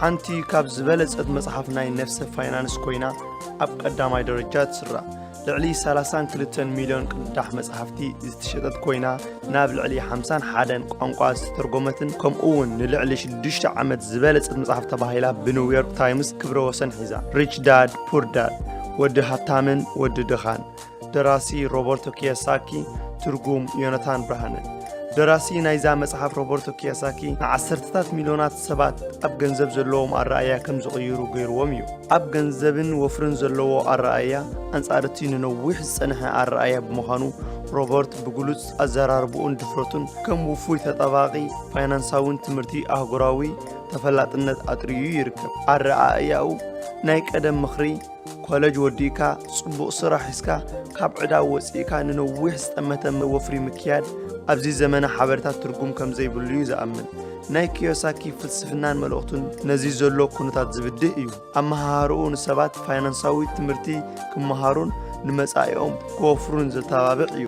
ሓንቲ ካብ ዝበለጸት መጽሓፍ ናይ ነፍሰ ፋይናንስ ኮይና ኣብ ቀዳማይ ደረጃ ትስራዕ። ልዕሊ ሰላሳን ክልተን ሚልዮን ቅዳሕ መጽሓፍቲ ዝተሸጠት ኮይና፣ ናብ ልዕሊ ሓምሳን ሓደን ቋንቋ ዝተተርጎመትን ከምኡ እውን ንልዕሊ ሽዱሽተ ዓመት ዝበለጸት መጽሓፍ ተባሂላ ብኒውዮርክ ታይምስ ክብረ ወሰን ሒዛ። ሪች ዳድ ፑር ዳድ፣ ወዲ ሃብታምን ወዲ ድኻን፣ ደራሲ ሮበርቶ ኪዮሳኪ፣ ትርጉም ዮናታን ብርሃነ። ደራሲ ናይዛ መጽሓፍ ሮበርቶ ኪዮሳኪ ንዓሰርተታት ሚልዮናት ሰባት ኣብ ገንዘብ ዘለዎም ኣረኣእያ ከም ዝቕይሩ ገይርዎም እዩ። ኣብ ገንዘብን ወፍርን ዘለዎ ኣረኣእያ ኣንጻር እቲ ንነዊሕ ዝጸንሐ ኣረኣእያ ብምዃኑ፣ ሮበርት ብግሉጽ ኣዘራርባኡን ድፍረቱን ከም ውፉይ ተጣባቒ ፋይናንሳውን ትምህርቲ ኣህጉራዊ ተፈላጥነት ኣጥርዩ ይርከብ። ኣረኣእያኡ ናይ ቀደም ምኽሪ፣ ኮለጅ ወዲእካ ጽቡቕ ስራሕ ሒዝካ ካብ ዕዳ ወጺእካ ንነዊሕ ዝጠመተ ወፍሪ ምክያድ ኣብዚ ዘመነ ሓበሬታ ትርጉም ከም ዘይብሉ እዩ ዝኣምን። ናይ ኪዮሳኪ ፍልስፍናን መልእኽቱን ነዚ ዘሎ ኩነታት ዝብድህ እዩ። ኣመሃህርኡ ንሰባት ፋይናንሳዊ ትምህርቲ ክመሃሩን ንመጻኢኦም ክወፍሩን ዘተባብዕ እዩ።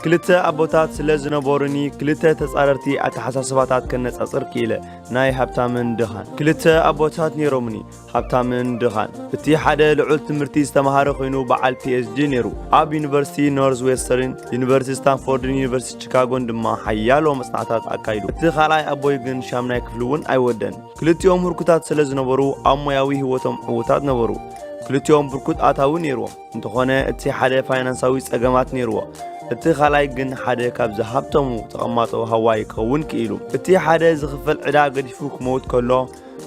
ክልተ ኣቦታት ስለ ዝነበሩኒ ክልተ ተጻረርቲ ኣተሓሳስባታት ከነጻጽር ክኢለ፣ ናይ ሃብታምን ድኻን። ክልተ ኣቦታት ነይሮምኒ፣ ሃብታምን ድኻን። እቲ ሓደ ልዑል ትምህርቲ ዝተማሃረ ኮይኑ በዓል ፒ ኤች ዲ ነይሩ። ኣብ ዩኒቨርሲቲ ኖርዝ ዌስተርን፣ ዩኒቨርሲቲ ስታንፎርድን ዩኒቨርሲቲ ቺካጎን ድማ ሓያሎ መጽናዕታት ኣካይዱ። እቲ ካልኣይ ኣቦይ ግን ሻምናይ ክፍሊ እውን ኣይወደን። ክልቲኦም ህርኩታት ስለ ዝነበሩ ኣብ ሞያዊ ህይወቶም ዕዉታት ነበሩ። ክልቲኦም ብርኩት ኣታዊ ነይርዎም። እንተኾነ እቲ ሓደ ፋይናንሳዊ ጸገማት ነይርዎ። እቲ ካልኣይ ግን ሓደ ካብ ዝሃብተሙ ተቐማጦ ሃዋይ ክኸውን ክኢሉ። እቲ ሓደ ዝኽፈል ዕዳ ገዲፉ ክመውት ከሎ፣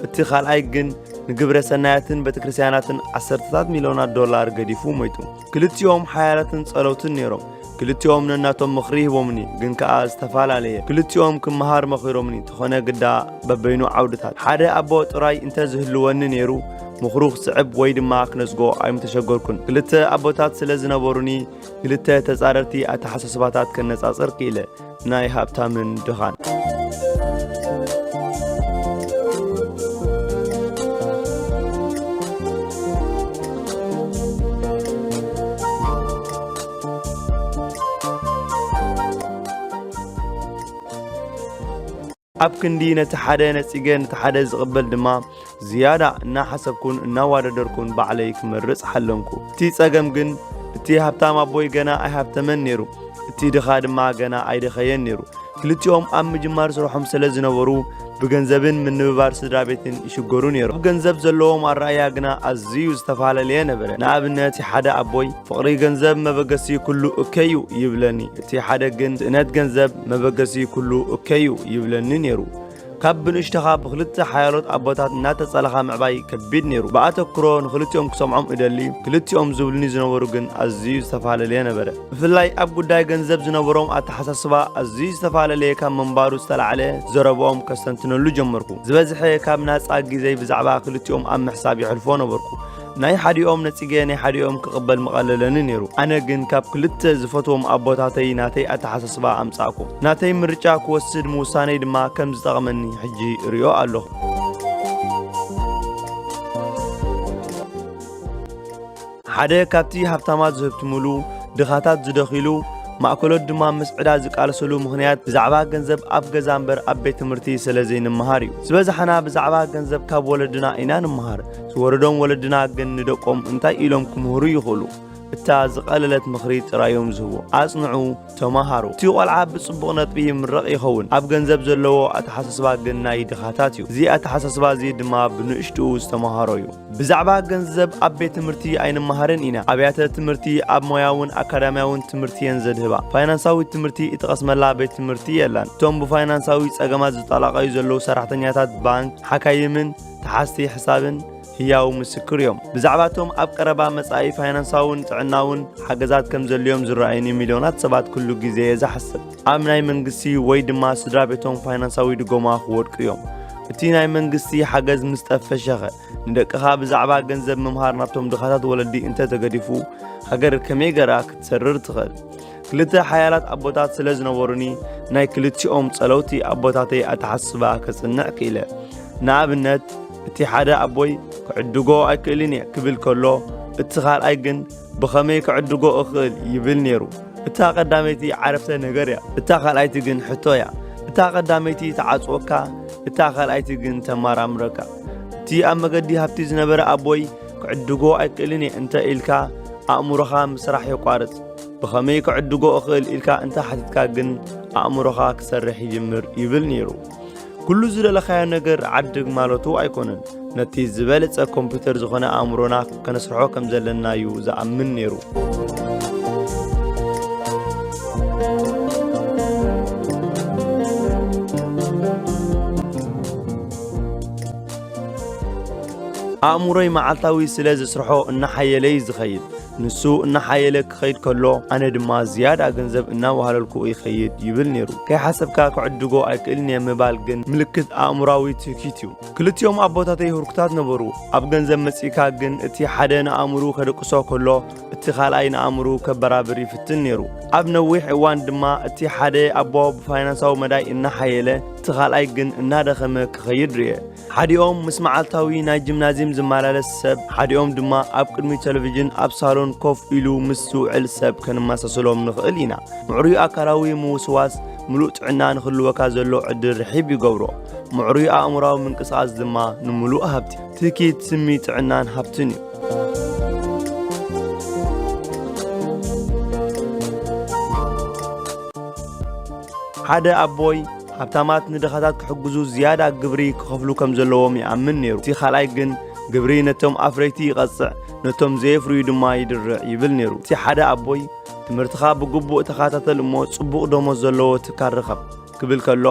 እቲ ካልኣይ ግን ንግብረ ሰናያትን ቤተክርስትያናትን ዓሰርተታት ሚልዮናት ዶላር ገዲፉ ሞይቱ። ክልቲኦም ሓያላትን ጸለውትን ነይሮም። ክልቲኦም ነናቶም ምኽሪ ሂቦምኒ፣ ግን ከኣ ዝተፈላለየ። ክልቲኦም ክመሃር መኺሮምኒ፣ እንተኾነ ግዳ በበይኑ ዓውድታት። ሓደ ኣቦ ጥራይ እንተ ዝህልወኒ ነይሩ፣ ምኽሩ ክስዕብ ወይ ድማ ክነጽጎ ኣይምተሸገርኩን። ክልተ ኣቦታት ስለ ዝነበሩኒ፣ ክልተ ተጻረርቲ ኣተሓሳስባታት ከነጻጽር ክኢለ፣ ናይ ሃብታምን ድኻን። ኣብ ክንዲ ነቲ ሓደ ነጺገ ነቲ ሓደ ዝቕበል ድማ ዝያዳ እናሓሰብኩን እናዋዳደርኩን ባዕለይ ክመርጽ ሓለምኩ። እቲ ጸገም ግን እቲ ሃብታም ኣቦይ ገና ኣይሃብተመን ነይሩ፣ እቲ ድኻ ድማ ገና ኣይደኸየን ነይሩ። ክልቲኦም ኣብ ምጅማር ስርሖም ስለ ዝነበሩ ብገንዘብን ምንብባር ስድራ ቤትን ይሽገሩ ነይሮም። ኣብ ገንዘብ ዘለዎም ኣረኣእያ ግና ኣዝዩ ዝተፈላለየ ነበረ። ንኣብነት እቲ ሓደ ኣቦይ ፍቕሪ ገንዘብ መበገሲ ኩሉ እከዩ ይብለኒ፣ እቲ ሓደ ግን ስእነት ገንዘብ መበገሲ ኩሉ እከዩ ይብለኒ ነይሩ። ካብ ብንእሽተኻ ብክልተ ሓያሎት ኣቦታት እናተጸለኻ ምዕባይ ከቢድ ነይሩ። ብኣተክሮ ንክልቲኦም ክሰምዖም እደሊ፣ ክልቲኦም ዝብሉኒ ዝነበሩ ግን ኣዝዩ ዝተፈላለየ ነበረ። ብፍላይ ኣብ ጉዳይ ገንዘብ ዝነበሮም ኣተሓሳስባ ኣዝዩ ዝተፈላለየ ካብ ምንባሩ ዝተላዕለ፣ ዘረብኦም ከስተንትነሉ ጀመርኩ። ዝበዝሐ ካብ ናጻ ግዜይ ብዛዕባ ክልቲኦም ኣብ ምሕሳብ የሕልፎ ነበርኩ። ናይ ሓዲኦም ነጺገ ናይ ሓዲኦም ክቕበል ምቐለለኒ ነይሩ። ኣነ ግን ካብ ክልተ ዝፈትዎም ኣቦታተይ ናተይ ኣተሓሳስባ ኣምጻእኩ። ናተይ ምርጫ ክወስድ ምውሳነይ ድማ ከም ዝጠቕመኒ ሕጂ እርእዮ ኣለኹ። ሓደ ካብቲ ሃብታማት ዝህብትምሉ፣ ድኻታት ዝደኺሉ፣ ማእከሎት ድማ ምስ ዕዳ ዝቃለሰሉ ምኽንያት ብዛዕባ ገንዘብ ኣብ ገዛ እምበር ኣብ ቤት ትምህርቲ ስለ ዘይንመሃር እዩ። ዝበዝሓና ብዛዕባ ገንዘብ ካብ ወለድና ኢና ንመሃር። ዝወረዶም ወለድና ግን ንደቆም እንታይ ኢሎም ክምህሩ ይኽእሉ? እታ ዝቐለለት ምኽሪ ጥራይ እዮም ዝህቡ። ኣጽንዑ፣ ተመሃሩ። እቲ ቆልዓ ብጽቡቕ ነጥቢ ይምረቕ ይኸውን። ኣብ ገንዘብ ዘለዎ ኣተሓሳስባ ግን ናይ ድኻታት እዩ። እዚ ኣተሓሳስባ እዚ ድማ ብንእሽትኡ ዝተመሃሮ እዩ። ብዛዕባ ገንዘብ ኣብ ቤት ትምህርቲ ኣይንመሃርን ኢና። ኣብያተ ትምህርቲ ኣብ ሞያውን ኣካዳሚያውን ትምህርቲ እየን ዘድህባ። ፋይናንሳዊ ትምህርቲ እትቐስመላ ቤት ትምህርቲ የላን። እቶም ብፋይናንሳዊ ጸገማት ዝጠላቐዩ ዘለዉ ሰራሕተኛታት ባንክ፣ ሓካይምን ተሓዝቲ ሕሳብን ህያው ምስክር እዮም። ብዛዕባቶም ኣብ ቀረባ መጻኢ ፋይናንሳውን ጥዕናውን ሓገዛት ከም ዘድልዮም ዝረኣዩኒ ሚልዮናት ሰባት ኩሉ ግዜ እየ ዝሓስብ። ኣብ ናይ መንግስቲ ወይ ድማ ስድራ ቤቶም ፋይናንሳዊ ድጎማ ክወድቁ እዮም። እቲ ናይ መንግስቲ ሓገዝ ምስ ጠፈሸኸ፣ ንደቅኻ ብዛዕባ ገንዘብ ምምሃር ናብቶም ድኻታት ወለዲ እንተ ተገዲፉ፣ ሃገር ከመይ ገይራ ክትሰርር ትኽእል? ክልተ ሓያላት ኣቦታት ስለ ዝነበሩኒ፣ ናይ ክልቲኦም ጸለውቲ ኣቦታተይ ኣተሓስባ ከጽንዕ ክኢለ። ንኣብነት፣ እቲ ሓደ ኣቦይ፣ "ክዕድጎ ኣይክእልን እየ" ክብል ከሎ፣ እቲ ካልኣይ ግን፣ "ብኸመይ ክዕድጎ እኽእል?" ይብል ነይሩ። እታ ቀዳመይቲ ዓረፍተ ነገር እያ፣ እታ ካልኣይቲ ግን ሕቶ እያ። እታ ቀዳመይቲ ትዓጽወካ፣ እታ ካልኣይቲ ግን ተመራምረካ። እቲ ኣብ መገዲ ሃብቲ ዝነበረ ኣቦይ፣ "ክዕድጎ ኣይክእልን እየ" እንተ ኢልካ፣ ኣእምሮኻ ምስራሕ የቋርጽ። "ብኸመይ ክዕድጎ እኽእል?" ኢልካ እንተ ሓቲትካ ግን፣ ኣእምሮኻ ክሰርሕ ይጅምር ይብል ነይሩ። ኩሉ ዝደለኻዮ ነገር ዓድግ ማለቱ ኣይኮነን። ነቲ ዝበለጸ ኮምፒውተር ዝኾነ ኣእምሮና ከነስርሖ ከም ዘለና እዩ ዝኣምን ነይሩ። ኣእምሮይ መዓልታዊ ስለ ዝስርሖ እናሓየለ እዩ ዝኸይድ። ንሱ እናሓየለ ክኸይድ ከሎ፣ ኣነ ድማ ዝያዳ ገንዘብ እናወሃለልኩ ይኸይድ ይብል ነይሩ። ከይሓሰብካ ክዕድጎ ኣይክእልን እየ ምባል ግን ምልክት ኣእምሮኣዊ ትህኪት እዩ። ክልቲኦም ኣቦታተይ ህርኩታት ነበሩ። ኣብ ገንዘብ መጺእካ ግን እቲ ሓደ ንኣእምሩ ከደቅሶ ከሎ፣ እቲ ካልኣይ ንኣእምሩ ከበራብር ይፍትን ነይሩ። ኣብ ነዊሕ እዋን ድማ እቲ ሓደ ኣቦ ብፋይናንሳዊ መዳይ እናሓየለ፣ እቲ ካልኣይ ግን እናደኸመ ክኸይድ ርየ። ሓዲኦም ምስ መዓልታዊ ናይ ጂምናዝየም ዝመላለስ ሰብ፣ ሓዲኦም ድማ ኣብ ቅድሚ ቴሌቪዥን ኣብ ሳሎን ኮፍ ኢሉ ምስ ዝውዕል ሰብ ከነመሳስሎም ንኽእል ኢና። ምዕሩይ ኣካላዊ ምውስዋስ፣ ምሉእ ጥዕና ንኽህልወካ ዘሎ ዕድል ርሒብ ይገብሮ። ምዕሩይ ኣእምሮኣዊ ምንቅስቓስ ድማ ንምሉእ ሃብቲ። ትኪት፣ ስሚ፣ ጥዕናን ሃብትን እዩ። ሓደ ኣቦይ፣ ሃብታማት ንድኻታት ክሕግዙ ዝያዳ ግብሪ ክኸፍሉ ከም ዘለዎም ይኣምን ነይሩ። እቲ ካልኣይ ግን ግብሪ ነቶም ኣፍረይቲ ይቐጽዕ፣ ነቶም ዘየፍርዩ ድማ ይድርዕ ይብል ነይሩ። እቲ ሓደ ኣቦይ፣ "ትምህርትኻ ብግቡእ ተኸታተል እሞ ጽቡቕ ደሞዝ ዘለዎ ትካል ርኸብ" ክብል ከሎ፣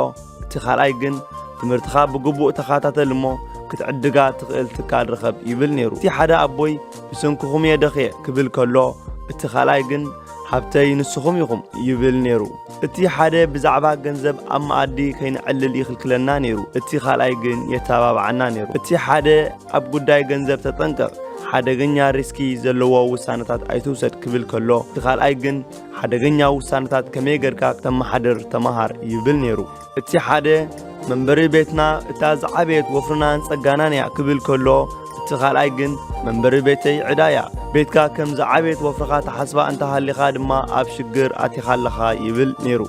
እቲ ካልኣይ ግን፣ "ትምህርትኻ ብግቡእ ተኸታተል እሞ ክትዕድጋ ትኽእል ትካል ርኸብ" ይብል ነይሩ። እቲ ሓደ ኣቦይ፣ "ብሰንክኹም እየ ደኽየ" ክብል ከሎ፣ እቲ ካልኣይ ግን፣ "ሃብተይ ንስኹም ኢኹም" ይብል ነይሩ። እቲ ሓደ ብዛዕባ ገንዘብ ኣብ መኣዲ ከይንዕልል ይኽልክለና ነይሩ፣ እቲ ካልኣይ ግን የተባብዓና ነይሩ። እቲ ሓደ፣ "ኣብ ጉዳይ ገንዘብ ተጠንቀቕ፣ ሓደገኛ ሪስኪ ዘለዎ ውሳነታት ኣይትውሰድ" ክብል ከሎ፣ እቲ ካልኣይ ግን፣ "ሓደገኛ ውሳነታት ከመይ ጌርካ ክተመሓድር ተመሃር" ይብል ነይሩ። እቲ ሓደ፣ "መንበሪ ቤትና እታ ዝዓበየት ወፍርናን ጸጋናን እያ" ክብል ከሎ፣ እቲ ካልኣይ ግን፣ "መንበሪ ቤተይ ዕዳ እያ" ቤትካ ከም ዝዓበየት ወፍርኻ ትሓስባ እንተሃሊኻ ድማ ኣብ ሽግር ኣቲኻ ኣለኻ ይብል ነይሩ።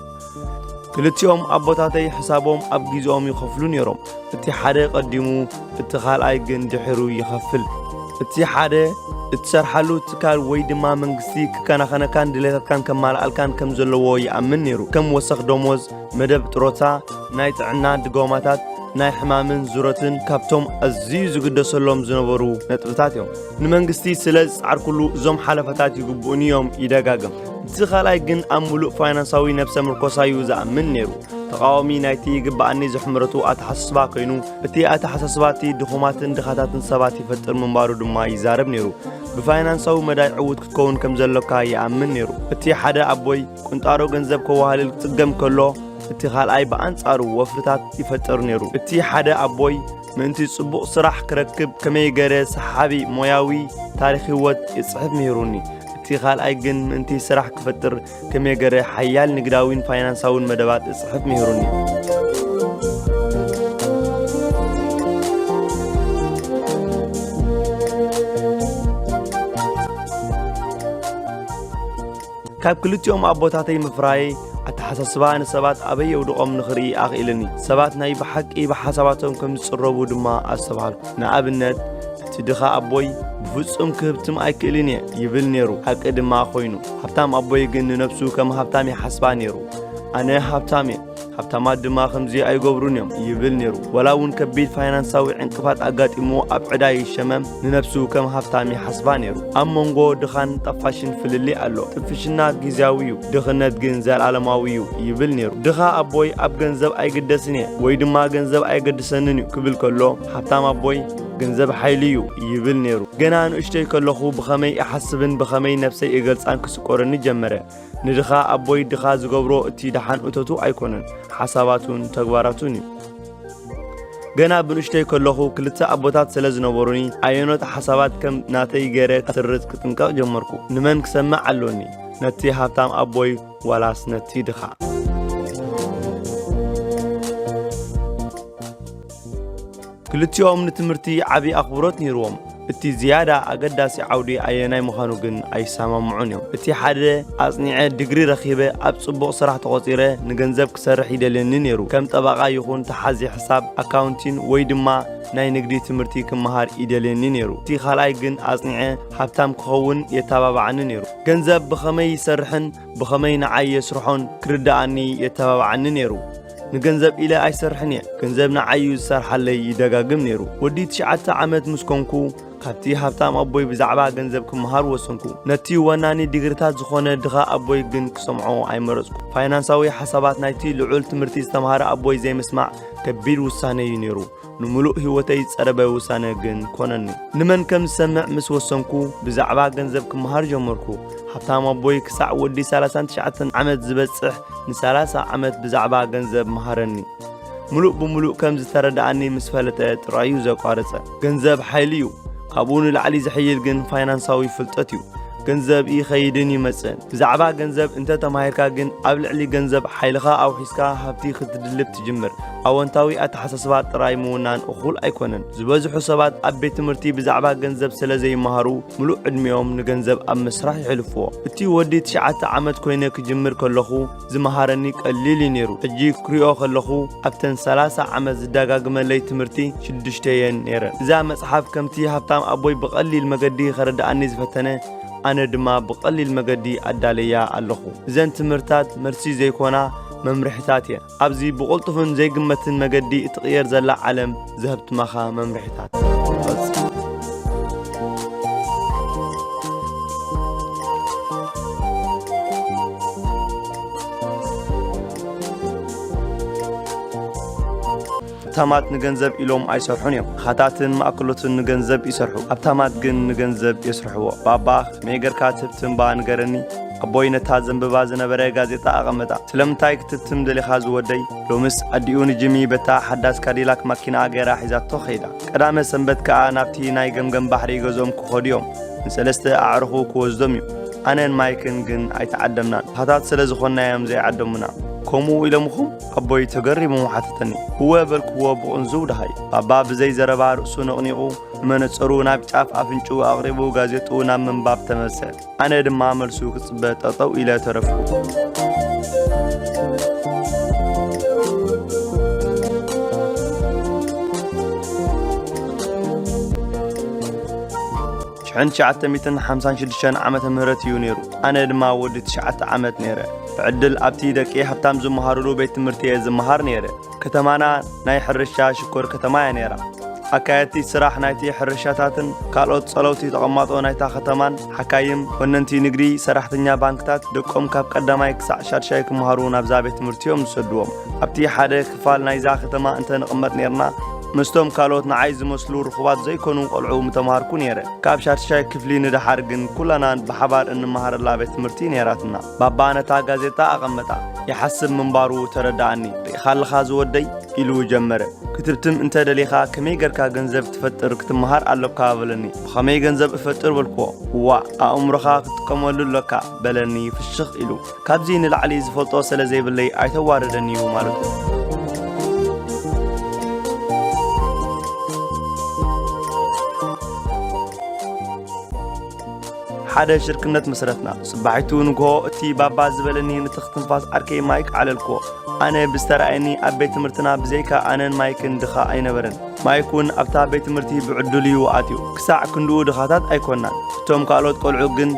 ክልቲኦም ኣቦታተይ ሕሳቦም ኣብ ግዜኦም ይኸፍሉ ነይሮም። እቲ ሓደ ቀዲሙ፣ እቲ ካልኣይ ግን ድሒሩ ይኸፍል። እቲ ሓደ እትሰርሓሉ ትካል ወይ ድማ መንግስቲ ክከናኸነካን ድሌታትካን ከማልኣልካን ከም ዘለዎ ይኣምን ነይሩ። ከም ወሰኽ ደሞዝ፣ መደብ ጥሮታ፣ ናይ ጥዕና ድጎማታት፣ ናይ ሕማምን ዙረትን ካብቶም ኣዝዩ ዝግደሰሎም ዝነበሩ ነጥብታት እዮም። ንመንግስቲ ስለ ዝጸዓርኩሉ እዞም ሓለፋታት ይግብኡኒ እዮም ይደጋግም። እቲ ካልኣይ ግን ኣብ ምሉእ ፋይናንሳዊ ነብሰ ምርኮሳ እዩ ዝኣምን ነይሩ። ተቓዋሚ ናይቲ ይግብኣኒ ዝሕምረቱ ኣተሓሳስባ ኮይኑ፣ እቲ ኣተሓሳስባ እቲ ድኹማትን ድኻታትን ሰባት ይፈጥር ምንባሩ ድማ ይዛረብ ነይሩ። ብፋይናንሳዊ መዳይ ዕዉት ክትከውን ከም ዘሎካ ይኣምን ነይሩ። እቲ ሓደ ኣቦይ ቁንጣሮ ገንዘብ ከዋህልል ክጽገም ከሎ፣ እቲ ካልኣይ ብኣንጻሩ ወፍርታት ይፈጥር ነይሩ። እቲ ሓደ ኣቦይ ምእንቲ ጽቡቕ ስራሕ ክረክብ ከመይ ገይረ ሰሓቢ ሞያዊ ታሪኽ ህይወት ይጽሕፍ ምሂሩኒ። እቲ ካልኣይ ግን ምእንቲ ስራሕ ክፈጥር ከመይ ገይረ ሓያል ንግዳዊን ፋይናንሳውን መደባት እጽሕፍ ምሂሩኒ። ካብ ክልቲኦም ኣቦታተይ ምፍራየይ፣ ኣተሓሳስባ ንሰባት ኣበይ የውድቖም ንኽርኢ ኣኽኢልኒ። ሰባት ናይ ብሓቂ ብሓሳባቶም ከም ዝጽረቡ ድማ ኣስተብሃልኩ። ንኣብነት፣ እቲ ድኻ ኣቦይ፣ "ብፍጹም ክህብትም ኣይክእልን እየ" ይብል ነይሩ። ሓቂ ድማ ኾይኑ። ሃብታም ኣቦይ ግን ንነብሱ ከም ሃብታም ይሓስባ ነይሩ። "ኣነ ሃብታም እየ፣ ሃብታማት ድማ ከምዚ ኣይገብሩን እዮም" ይብል ነይሩ። ወላ እውን ከቢድ ፋይናንሳዊ ዕንቅፋት ኣጋጢምዎ ኣብ ዕዳ ይሸመም፣ ንነብሱ ከም ሃብታም ይሓስባ ነይሩ። ኣብ መንጎ ድኻን ጠፋሽን ፍልልይ ኣሎ። ጥፍሽና ግዝያዊ እዩ፣ ድኽነት ግን ዘላለማዊ እዩ ይብል ነይሩ። ድኻ ኣቦይ፣ "ኣብ ገንዘብ ኣይግደስን እየ ወይ ድማ ገንዘብ ኣይገድሰንን እዩ" ክብል ከሎ፣ ሃብታም ኣቦይ፣ "ገንዘብ ሓይሊ እዩ" ይብል ነይሩ። ገና ንእሽቶይ ከለኹ ብኸመይ እሓስብን ብኸመይ ነብሰይ እገልጻን ክስቆረኒ ጀመረ። ንድኻ ኣቦይ ድኻ ዝገብሮ እቲ ደሓን እቶቱ ኣይኮነን፣ ሓሳባቱን ተግባራቱን እዩ። ገና ብንእሽቶይ ከለኹ ክልተ ኣቦታት ስለ ዝነበሩኒ፣ ኣየኖት ሓሳባት ከም ናተይ ገይረ ክስርጽ ክጥንቀቕ ጀመርኩ። ንመን ክሰምዕ ኣሎኒ? ነቲ ሃብታም ኣቦይ ዋላስ ነቲ ድኻ? ክልቲኦም ንትምህርቲ ዓቢ ኣኽብሮት ነይርዎም። እቲ ዝያዳ ኣገዳሲ ዓውዲ ኣየናይ ምዃኑ ግን ኣይሰማምዑን እዮም። እቲ ሓደ ኣጽኒዐ ዲግሪ ረኺበ ኣብ ጽቡቕ ስራሕ ተቖጺረ ንገንዘብ ክሰርሕ ይደልየኒ ነይሩ። ከም ጠበቓ ይኹን ተሓዚ ሕሳብ፣ ኣካውንቲን ወይ ድማ ናይ ንግዲ ትምህርቲ ክመሃር ይደልየኒ ነይሩ። እቲ ካልኣይ ግን ኣጽኒዐ ሃብታም ክኸውን የተባብዓኒ ነይሩ። ገንዘብ ብኸመይ ይሰርሕን ብኸመይ ንዓይ የስርሖን ክርድኣኒ የተባብዓኒ ነይሩ። ንገንዘብ ኢለ ኣይሰርሕን እየ፣ ገንዘብ ንዓይ እዩ ዝሰርሓለይ ይደጋግም ነይሩ። ወዲ ትሽዓተ ዓመት ምስ ኮንኩ ካብቲ ሃብታም ኣቦይ ብዛዕባ ገንዘብ ክመሃር ወሰንኩ። ነቲ ወናኒ ዲግሪታት ዝኾነ ድኻ ኣቦይ ግን ክሰምዖ ኣይመረጽኩ። ፋይናንሳዊ ሓሳባት ናይቲ ልዑል ትምህርቲ ዝተምሃረ ኣቦይ ዘይምስማዕ ከቢድ ውሳነ እዩ ነይሩ። ንምሉእ ህይወተይ ዝጸረበ ውሳነ ግን ኮነኒ። ንመን ከም ዝሰምዕ ምስ ወሰንኩ ብዛዕባ ገንዘብ ክመሃር ጀመርኩ። ሃብታም ኣቦይ ክሳዕ ወዲ ሰላሳን ትሽዓተን ዓመት ዝበጽሕ ንሰላሳ ዓመት ብዛዕባ ገንዘብ መሃረኒ። ምሉእ ብምሉእ ከም ዝተረድኣኒ ምስ ፈለጠ ጥራዩ ዘቋረጸ። ገንዘብ ሓይሊ እዩ። ካብኡ ንላዕሊ ዝሕይል ግን ፋይናንሳዊ ፍልጠት እዩ። ገንዘብ ይኸይድን ይመጽእን። ብዛዕባ ገንዘብ እንተ ተማሂርካ ግን ኣብ ልዕሊ ገንዘብ ሓይልኻ ኣውሒስካ ሃብቲ ክትድልብ ትጅምር። ኣወንታዊ ኣተሓሳስባ ጥራይ ምውናን እኹል ኣይኮነን። ዝበዝሑ ሰባት ኣብ ቤት ትምህርቲ ብዛዕባ ገንዘብ ስለ ዘይመሃሩ ምሉእ ዕድሚኦም ንገንዘብ ኣብ ምስራሕ የሕልፍዎ። እቲ ወዲ ትሽዓተ ዓመት ኮይነ ክጅምር ከለኹ ዝመሃረኒ ቀሊል እዩ ነይሩ። ሕጂ ክሪኦ ከለኹ ኣብተን ሰላሳ ዓመት ዝደጋግመለይ ትምህርቲ ሽዱሽተ እየን ነይረን። እዛ መጽሓፍ ከምቲ ሃብታም ኣቦይ ብቐሊል መገዲ ከረድኣኒ ዝፈተነ ኣነ ድማ ብቐሊል መገዲ ኣዳለያ ኣለኹ። እዘን ትምህርታት መልሲ ዘይኮና መምርሒታት እየን። ኣብዚ ብቕልጡፍን ዘይግመትን መገዲ እትቕየር ዘላ ዓለም ዘህብትማኻ መምርሒታት። ሃብታማት ንገንዘብ ኢሎም ኣይሰርሑን እዮም። ድኻታትን ማእከሎትን ንገንዘብ ይሰርሑ፣ ሃብታማት ግን ንገንዘብ የስርሕዎ። ባባ፣ ከመይ ጌርካ ትህብትም እባ ንገረኒ? ኣቦይ ነታ ዘንብባ ዝነበረ ጋዜጣ ኣቐመጣ። ስለምንታይ ክትህብትም ደሊኻ ዝወደይ? ሎምስ ኣዲኡ ንጂሚ በታ ሓዳስ ካዲላክ ማኪናኣ ገይራ ሒዛቶ ከይዳ። ቀዳመ ሰንበት ከኣ ናብቲ ናይ ገምገም ባሕሪ ገዝኦም ክኸዱ እዮም። ንሰለስተ ኣዕሩኹ ክወስዶም እዩ። ኣነን ማይክን ግን ኣይተዓደምናን። ድኻታት ስለ ዝኾንና እዮም ዘይዓደሙና። ከምኡ ኢሎምኹም? ኣቦይ ተገሪሙ ሓተተኒ። እወ በልክዎ ብቕንዝው ደሃይ። ባባ ብዘይ ዘረባ ርእሱ ነቕኒቑ ንመነጸሩ ናብ ጫፍ ኣፍንጭኡ ኣቕሪቡ ጋዜጥኡ ናብ ምንባብ ተመልሰ። ኣነ ድማ መልሱ ክጽበ ጠጠው ኢለ ተረፍኩ። ሽሕን ትሽዓተ ሚእትን ሓምሳን ሽዱሽተን ዓመተ ምህረት እዩ ነይሩ። ኣነ ድማ ወዲ ትሽዓተ ዓመት ነይረ። ብዕድል ኣብቲ ደቂ ሃብታም ዝመሃሩሉ ቤት ትምህርቲ እየ ዝመሃር ነይረ። ከተማና ናይ ሕርሻ ሽኮር ከተማ እያ ነይራ። ኣካየድቲ ስራሕ ናይቲ ሕርሻታትን ካልኦት ጸለውቲ ተቐማጦ ናይታ ከተማን፣ ሓካይም፣ ወነንቲ ንግዲ፣ ሰራሕተኛ ባንክታት ደቆም ካብ ቀዳማይ ክሳዕ ሻድሻይ ክመሃሩ ናብዛ ቤት ትምህርቲ እዮም ዝሰድዎም። ኣብቲ ሓደ ክፋል ናይዛ ከተማ እንተ ንቕመጥ ነይርና፣ ምስቶም ካልኦት ንዓይ ዝመስሉ ርኹባት ዘይኮኑ ቆልዑ ምተማሃርኩ ነይረ። ካብ ሻድሻይ ክፍሊ ንደሓር ግን ኩላና ብሓባር እንመሃረላ ቤት ትምህርቲ ነይራትና። ባባ ነታ ጋዜጣ ኣቐመጣ። ይሓስብ ምንባሩ ተረድኣኒ። "ርኢኻ ኣለኻ ዝወደይ?" ኢሉ ጀመረ። "ክትብትም እንተ ደሊኻ ከመይ ጌርካ ገንዘብ ትፈጥር ክትመሃር ኣሎካ" በለኒ። "ብኸመይ ገንዘብ እፈጥር?" በልክዎ። "ዋእ፣ ኣእምሮኻ ክትጥቀመሉ ኣሎካ" በለኒ ፍሽኽ ኢሉ። ካብዚ ንላዕሊ ዝፈልጦ ስለ ዘይብለይ ኣይተዋርደኒ እዩ ማለቱ። ሓደ ሽርክነት መስረትና። ጽባሒቱ ንግሆ እቲ ባባ ዝበለኒ ምትኽ ትንፋስ ዓርከይ ማይክ ዓለልክዎ። ኣነ ብዝተራእየኒ ኣብ ቤት ትምህርትና ብዘይካ ኣነን ማይክን ድኻ ኣይነበረን። ማይክ እውን ኣብታ ቤት ትምህርቲ ብዕድሉ እዩ ኣትዩ። ክሳዕ ክንድኡ ድኻታት ኣይኮናን። እቶም ካልኦት ቆልዑ ግን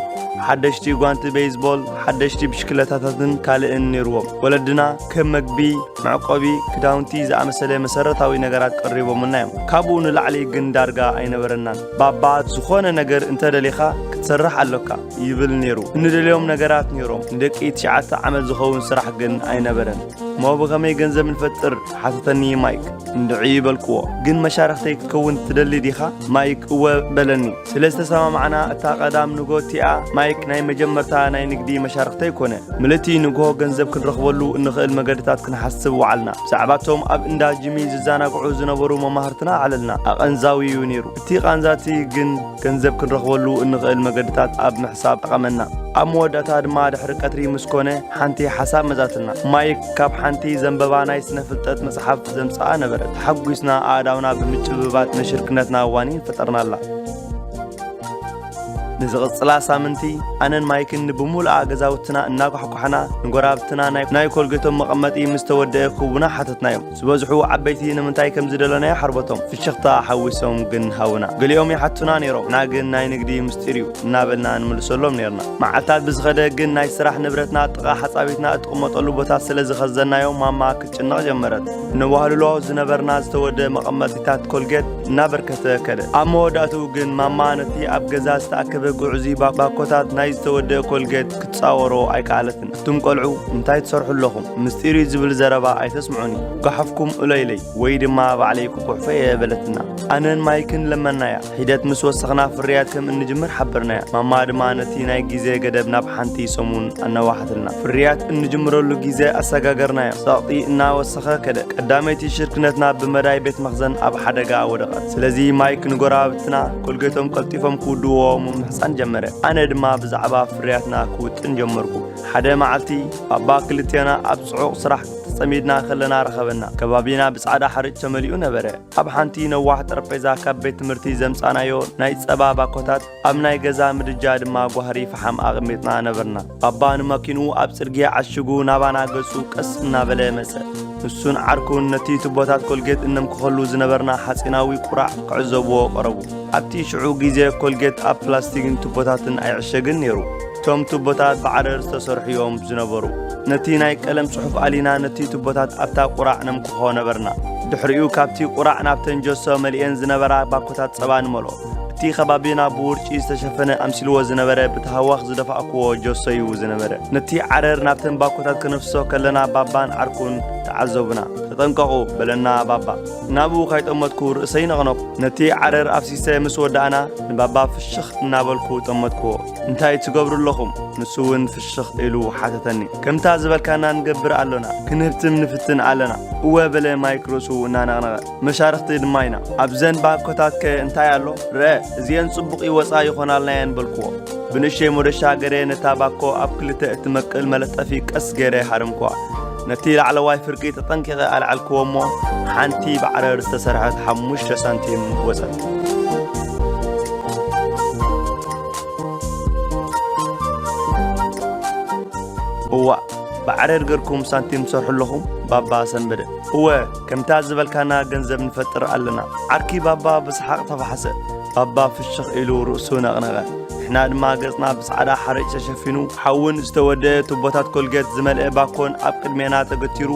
ሓደሽቲ ጓንቲ ቤይዝቦል፣ ሓደሽቲ ብሽክለታታትን ካልእን ነይርዎም። ወለድና ከም መግቢ፣ መዕቆቢ፣ ክዳውንቲ ዝኣመሰለ መሰረታዊ ነገራት ቀሪቦምልና እዮም። ካብኡ ንላዕሊ ግን ዳርጋ ኣይነበረናን። ባባ፣ "ዝኾነ ነገር እንተ ደሊኻ ክትሰርሕ ኣሎካ" ይብል ነይሩ። እንደልዮም ነገራት ነይሮም። ንደቂ ትሽዓተ ዓመት ዝኸውን ስራሕ ግን ኣይነበረን። "እሞ ብኸመይ ገንዘብ ንፈጥር?" ሓተተኒ ማይክ። እንድዒ በልክዎ። "ግን መሻርኽተይ ክትከውን ትደሊ ዲኻ?" ማይክ እወ በለኒ። ስለ ዝተሰማማዕና፣ እታ ቀዳም ንግሆ እቲኣ ማይክ ናይ መጀመርታ ናይ ንግዲ መሻርኽተይ ኮነ። ምልእቲ ንግሆ ገንዘብ ክንረኽበሉ እንኽእል መገድታት ክንሓስብ ወዓልና። ብዛዕባቶም ኣብ እንዳ ጂሚ ዝዘናግዑ ዝነበሩ መማህርትና ኣዕለልና። ኣቐንዛዊ እዩ ነይሩ። እቲ ቃንዛቲ ግን ገንዘብ ክንረኽበሉ እንኽእል መገድታት ኣብ ምሕሳብ ጠቐመና። ኣብ መወዳእታ ድማ ድሕሪ ቀትሪ ምስ ኮነ ሓንቲ ሓሳብ መጻትና። ማይክ ካብ ሓንቲ ዘንበባ ናይ ስነ ፍልጠት መጽሓፍ ዘምጽኣ ነበረት። ተሓጒስና ኣእዳውና ብምጭብባጥ ንሽርክነትና ዋኒን ፈጠርናላ። ንዝቕጽላ ሳምንቲ ኣነን ማይክን ንብሙሉኣ ገዛውትና እናጓሕጓሕና ንጎራብትና ናይ፣ ናይ ኮልጌቶም መቐመጢ ምስ ተወደአ ክህቡና ሓተትናዮም። ዝበዝሑ ዓበይቲ ንምንታይ ከም ዝደለናዮ ሓርበቶም ፍሽኽታ ሓዊሶም ግን ሃቡና። ገሊኦም ይሓቱና ነይሮም፣ ንሕና ግን ናይ ንግዲ ምስጢር እዩ እናበልና ንምልሰሎም ነይርና። መዓልታት ብዝኸደ ግን ናይ ስራሕ ንብረትና ጥቓ ሓጻቢትና እትቕመጠሉ ቦታ ስለ ዝኸዘናዮ ማማ ክትጭነቕ ጀመረት። ነዋህልሎ ዝነበርና ዝተወደ መቐመጢታት ኮልጌት እናበርከተ ከደ። ኣብ መወዳእትኡ ግን ማማ ነቲ ኣብ ገዛ ዝተኣከበ ግዑዙይ ባ-፣ ባኮታት ናይ ዝተወደ ኮልጌት ክትጻወሮ ኣይከኣለትን። ኣቱም ቆልዑ እንታይ ትሰርሑ ኣለኹም? ምስጢር እዩ ዝብል ዘረባ ኣይተስምዑኒ። ጓሓፍኩም እለይለይ ወይ ድማ ባዕለይ ክጉሕፎ እየ በለትና። ኣነን ማይክን ለመናያ። ሒደት ምስ ወሰኽና ፍርያት ከም እንጅምር ሓበርናያ። ማማ ድማ ነቲ ናይ ግዜ ገደብ ናብ ሓንቲ ሰሙን ኣነዋሓትልና። ፍርያት እንጅምረሉ ግዜ ኣሰጋገርናዮ። ጸቕጢ እናወሰኸ ከደ። ቀዳመይቲ ሽርክነትና ብመዳይ ቤት መኽዘን ኣብ ሓደጋ ወደቐት። ስለዚ ማይክ ንጎረባብትና ኮልጌቶም ቀልጢፎም ክውድዎ ምምሕጻን ጀመረ። ኣነ ድማ ብዛዕባ ፍርያትና ክውጥን ጀመርኩ። ሓደ መዓልቲ ባባ ክልቴና ኣብ ጽዑቕ ስራሕ ተጸሚድና ከለና ረኸበና። ከባቢና ብጻዕዳ ሓርጭ ተመሊኡ ነበረ። ኣብ ሓንቲ ነዋሕ ጠረጴዛ ካብ ቤት ትምህርቲ ዘምጻናዮ ናይ ጸባ ባኮታት፣ ኣብ ናይ ገዛ ምድጃ ድማ ጓህሪ ፈሓም ኣቐሚጥና ነበርና። ባባ ንመኪንኡ ኣብ ጽርግያ ዓሽጉ ናባና ገጹ ቀስ እናበለ መጸ። ንሱን ዓርኩን ነቲ ቱቦታት ኮልጌት እነምክኸሉ ዝነበርና ሓጺናዊ ቁራዕ ክዕዘብዎ ቀረቡ። ኣብቲ ሽዑ ግዜ ኮልጌት ኣብ ፕላስቲክን ቱቦታትን ኣይዕሸግን ነይሩ። እቶም ቱቦታት ብዓረር ዝተሰርሑ እዮም ዝነበሩ። ነቲ ናይ ቀለም ጽሑፍ ኣሊና ነቲ ቱቦታት ኣብታ ቁራዕ ነምክኾ ነበርና። ድሕሪኡ ካብቲ ቁራዕ ናብተን ጀሶ መሊኤን ዝነበራ ባኮታት ጸባ ንመልኦ። እቲ ከባቢና ብውርጪ ዝተሸፈነ ኣምሲልዎ ዝነበረ ብታህዋኽ ዝደፋእክዎ ጀሶ እዩ ዝነበረ። ነቲ ዓረር ናብተን ባኮታት ከነፍስሶ ከለና ባባን ዓርኩን ተዓዘቡና። "ተጠንቀቑ" በለና ባባ። ናብኡ ካይጠመትኩ ርእሰይ ነቕነቑ። ነቲ ዓረር ኣፍሲሰ ምስ ወዳእና ንባባ ፍሽኽ እናበልኩ ጠመትክዎ። "እንታይ ትገብሩ ኣለኹም?" ንሱ እውን ፍሽኽ ኢሉ ሓተተኒ። "ከምታ ዝበልካና ንገብር ኣሎና፣ ክንህብትም ንፍትን ኣለና።" "እወ" በለ ማይክ ርእሱ እናነቕነቐ። "መሻርኽቲ ድማ ኢና። ኣብዘን ባኮታትከ እንታይ ኣሎ? ርአ፣ እዚአን ጽቡቕ ይወጻ ይኾናልና እየን" በልክዎ። ብንእሽተይ ሞደሻ ገይረ ነታ ባኮ ኣብ ክልተ እትመቅል መለጠፊ ቀስ ገይረ ሃረምክዋ። ነቲ ላዕለዋይ ፍርቂ ተጠንቂቐ ኣልዓልክዎ እሞ ሓንቲ ብዓረር ዝተሰርሐት ሓሙሽተ ሳንቲም ወጸት። "እዋእ፣ ብዓረር ገርኩም ሳንቲም ትሰርሑ ኣለኹም?" ባባ ሰንበደ። "እወ፣ ከምታ ዝበልካና ገንዘብ ንፈጥር ኣለና።" ዓርኪ ባባ ብሰሓቕ ተፋሕሰ። ባባ ፍሽኽ ኢሉ ርእሱ ነቕነቐ። ንሕና ድማ ገጽና ብጻዕዳ ሓርጭ ተሸፊኑ፣ ሓውን ዝተወደአ ቱቦታት ኮልጌት ዝመልአ ባኮን ኣብ ቅድሜና ተገቲሩ፣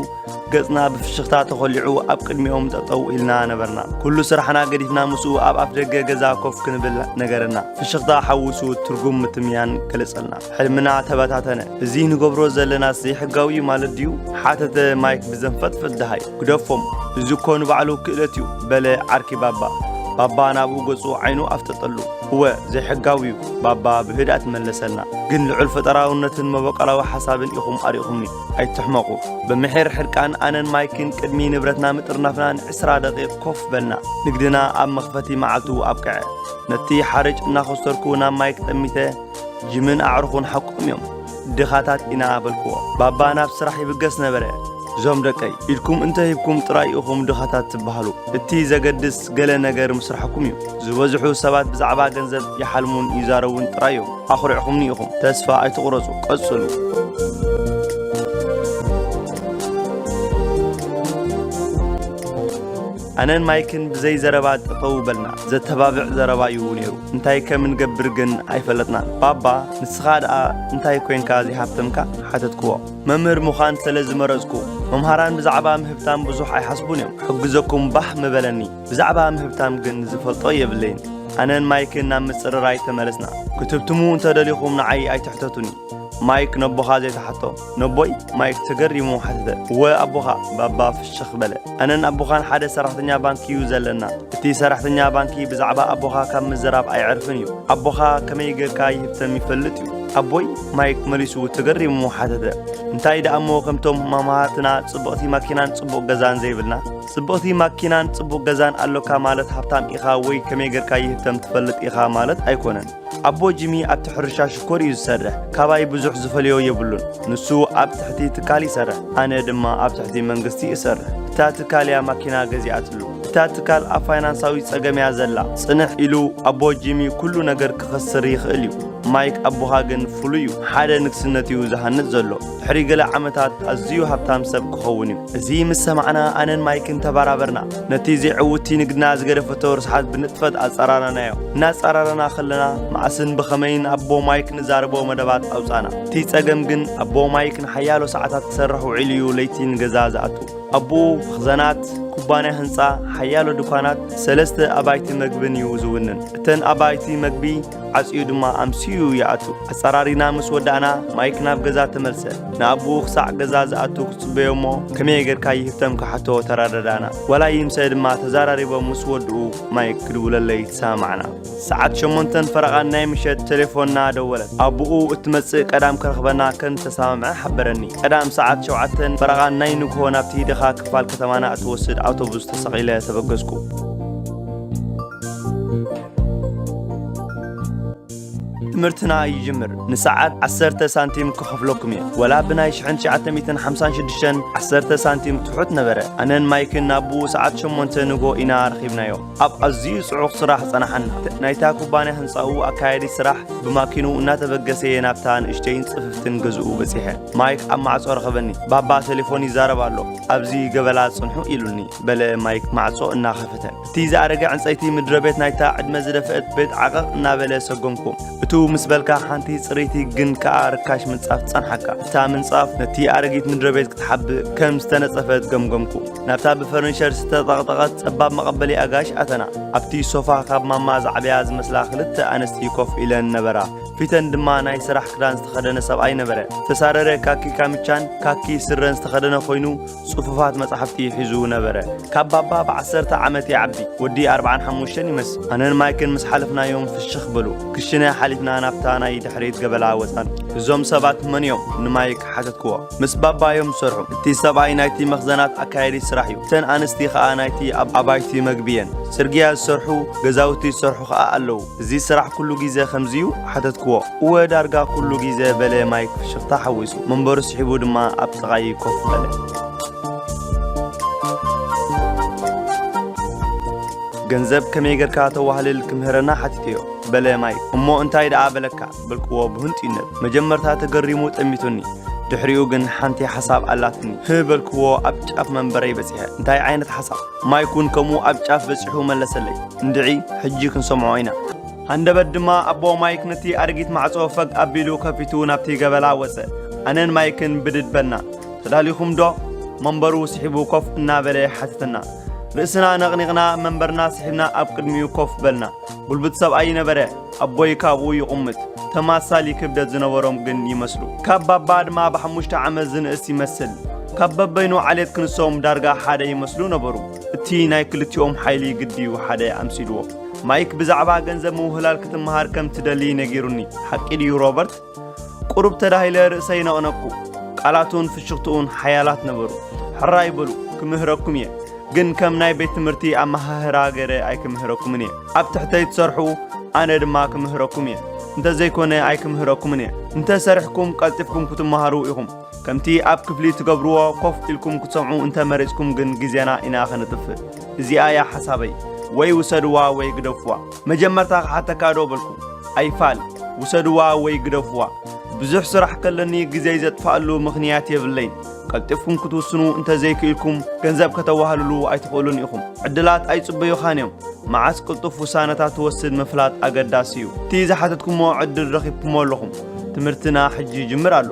ገጽና ብፍሽኽታ ተኾሊዑ ኣብ ቅድሚኦም ጠጠው ኢልና ነበርና። ኩሉ ስራሕና ገዲፍና ምስኡ ኣብ ኣፍደገ ገዛ ኮፍ ክንብል ነገረና። ፍሽኽታ ሓዊሱ ትርጉም ምትምያን ገለጸልና። ሕልምና ተበታተነ። "እዚ ንገብሮ ዘለናስ ዘይሕጋዊ እዩ ማለት ድዩ?" ሓተተ ማይክ ብዘንፈጥፈጥ ደሃይ። "ግደፎም፣ እዚ እኮ ንባዕሉ ክእለት እዩ" በለ ዓርኪ ባባ። ባባ ናብኡ ገጹ ዓይኑ ኣፍጠጠሉ። "እወ፣ ዘይሕጋዊ እዩ" ባባ ብህድኣት መለሰልና። "ግን ልዑል ፈጠራውነትን መበቆላዊ ሓሳብን ኢኹም ኣሪእኹምኒ። ኣይትሕመቑ።" ብምሒር ሕርቃን ኣነን ማይክን ቅድሚ ንብረትና ምጥርናፍና ንዕስራ ደቂቕ ኮፍ በልና። ንግድና ኣብ መኽፈቲ መዓልቱ ኣብቅዐ። ነቲ ሓርጭ እናኸስተርኩ ናብ ማይክ ጠሚተ፣ "ጂምን ኣዕሩኹን ሓቆም እዮም፣ ድኻታት ኢና" በልክዎ። ባባ ናብ ስራሕ ይብገስ ነበረ። "እዞም ደቀይ፣ ኢድኩም እንተሂብኩም ጥራይ ኢኹም ድኻታት ትበሃሉ። እቲ ዘገድስ ገለ ነገር ምስራሕኩም እዩ። ዝበዝሑ ሰባት ብዛዕባ ገንዘብ ይሓልሙን ይዛረቡን ጥራይ እዮም። ኣኹሪዕኹምኒ ኢኹም። ተስፋ ኣይትቑረጹ፣ ቀጽሉ።" ኣነን ማይክን ብዘይ ዘረባ ጠጠው በልና። ዘተባብዕ ዘረባ እዩ ነይሩ። እንታይ ከም እንገብር ግን ኣይፈለጥናን። "ባባ፣ ንስኻ ደኣ እንታይ ኮንካ ዘይሃብተምካ?" ሓተትክዎ። "መምህር ምዃን ስለ ዝመረጽኩ፣ መምሃራን ብዛዕባ ምህብታም ብዙሕ ኣይሓስቡን እዮም። ሕግዘኩም ባህ ምበለኒ። ብዛዕባ ምህብታም ግን ዝፈልጦ የብለይን።" ኣነን ማይክን ናብ ምጽርራይ ተመለስና። "ክትህብትሙ እንተደሊኹም ንዓይ ኣይትሕተቱኒ።" ማይክ ነቦኻ ዘይትሓቶ። ነቦይ? ማይክ ተገሪሙ ሓተተ። "እወ ኣቦኻ?" ባባ ፍሽኽ በለ። "ኣነን ኣቦኻን ሓደ ሰራሕተኛ ባንኪ እዩ ዘለና። እቲ ሰራሕተኛ ባንኪ ብዛዕባ ኣቦኻ ካብ ምዝራብ ኣይዕርፍን እዩ። ኣቦኻ ከመይ ጌርካ ይህብተም ይፈልጥ እዩ?" ኣቦይ? ማይክ መሊሱ ተገሪሙ ሓተተ። "እንታይ ደኣ እሞ ከምቶም መማህርትና ጽብቕቲ ማኪናን ጽቡቕ ገዛን ዘይብልና?" "ጽብቕቲ ማኪናን ጽቡቕ ገዛን ኣሎካ ማለት ሃብታም ኢኻ ወይ ከመይ ጌርካ ይህብተም ትፈልጥ ኢኻ ማለት ኣይኮነን። ኣቦ ጂሚ ኣብቲ ሕርሻ ሽኮር እዩ ዝሰርሕ። ካባይ ብዙሕ ዝፈልዮ የብሉን። ንሱ ኣብ ትሕቲ ትካል ይሰርሕ፣ ኣነ ድማ ኣብ ትሕቲ መንግስቲ እሰርሕ። እታ ትካል እያ ማኪና ገዚኣትሉ። እቲ እታ ትካል ኣብ ፋይናንሳዊ ጸገም እያ ዘላ። ጽንሕ ኢሉ ኣቦ ጂሚ ኩሉ ነገር ክኸስር ይኽእል እዩ። ማይክ ኣቦኻ ግን ፍሉይ እዩ። ሓደ ንግስነት እዩ ዝሃንጽ ዘሎ። ድሕሪ ገለ ዓመታት ኣዝዩ ሃብታም ሰብ ክኸውን እዩ። እዚ ምስ ሰማዕና ኣነን ማይክን ተባራበርና። ነቲ ዘይዕውቲ ንግድና ዝገደፈቶ ርስሓት ብንጥፈት ኣጻራረናዮ። እናጻራረና ከለና መዓስን ብኸመይን ኣቦ ማይክ ንዛረቦ መደባት ኣውጻና። እቲ ጸገም ግን ኣቦ ማይክ ንሓያሎ ሰዓታት ክሰርሕ ውዒሉ እዩ ለይቲ ንገዛ ዝኣቱ። ኣቦኡ መኽዘናት፣ ኩባንያ ህንጻ፣ ሓያሎ ድኳናት፣ ሰለስተ ኣባይቲ መግብን እዩ ዝውንን። እተን ኣባይቲ መግቢ ዓጽዩ ድማ ኣምስዩ ይኣቱ። ኣጸራሪና ምስ ወዳእና ማይክ ናብ ገዛ ተመልሰ። ንኣቦኡ ክሳዕ ገዛ ዝኣቱ ክጽበዮ እሞ ከመይ ጌርካ ይህብተም ክሓቶ ተረዳዳና። ዋላ ይምሰ ድማ ተዘራሪቦም ምስ ወድኡ ማይክ ክድውለለይ ተሰማማዕና። ሰዓት ሸሞንተን ፈረቓን ናይ ምሸት ቴሌፎንና ደወለት። ኣቦኡ እትመጽእ ቀዳም ክረኽበና ከም ዝተሰማምዐ ሓበረኒ። ቀዳም ሰዓት ሸውዓተን ፈረቓን ናይ ንግሆ ናብቲ ድኻ ክፋል ከተማና እትወስድ ኣውቶቡስ ተሰቒለ ተበገስኩ። ትምህርትና ይጅምር። ንሰዓት ዓሰርተ ሳንቲም ክኸፍለኩም እየ። ወላ ብናይ ሽሕን ትሽዓተ ሚእትን ሓምሳን ሽዱሽተን ዓሰርተ ሳንቲም ትሑት ነበረ። ኣነን ማይክን ናብኡ ሰዓት ሸሞንተ ንግሆ ኢና ረኺብናዮ። ኣብ ኣዝዩ ጽዑቕ ስራሕ ጸናሓና። ናይታ ኩባንያ ህንጻኡ ኣካያዲ ስራሕ ብማኪኑ እናተበገሰ ናብታ ንእሽተይን ጽፍፍትን ገዝኡ በጺሐ። ማይክ ኣብ ማዕጾ ረኸበኒ። "ባባ ቴሌፎን ይዛረብ ኣሎ፣ ኣብዚ ገበላ ጽንሑ" ኢሉኒ፣ በለ ማይክ ማዕጾ እናኸፈተ። እቲ ዝኣረገ ዕንጸይቲ ምድረቤት ናይታ ዕድመ ዝደፍአት ቤት ዓቐቕ እናበለ ሰጎምኩ። እቱ ምስ በልካ ሓንቲ ጽርይቲ ግን ከኣ ርካሽ ምንጻፍ ጸንሓካ። እታ ምንጻፍ ነቲ ኣረጊት ምድረቤት ክትሓብእ ከም ዝተነጸፈት ገምገምኩ። ናብታ ብፈርኒቸር ዝተጠቕጠቐት ጸባብ መቐበሊ ኣጋይሽ ኣተና። ኣብቲ ሶፋ ካብ ማማ ዝዓበያ ዝመስላ ክልተ ኣንስቲ ኮፍ ኢለን ነበራ። ፊተን ድማ ናይ ስራሕ ክዳን ዝተኸደነ ሰብኣይ ነበረ። ዝተሳረረ ካኪ ካምቻን ካኪ ስረን ዝተኸደነ ኮይኑ፣ ጽፉፋት መጻሕፍቲ ሒዙ ነበረ። ካብ ባባ ብዓሰርተ ዓመት ይዓቢ፣ ወዲ ኣርብዓን ሓሙሽተን ይመስል። ኣነን ማይክን ምስ ሓለፍናዮም ፍሽኽ በሉ። ክሽነ ሓሊፍና ናብታ ናይ ድሕሪት ገበላ ወጻን። "እዞም ሰባት መን እዮም?" ንማይክ ሓተትክዎ። "ምስ ባባ እዮም ዝሰርሑ። እቲ ሰብኣይ ናይቲ መኽዘናት ኣካያዲ ስራሕ እዩ። እተን ኣንስቲ ኸኣ ናይቲ ኣብ ኣባይቲ መግቢ እየን። ጽርግያ ዝሰርሑ፣ ገዛውቲ ዝሰርሑ ኸኣ ኣለዉ። እዚ ስራሕ ኩሉ ግዜ ከምዚ እዩ?" ሓተትክዎ። "እወ፣ ዳርጋ ኩሉ ግዜ" በለ ማይክ ፍሽኽታ ሓዊሱ። መንበሩ ስሒቡ ድማ ኣብ ጥቓይ ኮፍ በለ። "ገንዘብ ከመይ ጌርካ ተዋህልል ክምህረና ሓቲተዮ" በለ ማይክ። "እሞ እንታይ ደኣ በለካ?" በልክዎ ብህንጡይነት። መጀመርታ ተገሪሙ ጠሚቱኒ። ድሕሪኡ ግን ሓንቲ ሓሳብ ኣላትኒ። "ህ" በልክዎ ኣብ ጫፍ መንበረይ በጺሐ። "እንታይ ዓይነት ሓሳብ?" ማይክ እውን ከምኡ ኣብ ጫፍ በጺሑ መለሰለይ። "እንድዒ፣ ሕጂ ክንሰምዖ ኢና።" ሃንደበት ድማ ኣቦ ማይክ ነቲ ኣረጊት ማዕጾ ፈግ ኣቢሉ ከፊቱ ናብቲ ገበላ ወጸ። ኣነን ማይክን ብድድ በልና። "ተዳሊኹም ዶ?" መንበሩ ስሒቡ ኮፍ እናበለ ሓተተና። ርእስና ነቕኒቕና መንበርና ስሒብና ኣብ ቅድሚኡ ኮፍ በልና። ጉልብት ሰብኣይ ነበረ። ኣቦይ ካብኡ ይቑምት። ተማሳሊ ክብደት ዝነበሮም ግን ይመስሉ። ካብ ባባ ድማ ብሓሙሽተ ዓመት ዝንእስ ይመስል። ካብ በበይኑ ዓሌት ክንሶም ዳርጋ ሓደ ይመስሉ ነበሩ። እቲ ናይ ክልቲኦም ሓይሊ ግድዩ ሓደ ኣምሲልዎ። ማይክ ብዛዕባ ገንዘብ ምውህላል ክትመሃር ከም ትደሊ ነጊሩኒ። ሓቂ ድዩ ሮበርት? ቁሩብ ተዳሂለ ርእሰይ ነቕነቅኩ። ቃላቱን ፍሽኽትኡን ሓያላት ነበሩ። "ሕራይ በሉ፣ ክምህረኩም እየ። ግን ከም ናይ ቤት ትምህርቲ ኣመሃህራ ገይረ ኣይክምህረኩምን እየ። ኣብ ትሕተይ ትሰርሑ፣ ኣነ ድማ ክምህረኩም እየ። እንተዘይኮነ ኣይክምህረኩምን እየ። እንተ ሰሪሕኩም ቀልጢፍኩም ክትመሃሩ ኢኹም። ከምቲ ኣብ ክፍሊ ትገብርዎ ኮፍ ኢልኩም ክትሰምዑ እንተ መሪጽኩም ግን ግዜና ኢና ከነጥፍእ። እዚኣ እያ ሓሳበይ። ወይ ውሰድዋ ወይ ግደፍዋ። መጀመርታ ክሓተካ ዶ በልኩ? ኣይፋል። ውሰድዋ ወይ ግደፍዋ። ብዙሕ ስራሕ ከለኒ ግዜይ ዘጥፍኣሉ ምኽንያት የብለይን። ቀልጢፍኩም ክትውስኑ እንተ ዘይክኢልኩም፣ ገንዘብ ከተዋህልሉ ኣይትኽእሉን ኢኹም። ዕድላት ኣይጽበዩኻን እዮም። መዓስ ቅልጡፍ ውሳነታት ትወስድ ምፍላጥ ኣገዳሲ እዩ። እቲ ዝሓተትኩሞ ዕድል ረኺብኩሞ ኣለኹም። ትምህርትና ሕጂ ይጅምር ኣሎ።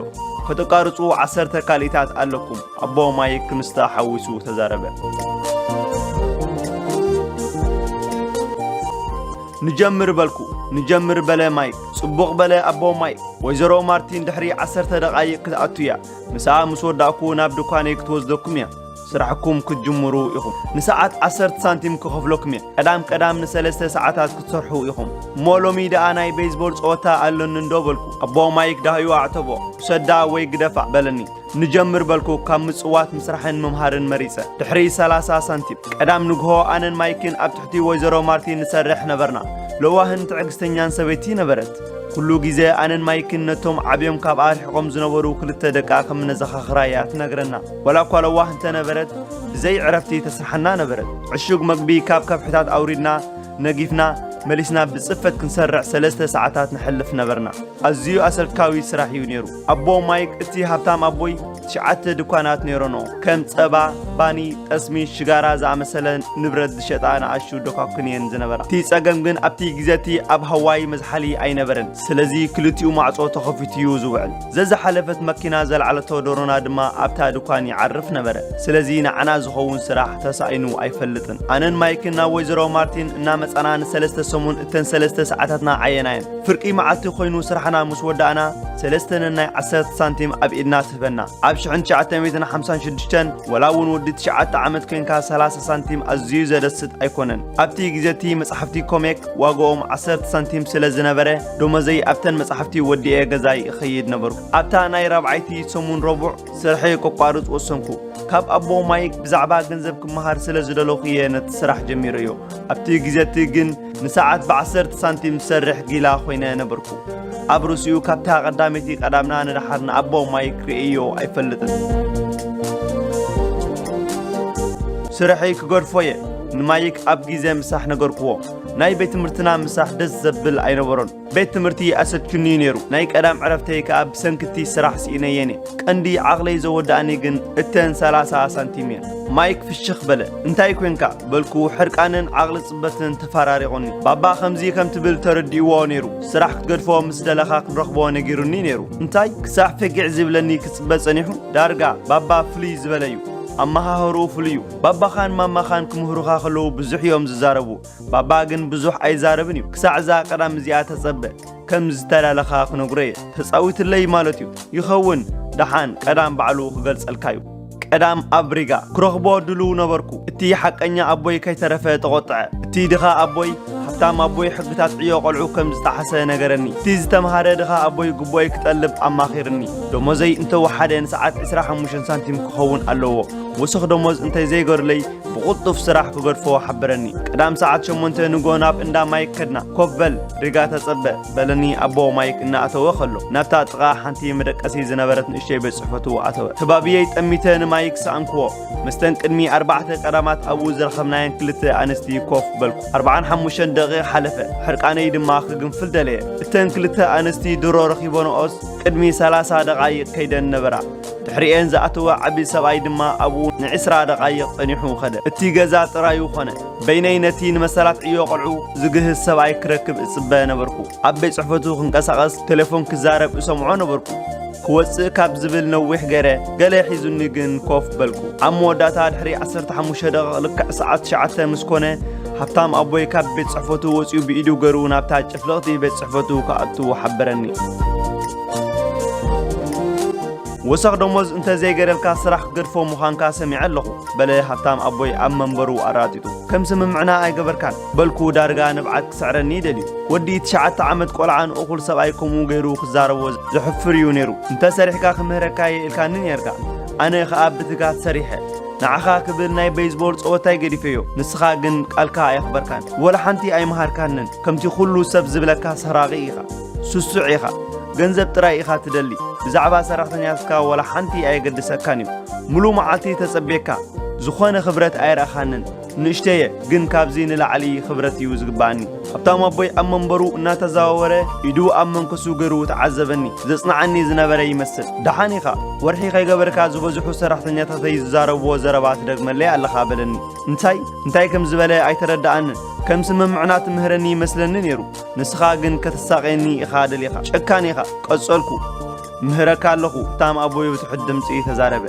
ከተቋርጹ ዓሰርተ ካልኢታት ኣለኩም። ኣቦ ማይክ ምስታ ሓዊሱ ተዛረበ። "ንጀምር" በልኩ። "ንጀምር" በለ ማይክ። "ጽቡቕ" በለ ኣቦ ማይክ። "ወይዘሮ ማርቲን ድሕሪ ዓሰርተ ደቓይቕ ክትኣቱ እያ። ምስኣ ምስ ወዳእኩ ናብ ድኳነይ ክትወስደኩም እያ። ስራሕኩም ክትጅምሩ ኢኹም። ንሰዓት ዓሰርተ ሳንቲም ክኸፍለኩም እየ። ቀዳም ቀዳም ንሰለስተ ሰዓታት ክትሰርሑ ኢኹም። እሞ ሎሚ ደኣ ናይ ቤዝቦል ጸወታ ኣሎኒ እንዶ" በልኩ። ኣቦ ማይክ ዳህዩ ኣዕተቦ። "ውሰዳ ወይ ግደፋ" በለኒ። "ንጀምር" በልኩ፣ ካብ ምጽዋት ምስራሕን ምምሃርን መሪጸ። ድሕሪ ሰላሳ ሳንቲም። ቀዳም ንግሆ ኣነን ማይክን ኣብ ትሕቲ ወይዘሮ ማርቲን ንሰርሕ ነበርና። ለዋህን ትዕግስተኛን ሰበይቲ ነበረት። ኩሉ ግዜ ኣነን ማይክን ነቶም ዓብዮም ካብ ኣርሒቖም ዝነበሩ ክልተ ደቃ ከም ነዘኻኽራ እያ ትነግረና። ዋላ እኳ ለዋህ እንተነበረት፣ ብዘይ ዕረፍቲ ተስርሓና ነበረት። ዕሹግ መግቢ ካብ ከብሕታት ኣውሪድና፣ ነጊፍና፣ መሊስና ብጽፈት ክንሰርሕ ሰለስተ ሰዓታት ነሕልፍ ነበርና። ኣዝዩ ኣሰልካዊ ስራሕ እዩ ነይሩ። ኣቦ ማይክ፣ እቲ ሃብታም ኣቦይ፣ ትሽዓተ ድኳናት ነይሮኖ። ከም ጸባ፣ ባኒ፣ ጠስሚ፣ ሽጋራ ዝኣመሰለ ንብረት ዝሸጣ ንኣሽቱ ደኳኩን እየን ዝነበራ። እቲ ጸገም ግን ኣብቲ ግዜ እቲ ኣብ ሃዋይ መዝሓሊ ኣይነበረን። ስለዚ ክልቲኡ ማዕጾ ተኸፊቱ እዩ ዝውዕል። ዘዝሓለፈት መኪና ዘልዓለቶ ዶሮና ድማ ኣብታ ድኳን ይዓርፍ ነበረ። ስለዚ ንዓና ዝኸውን ስራሕ ተሳኢኑ ኣይፈልጥን። ኣነን ማይክን ናብ ወይዘሮ ማርቲን እናመጻና ንሰለስተ ሰሙን እተን ሰለስተ ሰዓታትና ዓየናየን። ፍርቂ መዓልቲ ኮይኑ ስራሕና ምስ ወዳእና፣ ሰለስተ ነናይ ዓሰርተ ሳንቲም ኣብ ኢድና ትህበና። ኣብ ሽሕን ትሽዓተ ሚእትን ሓምሳን ሽዱሽተን፣ ወላ እውን ወዲ ትሽዓተ ዓመት ኮይንካ፣ ሰላሳ ሳንቲም ኣዝዩ ዘደስት ኣይኮነን። ኣብቲ ግዜ እቲ መጻሕፍቲ ኮሜክ ዋጋኦም ዓሰርተ ሳንቲም ስለ ዝነበረ፣ ደሞዘይ ኣብተን መጻሕፍቲ ወዲኤ ገዛይ እኸይድ ነበርኩ። ኣብታ ናይ ራብዓይቲ ሰሙን ረቡዕ ስርሐይ ከቋርጽ ወሰንኩ። ካብ ኣቦ ማይክ ብዛዕባ ገንዘብ ክመሃር ስለ ዝደለኹ እየ ነቲ ስራሕ ጀሚረዮ። ኣብቲ ግዜ እቲ ግን ንሰዓት ብዓሰርተ ሳንቲም ዝሰርሕ ጊላ ኮይነ ነበርኩ። ኣብ ርእሲኡ ካብታ ቀዳመይቲ ቀዳምና ንደሓር ንኣቦ ማይክ ርእየዮ ኣይፈልጥን። ስርሐይ ክገድፎ እየ። ንማይክ ኣብ ግዜ ምሳሕ ነገርክዎ። ናይ ቤት ትምህርትና ምሳሕ ደስ ዘብል ኣይነበሮን። ቤት ትምህርቲ ኣሰልችኒ ነይሩ። ናይ ቀዳም ዕረፍተይ ከኣ ብሰንኪ እቲ ስራሕ ስኢነየን እየ። ቀንዲ ዓቕለይ ዘወድኣኒ ግን እተን ሰላሳ ሳንቲም እየን። ማይክ ፍሽኽ በለ። "እንታይ ኮንካ?" በልኩ ሕርቃንን ዓቕሊ ጽበትን ተፈራሪቑኒ። "ባባ ከምዚ ከም ትብል ተረዲእዎ ነይሩ። ስራሕ ክትገድፎ ምስ ደለኻ ክንረኽቦ ነጊሩኒ ነይሩ። እንታይ?" ክሳዕ ፈጊዕ ዝብለኒ ክጽበ ጸኒሑ፣ "ዳርጋ ባባ ፍልይ ዝበለ እዩ። ኣመሃህርኡ ፍሉይ እዩ። ባባኻን ማማኻን ክምህሩኻ ከለዉ ብዙሕ እዮም ዝዛረቡ። ባባ ግን ብዙሕ ኣይዛረብን እዩ። ክሳዕ እዛ ቀዳም እዚኣ ተጸበ። ከም ዝተላለኻ ክነግሮ እየ። ተጻዊትለይ ማለት እዩ። ይኸውን፣ ደሓን ቀዳም ባዕሉ ክገልጸልካ እዩ።" ቀዳም ኣብ ሪጋ ክረኽቦ ድሉው ነበርኩ። እቲ ሓቀኛ ኣቦይ ከይተረፈ ተቖጥዐ። እቲ ድኻ ኣቦይ፣ ሃብታም ኣቦይ ሕግታት ዕዮ ቆልዑ ከም ዝጠሓሰ ነገረኒ። እቲ ዝተምሃረ ድኻ ኣቦይ ግቡኣይ ክጠልብ ኣማኺርኒ። ደሞዘይ እንተወሓደ ንሰዓት ዕስራ ሓሙሽተ ሳንቲም ክኸውን ኣለዎ። ወሰኽ ደሞዝ እንተዘይገሩለይ ብቕልጡፍ ስራሕ ክገድፎ ሓበረኒ። ቀዳም ሰዓት ሸሞንተ ንግሆ ናብ እንዳ ማይክ ከድና። "ኮፍ በል፣ ሪጋ ተጸበ" በለኒ ኣቦ ማይክ እናኣተወ ከሎ። ናብታ ጥቓ ሓንቲ መደቀሲ ዝነበረት ንእሽተይ ቤት ጽሕፈቱ ኣተወ። ከባብየይ ጠሚተ ንማይክ ሰኣንክዎ። መስተን ቅድሚ ኣርባዕተ ቀዳማት ኣብኡ ዝረኸብናየን ክልተ ኣንስቲ ኮፍ በልኩ። ኣርብዓን ሓሙሽተን ደቂቕ ሓለፈ። ሕርቃነይ ድማ ክግንፍል ደለየ። እተን ክልተ ኣንስቲ ድሮ ረኺቦንኦስ ቅድሚ ሰላሳ ደቓይቕ ከይደን ነበራ። ድሕሪኤን ዝኣተወ ዓቢ ሰብኣይ ድማ ኣብኡ ንዕስራ ደቓይቕ ጸኒሑ ኸደ። እቲ ገዛ ጥራዩ ኾነ። በይነይ ነቲ ንመሰላት ዕዮ ቖልዑ ዝግህስ ሰብኣይ ክረክብ እጽበ ነበርኩ። ኣብ ቤት ጽሕፈቱ ክንቀሳቐስ፣ ቴሌፎን ክዛረብ እሰምዖ ነበርኩ። ክወጽእ ካብ ዝብል ነዊሕ ገይረ፣ ገለ ሒዙኒ ግን ኮፍ በልኩ። ኣብ መወዳእታ ድሕሪ ዓሰርተ ሓሙሽተ ደቂቕ ልክዕ ሰዓት ትሽዓተ ምስ ኮነ፣ ሃብታም ኣቦይ ካብ ቤት ጽሕፈቱ ወጺኡ ብኢዱ ገይሩ ናብታ ጭፍልቕቲ ቤት ጽሕፈቱ ክኣቱ ሓበረኒ። "ወሰኽ ደሞዝ እንተ ዘይገደልካ ስራሕ ክትገድፎ ምዃንካ ሰሚዐ ኣለኹ" በለ ሃብታም ኣቦይ ኣብ መንበሩ ኣራጢጡ። "ከም ስምምዕና ኣይገበርካን" በልኩ ዳርጋ ንብዓት ክስዕረኒ ደልዩ። ወዲ ትሽዓተ ዓመት ቆልዓን እኹል ሰብኣይ ከምኡ ገይሩ ክዛረቦ ዘሕፍር እዩ ነይሩ። "እንተ ሰሪሕካ ክምህረካ እየ ኢልካኒ ነይርካ። ኣነ ኸኣ ብትጋት ሰሪሐ። ንዓኻ ክብል ናይ ቤይዝቦል ጸወታይ ገዲፈዮ። ንስኻ ግን ቃልካ ኣየኽበርካን። ወላ ሓንቲ ኣይመሃርካንን። ከምቲ ኩሉ ሰብ ዝብለካ ሰራቒ ኢኻ። ስሱዕ ኢኻ። ገንዘብ ጥራይ ኢኻ ትደሊ። ብዛዕባ ሰራሕተኛታትካ ወላ ሓንቲ ኣየገድሰካን እዩ። ሙሉ መዓልቲ ተጸብየካ። ዝኾነ ክብረት ኣይረኣኻንን። ንእሽተየ፣ ግን ካብዚ ንላዕሊ ክብረት እዩ ዝግባኣኒ።" ሃብታም ኣቦይ ኣብ መንበሩ እናተዛወረ ኢዱ ኣብ መንከሱ ገይሩ ተዓዘበኒ። ዘጽንዓኒ ዝነበረ ይመስል። "ደሓን ኢኻ፣ ወርሒ ከይገበርካ ዝበዝሑ ሰራሕተኛታተይ ዝዛረብዎ ዘረባ ትደግመለይ ኣለኻ" በለኒ። "እንታይ? እንታይ ከም ዝበለ ኣይተረድኣንን። ከም ስምምዕና ትምህረኒ ይመስለኒ ነይሩ። ንስኻ ግን ከተሳቕየኒ ኢኻ ደሊኻ። ጨካን ኢኻ።" ቀጸልኩ። "ምህረካ ኣለኹ" ሃብታም ኣቦይ ብትሑት ድምጺ ተዛረበ።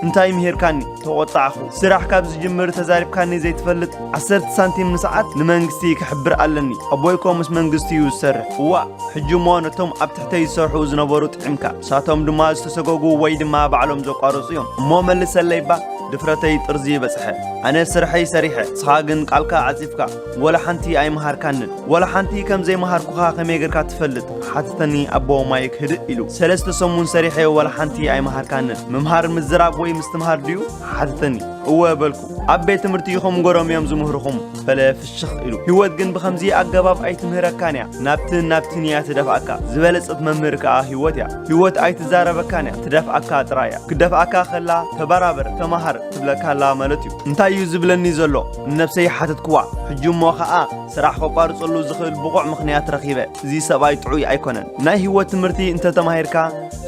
"እንታይ ምሂርካኒ?" ተቖጣዕኹ። "ስራሕ ካብ ዝጅምር ተዛሪብካኒ ዘይትፈልጥ። ዓሰርተ ሳንቲም ንሰዓት ንመንግስቲ ክሕብር ኣለኒ። ኣቦይኮ ምስ መንግስቲ እዩ ዝሰርሕ። እዋእ፣ ሕጂ እሞ ነቶም ኣብ ትሕተይ ዝሰርሑ ዝነበሩ ጥዒምካ። ንሳቶም ድማ ዝተሰጎጉ ወይ ድማ ባዕሎም ዘቋረጹ እዮም። እሞ መልሰለይ እባ!" ድፍረተይ ጥርዚ በጽሐ። "ኣነ ስርሐይ ሰሪሐ፣ ንስኻ ግን ቃልካ ዓጺፍካ። ወላ ሓንቲ ኣይመሃርካንን።" "ወላ ሓንቲ ከም ዘይመሃርኩኻ ከመይ ጌርካ ትፈልጥ?" ሓተተኒ ኣቦ ማይክ ህድእ ኢሉ። "ሰለስተ ሰሙን ሰሪሐ ወላ ሓንቲ ኣይመሃርካንን። ምምሃር ምዝራብ ወይ ምስትምሃር ድዩ?" ሓተተኒ። እወ በልኩ። ኣብ ቤት ትምህርቲ ኢኹም ገሮም እዮም ዝምህርኹም፣ በለ ፍሽኽ ኢሉ። ህይወት ግን ብኸምዚ ኣገባብ ኣይትምህረካን እያ፣ ናብትን ናብትን እያ ትደፍኣካ። ዝበለጸት መምህር ከኣ ህይወት እያ። ህይወት ኣይትዛረበካን እያ፣ ትደፍኣካ ጥራይ እያ። ክደፍኣካ ከላ ተበራበር፣ ተማሃር ትብለካላ ማለት እዩ። እንታይ እዩ ዝብለኒ ዘሎ? ንነብሰይ ሓተትክዋ። ሕጂ እሞ ኸኣ ስራሕ ከቋርጸሉ ዝኽእል ብቑዕ ምኽንያት ረኺበ። እዚ ሰብኣይ ጥዑይ ኣይኮነን። ናይ ህይወት ትምህርቲ እንተ ተማሂርካ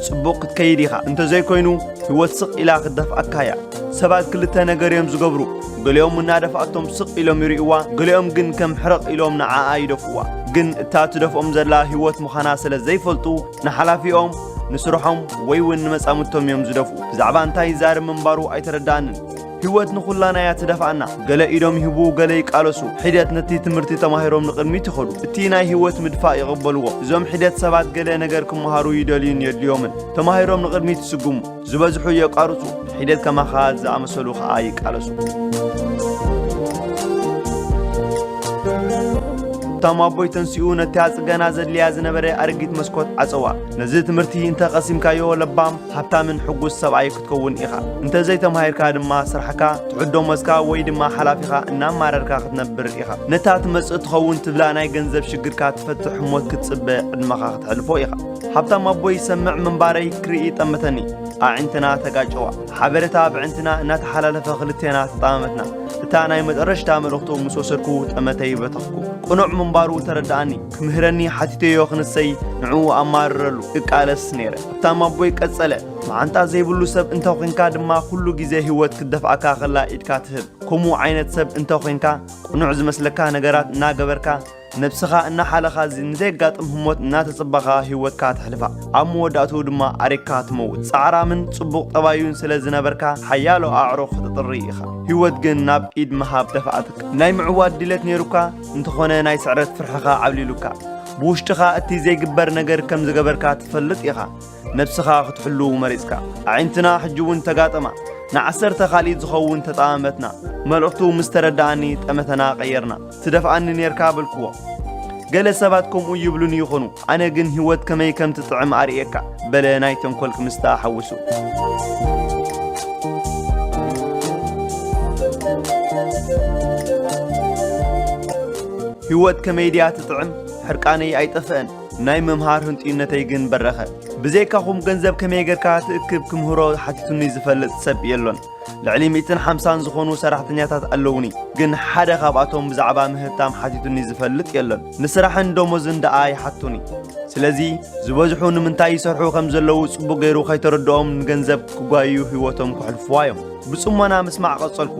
ጽቡቕ ክትከይድ ኢኻ። እንተ ዘይኮይኑ ህይወት ስቕ ኢላ ክትደፍኣካ እያ። ሰባት ክልተ ነገር እዮም ዝገብሩ። ገሊኦም እናደፍኣቶም ስቕ ኢሎም ይርእይዋ፣ ገሊኦም ግን ከም ሕርቕ ኢሎም ንዓኣ ይደፍእዋ። ግን እታ ትደፍኦም ዘላ ህይወት ምዃና ስለ ዘይፈልጡ ንሓላፊኦም፣ ንስርሖም ወይ እውን ንመጻምድቶም እዮም ዝደፍኡ። ብዛዕባ እንታይ ይዛረብ ምንባሩ ኣይተረዳኣንን። ህይወት ንኹላና እያ ትደፍኣና። ገለ ኢዶም ይህቡ፣ ገለ ይቃለሱ። ሒደት ነቲ ትምህርቲ ተማሂሮም ንቕድሚት ይኸዱ። እቲ ናይ ህይወት ምድፋእ ይቕበልዎ። እዞም ሒደት ሰባት ገለ ነገር ክመሃሩ ይደልዩን የድልዮምን። ተማሂሮም ንቕድሚት ይስጉሙ። ዝበዝሑ የቋርጹ። ሒደት ከማኻ ዝኣመሰሉ ኸኣ ይቃለሱ። እቶም ኣቦይ ተንሲኡ ነታ ጽገና ዘድልያ ዝነበረ ኣረጊት መስኮት ዓጸዋ። ነዚ ትምህርቲ እንተ ቀሲምካዮ ለባም፣ ሃብታምን ሕጉስ ሰብኣይ ክትከውን ኢኻ። እንተ ዘይተማሂርካ ድማ ስራሕካ፣ ትሑት ደሞዝካ ወይ ድማ ሓላፊኻ እናማረርካ ክትነብር ኢኻ። ነታ ትመጽእ ትኸውን ትብላ ናይ ገንዘብ ሽግርካ ትፈትሕ ህሞት ክትጽበ ዕድመኻ ክተሕልፎ ኢኻ። ሃብታም ኣቦይ ሰምዕ ምንባረይ ክርኢ ጠመተኒ። ኣዒንትና ተጋጨዋ። ሓበሬታ ብዕንትና እናተሓላለፈ ክልቴና ተጠማመትና። እታ ናይ መጠረሽታ መልእኽቱ ምስ ወሰድኩ ጠመተይ በተኽኩ። ቅኑዕ ምንባሩ ተረድኣኒ። ክምህረኒ ሓቲተዮ ክንሰይ ንዕኡ ኣማርረሉ እቃለስ ነይረ። ሃብታም ኣቦይ ቀጸለ። መዓንጣ ዘይብሉ ሰብ እንተ ኾንካ ድማ ኩሉ ግዜ ህይወት ክትደፍኣካ ከላ ኢድካ ትህብ። ከምኡ ዓይነት ሰብ እንተ ኾንካ ቅኑዕ ዝመስለካ ነገራት እናገበርካ ነብስኻ እናሓለኻ ዚ-፣ ንዘየጋጥም ህሞት እናተጸበኻ ህይወትካ ተሕልፋ። ኣብ መወዳእትኡ ድማ ኣሪግካ ትመውት። ጻዕራምን ጽቡቕ ጠባዩን ስለ ዝነበርካ ሓያሎ ኣዕሩኽ ክትጥሪ ኢኻ። ህይወት ግን ናብ ኢድ ምሃብ ደፍኣትካ። ናይ ምዕዋት ድሌት ነይሩካ እንተኾነ ናይ ስዕረት ፍርሕኻ ዓብሊሉካ። ብውሽጥኻ እቲ ዘይግበር ነገር ከም ዝገበርካ ትፈልጥ ኢኻ። ነብስኻ ክትሕሉ መሪጽካ። ኣዒንትና ሕጂ እውን ተጋጠማ። ንዓሰርተ ካልኢት ዝኸውን ተጠማመትና። መልእኽቱ ምስ ተረድኣኒ ጠመተና ቀየርና። ትደፍኣኒ ኔርካ በልክዎ። ገለ ሰባት ከምኡ ይብሉኒ ይኾኑ፣ ኣነ ግን ህይወት ከመይ ከም ትጥዕም ኣርእየካ፣ በለ ናይ ተንኮል ክምስታ ሓዊሱ። ህይወት ከመይ ድያ ትጥዕም? ሕርቃነይ ኣይጠፍአን። ናይ ምምሃር ህንጡይነተይ ግን በረኸ። ብዘይካኹም ገንዘብ ከመይ ጌርካ ትእክብ ክምህሮ ሓቲቱኒ ዝፈልጥ ሰብ የሎን። ልዕሊ ሚእትን ሓምሳን ዝኾኑ ሰራሕተኛታት ኣለዉኒ፣ ግን ሓደ ካብኣቶም ብዛዕባ ምህርታም ሓቲቱኒ ዝፈልጥ የሎን። ንስራሕን ደሞዝን ደኣ ይሓቱኒ። ስለዚ ዝበዝሑ ንምንታይ ይሰርሑ ከም ዘለዉ ጽቡቕ ገይሩ ከይተረድኦም ንገንዘብ ክጓዩ ህይወቶም ከሕልፍዋ እዮም። ብጽሞና ምስማዕ ቀጸልኩ።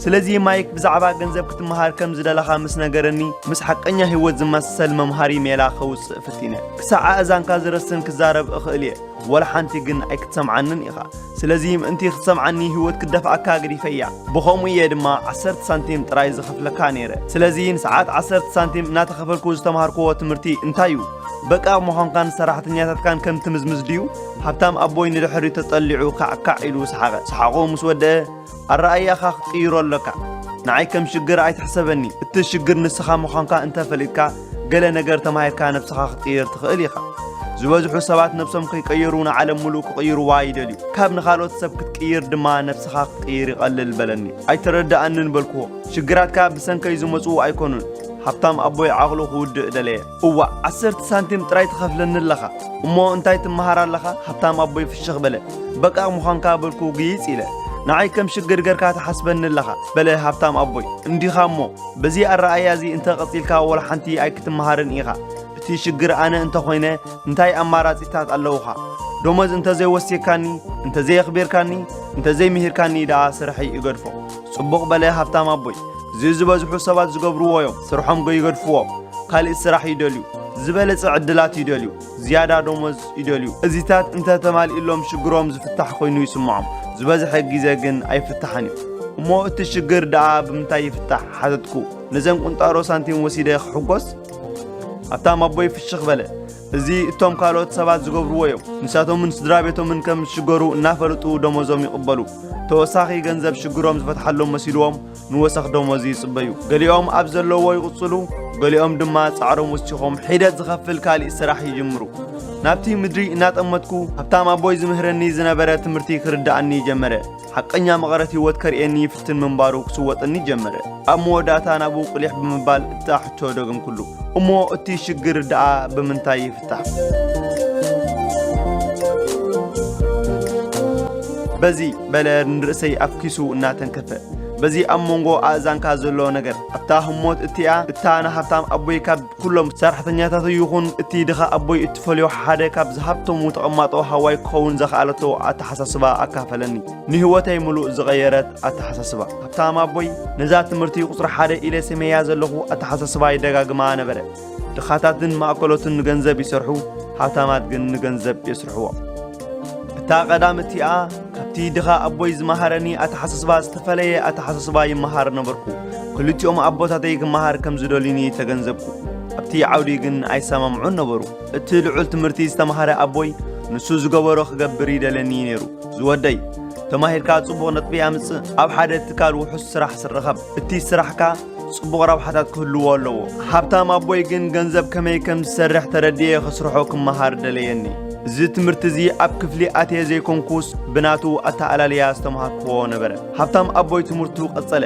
ስለዚ ማይክ ብዛዕባ ገንዘብ ክትመሃር ከም ዝደለኻ ምስ ነገረኒ፣ ምስ ሓቀኛ ህይወት ዝመሰል መምሃሪ ሜላ ከውጽእ ፈቲነ። ክሳዕ ኣእዛንካ ዝረስን ክዛረብ እኽእል እየ፣ ወላ ሓንቲ ግን ኣይክትሰምዓንን ኢኻ። ስለዚ ምእንቲ ክትሰምዓኒ ህይወት ክደፍኣካ ገዲፈያ። ብኸምኡ እየ ድማ ዓሰርተ ሳንቲም ጥራይ ዝኸፍለካ ነይረ። ስለዚ ንሰዓት ዓሰርተ ሳንቲም እናተኸፈልኩ ዝተምሃርክዎ ትምህርቲ እንታይ እዩ? በቃ ምዃንካን ሰራሕተኛታትካን ከም ትምዝምዝ ድዩ? ሃብታም ኣቦይ ንድሕሪት ተጠሊዑ ካዕካዕ ኢሉ ሰሓቐ። ሰሓቑ ምስ ወደአ፣ ኣረኣእያኻ ክትቅይሮ ኣሎካ። ንዓይ ከም ሽግር ኣይትሕሰበኒ። እቲ ሽግር ንስኻ ምዃንካ እንተ ፈሊጥካ፣ ገለ ነገር ተማሂርካ ነብስኻ ክትቅይር ትኽእል ኢኻ። ዝበዝሑ ሰባት ነብሶም ከይቀየሩ ንዓለም ምሉእ ክቕይርዋ ይደልዩ። ካብ ንኻልኦት ሰብ ክትቅይር ድማ ነብስኻ ክትቅይር ይቐልል በለኒ። ኣይተረድኣንን በልክዎ። ሽግራትካ ብሰንከይ ዝመጹ ኣይኮኑን። ሃብታም ኣቦይ ዓቕሉ ክውድእ ደለየ። እዋእ፣ ዓሰርተ ሳንቲም ጥራይ ትኸፍለኒ ኣለኻ። እሞ እንታይ ትመሃር ኣለኻ? ሃብታም ኣቦይ ፍሽኽ በለ። በቃ ምዃንካ በልኩ ግይጽ ኢለ። ንዓይ ከም ሽግር ገርካ ትሓስበኒ ኣለኻ፣ በለ ሃብታም ኣቦይ። እንዲኻ እሞ፣ በዚ ኣረኣእያ እዚ እንተ ቀጺልካ ወላ ሓንቲ ኣይክትመሃርን ኢኻ። እቲ ሽግር ኣነ እንተ ኾይነ እንታይ ኣማራጺታት ኣለዉኻ? ደሞዝ እንተ ዘይወስየካኒ፣ እንተ ዘየኽቢርካኒ፣ እንተ ዘይምሂርካኒ ደኣ ስርሐይ እገድፎ። ጽቡቕ በለ ሃብታም ኣቦይ። እዚ ዝበዝሑ ሰባት ዝገብርዎ እዮም። ስርሖም ይገድፍዎ። ካልእ ስራሕ ይደልዩ። ዝበለጸ ዕድላት ይደልዩ። ዝያዳ ደሞዝ ይደልዩ። እዚታት እንተ ተማሊእሎም ሽግሮም ዝፍታሕ ኮይኑ ይስምዖም። ዝበዝሐ ግዜ ግን ኣይፍታሕን እዩ። እሞ እቲ ሽግር ደኣ ብምንታይ ይፍታሕ? ሓተትኩ። ነዘን ቁንጣሮ ሳንቲም ወሲደ ክሕጎስ? ሃብታም ኣቦይ ፍሽኽ በለ። እዚ እቶም ካልኦት ሰባት ዝገብርዎ እዮም። ንሳቶምን ስድራ ቤቶምን ከም ዝሽገሩ እናፈለጡ ደሞዞም ይቕበሉ። ተወሳኺ ገንዘብ ሽግሮም ዝፈትሓሎም መሲልዎም ንወሰኽ ደሞዝ ይጽበዩ። ገሊኦም ኣብ ዘለዎ ይቕጽሉ፣ ገሊኦም ድማ ጻዕሮም ወሲኾም ሒደት ዝኸፍል ካልእ ስራሕ ይጅምሩ። ናብቲ ምድሪ እናጠመትኩ ሃብታም ኣቦይ ዝምህረኒ ዝነበረ ትምህርቲ ክርድኣኒ ጀመረ። ሓቀኛ መቐረት ህይወት ከርእየኒ ይፍትን ምንባሩ ክስወጠኒ ጀመረ። ኣብ መወዳእታ ናብኡ ቅሊሕ ብምባል እታ ሕቶ ደገምኩሉ። እሞ እቲ ሽግር ደኣ ብምንታይ ይፍታሕ? በዚ በለ ንርእሰይ ኣብ ኪሱ እናተንከፈ። በዚ ኣብ መንጎ ኣእዛንካ ዘሎ ነገር፣ ኣብታ ህሞት እቲኣ፣ እታ ንሃብታም ኣቦይ ካብ ኩሎም ሰራሕተኛታቱ ይኹን እቲ ድኻ ኣቦይ እትፈልዮ ሓደ ካብ ዝሃብተሙ ተቐማጦ ሃዋይ ክኸውን ዘኽኣለቶ ኣተሓሳስባ ኣካፈለኒ። ንህይወተይ ምሉእ ዝቐየረት ኣተሓሳስባ። ሃብታም ኣቦይ ነዛ ትምህርቲ ቁጽሪ ሓደ ኢለ ሰመያ ዘለኹ ኣተሓሳስባ ይደጋግማ ነበረ። ድኻታትን ማእከሎትን ንገንዘብ ይሰርሑ፣ ሃብታማት ግን ንገንዘብ የስርሕዎ። እታ ቀዳም እቲኣ ካብቲ ድኻ ኣቦይ ዝመሃረኒ ኣተሓሳስባ ዝተፈለየ ኣተሓሳስባ ይመሃር ነበርኩ። ክልቲኦም ኣቦታተይ ክመሃር ከም ዝደልዩኒ ተገንዘብኩ። ኣብቲ ዓውዲ ግን ኣይሰማምዑን ነበሩ። እቲ ልዑል ትምህርቲ ዝተመሃረ ኣቦይ ንሱ ዝገበሮ ክገብር ይደለኒ ነይሩ። ዝወደይ፣ ተማሂርካ ጽቡቕ ነጥቢ ኣምጽእ፣ ኣብ ሓደ ትካል ውሑስ ስራሕ ርኸብ። እቲ ስራሕካ ጽቡቕ ረብሓታት ክህልዎ ኣለዎ። ሃብታም ኣቦይ ግን ገንዘብ ከመይ ከም ዝሰርሕ ተረዲኤ ክስርሖ ክመሃር ደለየኒ። እዚ ትምህርቲ እዚ ኣብ ክፍሊ ኣትየ ዘይኮንኩስ ብናቱ ኣተኣላልያ ዝተምሃርክዎ ነበረ። ሃብታም ኣቦይ ትምህርቱ ቀጸለ።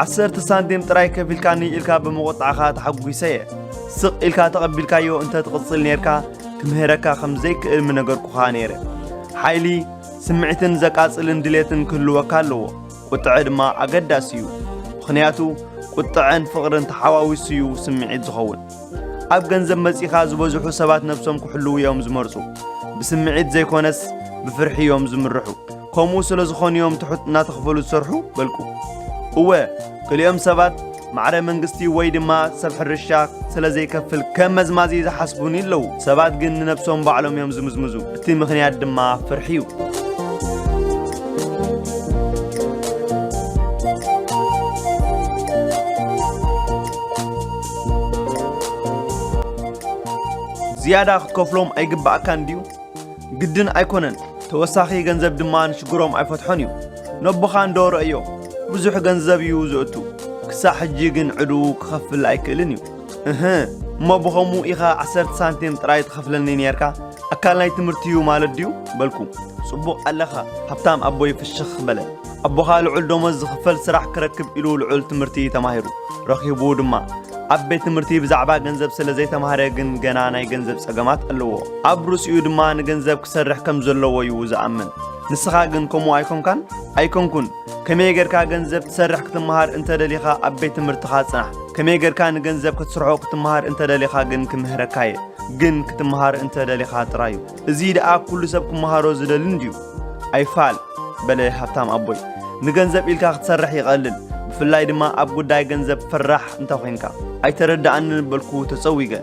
"ዓሰርተ ሳንቲም ጥራይ ከፊልካኒ" ኢልካ ብምቑጣዕኻ ተሓጒሰ እየ። ስቕ ኢልካ ተቐቢልካዮ እንተ ትቕጽል ኔርካ ክምህረካ ከም ዘይክእል ምነገርኩኻ ኔረ። ሓይሊ፣ ስምዒትን ዘቃጽልን ድሌትን ክህልወካ ኣለዎ። ቁጥዐ ድማ ኣገዳሲ እዩ። ምኽንያቱ ቁጥዐን ፍቕርን ተሓዋዊሱ እዩ ስምዒት ዝኸውን። ኣብ ገንዘብ መጺኻ ዝበዝሑ ሰባት ነብሶም ክሕልዉ እዮም ዝመርጹ። ብስምዒት ዘይኮነስ ብፍርሒ እዮም ዝምርሑ። ከምኡ ስለ ዝኾኑ እዮም ትሑት እናተኽፈሉ ዝሰርሑ በልኩ። እወ፣ ገሊኦም ሰባት ማዕረ መንግስቲ ወይ ድማ ሰብ ሕርሻ ስለ ዘይከፍል ከም መዝማዚ ዝሓስቡኒ ኣለዉ። ሰባት ግን ንነብሶም ባዕሎም እዮም ዝምዝምዙ። እቲ ምኽንያት ድማ ፍርሒ እዩ። ዝያዳ ክትከፍሎም ኣይግባኣካን ድዩ? ግድን ኣይኮነን። ተወሳኺ ገንዘብ ድማ ንሽግሮም ኣይፈትሖን እዩ። ነቦኻ እንዶ ረእዮ፣ ብዙሕ ገንዘብ እዩ ዝእቱ። ክሳዕ ሕጂ ግን ዕድኡ ክኸፍል ኣይክእልን እዩ። እህ፣ እሞ ብኸምኡ ኢኻ ዓሰርተ ሳንቲም ጥራይ ትኸፍለኒ ነርካ? ኣካል ናይ ትምህርቲ እዩ ማለት ድዩ? በልኩ። ጽቡቕ ኣለኻ፣ ሃብታም ኣቦይ ፍሽኽ በለ። ኣቦኻ ልዑል ደሞዝ ዝኽፈል ስራሕ ክረክብ ኢሉ ልዑል ትምህርቲ ተማሂሩ፣ ረኺቡ ድማ። ኣብ ቤት ትምህርቲ ብዛዕባ ገንዘብ ስለ ዘይተማህረ ግን ገና ናይ ገንዘብ ጸገማት ኣለዎ። ኣብ ርእሲኡ ድማ ንገንዘብ ክሰርሕ ከም ዘለዎ እዩ ዝኣምን። ንስኻ ግን ከምኡ ኣይኮንካን? ኣይኮንኩን። ከመይ ጌርካ ገንዘብ ትሰርሕ ክትመሃር እንተ ደሊኻ ኣብ ቤት ትምህርትኻ ጽናሕ። ከመይ ጌርካ ንገንዘብ ክትስርሖ ክትመሃር እንተ ደሊኻ ግን ክምህረካ እየ። ግን ክትመሃር እንተ ደሊኻ ጥራይ እዩ። እዚ ደኣ ኩሉ ሰብ ክመሃሮ ዝደልን ድዩ? ኣይፋል፣ በለ ሃብታም ኣቦይ። ንገንዘብ ኢልካ ክትሰርሕ ይቐልል፣ ብፍላይ ድማ ኣብ ጉዳይ ገንዘብ ፈራሕ እንተ ኾይንካ። ኣይተረድኣንን በልኩ ተጸዊገ።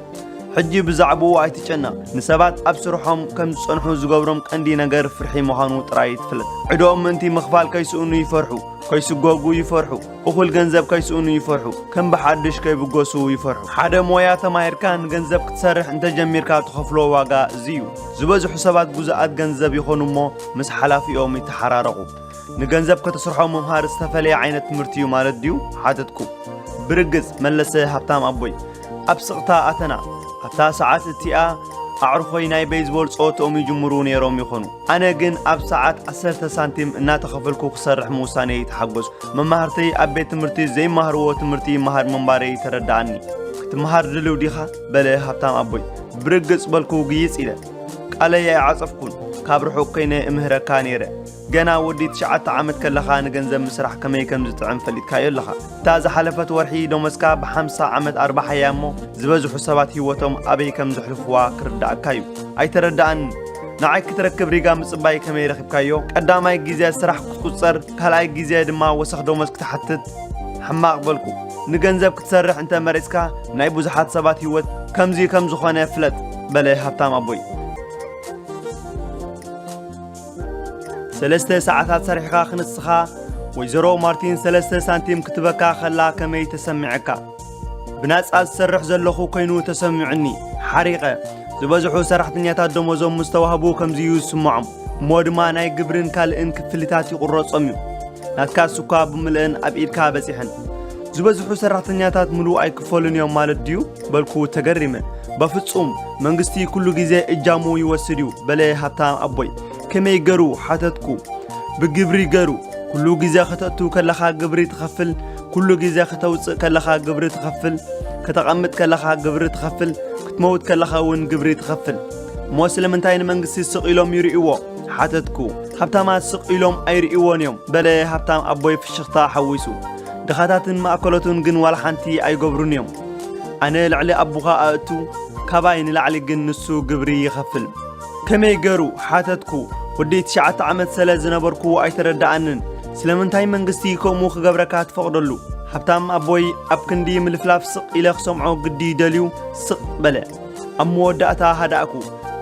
ሕጂ ብዛዕባኡ ኣይትጨነቕ። ንሰባት ኣብ ስርሖም ከም ዝጸንሑ ዝገብሮም ቀንዲ ነገር ፍርሒ ምዃኑ ጥራይ ትፍለጥ። ዕድኦም ምእንቲ ምኽፋል ከይስእኑ ይፈርሑ፣ ከይስጎጉ ይፈርሑ፣ እኹል ገንዘብ ከይስእኑ ይፈርሑ፣ ከም ብሓድሽ ከይብገሱ ይፈርሑ። ሓደ ሞያ ተማሂርካ ንገንዘብ ክትሰርሕ እንተጀሚርካ ትኸፍሎ ዋጋ እዚ እዩ። ዝበዝሑ ሰባት ግዙኣት ገንዘብ ይኾኑ እሞ ምስ ሓላፊኦም ይተሓራረቑ። "ንገንዘብ ከተስርሖ ምምሃር ዝተፈለየ ዓይነት ትምህርቲ እዩ ማለት ድዩ?" ሓተትኩ። ብርግጽ፣ መለሰ ሃብታም ኣቦይ። ኣብ ስቕታ ኣተና። ኣብታ ሰዓት እቲኣ ኣዕሩኾይ ናይ ቤዝቦል ጸወትኦም ይጅምሩ ነይሮም ይኾኑ። ኣነ ግን ኣብ ሰዓት ዓሰርተ ሳንቲም እናተኸፈልኩ ክሰርሕ ምውሳነይ ተሓጎስኩ። መማህርተይ ኣብ ቤት ትምህርቲ ዘይመሃርዎ ትምህርቲ ይመሃር ምንባረይ ተረድኣኒ። "ክትመሃር ድልው ዲኻ?" በለ ሃብታም ኣቦይ። ብርግጽ በልኩ ግይጽ ኢለ። ቃለይ ኣይዓጸፍኩን። ካብ ርሑቕ ኮይነ እምህረካ ነይረ። ገና ወዲ ትሽዓተ ዓመት ከለኻ ንገንዘብ ምስራሕ ከመይ ከም ዝጥዕም ፈሊጥካዮ ኣለኻ። እታ ዝሓለፈት ወርሒ ደሞዝካ ብሓምሳ ዓመት ኣርባሓያ እሞ፣ ዝበዝሑ ሰባት ህይወቶም ኣበይ ከም ዘሕልፍዋ ክርድኣካ እዩ። ኣይተረድኣንን። ንዓይ ክትረክብ ሪጋ ምጽባይ ከመይ ረኺብካዮ? ቀዳማይ ግዜ ስራሕ ክትቁጸር፣ ካልኣይ ግዜ ድማ ወሰኽ ደሞዝ ክትሓትት። ሕማቕ በልኩ። ንገንዘብ ክትሰርሕ እንተ መሪጽካ፣ ናይ ብዙሓት ሰባት ህይወት ከምዚ ከም ዝኾነ ፍለጥ፣ በለ ሃብታም ኣቦይ። ሰለስተ ሰዓታት ሰሪሕካ ክንስኻ፣ ወይዘሮ ማርቲን ሰለስተ ሳንቲም ክትበካ ከላ ከመይ ተሰሚዐካ? ብናጻ ዝሰርሕ ዘለኹ ኮይኑ ተሰሚዑኒ። ሓሪቐ። ዝበዝሑ ሰራሕተኛታት ደሞዞም ምስ ተዋህቡ ከምዚ እዩ ዝስምዖም። እሞ ድማ ናይ ግብርን ካልእን ክፍሊታት ይቑረጾም እዩ። ናትካስ እኳ ብምልእን ኣብ ኢድካ በጺሐን። ዝበዝሑ ሰራሕተኛታት ምሉእ ኣይክፈሉን እዮም ማለት ድዩ? በልኩ ተገሪመ። በፍጹም፣ መንግስቲ ኩሉ ግዜ እጃሙ ይወስድ እዩ፣ በለ ሃብታም ኣቦይ። ከመይ ገሩ? ሓተትኩ። ብግብሪ ገሩ። ኩሉ ግዜ ከተእቱ ከለኻ ግብሪ ትኸፍል፣ ኩሉ ግዜ ከተውጽእ ከለኻ ግብሪ ትኸፍል፣ ከተቐምጥ ከለኻ ግብሪ ትኸፍል፣ ክትመውት ከለኻ እውን ግብሪ ትኸፍል። እሞ ስለምንታይ ንመንግስቲ ስቕ ኢሎም ይርእይዎ? ሓተትኩ። ሃብታማት ስቕ ኢሎም ኣይርእይዎን እዮም፣ በለ ሃብታም ኣቦይ ፍሽኽታ ሓዊሱ። ድኻታትን ማእከሎትን ግን ዋላ ሓንቲ ኣይገብሩን እዮም። ኣነ ልዕሊ ኣቦኻ ኣእቱ፣ ካባይ ንላዕሊ ግን ንሱ ግብሪ ይኸፍል። ከመይ ገሩ? ሓተትኩ። ወዲ ትሽዓተ ዓመት ስለ ዝነበርኩ ኣይተረድኣንን። ስለምንታይ መንግስቲ ከምኡ ክገብረካ ትፈቕደሉ? ሃብታም ኣቦይ ኣብ ክንዲ ምልፍላፍ ስቕ ኢለ ክሰምዖ ግዲ ደልዩ ስቕ በለ። ኣብ መወዳእታ ሃዳእኩ።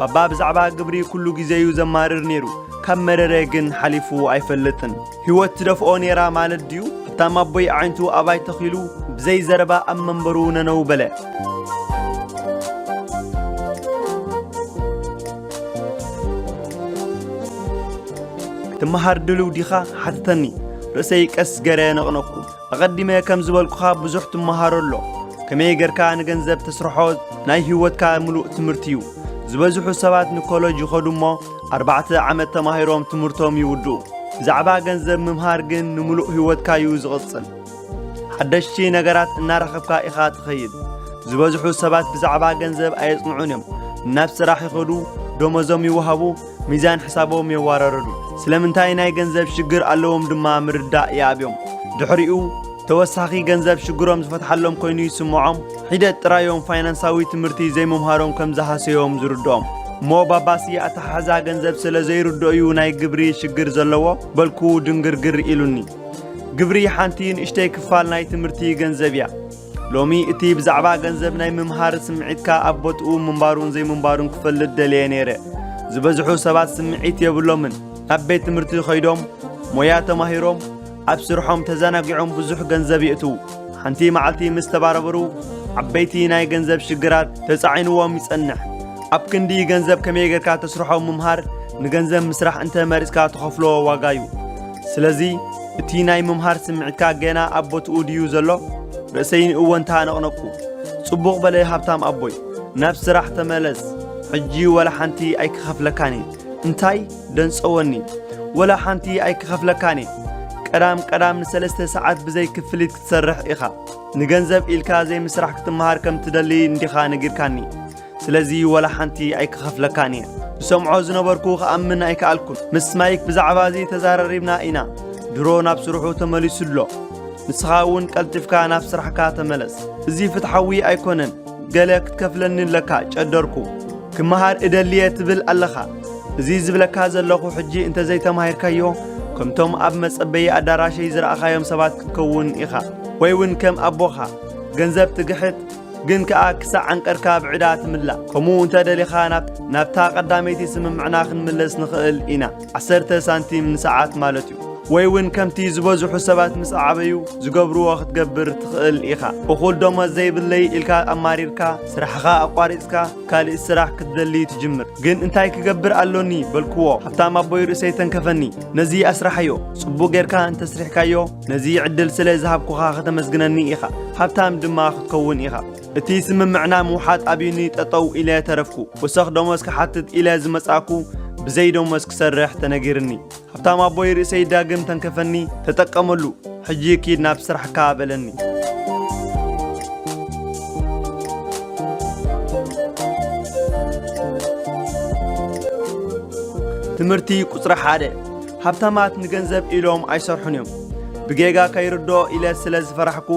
ባባ ብዛዕባ ግብሪ ኩሉ ግዜ'ዩ ዘማርር ነይሩ። ካብ መረረ ግን ሓሊፉ ኣይፈልጥን። ህይወት ትደፍኦ ነይራ ማለት ድዩ? ሃብታም ኣቦይ ኣዒንቱ ኣባይ ተኺሉ ብዘይ ዘረባ ኣብ መንበሩ ነነው በለ። ክትመሃር ድልው ዲኻ? ሓተተኒ። ርእሰይ ቀስ ገረ ነቕነቕኩ። ኣቐዲመ ከም ዝበልኩኻ ብዙሕ ትመሃሮ ኣሎ። ከመይ ጌርካ ንገንዘብ ተስርሖ ናይ ህይወትካ ምሉእ ትምህርቲ እዩ። ዝበዝሑ ሰባት ንኮለጅ ይኸዱ እሞ ኣርባዕተ ዓመት ተማሂሮም ትምህርቶም ይውድኡ። ብዛዕባ ገንዘብ ምምሃር ግን ንምሉእ ህይወትካ እዩ ዝቕጽል። ሓደሽቲ ነገራት እናረኸብካ ኢኻ ትኸይድ። ዝበዝሑ ሰባት ብዛዕባ ገንዘብ ኣየጽንዑን እዮም። ናብ ስራሕ ይኸዱ፣ ደሞዞም ይወሃቡ፣ ሚዛን ሕሳቦም የዋራርዱ። ስለምንታይ ናይ ገንዘብ ሽግር ኣለዎም ድማ ምርዳእ ይኣብዮም። ድሕሪኡ ተወሳኺ ገንዘብ ሽግሮም ዝፈትሓሎም ኮይኑ ይስምዖም። ሒደት ጥራዮም ፋይናንሳዊ ትምህርቲ ዘይምምሃሮም ከም ዝሃሰዮም ዝርድኦም። እሞ ባባሲ ኣተሓሕዛ ገንዘብ ስለ ዘይርድኦ'ዩ ናይ ግብሪ ሽግር ዘለዎ በልኩ ድንግርግር ኢሉኒ። ግብሪ ሓንቲ ንእሽተይ ክፋል ናይ ትምህርቲ ገንዘብ እያ። ሎሚ እቲ ብዛዕባ ገንዘብ ናይ ምምሃር ስምዒትካ ኣብ ቦትኡ ምንባሩን ዘይምንባሩን ክፈልጥ ደልየ ነይረ። ዝበዝሑ ሰባት ስምዒት የብሎምን። ናብ ቤት ትምህርቲ ኸይዶም፣ ሞያ ተማሂሮም፣ ኣብ ስርሖም ተዘናጊዖም ብዙሕ ገንዘብ የእትዉ። ሓንቲ መዓልቲ ምስ ተባረበሩ ዓበይቲ ናይ ገንዘብ ሽግራት ተጻዒንዎም ይጸንሕ። ኣብ ክንዲ ገንዘብ ከመይ ጌርካ ተስርሖ ምምሃር ንገንዘብ ምስራሕ እንተ መሪጽካ ትኸፍሎ ዋጋ እዩ። ስለዚ እቲ ናይ ምምሃር ስምዒትካ ገና ኣብ ቦትኡ ድዩ ዘሎ? ርእሰይ ንእወንታ ነቕነቕኩ። ጽቡቕ በለ ሃብታም ኣቦይ፣ ናብ ስራሕ ተመለስ። ሕጂ ወላ ሓንቲ ኣይክኸፍለካን እየ። እንታይ? ደንጸወኒ። ወላ ሓንቲ ኣይክኸፍለካን እየ። ቀዳም ቀዳም ንሰለስተ ሰዓት ብዘይ ክፍሊት ክትሰርሕ ኢኻ። ንገንዘብ ኢልካ ዘይምስራሕ ክትመሃር ከም ትደሊ እንዲኻ ነጊርካኒ። ስለዚ ወላ ሓንቲ ኣይክኸፍለካን እየ። ዝሰምዖ ዝነበርኩ ክኣምን ኣይከኣልኩን። ምስ ማይክ ብዛዕባ እዚ ተዛራሪብና ኢና። ድሮ ናብ ስርሑ ተመሊሱ ኣሎ። ንስኻ እውን ቀልጢፍካ ናብ ስራሕካ ተመለስ። እዚ ፍትሓዊ ኣይኮነን። ገለ ክትከፍለኒ ኣለካ፣ ጨደርኩ። ክመሃር እደልየ ትብል ኣለኻ። እዚ ዝብለካ ዘለኹ ሕጂ እንተዘይተማሂርካዮ፣ ከምቶም ኣብ መጸበዪ ኣዳራሸይ ዝረኣኻዮም ሰባት ክትከውን ኢኻ። ወይ እውን ከም ኣቦኻ፣ ገንዘብ ትግሕጥ፣ ግን ከኣ ክሳዕ ዓንቀርካ ብዕዳ ትምላእ። ከምኡ እንተ ደሊኻ፣ ናብ-፣ ናብታ ቀዳመይቲ ስምምዕና ክንምለስ ንኽእል ኢና። ዓሰርተ ሳንቲም ንሰዓት ማለት እዩ። ወይ እውን ከምቲ ዝበዝሑ ሰባት ምስ ዓበዩ ዝገብርዎ ክትገብር ትኽእል ኢኻ። እኹል ደሞዝ ዘይብለይ ኢልካ ኣማሪርካ፣ ስራሕኻ ኣቋሪጽካ፣ ካልእ ስራሕ ክትደሊ ትጅምር። ግን እንታይ ክገብር ኣሎኒ? በልክዎ። ሃብታም ኣቦይ ርእሰይ ተንከፈኒ። ነዚ ኣስራሓዮ። ጽቡቕ ጌርካ እንተስሪሕካዮ፣ ነዚ ዕድል ስለ ዝሃብኩኻ ከተመስግነኒ ኢኻ። ሃብታም ድማ ክትከውን ኢኻ። እቲ ስምምዕና ምውሓጥ ኣብዩኒ ጠጠው ኢለ ተረፍኩ። ወሰኽ ደሞዝ ክሓትት ኢለ ዝመጻእኩ፣ ብዘይ ደሞዝ ክሰርሕ ተነጊርኒ። ሃብታም ኣቦይ ርእሰይ ዳግም ተንከፈኒ፣ ተጠቀመሉ፣ ሕጂ ኪድ ናብ ስራሕካ በለኒ። ትምህርቲ ቁጽሪ ሓደ። ሃብታማት ንገንዘብ ኢሎም ኣይሰርሑን እዮም። ብጌጋ ከይርድኦ ኢለ ስለ ዝፈራሕኩ፣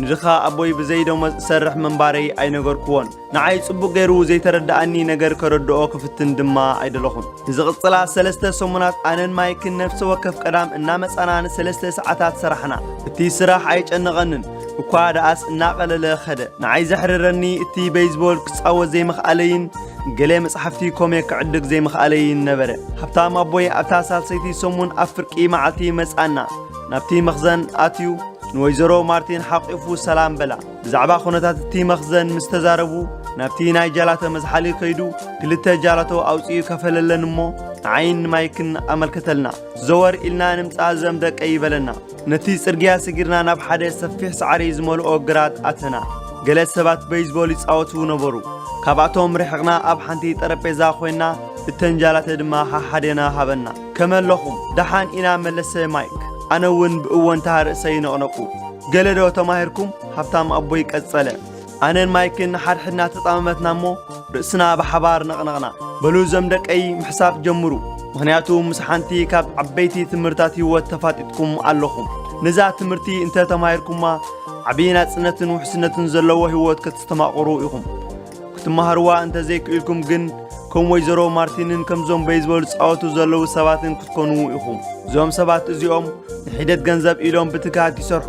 ንድኻ ኣቦይ ብዘይ ደሞዝ እሰርሕ ምንባረይ ኣይነገርክዎን። ንዓይ ጽቡቕ ገይሩ ዘይተረድኣኒ ነገር ከረድኦ ክፍትን ድማ ኣይደለኹን። ንዝቕጽላ ሰለስተ ሰሙናት ኣነን ማይክን ነፍሲ ወከፍ ቀዳም እናመጻና ንሰለስተ ሰዓታት ሰራሕና። እቲ ስራሕ ኣይጨነቐንን፣ እኳ ደኣስ እናቐለለ ኸደ። ንዓይ ዘሕርረኒ እቲ በይዝቦል ክጻወት ዘይምኽኣለይን ገለ መጻሕፍቲ ኮሜ ክዕድግ ዘይምኽኣለይን ነበረ። ሃብታም ኣቦይ ኣብታ ሳልሰይቲ ሰሙን ኣብ ፍርቂ መዓልቲ መጻና። ናብቲ መኽዘን ኣትዩ ንወይዘሮ ማርቲን ሓቂፉ ሰላም በላ። ብዛዕባ ኩነታት እቲ መኽዘን ምስ ተዛረቡ፣ ናብቲ ናይ ጃላቶ መዝሓሊ ከይዱ፣ ክልተ ጃላቶ ኣውጺኡ ከፈለለን እሞ፣ ንዓይን ንማይክን ኣመልከተልና። ዘወር ኢልና ንምጻእ ዘም ደቀይ በለና። ነቲ ጽርግያ ሰጊርና ናብ ሓደ ሰፊሕ ሳዕሪ ዝመልኦ ግራት ኣተና። ገለ ሰባት በይዝቦል ይጻወቱ ነበሩ። ካብኣቶም ርሒቕና ኣብ ሓንቲ ጠረጴዛ ኮይንና፣ እተን ጃላተ ድማ ሓሓዴና ሃበና። ከመይ ኣለኹም? ደሓን ኢና፣ መለሰ ማይክ። ኣነ እውን ብእወንታ ርእሰይ ነቕነቁ። "ገለ ዶ ተማሂርኩም?" ሃብታም ኣቦይ ቀጸለ። ኣነን ማይክን ንሓድሕድና ተጣመመትና እሞ ርእስና ብሓባር ነቕነቕና። "በሉ እዞም ደቀይ ምሕሳብ ጀምሩ፣ ምኽንያቱ ምስ ሓንቲ ካብ ዓበይቲ ትምህርታት ህይወት ተፋጢጥኩም ኣለኹም። ነዛ ትምህርቲ እንተ ተማሂርኩማ ዓብዪ ናጽነትን ውሕስነትን ዘለዎ ህይወት ከተስተማቕሩ ኢኹም። ክትመሃርዋ እንተ ዘይክኢልኩም ግን ከም ወይዘሮ ማርቲንን ከምዞም በይዝቦል ዝጻወቱ ዘለዉ ሰባትን ክትኮኑ ኢኹም። እዞም ሰባት እዚኦም ንሒደት ገንዘብ ኢሎም ብትግሃት ይሰርሑ።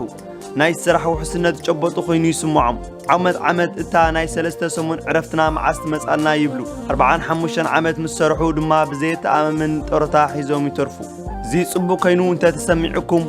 ናይ ስራሕ ውሕስነት ዝጨበጡ ኮይኑ ይስምዖም። ዓመት ዓመት እታ ናይ ሰለስተ ሰሙን ዕረፍትና መዓስ ትመጻልና ይብሉ። ኣርብዓን ሓሙሽተን ዓመት ምስ ሰርሑ ድማ ብዘየተኣማምን ጡረታ ሒዞም ይተርፉ። እዚ ጽቡቕ ኮይኑ እንተ ተሰሚዑኩም፣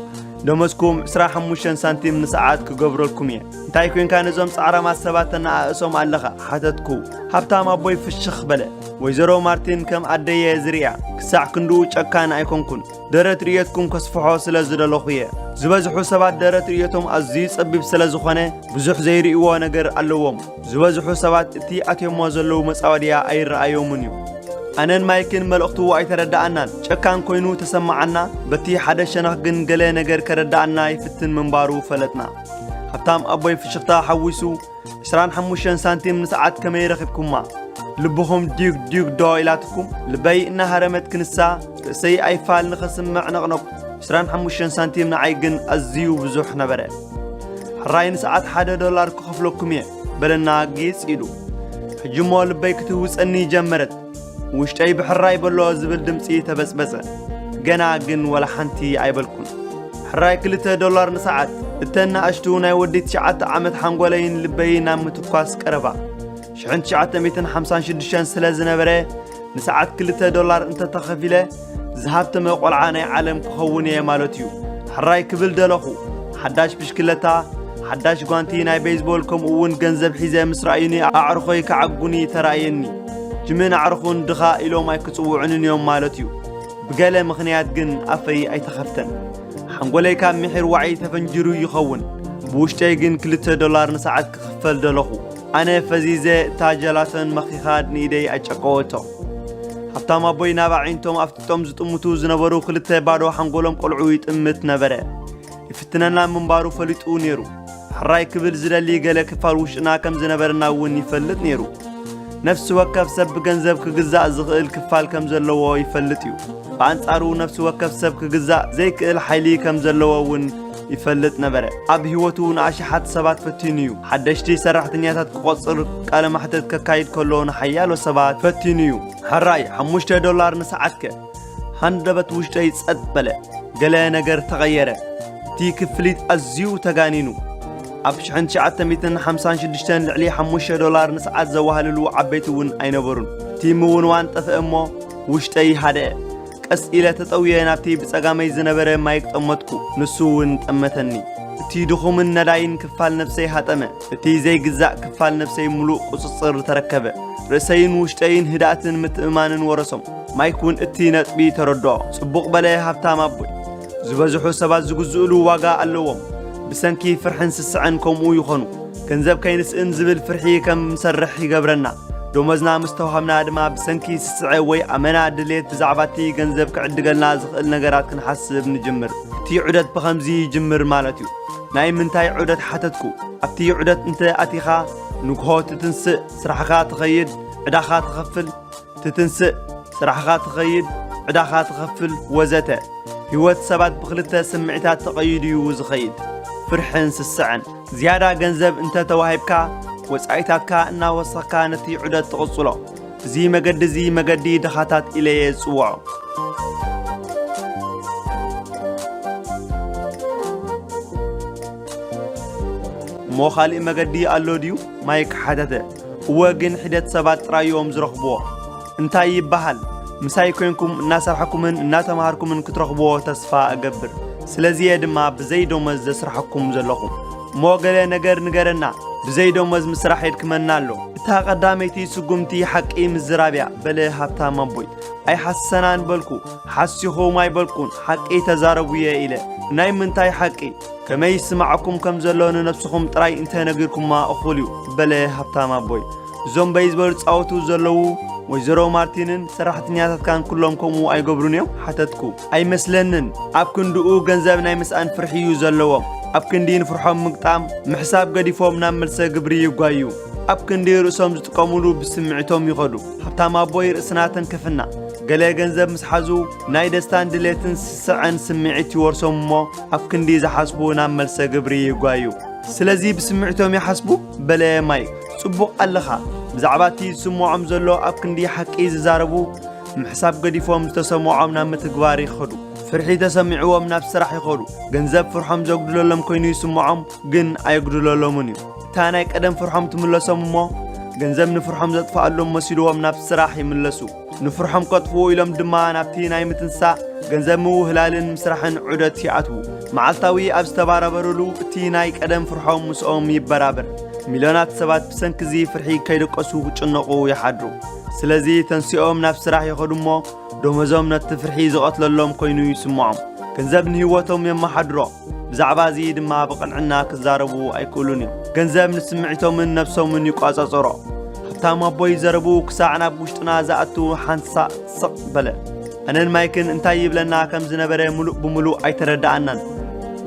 ደሞዝኩም ዕስራ ሓሙሽተ ሳንቲም ንሰዓት ክገብረልኩም እየ። እንታይ ኮንካ ነዞም ጻዕራማት ሰባት ተነኣእሶም ኣለኻ?" ሓተትኩ። ሃብታም ኣቦይ ፍሽኽ በለ። "ወይዘሮ ማርቲን ከም ኣደየ ዝርእያ፣ ክሳዕ ክንድኡ ጨካን ኣይኮንኩን። ደረት ርእየትኩም ከስፍሖ ስለ ዝደለኹ እየ። ዝበዝሑ ሰባት ደረት ርእየቶም ኣዝዩ ጸቢብ ስለ ዝኾነ፣ ብዙሕ ዘይርእይዎ ነገር ኣለዎም። ዝበዝሑ ሰባት እቲ ኣትዮሞ ዘለዉ መጻወድያ ኣይረኣዮምን እዩ። ኣነን ማይክን መልእኽቱ ኣይተረድኣናን። ጨካን ኮይኑ ተሰማዓና። በቲ ሓደ ሸነኽ ግን ገለ ነገር ከረድኣና ይፍትን ምንባሩ ፈለጥና። ሃብታም ኣቦይ ፍሽኽታ ሓዊሱ፣ "ዕስራን ሓሙሽተን ሳንቲም ንሰዓት ከመይ ረኺብኩማ? ልብኹም ዲግ ዲግ ዶ ኢላትኩም?" ልበይ እናሃረመት ክንሳ፣ ርእሰይ ኣይፋል ንኸስምዕ ነቕነቑ። "ዕስራን ሓሙሽተን ሳንቲም ንዓይ ግን ኣዝዩ ብዙሕ ነበረ። ሕራይ ንሰዓት ሓደ ዶላር ክኸፍለኩም እየ" በለና ጊጽ ኢሉ። ሕጂ እሞ ልበይ ክትህውጸኒ ጀመረት። ውሽጠይ ብሕራይ በሎ ዝብል ድምጺ ተበጽበጸ። ገና ግን ወላ ሓንቲ ኣይበልኩን። ሕራይ ክልተ ዶላር ንሰዓት። እተን ንኣሽቱ ናይ ወዲ ትሽዓተ ዓመት ሓንጎለይን ልበይን ናብ ምትኳስ ቀረባ። ሽሕን ትሽዓተ ሚእትን ሓምሳን ሽዱሽተን ስለ ዝነበረ፣ ንሰዓት ክልተ ዶላር እንተተኸፊለ፣ ዝሃብተመ ቆልዓ ናይ ዓለም ክኸውን እየ ማለት እዩ። ሕራይ ክብል ደለኹ። ሓዳሽ ብሽክለታ፣ ሓዳሽ ጓንቲ፣ ናይ ቤዝቦል፣ ከምኡ እውን ገንዘብ ሒዘ ምስ ረኣዩኒ፣ ኣዕሩኸይ ክዓጉኒ ተራእየኒ። ጅምን ኣዕሩኹን ድኻ ኢሎም ኣይክጽውዑንን እዮም ማለት እዩ። ብገለ ምኽንያት ግን ኣፈይ ኣይተኸፍተን። ሓንጎለይ ካብ ምሒር ዋዒ ተፈንጂሩ ይኸውን። ብውሽጠይ ግን ክልተ ዶላር ንሰዓት ክኽፈል ደለኹ። ኣነ ፈዚዘ፣ እታ ጀላቶን መኺኻ ንኢደይ ኣጨቀወቶ። ሃብታም ኣቦይ ናብ ኣዒንቶም ኣፍጢጦም ዝጥምቱ ዝነበሩ ክልተ ባዶ ሓንጎሎም ቆልዑ ይጥምት ነበረ። ይፍትነና ምንባሩ ፈሊጡ ነይሩ። ሕራይ ክብል ዝደሊ ገለ ክፋል ውሽጥና ከም ዝነበረና እውን ይፈልጥ ነይሩ። ነፍሲ ወከፍ ሰብ ብገንዘብ ክግዛእ ዝኽእል ክፋል ከም ዘለዎ ይፈልጥ እዩ። ብኣንጻሩ ነፍሲ ወከፍ ሰብ ክግዛእ ዘይክእል ሓይሊ ከም ዘለዎ እውን ይፈልጥ ነበረ። ኣብ ህይወቱ ንኣሽሓት ሰባት ፈቲኑ እዩ። ሓደሽቲ ሰራሕተኛታት ክቖጽር ቃለ ማሕተት ከካይድ ከሎ ንሓያሎ ሰባት ፈቲኑ እዩ። ሕራይ ሓሙሽተ ዶላር ንሰዓትከ? ሃንደበት ውሽጠይ ጸጥ በለ። ገለ ነገር ተቐየረ። እቲ ክፍሊት ኣዝዩ ተጋኒኑ። ኣብ ሽሕን ትሽዓተ ሚእትን ሓምሳን ሽዱሽተን ልዕሊ ሓሙሽተ ዶላር ንሰዓት ዘዋህልሉ ዓበይቲ እውን ኣይነበሩን። እቲ ምውንዋን ጠፍአ እሞ ውሽጠይ ሃደአ። ቀስ ኢለ ተጠውየ ናብቲ ብጸጋመይ ዝነበረ ማይክ ጠመትኩ። ንሱ እውን ጠመተኒ። እቲ ድኹምን ነዳይን ክፋል ነብሰይ ሃጠመ። እቲ ዘይግዛእ ክፋል ነብሰይ ምሉእ ቁጽጽር ተረከበ። ርእሰይን ውሽጠይን ህድኣትን ምትእምማንን ወረሶም። ማይክ እውን እቲ ነጥቢ ተረድኦ። ጽቡቕ በለ ሃብታም ኣቦይ። ዝበዝሑ ሰባት ዝግዝእሉ ዋጋ ኣለዎም። ብሰንኪ ፍርሕን ስስዐን ከምኡ ይኾኑ። ገንዘብ ከይንስእን ዝብል ፍርሒ ከም ንሰርሕ ይገብረና። ደሞዝና ምስ ተዋሃብና ድማ ብሰንኪ ስስዐ ወይ ኣመና ድሌት ብዛዕባ እቲ ገንዘብ ክዕድገልና ዝኽእል ነገራት ክንሓስብ ንጅምር። እቲ ዑደት ብኸምዚ ይጅምር ማለት እዩ። ናይ ምንታይ ዑደት ሓተትኩ። ኣብቲ ዑደት እንተ ኣቲኻ ንግሆ ትትንስእ፣ ስራሕኻ ትኸይድ፣ ዕዳኻ ትኸፍል፣ ትትንስእ፣ ስራሕኻ ትኸይድ፣ ዕዳኻ ትኸፍል ወዘተ። ህይወት ሰባት ብኽልተ ስምዒታት ተቐይዱ እዩ ዝኸይድ፣ ፍርሕን ስስዐን። ዝያዳ ገንዘብ እንተ ተዋሂብካ፣ ወጻኢታትካ እናወሰኽካ ነቲ ዑደት ትቕጽሎ። እዚ መገዲ እዚ መገዲ ድኻታት ኢለ እየ ዝጽውዖ። እሞ ካልእ መገዲ ኣሎ ድዩ? ማይክ ሓተተ። እወ፣ ግን ሒደት ሰባት ጥራይ እዮም ዝረኽብዎ። እንታይ ይበሃል? ምሳይ ኮንኩም እናሰርሐኩምን እናተምሃርኩምን ክትረኽብዎ ተስፋ እገብር። ስለዚ እየ ድማ ብዘይ ደሞዝ ዘስርሐኩም ዘለኹ። እሞ ገለ ነገር ንገረና፣ ብዘይ ደሞዝ ምስራሕ የድክመና ኣሎ። እታ ቀዳመይቲ ስጉምቲ ሓቂ ምዝራብ እያ፣ በለ ሃብታም ኣቦይ። ኣይሓሰናን በልኩ፣ ሓሲኹም ኣይበልኩን፣ ሓቂ ተዛረቡ እየ ኢለ። ናይ ምንታይ ሓቂ? ከመይ ይስማዓኩም ከም ዘሎ ንነብስኹም ጥራይ እንተ ነጊርኩማ እኹል እዩ፣ በለ ሃብታም ኣቦይ። እዞም በይ ዝበሉ ዝጻወቱ ዘለዉ ወይዘሮ ማርቲንን ሰራሕተኛታትካን ኩሎም ከምኡ ኣይገብሩን እዮም? ሓተትኩ። ኣይመስለንን። ኣብ ክንድኡ ገንዘብ ናይ ምስኣን ፍርሒ እዩ ዘለዎም። ኣብ ክንዲ ንፍርሖም ምግጣም፣ ምሕሳብ ገዲፎም ናብ መልሰ ግብሪ ይጓዩ። ኣብ ክንዲ ርእሶም ዝጥቀሙሉ ብስምዒቶም ይኸዱ። ሃብታም ኣቦይ ርእስና ተንከፍና። ገለ ገንዘብ ምስ ሓዙ፣ ናይ ደስታን ድሌትን ስስዐን ስምዒት ይወርሶም እሞ፣ ኣብ ክንዲ ዝሓስቡ ናብ መልሰ ግብሪ ይጓዩ። ስለዚ ብስምዒቶም ይሓስቡ? በለ ማይክ። ጽቡቕ ኣለኻ። ብዛዕባ እቲ ዝስምዖም ዘሎ ኣብ ክንዲ ሓቂ ዝዛረቡ፣ ምሕሳብ ገዲፎም ዝተሰምዖም ናብ ምትግባር ይኸዱ። ፍርሒ ተሰሚዕዎም ናብ ስራሕ ይኸዱ። ገንዘብ ፍርሖም ዘጉድለሎም ኮይኑ ይስምዖም፣ ግን ኣየጉድለሎምን እዩ። እታ ናይ ቀደም ፍርሖም ትምለሶም እሞ፣ ገንዘብ ንፍርሖም ዘጥፍኣሎም መሲልዎም ናብ ስራሕ ይምለሱ። ንፍርሖም ከጥፍኡ ኢሎም ድማ ናብቲ ናይ ምትንሳእ፣ ገንዘብ ምውህላልን ምስራሕን ዑደት ይኣትዉ። መዓልታዊ ኣብ ዝተባራበሩሉ፣ እቲ ናይ ቀደም ፍርሖም ምስኦም ይበራበር። ሚልዮናት ሰባት ብሰንኪ እዚ ፍርሒ ከይደቀሱ ክጭነቑ ይሓድሩ። ስለዚ ተንሲኦም ናብ ስራሕ ይኸዱ እሞ፣ ደሞዞም ነቲ ፍርሒ ዝቐትለሎም ኮይኑ ይስምዖም። ገንዘብ ንህይወቶም የመሓድሮ። ብዛዕባ እዚ ድማ ብቕንዕና ክዛረቡ ኣይክእሉን እዮም። ገንዘብ ንስምዒቶምን ነብሶምን ይቋጻጸሮ። ሃብታም ኣቦይ ዘረቡ ክሳዕ ናብ ውሽጥና ዝኣቱ ሓንሳእ ስቕ በለ። ኣነን ማይክን እንታይ ይብለና ከም ዝነበረ ምሉእ ብምሉእ ኣይተረድኣናን።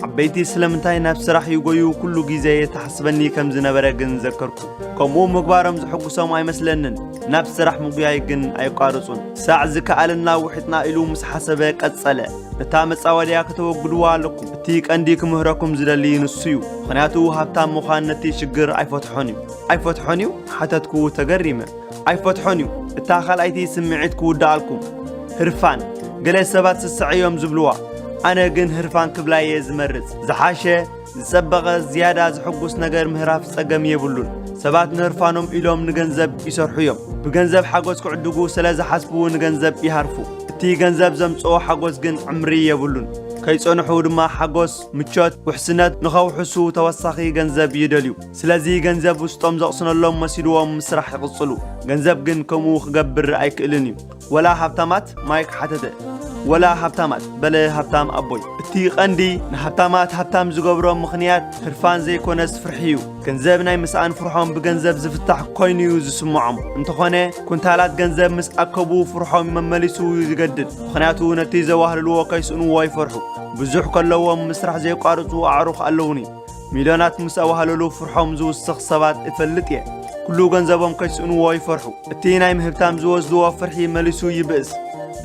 ዓበይቲ ስለምንታይ ናብ ስራሕ ይጎዩ ኩሉ ግዜ የተሓስበኒ ከም ዝነበረ ግን ዘከርኩ። ከምኡ ምግባሮም ዝሕጉሶም ኣይመስለንን። ናብ ስራሕ ምጉያይ ግን ኣየቋርጹን። ሳዕ ዝከኣለና ውሒጥና ኢሉ ምስ ሓሰበ ቀጸለ። እታ መጻወድያ ከተወግድዋ ኣለኩም። እቲ ቀንዲ ክምህረኩም ዝደሊ ንሱ እዩ። ምኽንያቱ ሃብታም ምዃን ነቲ ሽግር ኣይፈትሖን እዩ። ኣይፈትሖን እዩ? ሓተትኩ ተገሪመ። ኣይፈትሖን እዩ። እታ ካልኣይቲ ስምዒት ክውድኣልኩም። ህርፋን። ገለ ሰባት ስስዐ እዮም ዝብልዋ። ኣነ ግን ህርፋን ክብላ እየ ዝመርጽ። ዝሓሸ፣ ዝጸበቐ፣ ዝያዳ ዝሕጉስ ነገር ምህራፍ ጸገም የብሉን። ሰባት ንህርፋኖም ኢሎም ንገንዘብ ይሰርሑ እዮም። ብገንዘብ ሓጎስ ክዕድጉ ስለ ዝሓስቡ ንገንዘብ ይሃርፉ። እቲ ገንዘብ ዘምጽኦ ሓጎስ ግን ዕምሪ የብሉን። ከይጸንሑ ድማ ሓጎስ፣ ምቾት፣ ውሕስነት ንኸውሕሱ ተወሳኺ ገንዘብ ይደልዩ። ስለዚ ገንዘብ ውስጦም ዘቕስነሎም መሲልዎም ምስራሕ ይቕጽሉ። ገንዘብ ግን ከምኡ ክገብር ኣይክእልን እዩ። ወላ ሃብታማት? ማይክ ሓተተ። ወላ ሃብታማት፣ በለ ሃብታም ኣቦይ። እቲ ቀንዲ ንሃብታማት ሃብታም ዝገብሮም ምኽንያት ህርፋን ዘይኮነስ ፍርሒ እዩ። ገንዘብ ናይ ምስኣን ፍርሖም ብገንዘብ ዝፍታሕ ኮይኑ እዩ ዝስምዖም። እንተኾነ፣ ኩንታላት ገንዘብ ምስ ኣከቡ ፍርሖም መመሊሱ ይገድል። ምኽንያቱ ነቲ ዘዋህልልዎ ከይስእንዎ ይፈርሑ። ብዙሕ ከለዎም ምስራሕ ዘየቋርጹ ኣዕሩኽ ኣለዉኒ። ሚልዮናት ምስ ኣዋህለሉ ፍርሖም ዝውስኽ ሰባት እፈልጥ እየ። ኩሉ ገንዘቦም ከይስእንዎ ይፈርሑ። እቲ ናይ ምህብታም ዝወስድዎ ፍርሒ መሊሱ ይብእስ።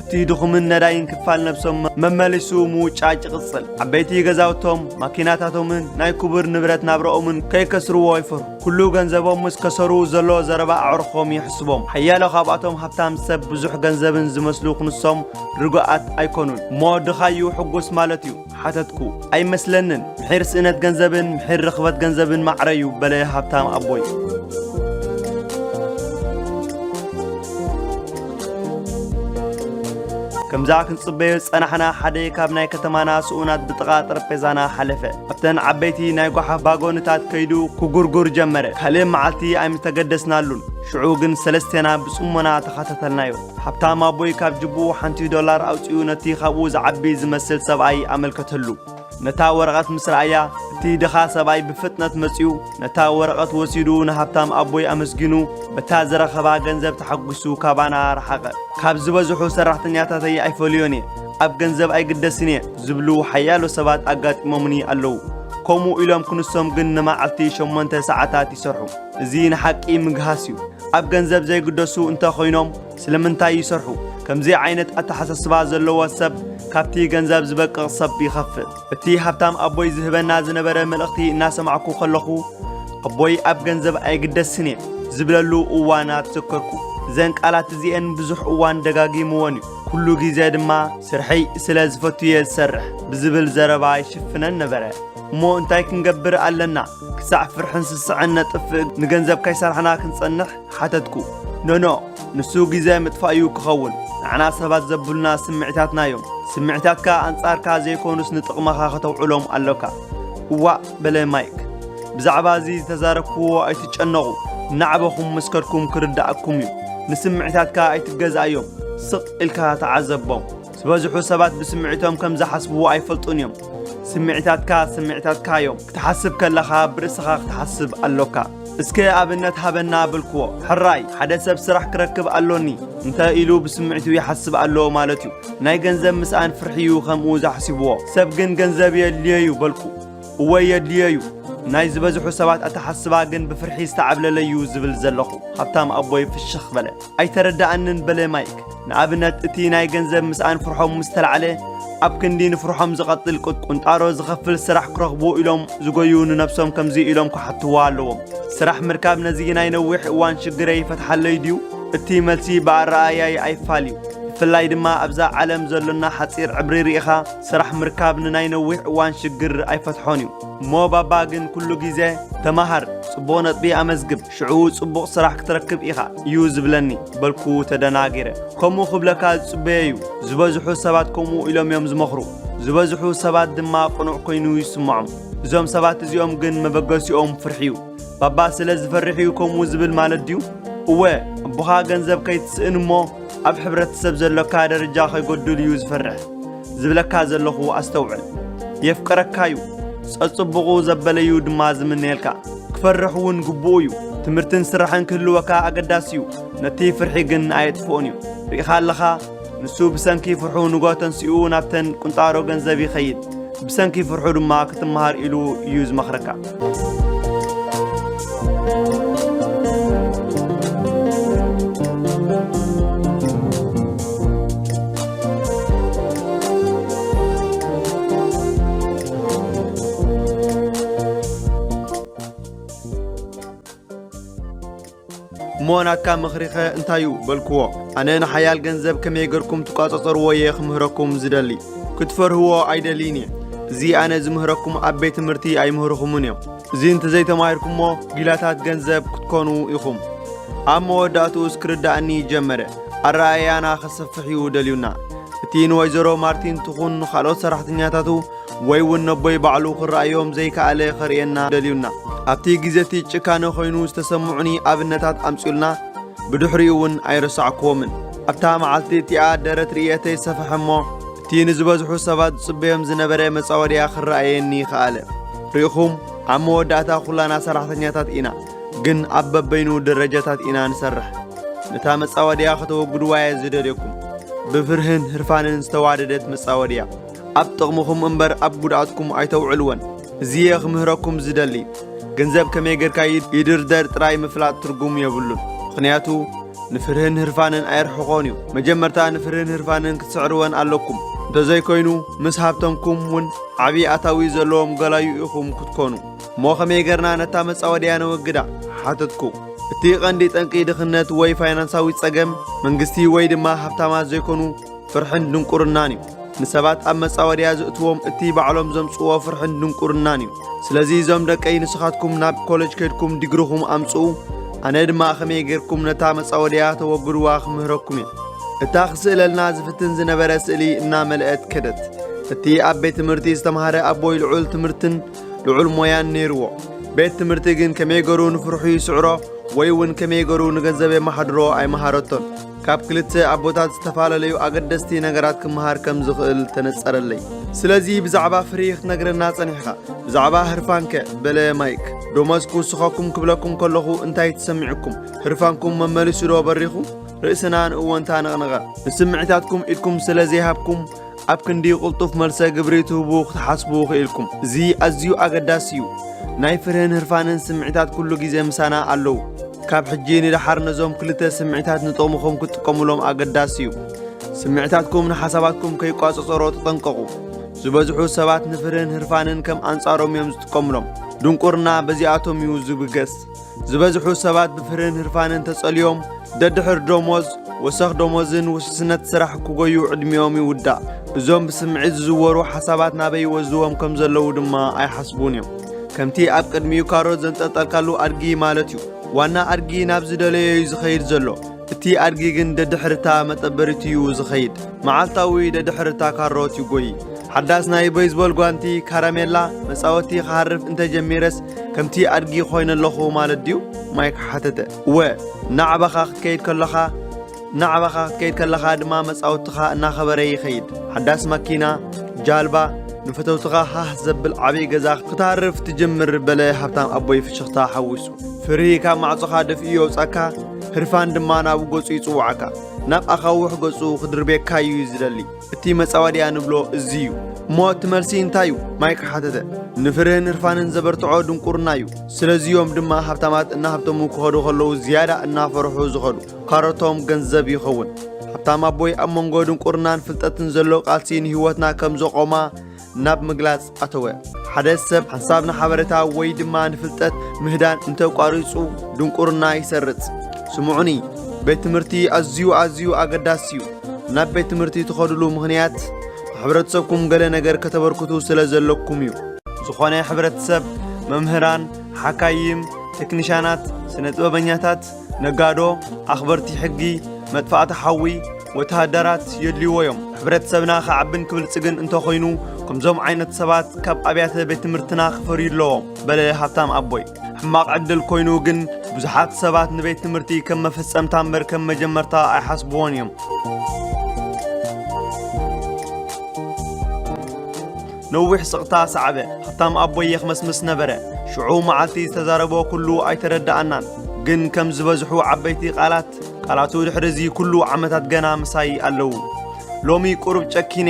እቲ ድኹምን ነዳይን ክፋል ነብሶም መመሊሱ ምውጫጭ ይቕጽል። ዓበይቲ ገዛውቶም፣ ማኪናታቶምን ናይ ክቡር ንብረት ናብራኦምን ከይከስርዎ ይፈርሑ። ኩሉ ገንዘቦም ምስ ከሰሩ ዘሎ ዘረባ ኣዕሩኾም ይሕስቦም። ሓያሎ ካብኣቶም ሃብታም ሰብ ብዙሕ ገንዘብን ዝመስሉ ክንሶም ርጉኣት ኣይኮኑን። እሞ ድኻ እዩ ሕጉስ ማለት እዩ? ሓተትኩ። ኣይመስለንን። ምሒር ስእነት ገንዘብን ምሒር ርኽበት ገንዘብን ማዕረ እዩ፣ በለ ሃብታም ኣቦይ። ከምዛ ክንጽበዮ ዝጸናሕና ሓደ ካብ ናይ ከተማና ስኡናት ብጥቓ ጠረጴዛና ሓለፈ። ኣብተን ዓበይቲ ናይ ጓሓፍ ባጎንታት ከይዱ ክጉርጉር ጀመረ። ካልእ መዓልቲ ኣይምተገደስናሉን። ሽዑ ግን ሰለስቴና ብጽሞና ተኸታተልናዮ። ሃብታም ኣቦይ ካብ ጅቡኡ ሓንቲ ዶላር ኣውጺኡ ነቲ ካብኡ ዝዓቢ ዝመስል ሰብኣይ ኣመልከተሉ። ነታ ወረቐት ምስ ረኣያ፣ እቲ ድኻ ሰብኣይ ብፍጥነት መጺኡ፣ ነታ ወረቐት ወሲዱ ንሃብታም ኣቦይ ኣመስጊኑ፣ በታ ዝረኸባ ገንዘብ ተሓጒሱ ካባና ረሓቐ። ካብ ዝበዝሑ ሰራሕተኛታተይ ኣይፈልዮን እየ፣ ኣብ ገንዘብ ኣይግደስን እየ ዝብሉ ሓያሎ ሰባት ኣጋጢሞምኒ ኣለዉ። ከምኡ ኢሎም ክንሶም ግን ንመዓልቲ ሸሞንተ ሰዓታት ይሰርሑ። እዚ ንሓቂ ምግሃስ እዩ። ኣብ ገንዘብ ዘይግደሱ እንተ ኾይኖም ስለምንታይ ይሰርሑ? ከምዚ ዓይነት ኣተሓሳስባ ዘለዎ ሰብ ካብቲ ገንዘብ ዝበቅቕ ሰብ ይኸፍእ። እቲ ሃብታም ኣቦይ ዝህበና ዝነበረ መልእኽቲ እናሰማዕኩ ከለኹ፣ ኣቦይ ኣብ ገንዘብ ኣይግደስን እየ ዝብለሉ እዋናት ዘከርኩ። እዘን ቃላት እዚኤን ብዙሕ እዋን ደጋጊምወን እዩ። ኩሉ ግዜ ድማ ስርሐይ ስለ ዝፈቱ እየ ዝሰርሕ ብዝብል ዘረባ ይሽፍነን ነበረ። እሞ እንታይ ክንገብር ኣለና? ክሳዕ ፍርሕን ስስዐን ነጥፍእ ንገንዘብ ከይሰራሕና ክንጸንሕ? ሓተትኩ። ኖኖ፣ ንሱ ግዜ ምጥፋእ እዩ ክኸውን። ንዓና ሰባት ዘብሉና ስምዒታትና እዮም። ስምዒታትካ ኣንጻርካ ዘይኮኑስ ንጥቕምኻ ከተውዕሎም ኣሎካ። እዋእ፣ በለ ማይክ። ብዛዕባ እዚ ዝተዛረብክዎ ኣይትጨነቑ። እናዕበኹም ምስ ከድኩም ክርድኣኩም እዩ። ንስምዒታትካ ኣይትገዝኣዮም። ስቕ ኢልካ ተዓዘቦም። ዝበዝሑ ሰባት ብስምዒቶም ከም ዝሓስቡ ኣይፈልጡን እዮም። ስምዒታትካ ስምዒታትካ እዮም። ክትሓስብ ከለኻ ብርእስኻ ክትሓስብ ኣሎካ። እስከ ኣብነት ሃበና በልክዎ። ሕራይ፣ ሓደ ሰብ ስራሕ ክረክብ ኣሎኒ እንተ ኢሉ ብስምዒቱ ይሓስብ ኣሎ ማለት እዩ። ናይ ገንዘብ ምስኣን ፍርሒ እዩ ከምኡ ዛሕሲብዎ። ሰብ ግን ገንዘብ የድልዮ እዩ በልኩ። እወ የድልዮ እዩ። ናይ ዝበዝሑ ሰባት ኣተሓስባ ግን ብፍርሒ ዝተዓብለለ እዩ ዝብል ዘለኹ። ሃብታም ኣቦይ ፍሽኽ በለ። ኣይተረዳኣንን በለ ማይክ። ንኣብነት እቲ ናይ ገንዘብ ምስኣን ፍርሖም ምስ ተላዕለ፣ ኣብ ክንዲ ንፍርሖም ዝቐጥል ቁጥ-፣ ቁንጣሮ ዝኸፍል ስራሕ ክረኽቡ ኢሎም ዝጎዩ ንነብሶም ከምዚ ኢሎም ክሓትዋ ኣለዎም። ስራሕ ምርካብ ነዚ ናይ ነዊሕ እዋን ሽግረይ ይፈትሓለይ ድዩ? እቲ መልሲ ብኣረኣእያይ ኣይፋል እዩ። ብፍላይ ድማ ኣብዛ ዓለም ዘሎና ሓጺር ዕብሪ ርኢኻ፣ ስራሕ ምርካብ ንናይ ነዊሕ እዋን ሽግር ኣይፈትሖን እዩ። እሞ ባባ ግን ኩሉ ግዜ፣ "ተማሃር፣ ጽቡቕ ነጥቢ ኣመዝግብ፣ ሽዑ ጽቡቕ ስራሕ ክትረክብ ኢኻ" እዩ ዝብለኒ በልኩ ተደናጊረ። ከምኡ ክብለካ ዝጽበዮ እዩ። ዝበዝሑ ሰባት ከምኡ ኢሎም እዮም ዝመኽሩ። ዝበዝሑ ሰባት ድማ ቅኑዕ ኮይኑ ይስምዖም። እዞም ሰባት እዚኦም ግን መበገሲኦም ፍርሒ እዩ። ባባ ስለ ዝፈርሕ እዩ ከምኡ ዝብል ማለት ድዩ? እወ፣ ኣቦኻ ገንዘብ ከይትስእን እሞ ኣብ ሕብረተሰብ ዘሎካ ደረጃ ከይጎድል እዩ ዝፈርሕ። ዝብለካ ዘለኹ ኣስተውዕል። የፍቅረካ እዩ፣ ጸጽቡቑ ዘበለዩ ድማ ዝምነየልካ። ክፈርሕ እውን ግቡኡ እዩ። ትምህርትን ስራሕን ክህልወካ ኣገዳሲ እዩ። ነቲ ፍርሒ ግን ኣየጥፍኦን እዩ። ርኢኻ ኣለኻ፣ ንሱ ብሰንኪ ፍርሑ ንጎ ተንሲኡ ናብተን ቁንጣሮ ገንዘብ ይኸይድ። ብሰንኪ ፍርሑ ድማ ክትመሃር ኢሉ እዩ ዝመኽረካ። እሞ ናትካ ምኽሪኸ እንታዩ? በልክዎ። ኣነ ንሓያል ገንዘብ ከመይ ገርኩም ትቋጸጸርዎ እየ ክምህረኩም ዝደሊ። ክትፈርህዎ ኣይደልይን እየ። እዚ ኣነ ዝምህረኩም ኣብ ቤት ትምህርቲ ኣይምህርኹምን እዮም። እዚ እንተዘይተማሂርኩሞ ጊላታት ገንዘብ ክትኮኑ ኢኹም። ኣብ መወዳእትኡስ ክርዳእኒ ጀመረ። ኣረኣእያና ከሰፍሕ እዩ ደልዩና። እቲ ንወይዘሮ ማርቲን ትኹን ንኻልኦት ሰራሕተኛታቱ ወይ እውን ነቦይ ባዕሉ ክረኣዮም ዘይከኣለ ከርእየና ደልዩና። ኣብቲ ግዜ እቲ ጭካነ ኮይኑ ዝተሰምዑኒ ኣብነታት ኣምጺኡልና፣ ብድሕሪኡ እውን ኣይረሳዕክዎምን። ኣብታ መዓልቲ እቲኣ ደረት ርእየተይ ሰፍሐ እሞ፣ እቲ ንዝበዝሑ ሰባት ዝጽበዮም ዝነበረ መጻወድያ ክረኣየኒ ከኣለ። ርኢኹም፣ ኣብ መወዳእታ ኩላና ሰራሕተኛታት ኢና፣ ግን ኣብ በበይኑ ደረጃታት ኢና ንሰርሕ። ነታ መጻወድያ ከተወግድዋ እየ ዝደልየኩም። ብፍርህን ህርፋንን ዝተዋደደት መጻወድያ። ኣብ ጥቕምኹም እምበር ኣብ ጉድኣትኩም ኣይተውዕልወን። እዚ እየ ክምህረኩም ዝደሊ። ገንዘብ ከመይ ጌርካ ይድ-፣ ይድርደር ጥራይ ምፍላጥ ትርጉም የብሉን። ምኽንያቱ ንፍርህን ህርፋንን ኣየርሕቖን እዩ። መጀመርታ ንፍርህን ህርፋንን ክትስዕርወን ኣለኩም። እንተዘይኮይኑ ምስ ሃብተምኩም እውን ዓቢ ኣታዊ ዘለዎም ገላዩ ኢኹም ክትኮኑ። እሞ ከመይ ጌርና ነታ መጻወድያ ነወግዳ? ሓተትኩ። እቲ ቀንዲ ጠንቂ ድኽነት ወይ ፋይናንሳዊ ጸገም መንግስቲ ወይ ድማ ሃብታማት ዘይኮኑ ፍርሕን ድንቁርናን እዩ። ንሰባት ኣብ መጻወድያ ዝእትዎም እቲ ባዕሎም ዘምጽእዎ ፍርሕን ድንቁርናን እዩ። ስለዚ እዞም ደቀይ ንስኻትኩም ናብ ኮለጅ ከድኩም ዲግርኹም ኣምጽኡ፣ ኣነ ድማ ከመይ ጌርኩም ነታ መጻወድያ ተወግድዋ ክምህረኩም እየ። እታ ክስእለልና ዝፍትን ዝነበረ ስእሊ እናመልአት ከደት። እቲ ኣብ ቤት ትምህርቲ ዝተማህረ ኣቦይ ልዑል ትምህርትን ልዑል ሞያን ነይርዎ። ቤት ትምህርቲ ግን ከመይ ገሩ ንፍርሑ ይስዕሮ ወይ እውን ከመይ ገሩ ንገንዘብ የመሓድሮ ኣይመሃረቶን። ካብ ክልተ ኣቦታት ዝተፈላለዩ ኣገደስቲ ነገራት ክመሃር ከም ዝኽእል ተነጸረለይ። ስለዚ ብዛዕባ ፍሪ ክትነግረና ጸኒሕካ፣ ብዛዕባ ህርፋንከ? በለ ማይክ። ደሞዝ ክውስኸኩም ክብለኩም ከለኹ እንታይ ተሰሚዑኩም? ህርፋንኩም መመሊሱ ዶ በሪኹ? ርእስና ንእወንታ ነቕነቐ። ንስምዒታትኩም ኢድኩም ስለ ዘይሃብኩም፣ ኣብ ክንዲ ቅልጡፍ መልሰ ግብሪ ትህቡ ክትሓስቡ ክኢልኩም። እዚ ኣዝዩ ኣገዳሲ እዩ። ናይ ፍርህን ህርፋንን ስምዒታት ኩሉ ግዜ ምሳና ኣለዉ። ካብ ሕጂ ንደሓር ነዞም ክልተ ስምዒታት ንጥቕምኹም ክትጥቀሙሎም ኣገዳሲ እዩ። ስምዒታትኩም ንሓሳባትኩም ከይቋጸጸሮ ተጠንቀቑ። ዝበዝሑ ሰባት ንፍርህን ህርፋንን ከም ኣንጻሮም እዮም ዝጥቀሙሎም። ድንቁርና በዚኣቶም እዩ ዝብገስ። ዝበዝሑ ሰባት ብፍርህን ህርፋንን ተጸልዮም፣ ደድሕር ደሞዝ፣ ወሰኽ ደሞዝን ውስስነት ስራሕ ክጎዩ ዕድሚኦም ይውዳእ። እዞም ብስምዒት ዝዝወሩ ሓሳባት ናበይ ይወስድዎም ከም ዘለዉ ድማ ኣይሓስቡን እዮም። ከምቲ ኣብ ቅድሚኡ ካሮት ዘንጠልጠልካሉ ኣድጊ ማለት እዩ። ዋና ኣድጊ ናብ ዝደለዮ እዩ ዝኸይድ ዘሎ። እቲ ኣድጊ ግን ደድሕርታ መጠበሪቱ እዩ ዝኸይድ። መዓልታዊ ደድሕርታ ካሮት ይጎይ። ሓዳስ ናይ በይዝቦል ጓንቲ፣ ካራሜላ፣ መጻወቲ ክሃርፍ እንተጀሚረስ ከምቲ ኣድጊ ኮይነ ኣለኹ ማለት ድዩ? ማይክ ሓተተ። እወ፣ ናዕባኻ ክትከይድ ከለኻ፣ ናዕባኻ ክትከይድ ከለኻ ድማ መጻወትኻ እናኸበረ ይኸይድ። ሓዳስ ማኪና፣ ጃልባ፣ ንፈተውትኻ ሃህ ዘብል ዓብዪ ገዛ ክትሃርፍ ትጅምር፣ በለ ሃብታም ኣቦይ ፍሽኽታ ሓዊሱ። ፍርሂ ካብ ማዕጾኻ ደፊኡ የውጻካ፣ ህርፋን ድማ ናብ ገጹ ይጽውዓካ። ናብ ኣኻውሕ ገጹ ክድርብየካ እዩ ዝደሊ። እቲ መጻወድያ ንብሎ እዚ እዩ። እሞ እቲ መልሲ እንታይ እዩ? ማይክ ሓተተ። ንፍርህን ህርፋንን ዘበርትዖ ድንቁርና እዩ። ስለዚ እዮም ድማ ሃብታማት እናሃብተሙ ክኸዱ ከለዉ ዝያዳ እናፈርሑ ዝኸዱ። ካሮቶም ገንዘብ ይኸውን። ሃብታም ኣቦይ ኣብ መንጎ ድንቁርናን ፍልጠትን ዘሎ ቃልሲ ንህይወትና ከም ዘቖማ ናብ ምግላጽ ኣተወ። ሓደ ሰብ ሓንሳብ ንሓበሬታ ወይ ድማ ንፍልጠት ምህዳን እንተቋሪጹ ድንቁርና ይሰርጽ። ስምዑኒ፣ ቤት ትምህርቲ ኣዝዩ ኣዝዩ ኣገዳሲ እዩ። ናብ ቤት ትምህርቲ ትኸድሉ ምኽንያት ንሕብረተሰብኩም ገለ ነገር ከተበርክቱ ስለ ዘለኩም እዩ። ዝኾነ ሕብረተሰብ መምህራን፣ ሓካይም፣ ቴክኒሻናት፣ ስነ ጥበበኛታት፣ ነጋዶ፣ ኣኽበርቲ ሕጊ፣ መጥፋእቲ ሓዊ፣ ወተሃደራት የድልይዎ እዮም። ሕብረተሰብና ክዓብን ክብልጽግን እንተኾይኑ ከምዞም ዓይነት ሰባት ካብ ኣብያተ ቤት ትምህርትና ክፈርዩ ኣለዎም፣ በለ ሃብታም ኣቦይ። ሕማቕ ዕድል ኮይኑ ግን ብዙሓት ሰባት ንቤት ትምህርቲ ከም መፈጸምታ እምበር ከም መጀመርታ ኣይሓስብዎን እዮም። ነዊሕ ስቕታ ሰዓበ። ሃብታም ኣቦይ የኽመስምስ ነበረ። ሽዑ መዓልቲ ዝተዛረቦ ኩሉ ኣይተረድኣናን፣ ግን ከም ዝበዝሑ ዓበይቲ ቃላት፣ ቃላቱ ድሕሪ እዚ ኩሉ ዓመታት ገና ምሳይ ኣለዉ። ሎሚ ቁሩብ ጨኪነ፣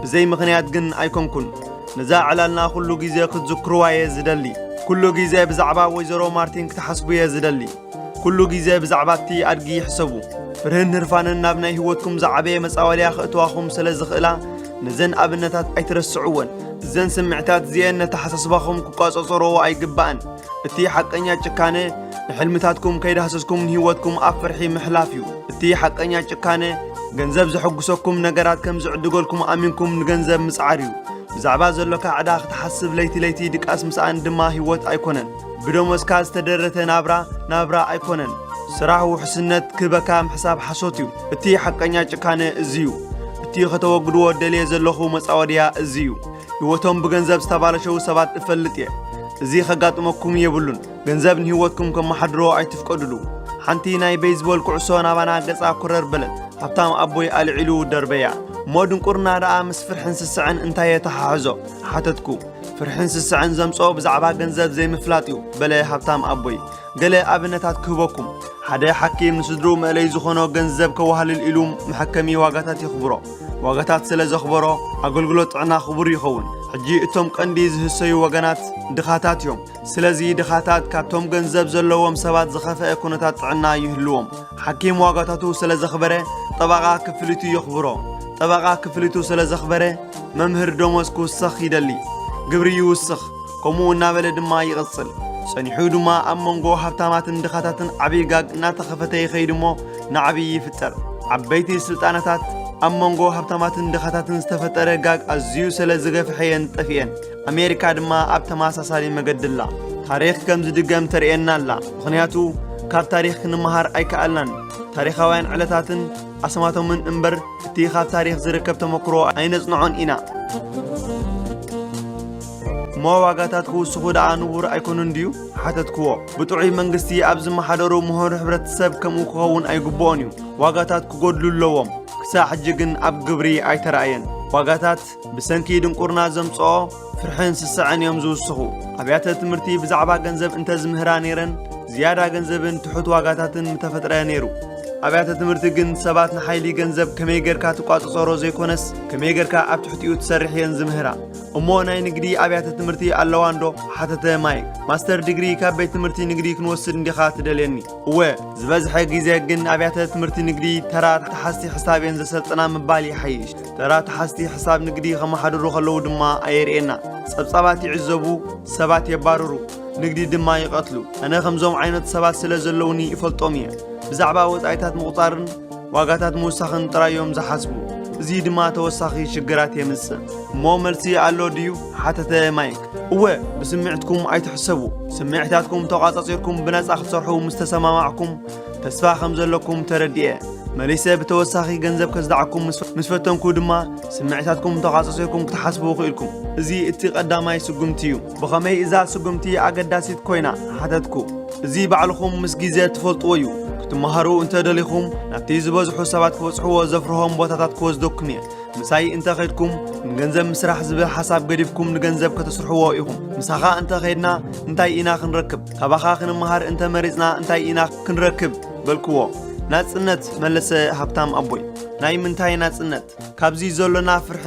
ብዘይ ምኽንያት ግን ኣይኮንኩን። ነዛ ዕላልና ኩሉ ግዜ ክትዝክርዋ እየ ዝደሊ። ኩሉ ግዜ ብዛዕባ ወይዘሮ ማርቲን ክትሓስቡ እየ ዝደሊ። ኩሉ ግዜ ብዛዕባ እቲ ኣድጊ ሕሰቡ። ፍርህን ህርፋንን ናብ ናይ ህይወትኩም ዝዓበየ መጻወድያ ከእትዋኹም ስለ ዝኽእላ፣ ነዘን ኣብነታት ኣይትረስዕወን። እዘን ስምዕታት እዚኤን ነተሓሳስባኹም ክቋጸጸርዎ ኣይግባእን። እቲ ሓቀኛ ጭካነ ንሕልምታትኩም ከይዳህሰስኩም ንህይወትኩም ኣብ ፍርሒ ምሕላፍ እዩ። እቲ ሓቀኛ ጭካነ ገንዘብ ዘሐጉሰኩም ነገራት ከም ዝዕድገልኩም ኣሚንኩም ንገንዘብ ምጽዓር እዩ። ብዛዕባ ዘሎካ ዕዳ ክትሓስብ ለይቲ ለይቲ ድቃስ ምስኣን ድማ ህይወት ኣይኮነን። ብደሞዝካ ዝተደረተ ናብራ ናብራ ኣይኮነን። ስራሕ ውሕስነት ክህበካ ምሕሳብ ሓሶት እዩ። እቲ ሓቀኛ ጭካነ እዚ እዩ። እቲ ከተወግድዎ ደልየ ዘለኹ መጻወድያ እዚ እዩ። ህይወቶም ብገንዘብ ዝተባለሸዉ ሰባት እፈልጥ እየ። እዚ ከጋጥመኩም የብሉን። ገንዘብ ንህይወትኩም ከመሓድሮ ኣይትፍቀዱሉ። ሓንቲ ናይ ቤይዝቦል ኩዕሶ ናባና ገጻ ኩረር በለት። ሃብታም ኣቦይ ኣልዒሉ ደርበያ። እሞ ድንቁርና ደኣ ምስ ፍርሕን ስስዐን እንታይ የተሓሕዞ? ሓተትኩ። ፍርሕን ስስዐን ዘምጽኦ ብዛዕባ ገንዘብ ዘይምፍላጥ እዩ፣ በለ ሃብታም ኣቦይ። ገለ ኣብነታት ክህበኩም። ሓደ ሓኪም ንስድርኡ መእለይ ዝኾኖ ገንዘብ ከዋህልል ኢሉ መሐከሚ ዋጋታት የኽብሮ። ዋጋታት ስለ ዘኽበሮ፣ ኣገልግሎት ጥዕና ክቡር ይኸውን። ሕጂ እቶም ቀንዲ ዝህሰዩ ወገናት ድኻታት እዮም። ስለዚ ድኻታት ካብቶም ገንዘብ ዘለዎም ሰባት ዝኸፍአ ኩነታት ጥዕና ይህልዎም። ሓኪም ዋጋታቱ ስለ ዘኽበረ፣ ጠበቓ ክፍሊቱ የኽብሮ። ጠበቓ ክፍሊቱ ስለ ዘኽበረ፣ መምህር ደሞዝ ክውሰኽ ይደሊ። ግብሪ ይውስኽ። ከምኡ እናበለ ድማ ይቕጽል። ጸኒሑ ድማ ኣብ መንጎ ሃብታማትን ድኻታትን ዓብዪ ጋግ እናተኸፈተ ይኸይድ እሞ፣ ናዕቢ ይፍጠር። ዓበይቲ ስልጣነታት ኣብ መንጎ ሃብታማትን ድኻታትን ዝተፈጠረ ጋግ ኣዝዩ ስለ ዝገፍሐ እየን ጠፊኤን። ኣሜሪካ ድማ ኣብ ተመሳሳሊ መገዲ ኣላ። ታሪኽ ከም ዝድገም ተርእየና ኣላ። ምኽንያቱ፣ ካብ ታሪኽ ክንመሃር ኣይከኣልናን። ታሪኻውያን ዕለታትን ኣስማቶምን እምበር፣ እቲ ካብ ታሪኽ ዝርከብ ተመክሮ ኣይነጽንዖን ኢና። እሞ ዋጋታት ክውስኹ ደኣ ንቡር ኣይኮኑን ድዩ? ሓተትክዎ። ብጥዑይ መንግስቲ ኣብ ዝመሓደሩ ምሁር ሕብረተሰብ ከምኡ ክኸውን ኣይግብኦን እዩ። ዋጋታት ክጎድሉ ኣለዎም። ክሳዕ ሕጂ ግን ኣብ ግብሪ ኣይተራእየን። ዋጋታት ብሰንኪ ድንቁርና ዘምጽኦ ፍርሕን ስስዐን እዮም ዝውስኹ። ኣብያተ ትምህርቲ ብዛዕባ ገንዘብ እንተ ዝምህራ ነይረን፣ ዝያዳ ገንዘብን ትሑት ዋጋታትን ምተፈጥረ ነይሩ። ኣብያተ ትምህርቲ ግን ሰባት ንሓይሊ ገንዘብ ከመይ ጌርካ ትቋጸጸሮ ዘይኮነስ፣ ከመይ ጌርካ ኣብ ትሕቲኡ ትሰርሕ እየን ዝምህራ። እሞ ናይ ንግዲ ኣብያተ ትምህርቲ ኣለዋ እንዶ? ሓተተ ማይክ። ማስተር ዲግሪ ካብ ቤት ትምህርቲ ንግዲ ክንወስድ እንዲኻ ትደልየኒ? እወ፣ ዝበዝሐ ግዜ ግን ኣብያተ ትምህርቲ ንግዲ ተራ ተሓዝቲ ሕሳብ እየን ዘሰልጥና ምባል ይሓይሽ። ተራ ተሓዝቲ ሕሳብ ንግዲ ከመሓድሩ ከለዉ ድማ ኣየርእየና። ጸብጻባት ይዕዘቡ፣ ሰባት የባርሩ፣ ንግዲ ድማ ይቐትሉ። ኣነ ከምዞም ዓይነት ሰባት ስለ ዘለዉኒ ይፈልጦም እየ። ብዛዕባ ወጻኢታት ምቑጻርን ዋጋታት ምውሳኽን ጥራይ እዮም ዝሓስቡ። እዚ ድማ ተወሳኺ ሽግራት የምጽእ። እሞ መልሲ ኣሎ ድዩ? ሓተተ ማይክ። እወ፣ ብስምዒትኩም ኣይትሕሰቡ። ስምዒታትኩም ተቋጻጺርኩም ብነጻ ክትሰርሑ ምስ ተሰማማዕኩም፣ ተስፋ ከም ዘለኩም ተረዲኤ። መሊሰ ብተወሳኺ ገንዘብ ከዝድዓኩም ምስ፣ ምስ ፈተንኩ ድማ፣ ስምዒታትኩም ተቋጻጺርኩም ክትሓስቡ ክኢልኩም። እዚ እቲ ቀዳማይ ስጉምቲ እዩ። ብኸመይ እዛ ስጉምቲ ኣገዳሲት ኮይና? ሓተትኩ። እዚ ባዕልኹም ምስ ግዜ ትፈልጥዎ እዩ። ክትመሃሩ እንተ ደሊኹም፣ ናብቲ ዝበዝሑ ሰባት ክበጽሕዎ ዘፍርሆም ቦታታት ክወስደኩም እየ። ምሳይ እንተ ኸድኩም ንገንዘብ ምስራሕ ዝብል ሓሳብ ገዲፍኩም ንገንዘብ ከተስርሕዎ ኢኹም። ምሳኻ እንተ ኸድና እንታይ ኢና ክንረክብ? ካባኻ ክንመሃር እንተ መሪጽና እንታይ ኢና ክንረክብ? በልክዎ። ናጽነት፣ መለሰ ሃብታም ኣቦይ። ናይ ምንታይ ናጽነት? ካብዚ ዘሎና ፍርሒ፣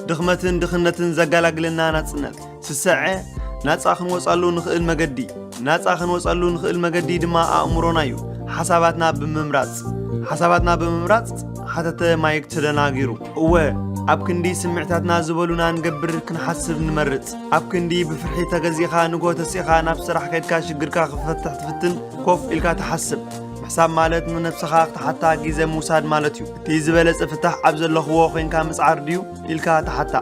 ድኽመትን ድኽነትን ዘጋላግለና ናጽነት። ስሰዐ፣ ናጻ ክንወጻሉ ንኽእል መገዲ። ናጻ ክንወጻሉ ንኽእል መገዲ ድማ ኣእምሮና እዩ። ሓሳባትና ብምምራጽ። ሓሳባትና ብምምራጽ? ሓተተ ማይክ ተደናጊሩ። እወ፣ ኣብ ክንዲ ስምዕታትና ዝበሉና ንገብር ክንሓስብ ንመርጽ። ኣብ ክንዲ ብፍርሒ ተገዚእኻ ንግሆ ተሲእኻ ናብ ስራሕ ከድካ ሽግርካ ክፈትሕ ትፍትን ኮፍ ኢልካ ትሓስብ። ምሕሳብ ማለት ንነብስኻ ክትሓታ ግዜ ምውሳድ ማለት እዩ። እቲ ዝበለጸ ፍታሕ ኣብ ዘለኽዎ ኮይንካ ምጽዓር ድዩ ኢልካ ትሓታ።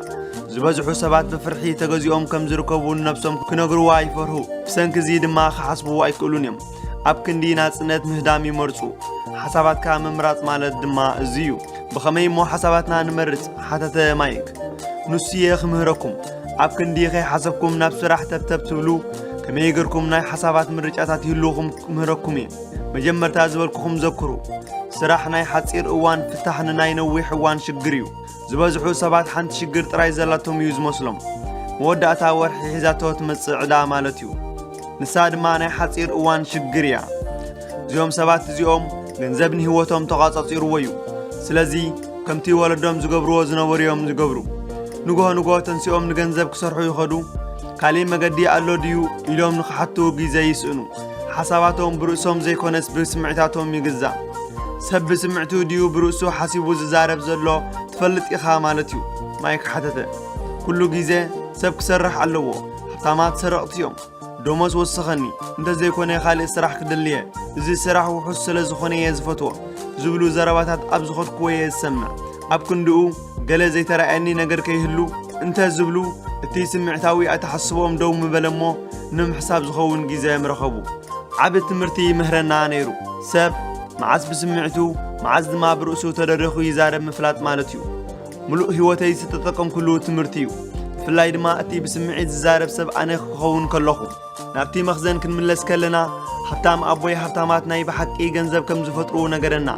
ዝበዝሑ ሰባት ብፍርሒ ተገዚኦም ከም ዝርከቡ ንነብሶም ክነግርዋ ይፈርሁ። ብሰንኪ እዚ ድማ ክሓስቡ ኣይክእሉን እዮም። ኣብ ክንዲ ናጽነት ምህዳም ይመርጹ። ሓሳባትካ ምምራጽ ማለት ድማ እዚ እዩ። ብኸመይ እሞ ሓሳባትና ንመርጽ? ሓተተ ማይክ። ንሱ እየ ክምህረኩም። ኣብ ክንዲ ከይሓሰብኩም ናብ ስራሕ ተብተብ ትብሉ፣ ከመይ ገርኩም ናይ ሓሳባት ምርጫታት ይህልውኹም ክምህረኩም እየ። መጀመርታ ዝበልኩኹም ዘክሩ። ስራሕ ናይ ሓጺር እዋን ፍታሕ ንናይ ነዊሕ እዋን ሽግር እዩ። ዝበዝሑ ሰባት ሓንቲ ሽግር ጥራይ ዘላቶም እዩ ዝመስሎም። መወዳእታ ወርሒ ሒዛቶ ትመጽእ ዕዳ ማለት እዩ። ንሳ ድማ ናይ ሓጺር እዋን ሽግር እያ። እዚኦም ሰባት እዚኦም ገንዘብ ንህይወቶም ተቋጻጺርዎ እዩ። ስለዚ ከምቲ ወለዶም ዝገብርዎ ዝነበሩ እዮም ዝገብሩ። ንግሆ ንግሆ ተንሲኦም ንገንዘብ ክሰርሑ ይኸዱ። ካሊእ መገዲ ኣሎ ድዩ ኢሎም ንኽሓቱ ግዜ ይስእኑ። ሓሳባቶም ብርእሶም ዘይኮነስ ብስምዒታቶም ይግዛእ። ሰብ ብስምዕቱ ድዩ ብርእሱ ሓሲቡ ዝዛረብ ዘሎ ትፈልጥ ኢኻ ማለት እዩ? ማይክ ሓተተ። ኩሉ ግዜ ሰብ ክሰርሕ ኣለዎ። ሃብታማት ሰረቕቲ እዮም። ደሞዝ ወስኸኒ፣ እንተዘይኮነ ካልእ ስራሕ ክደሊ እየ። እዚ ስራሕ ውሑስ ስለ ዝኾነ እየ ዝፈትዎ ዝብሉ ዘረባታት ኣብ ዝኸድኩዎ እየ ዝሰምዕ። ኣብ ክንድኡ ገለ ዘይተራእየኒ ነገር ከይህሉ እንተ ዝብሉ፣ እቲ ስምዕታዊ ኣተሓስቦም ደው ምበለ እሞ ንምሕሳብ ዝኸውን ግዜ ምረኸቡ። ዓቢ ትምህርቲ ይምህረና ነይሩ። ሰብ መዓስ ብስምዕቱ መዓስ ድማ ብርእሱ ተደሪኹ ይዛረብ ምፍላጥ ማለት እዩ። ምሉእ ህይወተይ ዝተጠቀምኩሉ ትምህርቲ እዩ። ብፍላይ ድማ እቲ ብስምዒት ዝዛረብ ሰብ ኣነ ክኸውን ከለኹ። ናብቲ መኽዘን ክንምለስ ከለና፣ ሃብታም ኣቦይ ሃብታማት ናይ ብሓቂ ገንዘብ ከም ዝፈጥሩ ነገረና።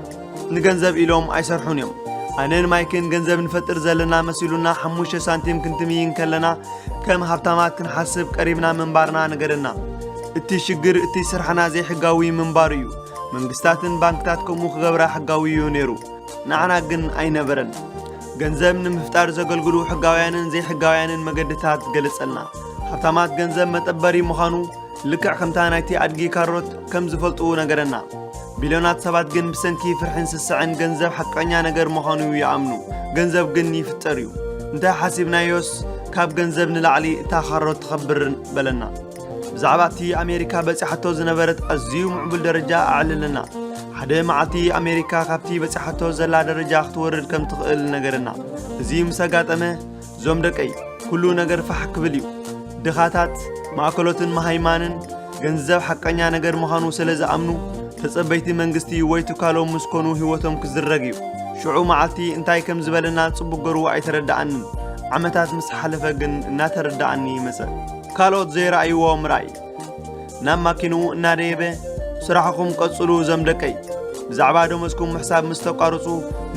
ንገንዘብ ኢሎም ኣይሰርሑን እዮም። ኣነን ማይክን ገንዘብ ንፈጥር ዘለና መሲሉና ሓሙሽተ ሳንቲም ክንትምይን ከለና፣ ከም ሃብታማት ክንሓስብ ቀሪብና ምንባርና ነገረና። እቲ ሽግር እቲ ስራሕና ዘይሕጋዊ ምንባሩ እዩ። መንግስታትን ባንክታት ከምኡ ክገብራ ሕጋዊ እዩ ነይሩ። ንዓና ግን ኣይነበረን። ገንዘብ ንምፍጣር ዘገልግሉ ሕጋውያንን ዘይሕጋውያንን መገድታት ገለጸልና። ሃብታማት ገንዘብ መጠበሪ ምዃኑ ልክዕ ከምታ ናይቲ ኣድጊ ካሮት ከም ዝፈልጡ ነገረና። ቢልዮናት ሰባት ግን ብሰንኪ ፍርሕን ስስዐን ገንዘብ ሓቀኛ ነገር ምዃኑ ይኣምኑ። ገንዘብ ግን ይፍጠር እዩ። እንታይ ሓሲብናዮስ ካብ ገንዘብ ንላዕሊ እታ ካሮት ትኸብር በለና። ብዛዕባ እቲ ኣሜሪካ በጺሓቶ ዝነበረት ኣዝዩ ምዕቡል ደረጃ ኣዕለለና። ሓደ መዓልቲ ኣሜሪካ ካብቲ በጺሓቶ ዘላ ደረጃ ክትወርድ ከም ትኽእል ነገረና። እዚ ምስ ኣጋጠመ፣ እዞም ደቀይ፣ ኩሉ ነገር ፋሕ ክብል እዩ። ድኻታት፣ ማእከሎትን መሃይማንን ገንዘብ ሓቀኛ ነገር ምዃኑ ስለ ዝኣምኑ፣ ተጸበይቲ መንግስቲ ወይ ትካሎም ምስ ኮኑ ህይወቶም ክዝረግ እዩ። ሽዑ መዓልቲ እንታይ ከም ዝበለና ጽቡቕ ገሩ ኣይተረድኣንን። ዓመታት ምስ ሓለፈ ግን እናተረድኣኒ መጸ። ካልኦት ዘይረኣይዎ ምርኣይ። ናብ ማኪንኡ እናደየበ፣ ስራሕኹም ቀጽሉ እዞም ደቀይ። ብዛዕባ ደሞዝኩም ምሕሳብ ምስ ተቋርጹ፣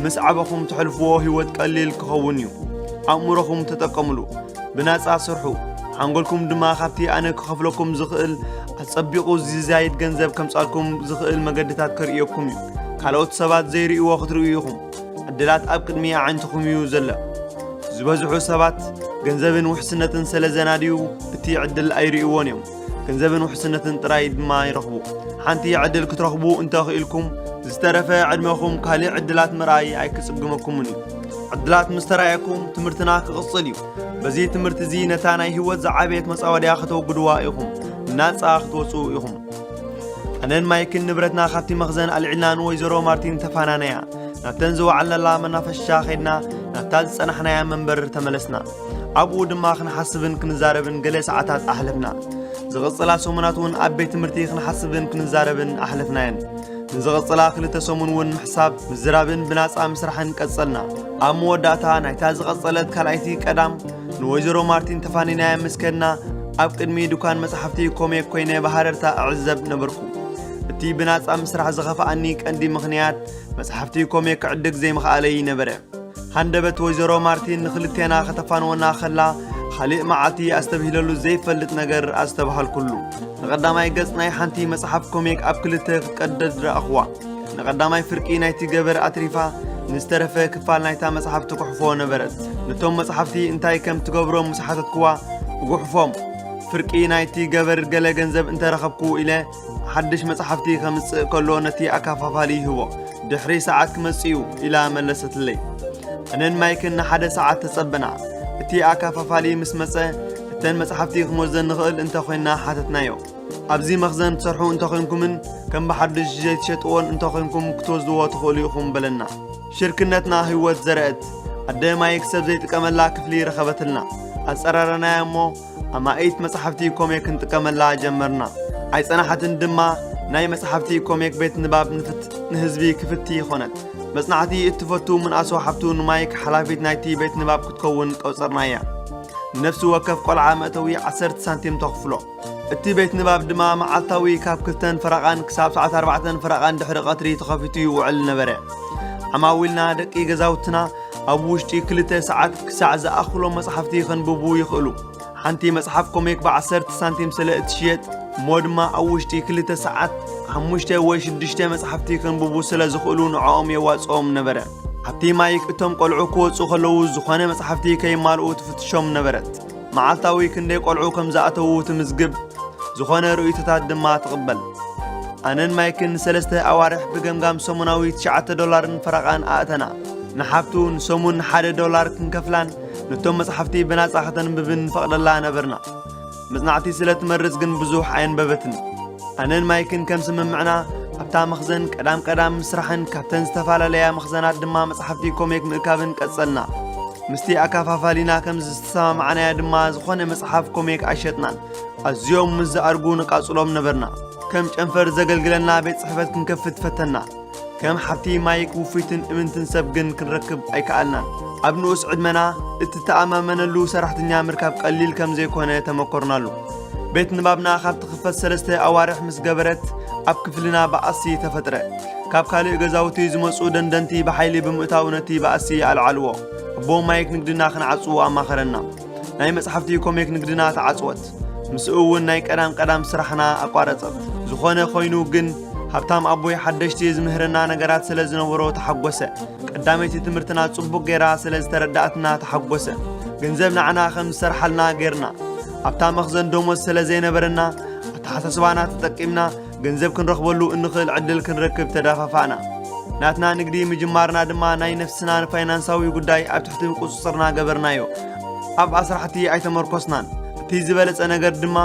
ምስ ዓበኹም ተሕልፍዎ ህይወት ቀሊል ክኸውን እዩ። ኣእምሮኹም ተጠቀምሉ። ብናጻ ስርሑ። ሓንጎልኩም ድማ ካብቲ ኣነ ክኸፍለኩም ዝኽእል ኣጸቢቑ ዝዛይድ ገንዘብ ከምጻልኩም ዝኽእል መገድታት ከርእየኩም እዩ። ካልኦት ሰባት ዘይርእይዎ ክትርእዩ ኢኹም። ዕድላት ኣብ ቅድሚ ኣዒንትኹም እዩ ዘሎ። ዝበዝሑ ሰባት ገንዘብን ውሕስነትን ስለ ዘናድዩ እቲ ዕድል ኣይርእይዎን እዮም። ገንዘብን ውሕስነትን ጥራይ ድማ ይረኽቡ። ሓንቲ ዕድል ክትረኽቡ እንተ ኽኢልኩም፣ ዝተረፈ ዕድመኹም ካልእ ዕድላት ምርኣይ ኣይክጽግመኩምን እዩ። ዕድላት ምስ ተራእየኩም ትምህርትና ክቕጽል እዩ። በዚ ትምህርቲ እዚ ነታ ናይ ህይወት ዝዓበየት መጻወድያ ከተወግድዋ ኢኹም። ናጻ ክትወጹ ኢኹም። ኣነን ማይክን ንብረትና ካብቲ መኽዘን ኣልዒልና ንወይዘሮ ማርቲን ተፋናነያ። ናብተን ዝወዓልናላ መናፈሻ ኸይድና ናብታ ዝጸናሕናያ መንበር ተመለስና። ኣብኡ ድማ ክንሓስብን ክንዛረብን ገለ ሰዓታት ኣሕለፍና። ዝቕጽላ ሰሙናት እውን ኣብ ቤት ትምህርቲ ክንሓስብን ክንዛረብን ኣሕለፍናየን። ንዝቐጽላ ክልተ ሰሙን እውን ምሕሳብ፣ ምዝራብን ብናጻ ምስራሕን ቀጸልና። ኣብ መወዳእታ ናይታ ዝቐጸለት ካልኣይቲ ቀዳም ንወይዘሮ ማርቲን ተፋኒናያ ምስ ከድና፣ ኣብ ቅድሚ ዱካን መጻሕፍቲ ኮሜክ ኮይነ ብሃረርታ እዕዘብ ነበርኩ። እቲ ብናጻ ምስራሕ ዝኸፍኣኒ ቀንዲ ምኽንያት፣ መጻሕፍቲ ኮሜክ ክዕድግ ዘይምኽኣለይ ነበረ። ሃንደበት ወይዘሮ ማርቲን ንኽልቴና ከተፋንወና ከላ፣ ካልእ መዓልቲ ኣስተብሂለሉ ዘይፈልጥ ነገር ኣስተብሃልኩሉ። ንቐዳማይ ገጽ ናይ ሓንቲ መጽሓፍ ኮሚክ ኣብ ክልተ ክትቀደድ ረኣኽዋ። ንቐዳማይ ፍርቂ ናይቲ ገበር ኣትሪፋ፣ ንዝተረፈ ክፋል ናይታ መጽሓፍ ትጉሕፎ ነበረት። ነቶም መጽሓፍቲ እንታይ ከም ትገብሮም ምስ ሓተትክዋ፣ እጉሕፎም። ፍርቂ ናይቲ ገበር ገለ ገንዘብ እንተረኸብኩ ኢለ፣ ሓድሽ መጽሓፍቲ ከምጽእ ከሎ ነቲ ኣካፋፋሊ ይህቦ። ድሕሪ ሰዓት ክመጽእ እዩ ኢላ መለሰትለይ። ኣነን ማይክን ንሓደ ሰዓት ተጸበና። እቲ ኣካፋፋሊ ምስ መጸ፣ እተን መጽሓፍቲ ክንወስደን ንኽእል እንተኾይንና ሓተትናዮ። ኣብዚ መኽዘን ትሰርሑ እንተኾይንኩምን ከም ብሓድሽ ዘይትሸጥዎን እንተኾይንኩም ክትወስድዎ ትኽእሉ ኢኹም በለና። ሽርክነትና ህይወት ዘርአት። ኣደ ማይክ ሰብ ዘይጥቀመላ ክፍሊ ረኸበትልና። ኣጸራረናያ እሞ ኣማኢት መጻሕፍቲ ኮሜክ ክንጥቀመላ ጀመርና። ኣይጸናሓትን ድማ ናይ መጻሕፍቲ ኮሜክ ቤት ንባብ ንፍት-፣ ንህዝቢ ክፍቲ ይኾነት። መጽናዕቲ እትፈቱ ምንኣሶ ሓብቱ ንማይክ ሓላፊት ናይቲ ቤት ንባብ ክትከውን ቀውጸርናያ። ንነፍሲ ወከፍ ቆልዓ መእተዊ ዓሰርተ ሳንቲም ተኽፍሎ። እቲ ቤት ንባብ ድማ መዓልታዊ ካብ ክልተን ፈረቓን ክሳብ ሰዓት ኣርባዕተን ፈረቓን ድሕሪ ቀትሪ ተኸፊቱ ይውዕል ነበረ። ዓማዊልና ደቂ ገዛውትና ኣብ ውሽጢ ክልተ ሰዓት ክሳዕ ዝኣኽሎም መጻሕፍቲ ከንብቡ ይኽእሉ። ሓንቲ መጽሓፍ ኮሚክ ብዓሰርተ ሳንቲም ስለ እትሽየጥ፣ እሞ ድማ ኣብ ውሽጢ ክልተ ሰዓት ሓሙሽተ ወይ ሽዱሽተ መጻሕፍቲ ከንብቡ ስለ ዝኽእሉ ንዕኦም የዋጽኦም ነበረ። ኣብቲ ማይክ እቶም ቆልዑ ክወጹ ከለዉ ዝኾነ መጻሕፍቲ ከይማልኡ ትፍትሾም ነበረት። መዓልታዊ ክንደይ ቆልዑ ከም ዝኣተዉ ትምዝግብ፣ ዝኾነ ርእይቶታት ድማ ትቕበል። ኣነን ማይክን ንሰለስተ ኣዋርሕ ብገምጋም ሰሙናዊ ትሽዓተ ዶላርን ፈረቓን ኣእተና። ንሓብቱ ንሰሙን ሓደ ዶላር ክንከፍላን ነቶም መጻሕፍቲ ብናጻ ከተንብብን ንፈቕደላ ነበርና። መጽናዕቲ ስለ ትመርጽ ግን ብዙሕ ኣየንበበትን። ኣነን ማይክን ከም ስምምዕና ኣብታ መኽዘን ቀዳም ቀዳም ምስራሕን ካብተን ዝተፈላለያ መኽዘናት ድማ መጻሕፍቲ ኮሚክ ምእካብን ቀጸልና። ምስቲ ኣካፋፋሊና ከም ዝተሰማማዕናዮ ድማ ዝኾነ መጽሓፍ ኮሚክ ኣይሸጥናን። ኣዝዮም ምስ ዝኣርጉ ንቃጽሎም ነበርና። ከም ጨንፈር ዘገልግለና ቤት ጽሕፈት ክንከፍት ፈተና። ከም ሓብቲ ማይክ ውፉይትን እምንትን ሰብ ግን ክንረክብ ኣይከኣልናን። ኣብ ንኡስ ዕድመና እትተኣማመነሉ ሰራሕተኛ ምርካብ ቀሊል ከም ዘይኮነ ተመኮርናሉ። ቤት ንባብና ካብ ትኽፈት ሰለስተ ኣዋርሕ ምስ ገበረት ኣብ ክፍልና ባእሲ ተፈጥረ። ካብ ካልእ ገዛውቲ ዝመጹ ደንደንቲ ብሓይሊ ብምእታው ነቲ ባእሲ ኣልዓልዎ። ኣቦ ማይክ ንግድና ክንዓጽው ኣማኸረና። ናይ መጽሓፍቲ ኮሚክ ንግድና ተዓጽወት። ምስኡ እውን ናይ ቀዳም ቀዳም ስራሕና ኣቋረጸት። ዝኾነ ኮይኑ ግን ሃብታም ኣቦይ ሓደሽቲ ዝምህረና ነገራት ስለ ዝነበሮ ተሓጎሰ። ቀዳመይቲ ትምህርትና ጽቡቕ ጌራ ስለ ዝተረዳእትና ተሓጎሰ። ገንዘብ ንዓና ከም ዝሰርሓልና ጌርና። ኣብታ መኽዘን ደሞዝ ስለ ዘይነበረና ኣተሓሳስባና ተጠቂምና ገንዘብ ክንረኽበሉ እንኽእል ዕድል ክንረክብ ተደፋፋእና። ናትና ንግዲ ምጅማርና ድማ ናይ ነፍስና ፋይናንሳዊ ጉዳይ ኣብ ትሕቲ ቁጽጽርና ገበርናዮ። ኣብ ኣስራሕቲ ኣይተመርኮስናን። እቲ ዝበለጸ ነገር ድማ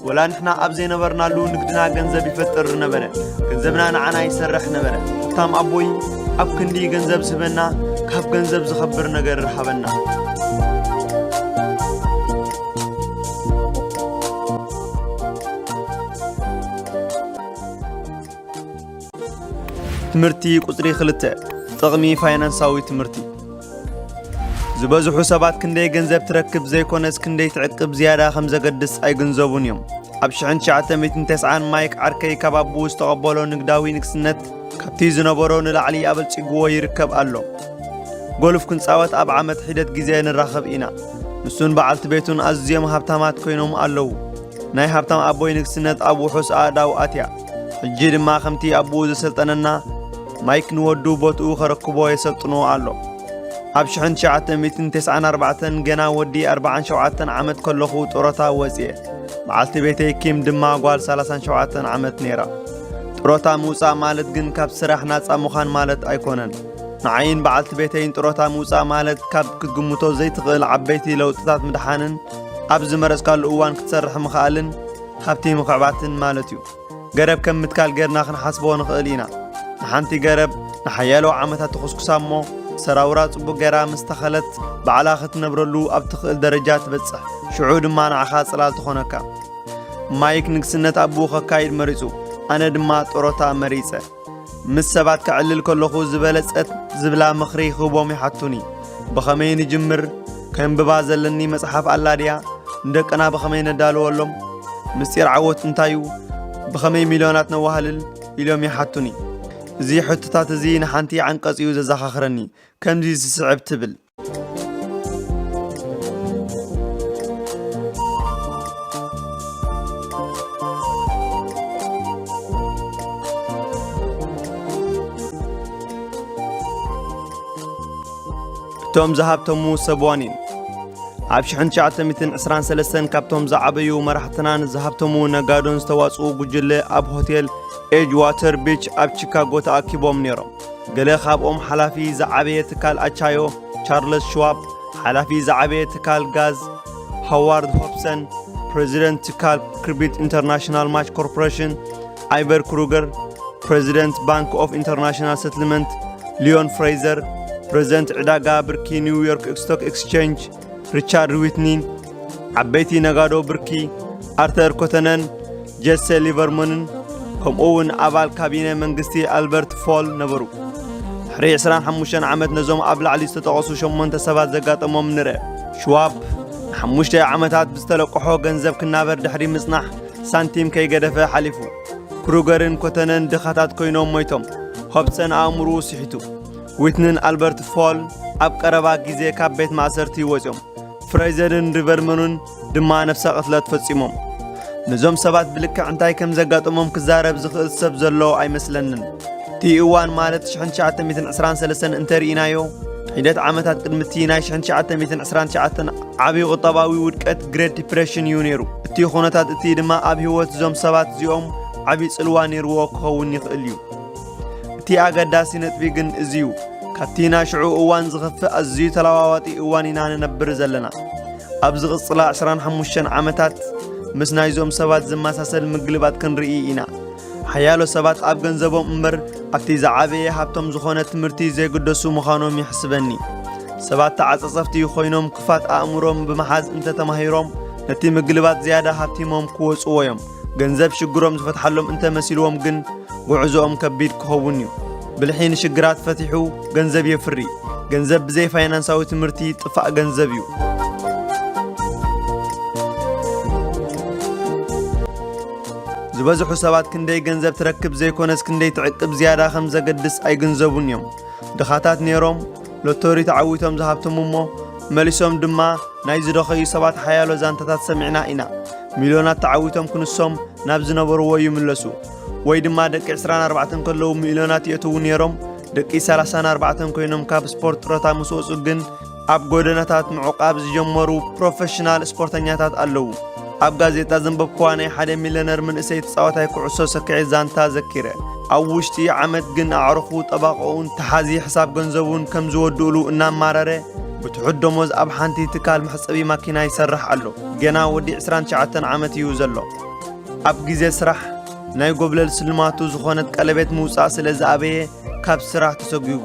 ወላ ንሕና ኣብ ዘይነበርናሉ ንግድና ገንዘብ ይፈጥር ነበረ። ገንዘብና ንዓና ይሰርሕ ነበረ። ሃብታም ኣቦይ ኣብ ክንዲ ገንዘብ ዝህበና ካብ ገንዘብ ዝኸብር ነገር ሃበና። ትምህርቲ ቁጽሪ ክልተ፣ ጥቕሚ ፋይናንሳዊ ትምህርቲ። ዝበዝሑ ሰባት ክንደይ ገንዘብ ትረክብ ዘይኮነስ ክንደይ ትዕቅብ ዝያዳ ከም ዘገድስ ኣይግንዘቡን እዮም። ኣብ ሽሕን ትሽዓተ ሚእትን ተስዓን ማይክ ዓርከይ ካብ ኣቦኡ ዝተቐበሎ ንግዳዊ ንግስነት ካብቲ ዝነበሮ ንላዕሊ ኣበልጺግዎ ይርከብ ኣሎ። ጎልፍ ክንጻወት ኣብ ዓመት ሒደት ግዜ ንራኸብ ኢና። ንሱን በዓልቲ ቤቱን ኣዝዮም ሃብታማት ኮይኖም ኣለዉ። ናይ ሃብታም ኣቦይ ንግስነት ኣብ ውሑስ ኣእዳው ኣትያ። ሕጂ ድማ ከምቲ ኣቦኡ ዘሰልጠነና ማይክ ንወዱ ቦትኡ ከረክቦ የሰልጥኖ ኣሎ። ኣብ ሽሕን ትሽዓተ ሚእትን ተስዓን ኣርባዕተን ገና ወዲ ኣርባዓን ሸውዓተን ዓመት ከለኹ ጡረታ ወጽየ። በዓልቲ ቤተይ ኪም ድማ ጓል ሰላሳን ሸውዓተን ዓመት ነይራ። ጡረታ ምውጻእ ማለት ግን ካብ ስራሕ ናጻ ምዃን ማለት ኣይኮነን። ንዓይን በዓልቲ ቤተይን ጡረታ ምውጻእ ማለት ካብ ክትግምቶ ዘይትኽእል ዓበይቲ ለውጥታት ምድሓንን ኣብ ዝመረጽካሉ እዋን ክትሰርሕ ምኽኣልን ሃብቲ ምኽዕባትን ማለት እዩ። ገረብ ከም ምትካል ጌርና ክንሓስቦ ንኽእል ኢና። ንሓንቲ ገረብ ንሓያሎ ዓመታት ትኹስኩሳ እሞ ሰራውራ ጽቡቕ ጌራ ምስ ተኸለት ባዕላ ክትነብረሉ ኣብ ትኽእል ደረጃ ትበጽሕ። ሽዑ ድማ ንዓኻ ጽላል ትኾነካ። ማይክ ንግስነት ኣቦኡ ከካይድ መሪጹ፣ ኣነ ድማ ጡረታ መሪጸ። ምስ ሰባት ከዕልል ከለኹ ዝበለጸት ዝብላ ምኽሪ ክህቦም ይሓቱኒ። ብኸመይ ንጅምር? ከንብባ ዘለኒ መጽሓፍ ኣላ ድያ? ንደቅና ብኸመይ ነዳልወሎም? ምስጢር ዓወት እንታይ እዩ? ብኸመይ ሚልዮናት ነዋህልል? ኢሎም ይሓቱኒ። እዚ ሕቶታት እዚ ንሓንቲ ዓንቀጽ እዩ ዘዘኻኽረኒ። ከምዚ ዝስዕብ ትብል። እቶም ዝሃብተሙ ሰብ ዋኒን። ኣብ ሽሕን ትሽዓተ ሚእትን ዕስራን ሰለስተን ካብቶም ዝዓበዩ መራሕትናን ዝሃብተሙ ነጋዶን ዝተዋጽኡ ጉጅለ ኣብ ሆቴል ኤጅ ዋተር ቢች ኣብ ቺካጎ ተኣኪቦም ነይሮም። ገለ ካብኦም ሓላፊ ዝዓበየ ትካል ኣቻዮ ቻርለስ ሽዋብ፣ ሓላፊ ዝዓበየ ትካል ጋዝ ሃዋርድ ሆፕሰን፣ ፕሬዚደንት ትካል ክርቢት ኢንተርናሽናል ማች ኮርፖሬሽን ኣይቨር ክሩገር፣ ፕሬዚደንት ባንክ ኦፍ ኢንተርናሽናል ሰትልመንት ሊዮን ፍሬዘር፣ ፕሬዚደንት ዕዳጋ ብርኪ ኒውዮርክ ስቶክ ኤክስቼንጅ ሪቻርድ ዊትኒን፣ ዓበይቲ ነጋዶ ብርኪ ኣርተር ኮተነን ጀሴ ሊቨርሞንን፣ ከምኡ እውን ኣባል ካቢነ መንግስቲ ኣልበርት ፎል ነበሩ። ድሕሪ ዕስራን ሓሙሽተን ዓመት ነዞም ኣብ ላዕሊ ዝተጠቐሱ ሸሞንተ ሰባት ዘጋጠሞም ንርአ። ሽዋብ ንሓሙሽተ ዓመታት ብዝተለቅሖ ገንዘብ ክናበር ድሕሪ ምጽናሕ ሳንቲም ከይገደፈ ሓሊፉ። ክሩገርን ኮተነን ድኻታት ኮይኖም ሞይቶም። ሆብሰን ኣእምርኡ ስሒቱ። ዊትንን ኣልበርት ፎል ኣብ ቀረባ ግዜ ካብ ቤት ማእሰርቲ ወጺኦም። ፍሬዘርን ሪቨርመኑን ድማ ነፍሰ ቅትለት ፈጺሞም። ነዞም ሰባት ብልክዕ እንታይ ከም ዘጋጠሞም ክዛረብ ዝኽእል ሰብ ዘሎ ኣይመስለንን። እቲ እዋን ማለት ሽሕን ትሽዓተ ሚእትን ዕስራን ሰለስተን እንተርኢናዮ፣ ሒደት ዓመታት ቅድሚ እቲ ናይ ሽሕን ትሽዓተ ሚእትን ዕስራን ትሽዓተን ዓብዪ ቁጠባዊ ውድቀት ግሬት ዲፕሬሽን እዩ ነይሩ። እቲ ኩነታት እቲ ድማ ኣብ ህይወት እዞም ሰባት እዚኦም ዓብዪ ጽልዋ ነይርዎ ክኸውን ይኽእል እዩ። እቲ ኣገዳሲ ነጥቢ ግን እዚ እዩ። ካብቲ ናይ ሽዑ እዋን ዝኸፍእ ኣዝዩ ተለዋዋጢ እዋን ኢና ንነብር ዘለና። ኣብ ዝቕጽላ ዕስራን ሓሙሽተን ዓመታት ምስ ናይዞም ሰባት ዝመሳሰል ምግልባጥ ክንርኢ ኢና። ሓያሎ ሰባት ኣብ ገንዘቦም እምበር ኣብቲ ዝዓበየ ሃብቶም ዝኾነ ትምህርቲ ዘይግደሱ ምዃኖም ይሕስበኒ። ሰባት ተዓጻጸፍቲ ኮይኖም ክፋት ኣእምሮም ብምሓዝ እንተተማሂሮም ነቲ ምግልባጥ ዝያዳ ሃብቲሞም ክወጽዎ እዮም። ገንዘብ ሽግሮም ዝፈትሓሎም እንተመሲልዎም ግን ጉዕዞኦም ከቢድ ክኸውን እዩ። ብልሒ ንሽግራት ፈቲሑ ገንዘብ የፍሪ። ገንዘብ ብዘይ ፋይናንሳዊ ትምህርቲ ጥፋእ ገንዘብ እዩ። ዝበዝሑ ሰባት ክንደይ ገንዘብ ትረክብ ዘይኮነስ ክንደይ ትዕቅብ ዝያዳ ከም ዘገድስ ኣይግንዘቡን እዮም። ድኻታት ነይሮም፣ ሎቶሪ ተዓዊቶም ዝሃብቶም እሞ መሊሶም ድማ ናይ ዝደኸዩ ሰባት ሓያሎ ዛንታታት ሰሚዕና ኢና። ሚልዮናት ተዓዊቶም ክንሶም ናብ ዝነበርዎ ይምለሱ። ወይ ድማ ደቂ ዕስራን ኣርባዕተን ከለዉ ሚልዮናት የእትዉ ነይሮም፣ ደቂ ሰላሳን ኣርባዕተን ኮይኖም ካብ ስፖርት ጥሮታ ምስ ወጹ ግን ኣብ ጎደናታት ምዕቃብ ዝጀመሩ ፕሮፌሽናል ስፖርተኛታት ኣለዉ። ኣብ ጋዜጣ ዘንበብኩዋ ናይ ሓደ ሚልዮነር መንእሰይ ተጻዋታይ ኩዕሶ ሰኪዔት ዛንታ ዘኪረ። ኣብ ውሽጢ ዓመት ግን ኣዕሩኹ ጠባቆኡን ተሓዚ ሕሳብ ገንዘቡን ከም ዝወድእሉ እናማረረ ብትሑት ደሞዝ ኣብ ሓንቲ ትካል መሕጸቢ ማኪና ይሰርሕ ኣሎ። ገና ወዲ ዕስራን ትሽዓተን ዓመት እዩ ዘሎ። ኣብ ግዜ ስራሕ ናይ ጎብለል ስልማቱ ዝኾነት ቀለቤት ምውጻእ ስለ ዝኣበየ ካብ ስራሕ ተሰጒጉ።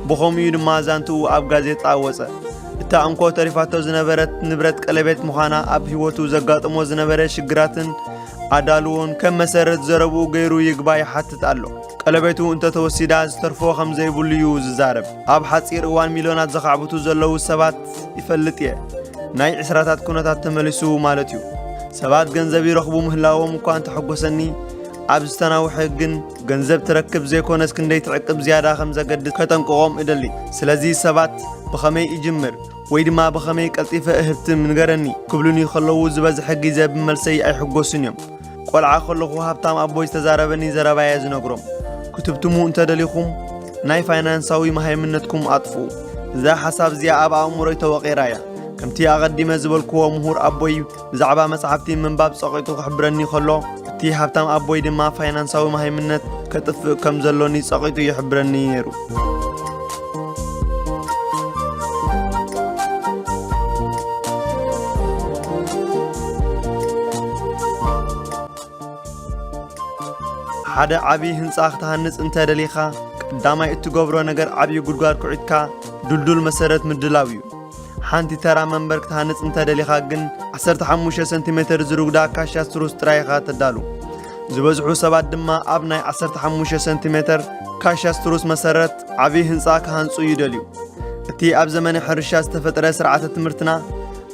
ብኸምኡ ድማ ዛንትኡ ኣብ ጋዜጣ ወጸ። እታ እንኮ ተሪፋቶ ዝነበረት ንብረት ቀለቤት ምዃና ኣብ ህይወቱ ዘጋጥሞ ዝነበረ ሽግራትን ኣዳልዎን ከም መሰረት ዘረብኡ ገይሩ ይግባይ ይሓትት ኣሎ። ቀለቤቱ እንተተወሲዳ ዝተርፎ ከም ዘይብሉ እዩ ዝዛረብ። ኣብ ሓጺር እዋን ሚልዮናት ዘኻዕብቱ ዘለዉ ሰባት ይፈልጥ እየ። ናይ ዕስራታት ኩነታት ተመሊሱ ማለት እዩ። ሰባት ገንዘብ ይረኽቡ ምህላዎም እኳ እንተሐጎሰኒ፣ ኣብ ዝተናውሐ ግን ገንዘብ ትረክብ ዘይኮነስ ክንደይ ትዕቅብ ዝያዳ ከም ዘገድስ ከጠንቅቖም እደሊ። ስለዚ ሰባት ብኸመይ እጅምር ወይ ድማ ብኸመይ ቀልጢፈ እህብትም ንገረኒ ክብሉኒ ከለዉ ዝበዝሐ ግዜ ብመልሰይ ኣይሕጎሱን እዮም። ቆልዓ ከለኹ ሃብታም ኣቦይ ዝተዛረበኒ ዘረባየ ዝነግሮም። ክትብትሙ እንተደሊኹም ናይ ፋይናንሳዊ መሃይምነትኩም ኣጥፍኡ። እዛ ሓሳብ እዚኣ ኣብ ኣእምሮይ ተወቒራ እያ። ከምቲ ኣቐዲመ ዝበልክዎ ምሁር ኣቦይ ብዛዕባ መጻሕፍቲ ምንባብ ጸቒጡ ክሕብረኒ ከሎ፣ እቲ ሃብታም ኣቦይ ድማ ፋይናንሳዊ መሃይምነት ከጥፍእ ከም ዘሎኒ ጸቒጡ ይሕብረኒ ነይሩ። ሓደ ዓቢ ህንጻ ክትሃንጽ እንተ ደሊኻ፣ ቀዳማይ እትገብሮ ነገር ዓቢ ጉድጓድ ኩዒትካ ድልዱል መሰረት ምድላው እዩ። ሓንቲ ተራ መንበር ክትሃንጽ እንተ ደሊኻ ግን፣ ዓሰርተ ሓሙሽተ ሰንቲሜተር ዝርጉዳ ካሻ ስትሩስ ጥራይ ኢኻ ተዳሉ። ዝበዝሑ ሰባት ድማ ኣብ ናይ ዓሰርተ ሓሙሽተ ሰንቲሜተር ካሻ ስትሩስ መሰረት ዓቢ ህንጻ ክሃንጹ ይደልዩ። እቲ ኣብ ዘመነ ሕርሻ ዝተፈጥረ ስርዓተ ትምህርትና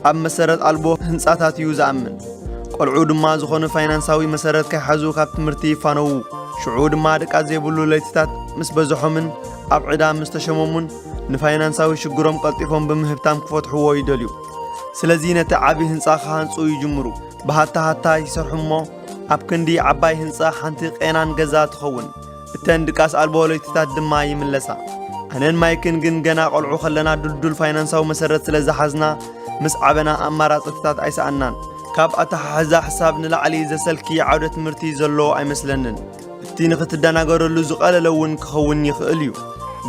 ኣብ መሰረት ኣልቦ ህንጻታት እዩ ዝኣምን። ቆልዑ ድማ ዝኾነ ፋይናንሳዊ መሰረት ከይሓዙ ካብ ትምህርቲ ይፋነዉ። ሽዑ ድማ ድቃስ ዘይብሉ ለይትታት ምስ በዝሖምን ኣብ ዕዳ ምስ ተሸመሙን ንፋይናንሳዊ ሽግሮም ቀልጢፎም ብምህብታም ክፈትሕዎ ይደልዩ። ስለዚ ነቲ ዓቢ ህንጻ ክሃንጹ ይጅምሩ። ብሃታ ሃታ ይሰርሑ እሞ ኣብ ክንዲ ዓባይ ህንጻ ሓንቲ ቄናን ገዛ ትኸውን። እተን ድቃስ ኣልቦ ለይትታት ድማ ይምለሳ። ኣነን ማይክን ግን ገና ቆልዑ ከለና ድልዱል ፋይናንሳዊ መሰረት ስለ ዝሓዝና ምስ ዓበና ኣማራጽታት ኣይሰኣናን። ካብ ኣተሓሕዛ ሕሳብ ንላዕሊ ዘሰልኪ ዓውደ ትምህርቲ ዘሎ ኣይመስለንን። እቲ ንኽትደናገረሉ ዝቐለለ እውን ክኸውን ይኽእል እዩ።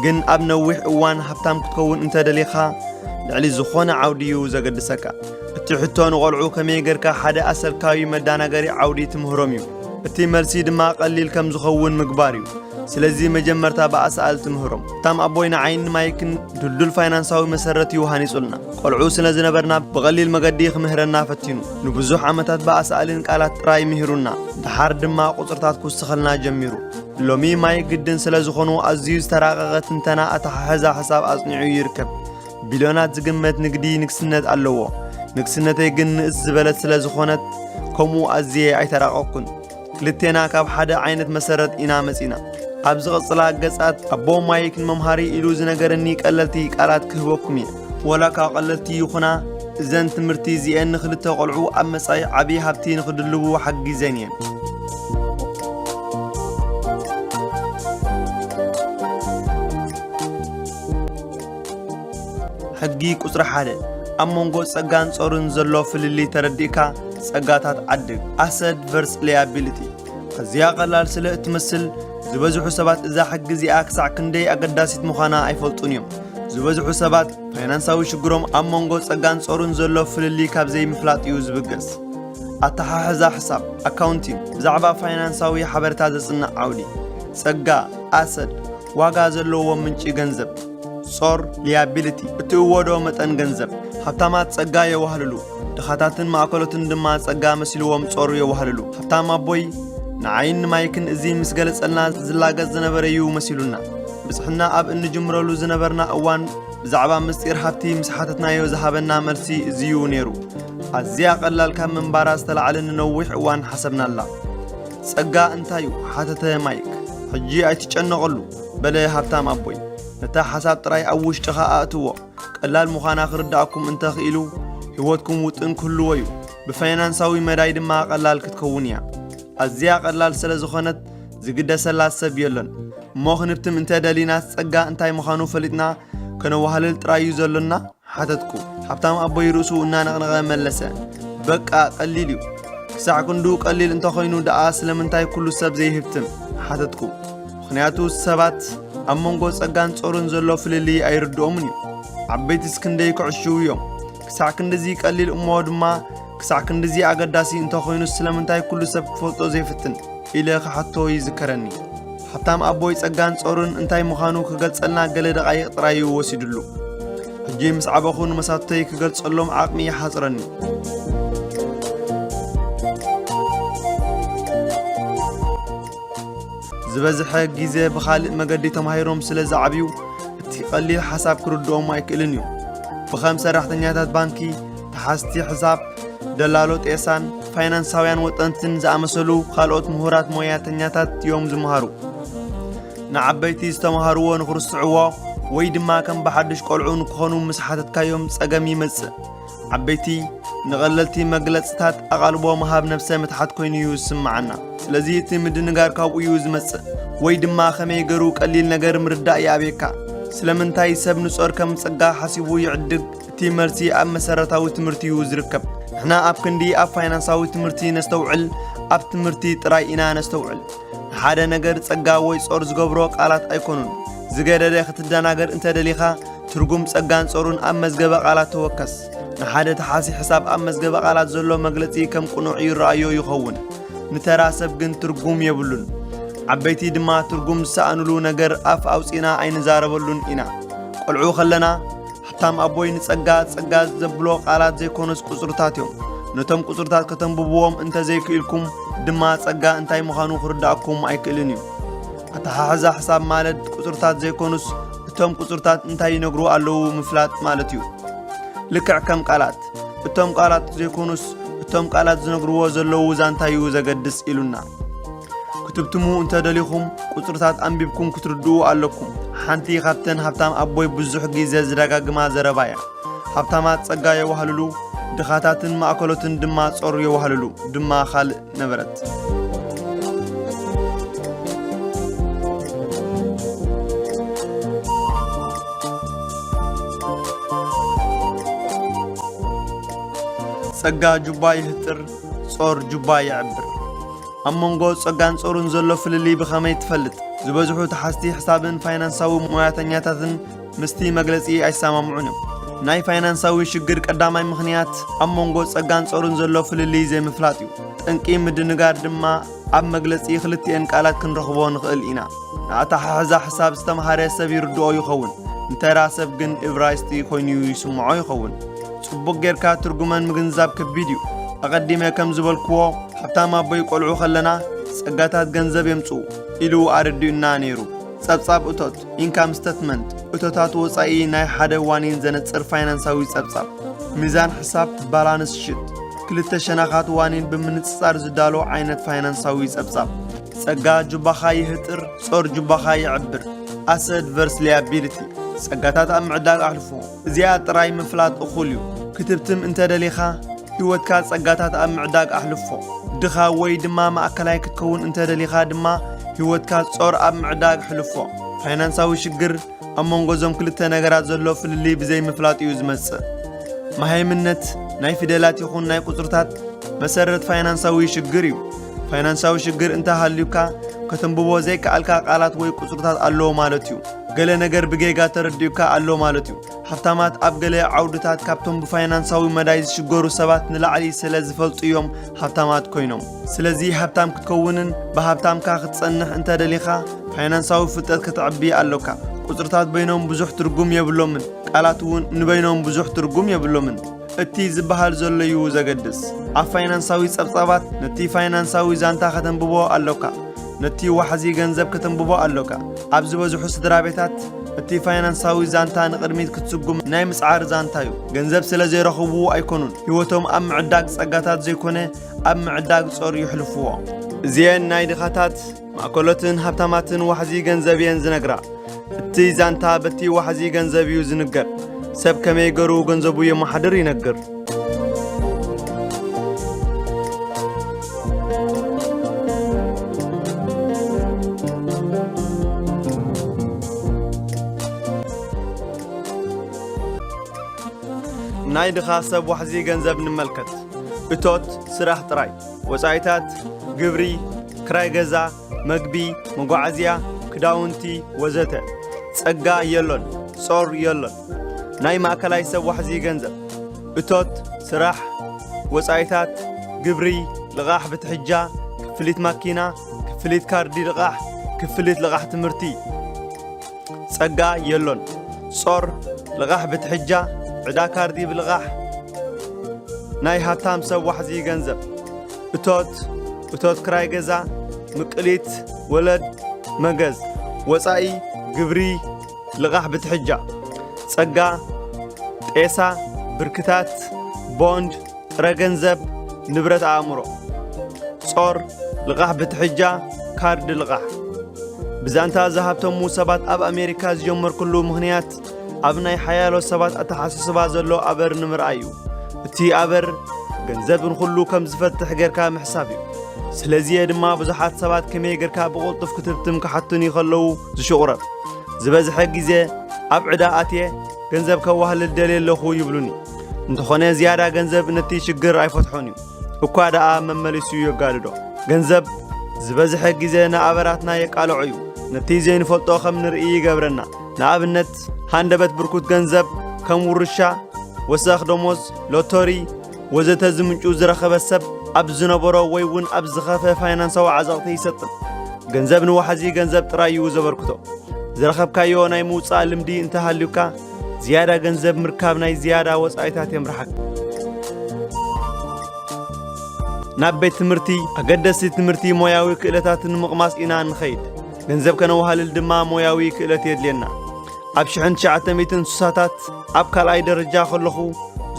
ግን ኣብ ነዊሕ እዋን ሃብታም ክትከውን እንተደሊኻ ልዕሊ ዝኾነ ዓውዲ እዩ ዘገድሰካ። እቲ ሕቶ ንቖልዑ ከመይ ጌርካ ሓደ ኣሰልካዊ መዳናገሪ ዓውዲ ትምህሮም እዩ። እቲ መልሲ ድማ ቀሊል ከም ዝኸውን ምግባር እዩ። ስለዚ መጀመርታ ብኣሳእል ትምህሮም። እታም ኣቦይ ንዓይን ማይክን ድልዱል ፋይናንሳዊ መሰረት እዩ ሃኒጹልና። ቆልዑ ስለ ዝነበርና ብቐሊል መገዲ ክምህረና ፈቲኑ። ንብዙሕ ዓመታት ብኣሳእልን ቃላት ጥራይ ምሂሩና። ደሓር ድማ ቁጽርታት ክውስኸልና ጀሚሩ። ሎሚ ማይክ ግድን ስለ ዝኾኑ ኣዝዩ ዝተራቐቐ ትንተና ኣተሓሕዛ ሕሳብ ኣጽኒዑ ይርከብ። ቢልዮናት ዝግመት ንግዲ ንግስነት ኣለዎ። ንግስነተይ ግን ንእስ ዝበለት ስለ ዝኾነት ከምኡ ኣዝየ ኣይተራቐቕኩን። ክልቴና ካብ ሓደ ዓይነት መሰረት ኢና መጺና። ኣብ ዝቐጽላ ገጻት ኣቦ ማይክ ንመምሃሪ ኢሉ ዝነገረኒ ቀለልቲ ቃላት ክህበኩም እየ። ወላ ካብ ቀለልቲ ይኹና፣ እዘን ትምህርቲ እዚኤን ንኽልተ ቆልዑ ኣብ መጻኢ ዓቢ ሃብቲ ንኽድልቡ ሓጊዘን እየን። ሕጊ ቁጽሪ ሓደ፣ ኣብ መንጎ ጸጋን ጾርን ዘሎ ፍልልይ ተረዲእካ ጸጋታት ዓድግ። ኣሰት ቨርስ ሊያቢሊቲ። ኣዝያ ቀላል ስለ እትመስል፣ ዝበዝሑ ሰባት እዛ ሕጊ እዚኣ ክሳዕ ክንደይ ኣገዳሲት ምዃና ኣይፈልጡን እዮም። ዝበዝሑ ሰባት ፋይናንሳዊ ሽግሮም ኣብ መንጎ ጸጋን ጾርን ዘሎ ፍልልይ ካብ ዘይምፍላጥ እዩ ዝብገስ። ኣተሓሕዛ ሕሳብ፣ ኣካውንቲንግ፣ ብዛዕባ ፋይናንሳዊ ሓበሬታ ዘጽንዕ ዓውዲ። ጸጋ፣ ኣሰት፣ ዋጋ ዘለዎ ምንጪ ገንዘብ። ጾር፣ ሊያቢሊቲ፣ እትእወዶ መጠን ገንዘብ። ሃብታማት ጸጋ የዋህልሉ፣ ድኻታትን ማእከሎትን ድማ ጸጋ መሲልዎም ጾር የዋህልሉ። ሃብታም ኣቦይ ንዓይን ንማይክን እዚ ምስ ገለጸልና ዝላገጽ ዝነበረ እዩ መሲሉና። ብጽሕና ኣብ እንጅምረሉ ዝነበርና እዋን ብዛዕባ ምስጢር ሃብቲ ምስ ሓተትናዮ ዝሃበና መልሲ እዚ እዩ ነይሩ። ኣዝያ ቀላል ካብ ምንባራ ዝተላዕለ ንነዊሕ እዋን ሓሰብናላ። ጸጋ እንታይ እዩ? ሓተተ ማይክ። ሕጂ ኣይትጨነቐሉ፣ በለ ሃብታም ኣቦይ። ነታ ሓሳብ ጥራይ ኣብ ውሽጥኻ ኣእትዎ። ቀላል ምዃና ክርድኣኩም እንተኽኢሉ፣ ህይወትኩም ውጥን ክህልዎ እዩ። ብፋይናንሳዊ መዳይ ድማ ቀላል ክትከውን እያ። ኣዝያ ቀላል ስለ ዝኾነት ዝግደሰላ ሰብ የሎን። እሞ ክንብትም እንተ ደሊናስ ጸጋ እንታይ ምዃኑ ፈሊጥና ከነዋህልል ጥራይ እዩ ዘሎና? ሓተትኩ። ሃብታም ኣቦይ ርእሱ እናነቕነቐ መለሰ። በቃ ቀሊል እዩ። ክሳዕ ክንድኡ ቀሊል እንተኾይኑ ደኣ ስለምንታይ ኩሉ ሰብ ዘይህብትም? ሓተትኩ። ምኽንያቱ ሰባት ኣብ መንጎ ጸጋን ጾርን ዘሎ ፍልልይ ኣይርድኦምን እዩ። ዓበይትስ ክንደይ ክዕሽው እዮም። ክሳዕ ክንድዚ ቀሊል እሞ ድማ ክሳዕ ክንድዚ ኣገዳሲ እንተኾይኑ ስለምንታይ ኩሉ ሰብ ክፈልጦ ዘይፍትን? ኢለ ክሓቶ ይዝከረኒ። ሃብታም ኣቦይ ጸጋን ጾርን እንታይ ምዃኑ ክገልጸልና ገለ ደቓይቕ ጥራይ እዩ ወሲድሉ። ሕጂ ምስ ዓበኹ ንመሳቶተይ ክገልጸሎም ዓቕሚ ይሓጽረኒ። ዝበዝሐ ግዜ ብኻልእ መገዲ ተማሂሮም ስለ ዝዓብዩ፣ እቲ ቀሊል ሓሳብ ክርድኦም ኣይክእልን እዩ። ብኸም ሰራሕተኛታት ባንኪ፣ ተሓዝቲ ሕሳብ፣ ደላሎ ጤሳን ፋይናንሳውያን ወጠንትን ዝኣመሰሉ ካልኦት ምሁራት ሞያተኛታት እዮም ዝመሃሩ። ንዓበይቲ ዝተምሃርዎ ንኽርስዕዎ ወይ ድማ ከም ብሓድሽ ቆልዑ ንክኾኑ ምስ ሓተትካዮም ጸገም ይመጽእ። ዓበይቲ ንቐለልቲ መግለጽታት ኣቓልቦ ምሃብ ነብሰ ምትሓት ኮይኑ እዩ ዝስምዓና። ስለዚ እቲ ምድንጋር ካብኡ እዩ ዝመጽእ። ወይ ድማ ከመይ ገሩ ቀሊል ነገር ምርዳእ ይኣብየካ? ስለምንታይ ሰብ ንጾር ከም ጸጋ ሓሲቡ ይዕድግ? እቲ መልሲ ኣብ መሰረታዊ ትምህርቲ እዩ ዝርከብ። ንሕና ኣብ ክንዲ ኣብ ፋይናንሳዊ ትምህርቲ ነስተውዕል፣ ኣብ ትምህርቲ ጥራይ ኢና ነስተውዕል። ንሓደ ነገር ጸጋ ወይ ጾር ዝገብሮ ቃላት ኣይኮኑን። ዝገደደ ክትደናገር እንተ ደሊኻ፣ ትርጉም ጸጋን ጾሩን ኣብ መዝገበ ቃላት ተወከስ። ንሓደ ተሓሲ ሕሳብ ኣብ መዝገበ ቃላት ዘሎ መግለጺ ከም ቅኑዕ ይረኣዮ ይኸውን። ንተራ ሰብ ግን ትርጉም የብሉን። ዓበይቲ ድማ ትርጉም ዝሰኣኑሉ ነገር ኣፍ ኣውጺእና ኣይንዛረበሉን ኢና። ቆልዑ ከለና፣ ሃብታም ኣቦይ ንጸጋ፣ ጸጋ ዘብሎ ቃላት ዘይኮኑስ ቁጽርታት እዮም። ነቶም ቁጽርታት ከተንብብዎም እንተ ዘይክኢልኩም ድማ ጸጋ እንታይ ምዃኑ ክርድኣኩም ኣይክእልን እዩ። ኣተሓሕዛ ሕሳብ ማለት ቁጽርታት ዘይኮኑስ እቶም ቁጽርታት እንታይ ይነግሩ ኣለዉ ምፍላጥ ማለት እዩ። ልክዕ ከም ቃላት፣ እቶም ቃላት ዘይኮኑስ እቶም ቃላት ዝነግርዎ ዘለዉ ዛንታ እዩ ዘገድስ ኢሉና። ክትብትሙ እንተደሊኹም፣ ቁጽርታት ኣንቢብኩም ክትርድኡ ኣለኩም። ሓንቲ ካብተን ሃብታም ኣቦይ ብዙሕ ግዜ ዝደጋግማ ዘረባ እያ። ሃብታማት ጸጋ የዋህልሉ፣ ድኻታትን ማእከሎትን ድማ ጾር የዋህልሉ፣ ድማ ካልእ ነበረት። ጸጋ ጁባ ይህጥር፣ ጾር ጁባ የዕብር። ኣብ መንጎ ጸጋን ጾርን ዘሎ ፍልልይ ብኸመይ ትፈልጥ? ዝበዝሑ ተሓዝቲ ሕሳብን ፋይናንሳዊ ሞያተኛታትን ምስቲ መግለጺ ኣይሰማምዑን እዮም። ናይ ፋይናንሳዊ ሽግር ቀዳማይ ምኽንያት ኣብ መንጎ ጸጋን ጾርን ዘሎ ፍልልይ ዘይምፍላጥ እዩ። ጠንቂ ምድንጋር ድማ ኣብ መግለጺ ክልቲኤን ቃላት ክንረኽቦ ንኽእል ኢና። ንኣተሓሕዛ ሕሳብ ዝተምሃረ ሰብ ይርድኦ ይኸውን፣ ንተራ ሰብ ግን እብራይስጢ ኮይኑ ይስምዖ ይኸውን። ጽቡቕ ጌርካ ትርጉመን ምግንዛብ ከቢድ እዩ። ኣቐዲመ ከም ዝበልክዎ፣ ሃብታም ኣቦይ ቆልዑ ከለና፣ "ጸጋታት ገንዘብ የምጽኡ" ኢሉ ኣረዲኡና ነይሩ። ጸብጻብ እቶት፣ ኢንካም ስተትመንት፣ እቶታት ወጻኢ ናይ ሓደ ዋኒን ዘነጽር ፋይናንሳዊ ጸብጻብ። ሚዛን ሕሳብ፣ ባላንስ ሽት፣ ክልተ ሸነኻት ዋኒን ብምንጽጻር ዝዳሎ ዓይነት ፋይናንሳዊ ጸብጻብ። ጸጋ ጁባኻ ይህጥር፣ ጾር ጁባኻ ይዕብር። ኣሰድ ቨርስ ሊያቢሊቲ፣ ጸጋታት ኣብ ምዕዳግ ኣሕልፎ። እዚኣ ጥራይ ምፍላጥ እኹል እዩ። ክትብትም እንተ ደሊኻ፣ ህይወትካ ጸጋታት ኣብ ምዕዳግ ኣሕልፎ። ድኻ ወይ ድማ ማእከላይ ክትከውን እንተ ደሊኻ ድማ፣ ህይወትካ ጾር ኣብ ምዕዳግ ሕልፎ። ፋይናንሳዊ ሽግር ኣብ መንጎ እዞም ክልተ ነገራት ዘሎ ፍልልይ ብዘይ ምፍላጥ እዩ ዝመጽእ። መሃይምነት ናይ ፊደላት ይኹን ናይ ቁጽርታት መሰረት ፋይናንሳዊ ሽግር እዩ። ፋይናንሳዊ ሽግር እንተ ሃልዩካ፣ ከተንብቦ ዘይከኣልካ ቃላት ወይ ቁጽርታት ኣለዎ ማለት እዩ። ገለ ነገር ብጌጋ ተረዲኡካ ኣሎ ማለት እዩ። ሃብታማት ኣብ ገለ ዓውድታት ካብቶም ብፋይናንሳዊ መዳይ ዝሽገሩ ሰባት ንላዕሊ ስለ ዝፈልጡ እዮም ሃብታማት ኮይኖም። ስለዚ ሃብታም ክትከውንን ብሃብታምካ ክትጸንሕ እንተ ደሊኻ፣ ፋይናንሳዊ ፍልጠት ከተዕቢ ኣሎካ። ቁጽርታት በይኖም ብዙሕ ትርጉም የብሎምን። ቃላት እውን ንበይኖም ብዙሕ ትርጉም የብሎምን። እቲ ዝበሃል ዘሎ እዩ ዘገድስ። ኣብ ፋይናንሳዊ ጸብጻባት ነቲ ፋይናንሳዊ ዛንታ ከተንብቦ ኣሎካ። ነቲ ዋሕዚ ገንዘብ ከተንብቦ ኣሎካ። ኣብ ዝበዝሑ ስድራ ቤታት እቲ ፋይናንሳዊ ዛንታ ንቕድሚት ክትስጉም ናይ ምጽዓር ዛንታ እዩ። ገንዘብ ስለ ዘይረኽቡ ኣይኮኑን። ህይወቶም ኣብ ምዕዳግ ጸጋታት ዘይኮነ ኣብ ምዕዳግ ጾር የሕልፍዎ። እዚኤን ናይ ድኻታት፣ ማእከሎትን ሃብታማትን ዋሕዚ ገንዘብ እየን ዝነግራ። እቲ ዛንታ በቲ ዋሕዚ ገንዘብ እዩ ዝንገር። ሰብ ከመይ ገሩ ገንዘቡ የመሓድር ይነግር። ናይ ድኻ ሰብ ዋሕዚ ገንዘብ ንመልከት። እቶት፣ ስራሕ ጥራይ። ወጻኢታት፣ ግብሪ፣ ክራይ ገዛ፣ መግቢ፣ መጓዓዝያ፣ ክዳውንቲ፣ ወዘተ። ጸጋ የሎን፣ ጾር የሎን። ናይ ማእከላይ ሰብ ዋሕዚ ገንዘብ። እቶት፣ ስራሕ፣ ወጻኢታት፣ ግብሪ፣ ልቓሕ ብትሕጃ፣ ክፍሊት ማኪና፣ ክፍሊት ካርዲ ልቓሕ፣ ክፍሊት ልቓሕ ትምህርቲ። ጸጋ የሎን። ጾር፣ ልቓሕ ብትሕጃ፣ ዕዳ ካርዲ ብልቓሕ። ናይ ሃብታም ሰብ ዋሕዚ ገንዘብ። እቶት፣ እቶት ክራይ ገዛ፣ ምቅሊት፣ ወለድ፣ መገዝ። ወጻኢ፣ ግብሪ፣ ልቓሕ ብትሕጃ። ጸጋ፣ ጤሳ፣ ብርክታት፣ ቦንድ፣ ጥረ ገንዘብ፣ ንብረት ኣእምሮ። ጾር፣ ልቓሕ ብትሕጃ፣ ካርድ ልቓሕ። ብዛንታ ዝሃብተሙ ሰባት ኣብ ኣሜሪካ ዝጀመርኩሉ ምኽንያት፣ ኣብ ናይ ሓያሎ ሰባት ኣተሓሳስባ ዘሎ ኣበር ንምርኣይ እዩ። እቲ ኣበር፣ ገንዘብ ንኹሉ ከም ዝፈትሕ ጌርካ ምሕሳብ እዩ። ስለዚ እየ ድማ ብዙሓት ሰባት ከመይ ጌርካ ብቕልጡፍ ክትብትም ክሓቱኒ ከለዉ ዝሽቑረር። ዝበዝሐ ግዜ፣ ኣብ ዕዳ ኣትየ፣ ገንዘብ ከዋህልል ደልየ ኣለኹ ይብሉኒ። እንተኾነ ዝያዳ ገንዘብ ነቲ ሽግር ኣይፈትሖን እዩ። እኳ ደኣ መመሊሱ የጋድዶ። ገንዘብ ዝበዝሐ ግዜ ንኣበራትና የቃልዖ እዩ። ነቲ ዘይንፈልጦ ከም ንርኢ ይገብረና። ንኣብነት፣ ሃንደበት ብርኩት ገንዘብ ከም ውርሻ፣ ወሰኽ ደሞዝ፣ ሎቶሪ፣ ወዘተ ዝምንጩ ዝረኸበ ሰብ ኣብ ዝነበሮ ወይ እውን ኣብ ዝኸፈ ፋይናንሳዊ ዓዘቕቲ ይሰጥም። ገንዘብ ንዋሕዚ ገንዘብ ጥራይ እዩ ዘበርክቶ። ዝረኸብካዮ ናይ ምውጻእ ልምዲ እንተሃልዩካ፣ ዝያዳ ገንዘብ ምርካብ ናይ ዝያዳ ወጻኢታት የምርሓካ። ናብ ቤት ትምህርቲ፣ ኣገደስቲ ትምህርቲ ሞያዊ ክእለታት ንምቕማስ ኢና ንኸይድ። ገንዘብ ከነዋህልል ድማ ሞያዊ ክእለት የድልየና። ኣብ ሽሕን ትሽዓተ ሚእትን ስሳታት ኣብ ካልኣይ ደረጃ ከለኹ፣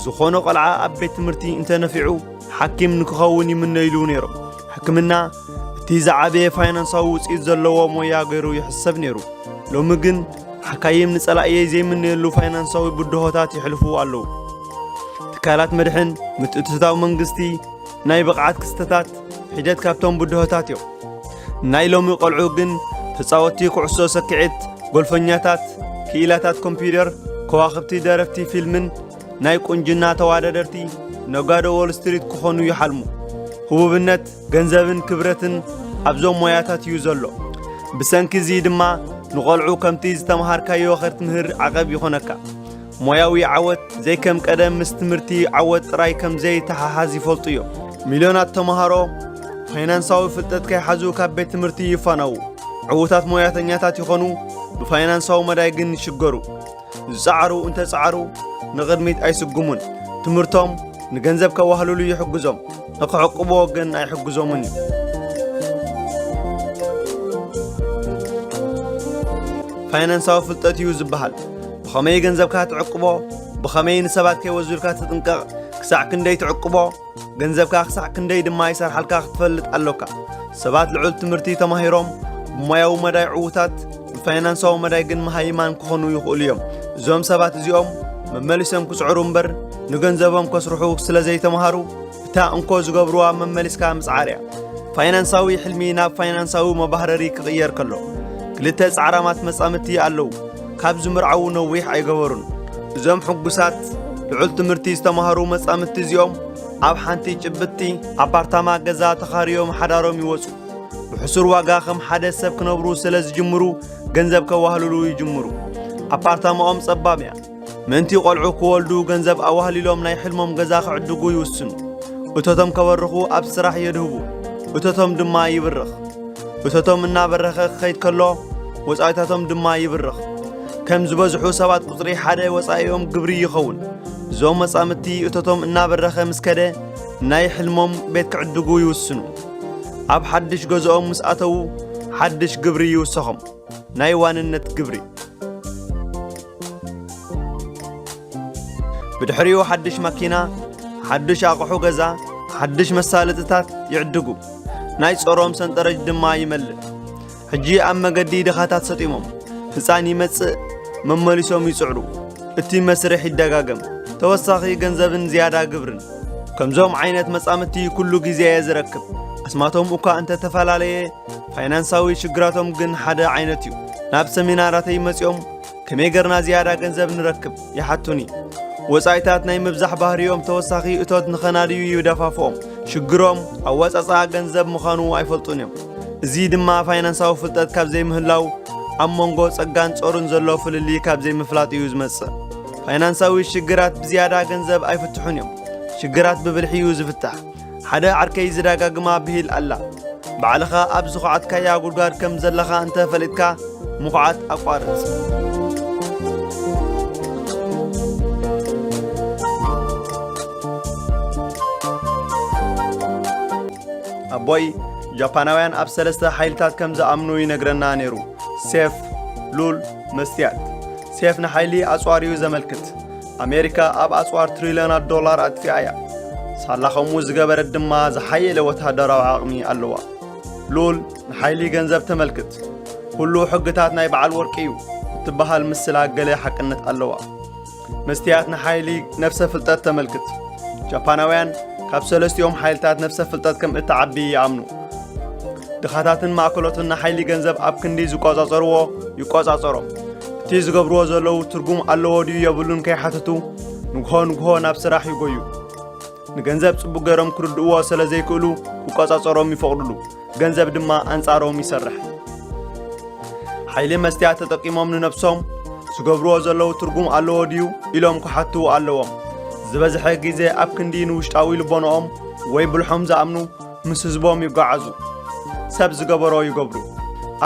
ዝኾነ ቆልዓ ኣብ ቤት ትምህርቲ እንተነፊዑ፣ ሓኪም ንክኸውን ይምነይሉ ነይሮም። ሕክምና እቲ እቲ ዝዓበየ ፋይናንሳዊ ውፅኢት ዘለዎ ሞያ ገይሩ ይሕሰብ ነይሩ። ሎሚ ግን ሓካይም ንጸላእየይ ዘይምነየሉ ፋይናንሳዊ ብድሆታት ይሕልፉ ኣለዉ። ትካላት መድሕን፣ ምትእትታው መንግስቲ፣ ናይ ብቕዓት ክስተታት ሒደት ካብቶም ብድሆታት እዮም። ናይ ሎሚ ቆልዑ ግን ተጻወትቲ ኩዕሶ ሰኪዔት፣ ጎልፈኛታት፣ ክኢላታት ኮምፒውተር፣ ከዋኽብቲ ደረፍቲ ፊልምን ናይ ቁንጅና ተወዳደርቲ፣ ነጋዶ ዎል ስትሪት ክኾኑ ይሓልሙ። ህቡብነት፣ ገንዘብን ክብረትን ኣብዞም ሞያታት እዩ ዘሎ። ብሰንኪ እዚ ድማ ንቖልዑ ከምቲ ዝተምሃርካዮ ከትምህር ዓቐብ ይኾነካ። ሞያዊ ዓወት ዘይከም ቀደም ምስ ትምህርቲ ዓወት ጥራይ ከም ዘይተሓሓዝ ይፈልጡ እዮም። ሚልዮናት ተምሃሮ ፋይናንሳዊ ፍልጠት ከይሓዙ ካብ ቤት ትምህርቲ ይፋነዉ። ዕዉታት ሞያተኛታት ይኾኑ፣ ብፋይናንሳዊ መዳይ ግን ይሽገሩ። ዝጸዓሩ እንተጸዓሩ ንቕድሚት ኣይስጉሙን። ትምህርቶም ንገንዘብ ከዋህልሉ ይሕግዞም፣ ንኽዕቅብዎ ግን ኣይሕግዞምን እዩ። ፋይናንሳዊ ፍልጠት እዩ ዝበሃል። ብኸመይ ገንዘብካ ትዕቅቦ፣ ብኸመይ ንሰባት ከይወዙልካ ትጥንቀቕ፣ ክሳዕ ክንደይ ትዕቅቦ፣ ገንዘብካ ክሳዕ ክንደይ ድማ ይሰርሓልካ ክትፈልጥ ኣሎካ። ሰባት ልዑል ትምህርቲ ተማሂሮም ብሞያዊ መዳይ ዕዉታት፣ ብፋይናንሳዊ መዳይ ግን መሃይማን ክኾኑ ይኽእሉ እዮም። እዞም ሰባት እዚኦም መመሊሶም ክጽዕሩ እምበር ንገንዘቦም ከስርሑ ስለ ዘይተምሃሩ፣ እታ እንኮ ዝገብርዋ መመሊስካ ምጽዓር እያ። ፋይናንሳዊ ሕልሚ ናብ ፋይናንሳዊ መባህረሪ ክቕየር ከሎ፣ ክልተ ጻዕራማት መጻምድቲ ኣለዉ። ካብ ዝምርዓዉ ነዊሕ ኣይገበሩን። እዞም ሕጉሳት ልዑል ትምህርቲ ዝተማህሩ መጻምድቲ እዚኦም ኣብ ሓንቲ ጭብጥቲ ኣፓርታማ ገዛ ተኻርዮም ሓዳሮም ይወጹ። ብሕሱር ዋጋ ከም ሓደ ሰብ ክነብሩ ስለ ዝጅምሩ ገንዘብ ከዋህልሉ ይጅምሩ። ኣፓርታማኦም ጸባብ እያ። ምእንቲ ቆልዑ ክወልዱ ገንዘብ ኣዋህሊሎም ናይ ሕልሞም ገዛ ክዕድጉ ይውስኑ። እቶቶም ከበርኹ ኣብ ስራሕ የድህቡ። እቶቶም ድማ ይብርኽ። እቶቶም እናበረኸ ክኸይድ ከሎ ወጻኢታቶም ድማ ይብርኽ። ከም ዝበዝሑ ሰባት ቁጽሪ ሓደ ወጻኢኦም ግብሪ ይኸውን። እዞም መጻምድቲ እቶቶም እናበረኸ ምስ ከደ ናይ ሕልሞም ቤት ክዕድጉ ይውስኑ። ኣብ ሓድሽ ገዝኦም ምስ ኣተዉ ሓድሽ ግብሪ ይውሰኾም። ናይ ዋንነት ግብሪ። ብድሕሪኡ ሓድሽ ማኪና፣ ሓድሽ ኣቕሑ ገዛ፣ ሓድሽ መሳለጥታት ይዕድጉ። ናይ ጾሮም ሰንጠረጅ ድማ ይመልእ። ሕጂ ኣብ መገዲ ድኻታት ሰጢሞም። ህጻን ይመጽእ፣ መመሊሶም ይጽዕሩ። እቲ መስርሕ ይደጋገም። ተወሳኺ ገንዘብን ዝያዳ ግብርን። ከምዞም ዓይነት መጻምድቲ ኩሉ ግዜ እየ ዝረክብ። ኣስማቶም እኳ እንተተፈላለየ፣ ፋይናንሳዊ ሽግራቶም ግን ሓደ ዓይነት እዩ። ናብ ሰሚናራተይ መጺኦም ከመይ ገርና ዝያዳ ገንዘብ ንረክብ ይሓቱኒ። ወጻኢታት ናይ ምብዛሕ ባህሪኦም ተወሳኺ እቶት ንኸናድዩ ይደፋፍኦም። ሽግሮም ኣወጻጽኣ ገንዘብ ምዃኑ ኣይፈልጡን እዮም። እዚ ድማ ፋይናንሳዊ ፍልጠት ካብ ዘይምህላው ኣብ መንጎ ጸጋን ጾርን ዘሎ ፍልልይ ካብ ዘይምፍላጥ እዩ ዝመጽእ። ፋይናንሳዊ ሽግራት ብዝያዳ ገንዘብ ኣይፍትሑን እዮም። ሽግራት ብብልሒ እዩ ዝፍታሕ። ሓደ ዓርከይ ዝደጋግማ ብሂል ኣላ። ባዕልኻ ኣብ ዝኾዓትካያ ጉድጓድ ከም ዘለኻ እንተ ፈሊጥካ ምኹዓት ኣቋርጽ። ኣቦይ ጃፓናውያን ኣብ ሰለስተ ሓይልታት ከም ዝኣምኑ ይነግረና ነይሩ። ሴፍ፣ ሉል፣ መስትያት። ሴፍ ንሓይሊ ኣጽዋር እዩ ዘመልክት። ኣሜሪካ ኣብ ኣጽዋር ትሪልዮናት ዶላር ኣጥፊኣ እያ። ሳላ ከምኡ ዝገበረት ድማ ዝሓየለ ወተሃደራዊ ዓቕሚ ኣለዋ። ሉል ንሓይሊ ገንዘብ ተመልክት። ኩሉ ሕግታት ናይ በዓል ወርቂ እዩ እትበሃል ምስላ ገለ ሓቅነት ኣለዋ። መስትያት ንሓይሊ ነፍሰ ፍልጠት ተመልክት። ጃፓናውያን ካብ ሰለስቲኦም ሓይልታት ነፍሰ ፍልጠት ከም እትዓቢ ይኣምኑ። ድኻታትን ማእከሎትን ንሓይሊ ገንዘብ ኣብ ክንዲ ዝቆጻጸርዎ ይቆጻጸሮም። እቲ ዝገብርዎ ዘለዉ ትርጉም ኣለዎ ድዩ የብሉን ከይሓተቱ ንግሆ ንግሆ ናብ ስራሕ ይጎዩ። ንገንዘብ ጽቡቕ ገይሮም ክርድእዎ ስለ ዘይክእሉ ክቆጻጸሮም ይፈቕድሉ። ገንዘብ ድማ ኣንጻሮም ይሰርሕ። ሓይሊ መስትያት ተጠቂሞም ንነብሶም ዝገብርዎ ዘለዉ ትርጉም ኣለዎ ድዩ ኢሎም ክሓትዉ ኣለዎም። ዝበዝሐ ግዜ ኣብ ክንዲ ንውሽጣዊ ልቦንኦም ወይ ብልሖም ዝኣምኑ ምስ ህዝቦም ይጓዓዙ። ሰብ ዝገበሮ ይገብሩ።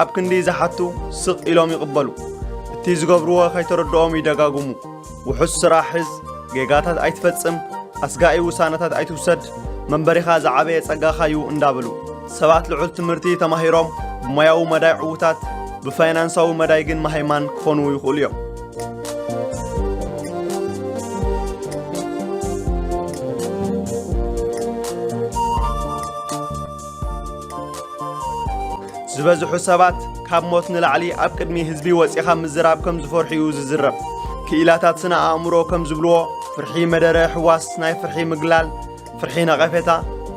ኣብ ክንዲ ዝሓቱ ስቕ ኢሎም ይቕበሉ። እቲ ዝገብርዎ ከይተረድኦም ይደጋግሙ። ውሑስ ስራሕ ሕዝ፣ ጌጋታት ኣይትፈጽም፣ ኣስጋኢ ውሳነታት ኣይትውሰድ፣ መንበሪኻ ዝዓበየ ጸጋኻ'ዩ እንዳበሉ፣ ሰባት ልዑል ትምህርቲ ተማሂሮም ብሞያዊ መዳይ ዕዉታት፣ ብፋይናንሳዊ መዳይ ግን መሃይማን ክኾኑ ይኽእሉ እዮም። ዝበዝሑ ሰባት ካብ ሞት ንላዕሊ ኣብ ቅድሚ ህዝቢ ወጺኻ ምዝራብ ከም ዝፈርሑ እዩ ዝዝረብ። ክኢላታት ስነ ኣእምሮ ከም ዝብልዎ፣ ፍርሒ መደረ ሕዋስ፣ ናይ ፍርሒ ምግላል፣ ፍርሒ ነቐፌታ፣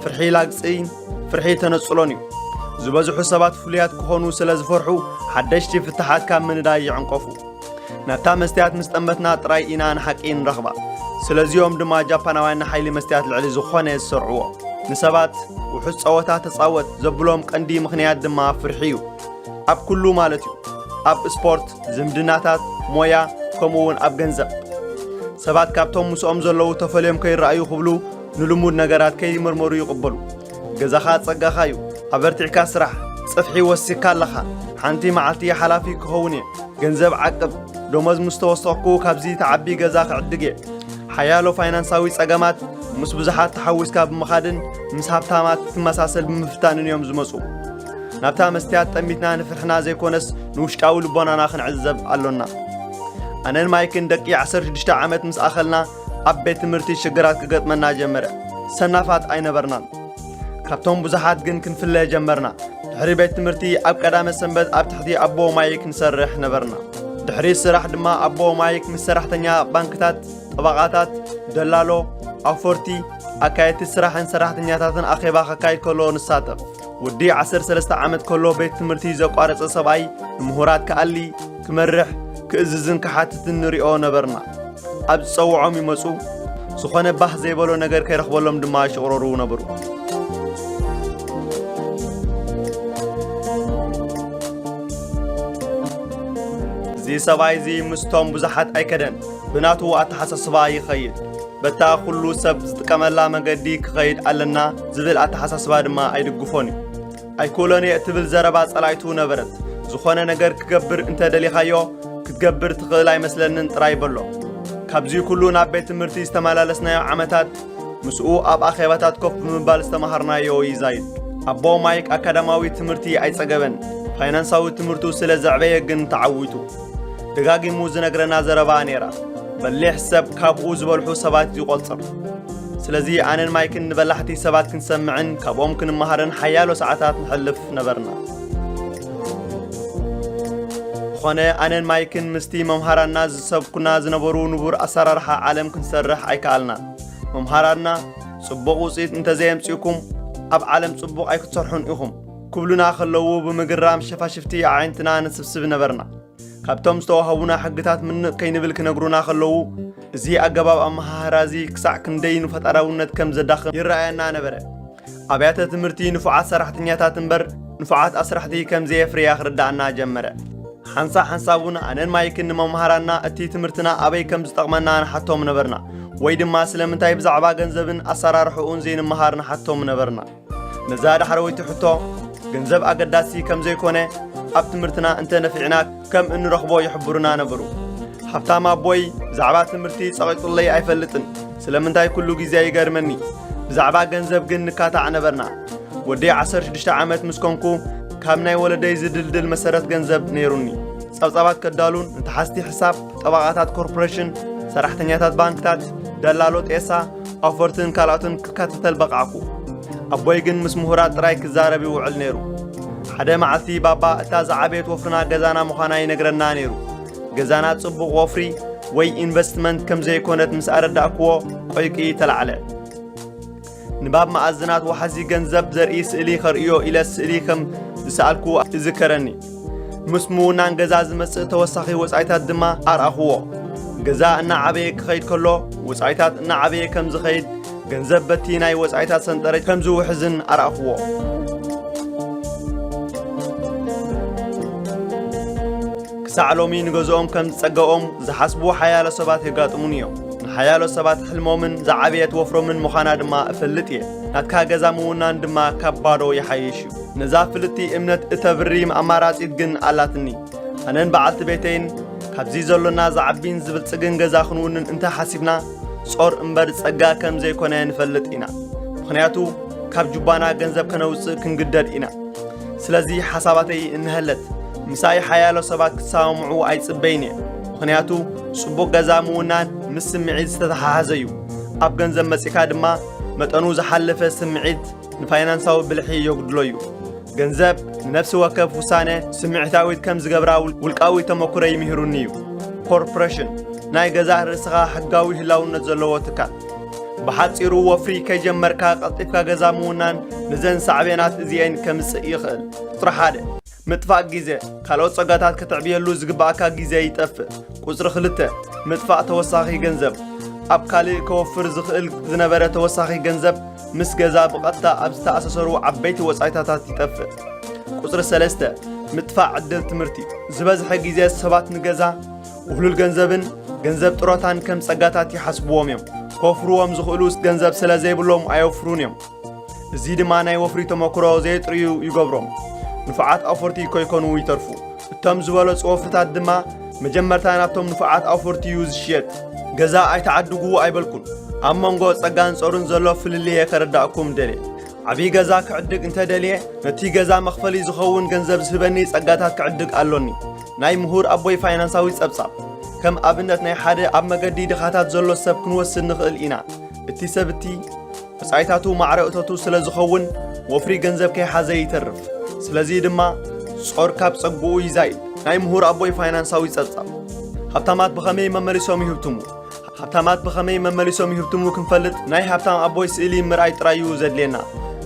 ፍርሒ ላግጺን ፍርሒ ተነጽሎን እዩ። ዝበዝሑ ሰባት ፍሉያት ክኾኑ ስለ ዝፈርሑ፣ ሓደሽቲ ፍታሓት ካብ ምንዳይ ይዕንቀፉ። ናብታ መስትያት ምስ ጠመትና ጥራይ ኢና ንሓቂ ንረኽባ። ስለዚኦም ድማ ጃፓናውያን ንሓይሊ መስትያት ልዕሊ ዝኾነ ዝሰርዕዎ። ንሰባት "ውሑስ ጸወታ ተጻወት" ዘብሎም ቀንዲ ምኽንያት ድማ ፍርሒ እዩ። ኣብ ኩሉ ማለት እዩ። ኣብ ስፖርት፣ ዝምድናታት፣ ሞያ፣ ከምኡ እውን ኣብ ገንዘብ። ሰባት ካብቶም ምስኦም ዘለዉ ተፈልዮም ከይረኣዩ ክብሉ ንልሙድ ነገራት ከይመርመሩ ይቕበሉ። ገዛኻ ጸጋኻ እዩ። ኣበርቲዕካ ስራሕ። ጽፍሒ ወሲኽካ ኣለኻ። ሓንቲ መዓልቲ ሓላፊ ክኸውን እየ። ገንዘብ ዓቅብ። ደሞዝ ምስ ተወሰኽኩ ካብዚ ተዓቢ ገዛ ክዕድግ እየ። ሓያሎ ፋይናንሳዊ ጸገማት ምስ ብዙሓት ተሓዊስካ ብምኻድን ምስ ሃብታማት ክትመሳሰል ብምፍታንን እዮም ዝመጹ። ናብታ መስትያት ጠሚትና ንፍርሕና ዘይኮነስ ንውሽጣዊ ልቦናና ክንዕዘብ ኣሎና። ኣነን ማይክን ደቂ ዓሰርተ ሽዱሽተ ዓመት ምስ ኣኸልና ኣብ ቤት ትምህርቲ ሽግራት ክገጥመና ጀመረ። ሰናፋት ኣይነበርናን። ካብቶም ብዙሓት ግን ክንፍለ ጀመርና። ድሕሪ ቤት ትምህርቲ ኣብ ቀዳመ ሰንበት ኣብ ትሕቲ ኣቦ ማይክ ንሰርሕ ነበርና። ድሕሪ ስራሕ ድማ ኣቦ ማይክ ምስ ሰራሕተኛ ባንክታት፣ ጠበቓታት፣ ደላሎ፣ ኣውፈርቲ፣ ኣካየድቲ ስራሕን ሰራሕተኛታትን ኣኼባ ከካይድ ከሎ ንሳተፍ። ወዲ ዓሰርተ ሰለስተ ዓመት ከሎ ቤት ትምህርቲ ዘቋረጸ ሰብኣይ ንምሁራት ክኣሊ፣ ክመርሕ፣ ክእዝዝን ክሓትትን ንሪኦ ነበርና። ኣብ ዝጸውዖም ይመጹ፣ ዝኾነ ባህ ዘይበሎ ነገር ከይረኽበሎም ድማ ይሽቕረሩ ነበሩ። እዚ ሰብኣይ እዚ ምስቶም ብዙሓት ኣይከደን፣ ብናቱ ኣተሓሳስባ ይኸይድ። በታ ኩሉ ሰብ ዝጥቀመላ መገዲ ክኸይድ ኣለና ዝብል ኣተሓሳስባ ድማ ኣይድግፎን እዩ። ኣይክእሎን እየ እትብል ዘረባ ጸላይቱ ነበረት። ዝኾነ ነገር ክገብር እንተ ደሊኻዮ፣ ክትገብር ትኽእል ኣይመስለንን ጥራይ በሎ። ካብዚ ኩሉ ናብ ቤት ትምህርቲ ዝተመላለስናዮ ዓመታት፣ ምስኡ ኣብ ኣኼባታት ኮፍ ብምባል ዝተማሃርናዮ ይዛይድ። ኣቦ ማይክ ኣካዳማዊ ትምህርቲ ኣይጸገበን፣ ፋይናንሳዊ ትምህርቱ ስለ ዘዕበየ ግን ተዓዊቱ። ደጋጊሙ ዝነግረና ዘረባ ነይራ፣ በሊሕ ሰብ ካብኡ ዝበልሑ ሰባት ይቖጽር። ስለዚ ኣነን ማይክን ንበላሕቲ ሰባት ክንሰምዕን ካብኦም ክንመሃርን ሓያሎ ሰዓታት ነሕልፍ ነበርና። ዝኾነ ኣነን ማይክን ምስቲ መምሃራንና ዝሰብኩና ዝነበሩ ንቡር ኣሰራርሓ ዓለም ክንሰርሕ ኣይከኣልናን። መምሃራንና "ጽቡቕ ውጽኢት እንተዘየምጺእኩም ኣብ ዓለም ጽቡቕ ኣይክትሰርሑን ኢኹም" ክብሉና ከለዉ ብምግራም ሸፋሽፍቲ ኣዒንትና ንስብስብ ነበርና። ካብቶም ዝተዋህቡና ሕግታት ምንቕ ከይንብል ክነግሩና ከለዉ፣ እዚ ኣገባብ ኣመሃህራ እዚ ክሳዕ ክንደይ ንፈጠራውነት ከም ዘዳኽም ይረኣየና ነበረ። ኣብያተ ትምህርቲ ንፉዓት ሰራሕተኛታት እምበር ንፉዓት ኣስራሕቲ ከም ዘየፍርያ ክርድኣና ጀመረ። ሓንሳብ ሓንሳብ እውን ኣነን ማይክን ንመምሃራንና እቲ ትምህርትና ኣበይ ከም ዝጠቕመና ንሓቶም ነበርና፣ ወይ ድማ ስለምንታይ ብዛዕባ ገንዘብን ኣሰራርሕኡን ዘይንመሃር ንሓቶም ነበርና። ነዛ ዳሕረወይቲ ሕቶ፣ ገንዘብ ኣገዳሲ ከም ዘይኮነ ኣብ ትምህርትና እንተ ነፊዕና ከም እንረኽቦ ይሕብሩና ነበሩ። ሃብታም ኣቦይ ብዛዕባ ትምህርቲ ጸቒጡለይ ኣይፈልጥን። ስለምንታይ ኩሉ ግዜ ይገርመኒ። ብዛዕባ ገንዘብ ግን ንካታዕ ነበርና። ወዲ ዓሰርተ ሽዱሽተ ዓመት ምስ ኮንኩ፣ ካብ ናይ ወለደይ ዝድልድል መሰረት ገንዘብ ነይሩኒ። ጸብጻባት ከዳሉን ንተሓዝቲ ሕሳብ፣ ጠበቓታት ኮርፖሬሽን፣ ሰራሕተኛታት ባንክታት፣ ደላሎ ጤሳ፣ ኣውፈርትን ካልኦትን ክከታተል በቓዕኩ። ኣቦይ ግን ምስ ምሁራት ጥራይ ክዛረብ ይውዕል ነይሩ። ሓደ መዓልቲ ባባ እታ ዝዓበየት ወፍርና ገዛና ምዃና ይነግረና ነይሩ። ገዛና ጽቡቕ ወፍሪ ወይ ኢንቨስትመንት ከም ዘይኮነት ምስ ኣረዳእክዎ፣ ቆይቂ ተላዕለ። ንባብ መኣዝናት ወሓዚ ገንዘብ ዘርኢ ስእሊ ከርእዮ ኢለ ስእሊ ከም ዝሰኣልኩ እዝከረኒ። ምስ ምውናን ገዛ ዝመጽእ ተወሳኺ ወጻኢታት ድማ ኣርኣኽዎ። ገዛ እናዓበየ ክኸይድ ከሎ፣ ወጻኢታት እናዓበየ ከም ዝኸይድ፣ ገንዘብ በቲ ናይ ወጻኢታት ሰንጠረዥ ከም ዝውሕዝን ኣርኣኽዎ። ክሳዕ ሎሚ ንገዝኦም ከም ዝጸገኦም ዝሓስቡ ሓያሎ ሰባት የጋጥሙኒ እዮም። ንሓያሎ ሰባት ሕልሞምን ዝዓበየት ወፍሮምን ምዃና ድማ እፈልጥ እየ። ናትካ ገዛ ምውናን ድማ ካብ ባዶ ይሓይሽ እዩ። ነዛ ፍልጥቲ እምነት እተብሪ ኣማራጺት ግን ኣላትኒ። ኣነን በዓልቲ ቤተይን ካብዚ ዘሎና ዝዓቢን ዝብልጽግን ገዛ ክንውንን እንተ ሓሲብና፣ ጾር እምበር ጸጋ ከም ዘይኮነ ንፈልጥ ኢና። ምኽንያቱ፣ ካብ ጁባና ገንዘብ ከነውጽእ ክንግደድ ኢና። ስለዚ ሓሳባተይ እንሀለት፣ ምሳይ ሓያሎ ሰባት ክሰማምዑ ኣይጽበይን እየ። ምኽንያቱ፣ ጽቡቕ ገዛ ምውናን ምስ ስምዒት ዝተተሓሓዘ እዩ። ኣብ ገንዘብ መጺእካ ድማ፣ መጠኑ ዝሓለፈ ስምዒት ንፋይናንሳዊ ብልሒ የጉድሎ እዩ። ገንዘብ ንነፍሲ ወከፍ ውሳነ ስምዒታዊት ከም ዝገብራ ውል-፣ ውልቃዊ ተመኩሮ ይምህሩኒ እዩ። ኮርፖሬሽን፣ ናይ ገዛእ ርእስኻ ሕጋዊ ህላውነት ዘለዎ ትካል። ብሓጺሩ፣ ወፍሪ ከይጀመርካ ቀልጢፍካ ገዛ ምውናን ነዘን ሳዕቤናት እዚኤን ከምጽእ ይኽእል። ቁጽሪ ሓደ፣ ምጥፋእ ግዜ። ካልኦት ጸጋታት ከተዕብየሉ ዝግባእካ ግዜ ይጠፍእ። ቁጽሪ ክልተ፣ ምጥፋእ ተወሳኺ ገንዘብ። ኣብ ካልእ ከወፍር ዝኽእል ዝነበረ ተወሳኺ ገንዘብ ምስ ገዛ ብቐጥታ ኣብ ዝተኣሳሰሩ ዓበይቲ ወጻኢታታት ይጠፍእ። ቁጽሪ ሰለስተ፣ ምጥፋእ ዕድል ትምህርቲ። ዝበዝሐ ግዜ ሰባት ንገዛ፣ ውህሉል ገንዘብን ገንዘብ ጥሮታን ከም ጸጋታት ይሓስብዎም እዮም። ከወፍርዎም ዝኽእሉስ ገንዘብ ስለ ዘይብሎም ኣየውፍሩን እዮም። እዚ ድማ ናይ ወፍሪ ተመክሮ ዘየጥርዩ ይገብሮም። ንፉዓት ኣውፈርቲ ከይኮኑ ይተርፉ። እቶም ዝበለጹ ወፍርታት ድማ መጀመርታ ናብቶም ንፉዓት ኣውፈርቲ እዩ ዝሽየጥ። ገዛ ኣይተዓድጉ ኣይበልኩን። ኣብ መንጎ ጸጋን ጾርን ዘሎ ፍልልየ ከረዳእኩም ደልየ። ዓብዪ ገዛ ክዕድግ እንተደልየ፣ ነቲ ገዛ መኽፈሊ ዝኸውን ገንዘብ ዝህበኒ ጸጋታት ክዕድግ ኣሎኒ። ናይ ምሁር ኣቦይ ፋይናንሳዊ ጸብጻብ። ከም ኣብነት ናይ ሓደ ኣብ መገዲ ድኻታት ዘሎ ሰብ ክንወስድ ንኽእል ኢና። እቲ ሰብ እቲ ወጻኢታቱ ማዕረ እቶቱ ስለ ዝኸውን፣ ወፍሪ ገንዘብ ከይሓዘ ይተርፍ። ስለዚ ድማ፣ ጾር ካብ ጸግኡ ይዛይድ። ናይ ምሁር ኣቦይ ፋይናንሳዊ ጸብጻብ። ሃብታማት ብኸመይ መመሊሶም ይህብትሙ? ሃብታማት ብኸመይ መመሊሶም ይህብትሙ ክንፈልጥ፣ ናይ ሃብታም ኣቦይ ስእሊ ምርኣይ ጥራይ እዩ ዘድልየና።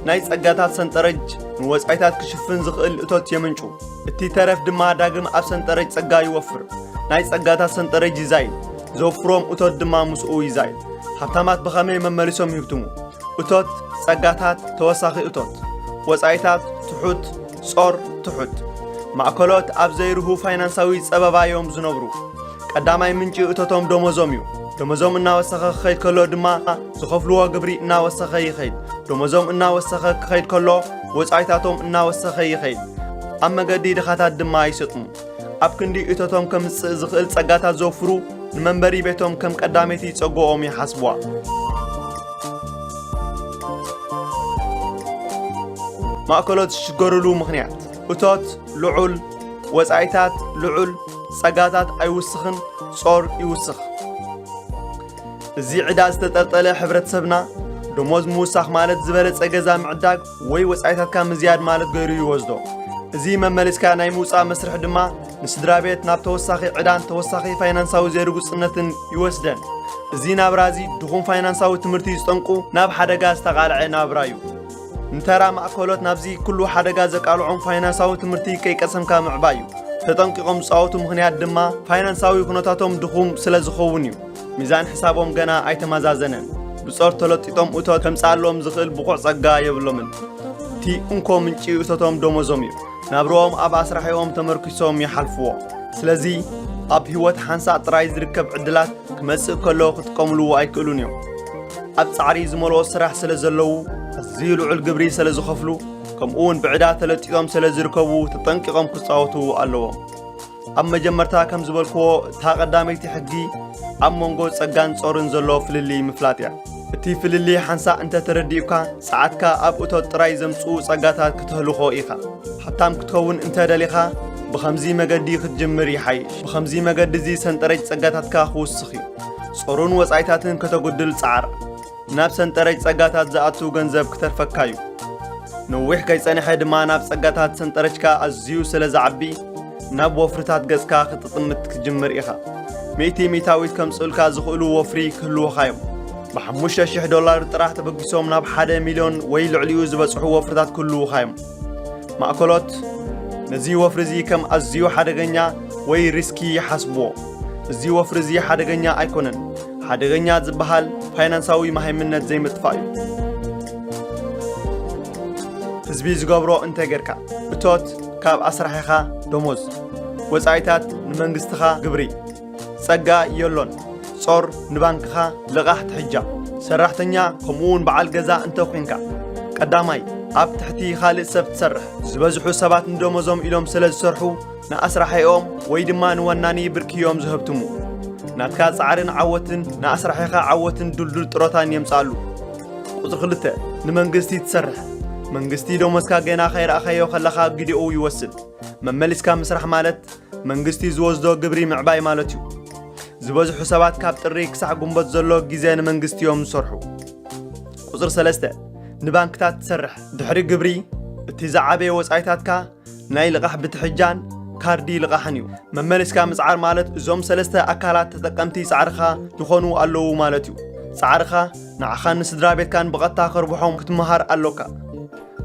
ናይ ጸጋታት ሰንጠረጅ ንወጻኢታት ክሽፍን ዝኽእል እቶት የምንጩ። እቲ ተረፍ ድማ ዳግም ኣብ ሰንጠረጅ ጸጋ ይወፍር። ናይ ጸጋታት ሰንጠረጅ ይዛይድ። ዘውፍሮም እቶት ድማ ምስኡ ይዛይድ። ሃብታማት ብኸመይ መመሊሶም ይህብትሙ? እቶት፣ ጸጋታት፣ ተወሳኺ እቶት። ወጻኢታት፣ ትሑት፣ ጾር፣ ትሑት። ማእከሎት ኣብ ዘይርሁ ፋይናንሳዊ ጸበባ እዮም ዝነብሩ። ቀዳማይ ምንጪ እቶቶም ደሞዞም እዩ። ደሞዞም እናወሰኸ ክኸይድ ከሎ ድማ ዝኸፍልዎ ግብሪ እናወሰኸ ይኸይድ። ደሞዞም እናወሰኸ ክኸይድ ከሎ ወጻኢታቶም እናወሰኸ ይኸይድ። ኣብ መገዲ ድኻታት ድማ ይሰጥሙ። ኣብ ክንዲ እቶቶም ከምጽእ ዝኽእል ጸጋታት ዘውፍሩ፣ ንመንበሪ ቤቶም ከም ቀዳመይቲ ጸግኦም ይሓስብዋ። ማእከሎት ዝሽገሩሉ ምኽንያት፣ እቶት ልዑል፣ ወጻኢታት ልዑል፣ ጸጋታት ኣይውስኽን፣ ጾር ይውስኽ። እዚ ዕዳ ዝተጠልጠለ ሕብረተሰብና፣ ደሞዝ ምውሳኽ ማለት ዝበለጸ ገዛ ምዕዳግ ወይ ወጻኢታትካ ምዝያድ ማለት ገይሩ ይወስዶ። እዚ መመሊስካ ናይ ምውጻእ መስርሕ ድማ ንስድራ ቤት ናብ ተወሳኺ ዕዳን ተወሳኺ ፋይናንሳዊ ዘይርጉጽነትን ይወስደን። እዚ ናብራ እዚ ድኹም ፋይናንሳዊ ትምህርቲ ዝጠንቁ ናብ ሓደጋ ዝተቓልዐ ናብራ እዩ። ንተራ ማእከሎት ናብዚ ኩሉ ሓደጋ ዘቃልዖም ፋይናንሳዊ ትምህርቲ ከይቀሰምካ ምዕባይ እዩ። ተጠንቂቖም ዝጻወቱ ምኽንያት ድማ ፋይናንሳዊ ኩነታቶም ድኹም ስለ ዝኸውን እዩ። ሚዛን ሕሳቦም ገና ኣይተመዛዘነን። ብጾር ተለጢጦም እቶት ከምጽኣሎም ዝኽእል ብቑዕ ጸጋ የብሎምን። እቲ እንኮ ምንጪ እቶቶም ደሞዞም እዩ። ናብርኦም ኣብ ኣስራሒኦም ተመርኪሶም ይሓልፍዎ። ስለዚ ኣብ ህይወት ሓንሳእ ጥራይ ዝርከብ ዕድላት ክመጽእ ከሎ ክጥቀምሉ ኣይክእሉን እዮም። ኣብ ጻዕሪ ዝመልኦ ስራሕ ስለ ዘለዉ፣ ኣዝዩ ልዑል ግብሪ ስለ ዝኸፍሉ፣ ከምኡውን ብዕዳ ተለጢጦም ስለ ዝርከቡ ተጠንቂቖም ክጻወቱ ኣለዎም። ኣብ መጀመርታ ከም ዝበልክዎ፣ እታ ቀዳመይቲ ሕጊ ኣብ መንጎ ጸጋን ጾርን ዘሎ ፍልልይ ምፍላጥ እያ። እቲ ፍልልይ ሓንሳእ እንተ ተረዲኡካ፣ ጸዓትካ ኣብ እቶት ጥራይ ዘምጽኡ ጸጋታት ክተህልኾ ኢኻ። ሃብታም ክትከውን እንተ ደሊኻ፣ ብኸምዚ መገዲ ክትጅምር ይሓይሽ። ብኸምዚ መገዲ እዚ ሰንጠረጅ ጸጋታትካ ክውስኽ እዩ። ጾሩን ወጻኢታትን ከተጉድል ጸዓር። ናብ ሰንጠረጅ ጸጋታት ዝኣቱ ገንዘብ ክተርፈካ እዩ። ነዊሕ ከይጸንሐ ድማ ናብ ጸጋታት ሰንጠረጅካ ኣዝዩ ስለ ዝዓቢ፣ ናብ ወፍርታት ገጽካ ክትጥምት ክትጅምር ኢኻ። ሚእቲ ሚእታዊት ከምጽኡልካ ዝኽእሉ ወፍሪ ክህልዉኻ እዮም። ብሓሙሽተ ሽሕ ዶላር ጥራሕ ተበጊሶም ናብ ሓደ ሚልዮን ወይ ልዕሊኡ ዝበጽሑ ወፍርታት ክህልዉኻ እዮም። ማእከሎት ነዚ ወፍሪ እዚ ከም ኣዝዩ ሓደገኛ ወይ ሪስኪ ይሓስብዎ። እዚ ወፍሪ እዚ ሓደገኛ ኣይኮነን። ሓደገኛ ዝበሃል ፋይናንሳዊ መሃይምነት ዘይምጥፋእ እዩ። ህዝቢ ዝገብሮ እንተ ጌርካ፣ እቶት ካብ ኣስራሒኻ ደሞዝ፣ ወጻኢታት ንመንግስትኻ ግብሪ፣ ጸጋ የሎን። ጾር ንባንክኻ ልቓሕ ትሕጃ። ሰራሕተኛ ከምኡውን በዓል ገዛ እንተ ኾንካ፣ ቀዳማይ ኣብ ትሕቲ ካልእ ሰብ ትሰርሕ። ዝበዝሑ ሰባት ንደሞዞም ኢሎም ስለ ዝሰርሑ፣ ንኣስራሒኦም ወይ ድማ ንወናኒ ብርኪ እዮም ዝህብትሙ። ናትካ ጻዕርን ዓወትን ንኣስራሒኻ ዓወትን ድልዱል ጥሮታን የምጽኣሉ። ቁጽሪ ክልተ፣ ንመንግስቲ ትሰርሕ። መንግስቲ ደሞዝካ ገና ከይረኣኻዮ ከለኻ ግዲኡ ይወስድ። መመሊስካ ምስራሕ ማለት መንግስቲ ዝወስዶ ግብሪ ምዕባይ ማለት እዩ። ዝበዝሑ ሰባት ካብ ጥሪ ክሳዕ ጉንበት ዘሎ ግዜ ንመንግስቲ እዮም ዝሰርሑ። ቁጽሪ ሰለስተ፣ ንባንክታት ትሰርሕ። ድሕሪ ግብሪ፣ እቲ ዝዓበየ ወጻኢታትካ ናይ ልቓሕ ብትሕጃን ካርዲ ልቓሕን እዩ። መመሊስካ ምጽዓር ማለት እዞም ሰለስተ ኣካላት ተጠቀምቲ ጻዕርኻ ዝኾኑ ኣለዉ ማለት እዩ። ጻዕርኻ ንዓኻን ንስድራ ቤትካን ብቐጥታ ከርብሖም ክትመሃር ኣሎካ።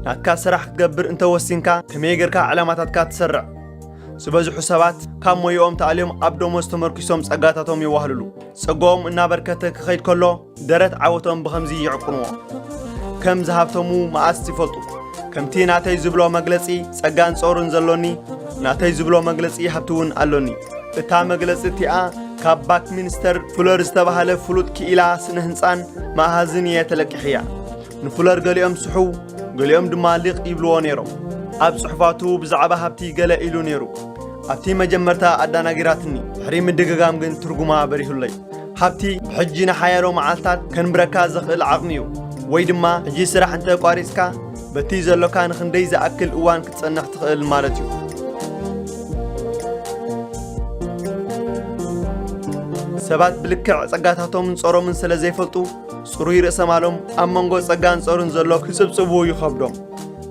ናትካ ስራሕ ክትገብር እንተወሲንካ ከመይ ጌርካ ዕላማታትካ ትሰርዕ? ዝበዝሑ ሰባት ካብ ሞያኦም ተኣልዮም ኣብ ደሞዝ ተመርኪሶም ጸጋታቶም የዋህልሉ። ጸጋኦም እናበርከተ ክኸይድ ከሎ ደረት ዓወቶም ብኸምዚ ይዕቅንዎ። ከም ዝሃብተሙ መኣስ ይፈልጡ። ከምቲ ናተይ ዝብሎ መግለጺ ጸጋን ጾርን ዘሎኒ፣ ናተይ ዝብሎ መግለጺ ሃብቲ እውን ኣሎኒ። እታ መግለጺ እቲኣ ካብ ባክሚንስተር ፉለር ዝተባህለ ፍሉጥ ክኢላ ስነ ህንጻን መኣሃዝን እየ ተለቂሕያ። ንፉለር ገሊኦም ስሑው፣ ገሊኦም ድማ ሊቕ ይብልዎ ነይሮም። ኣብ ጽሑፋቱ ብዛዕባ ሃብቲ ገለ ኢሉ ነይሩ። ኣብቲ መጀመርታ ኣዳናጊራትኒ፣ ድሕሪ ምድግጋም ግን ትርጉማ በሪሁለይ። ሃብቲ ብሕጂ ንሓያሎ መዓልታት ከንብረካ ዘኽእል ዓቕሚ እዩ። ወይ ድማ ሕጂ ስራሕ እንተ ቋሪጽካ፣ በቲ ዘሎካ ንኽንደይ ዝኣክል እዋን ክትጸንሕ ትኽእል ማለት እዩ። ሰባት ብልክዕ ጸጋታቶምን ጾሮምን ስለ ዘይፈልጡ፣ ጽሩይ ርእሰ ማሎም ኣብ መንጎ ጸጋን ጾርን ዘሎ ክጽብጽቡ ይኸብዶም።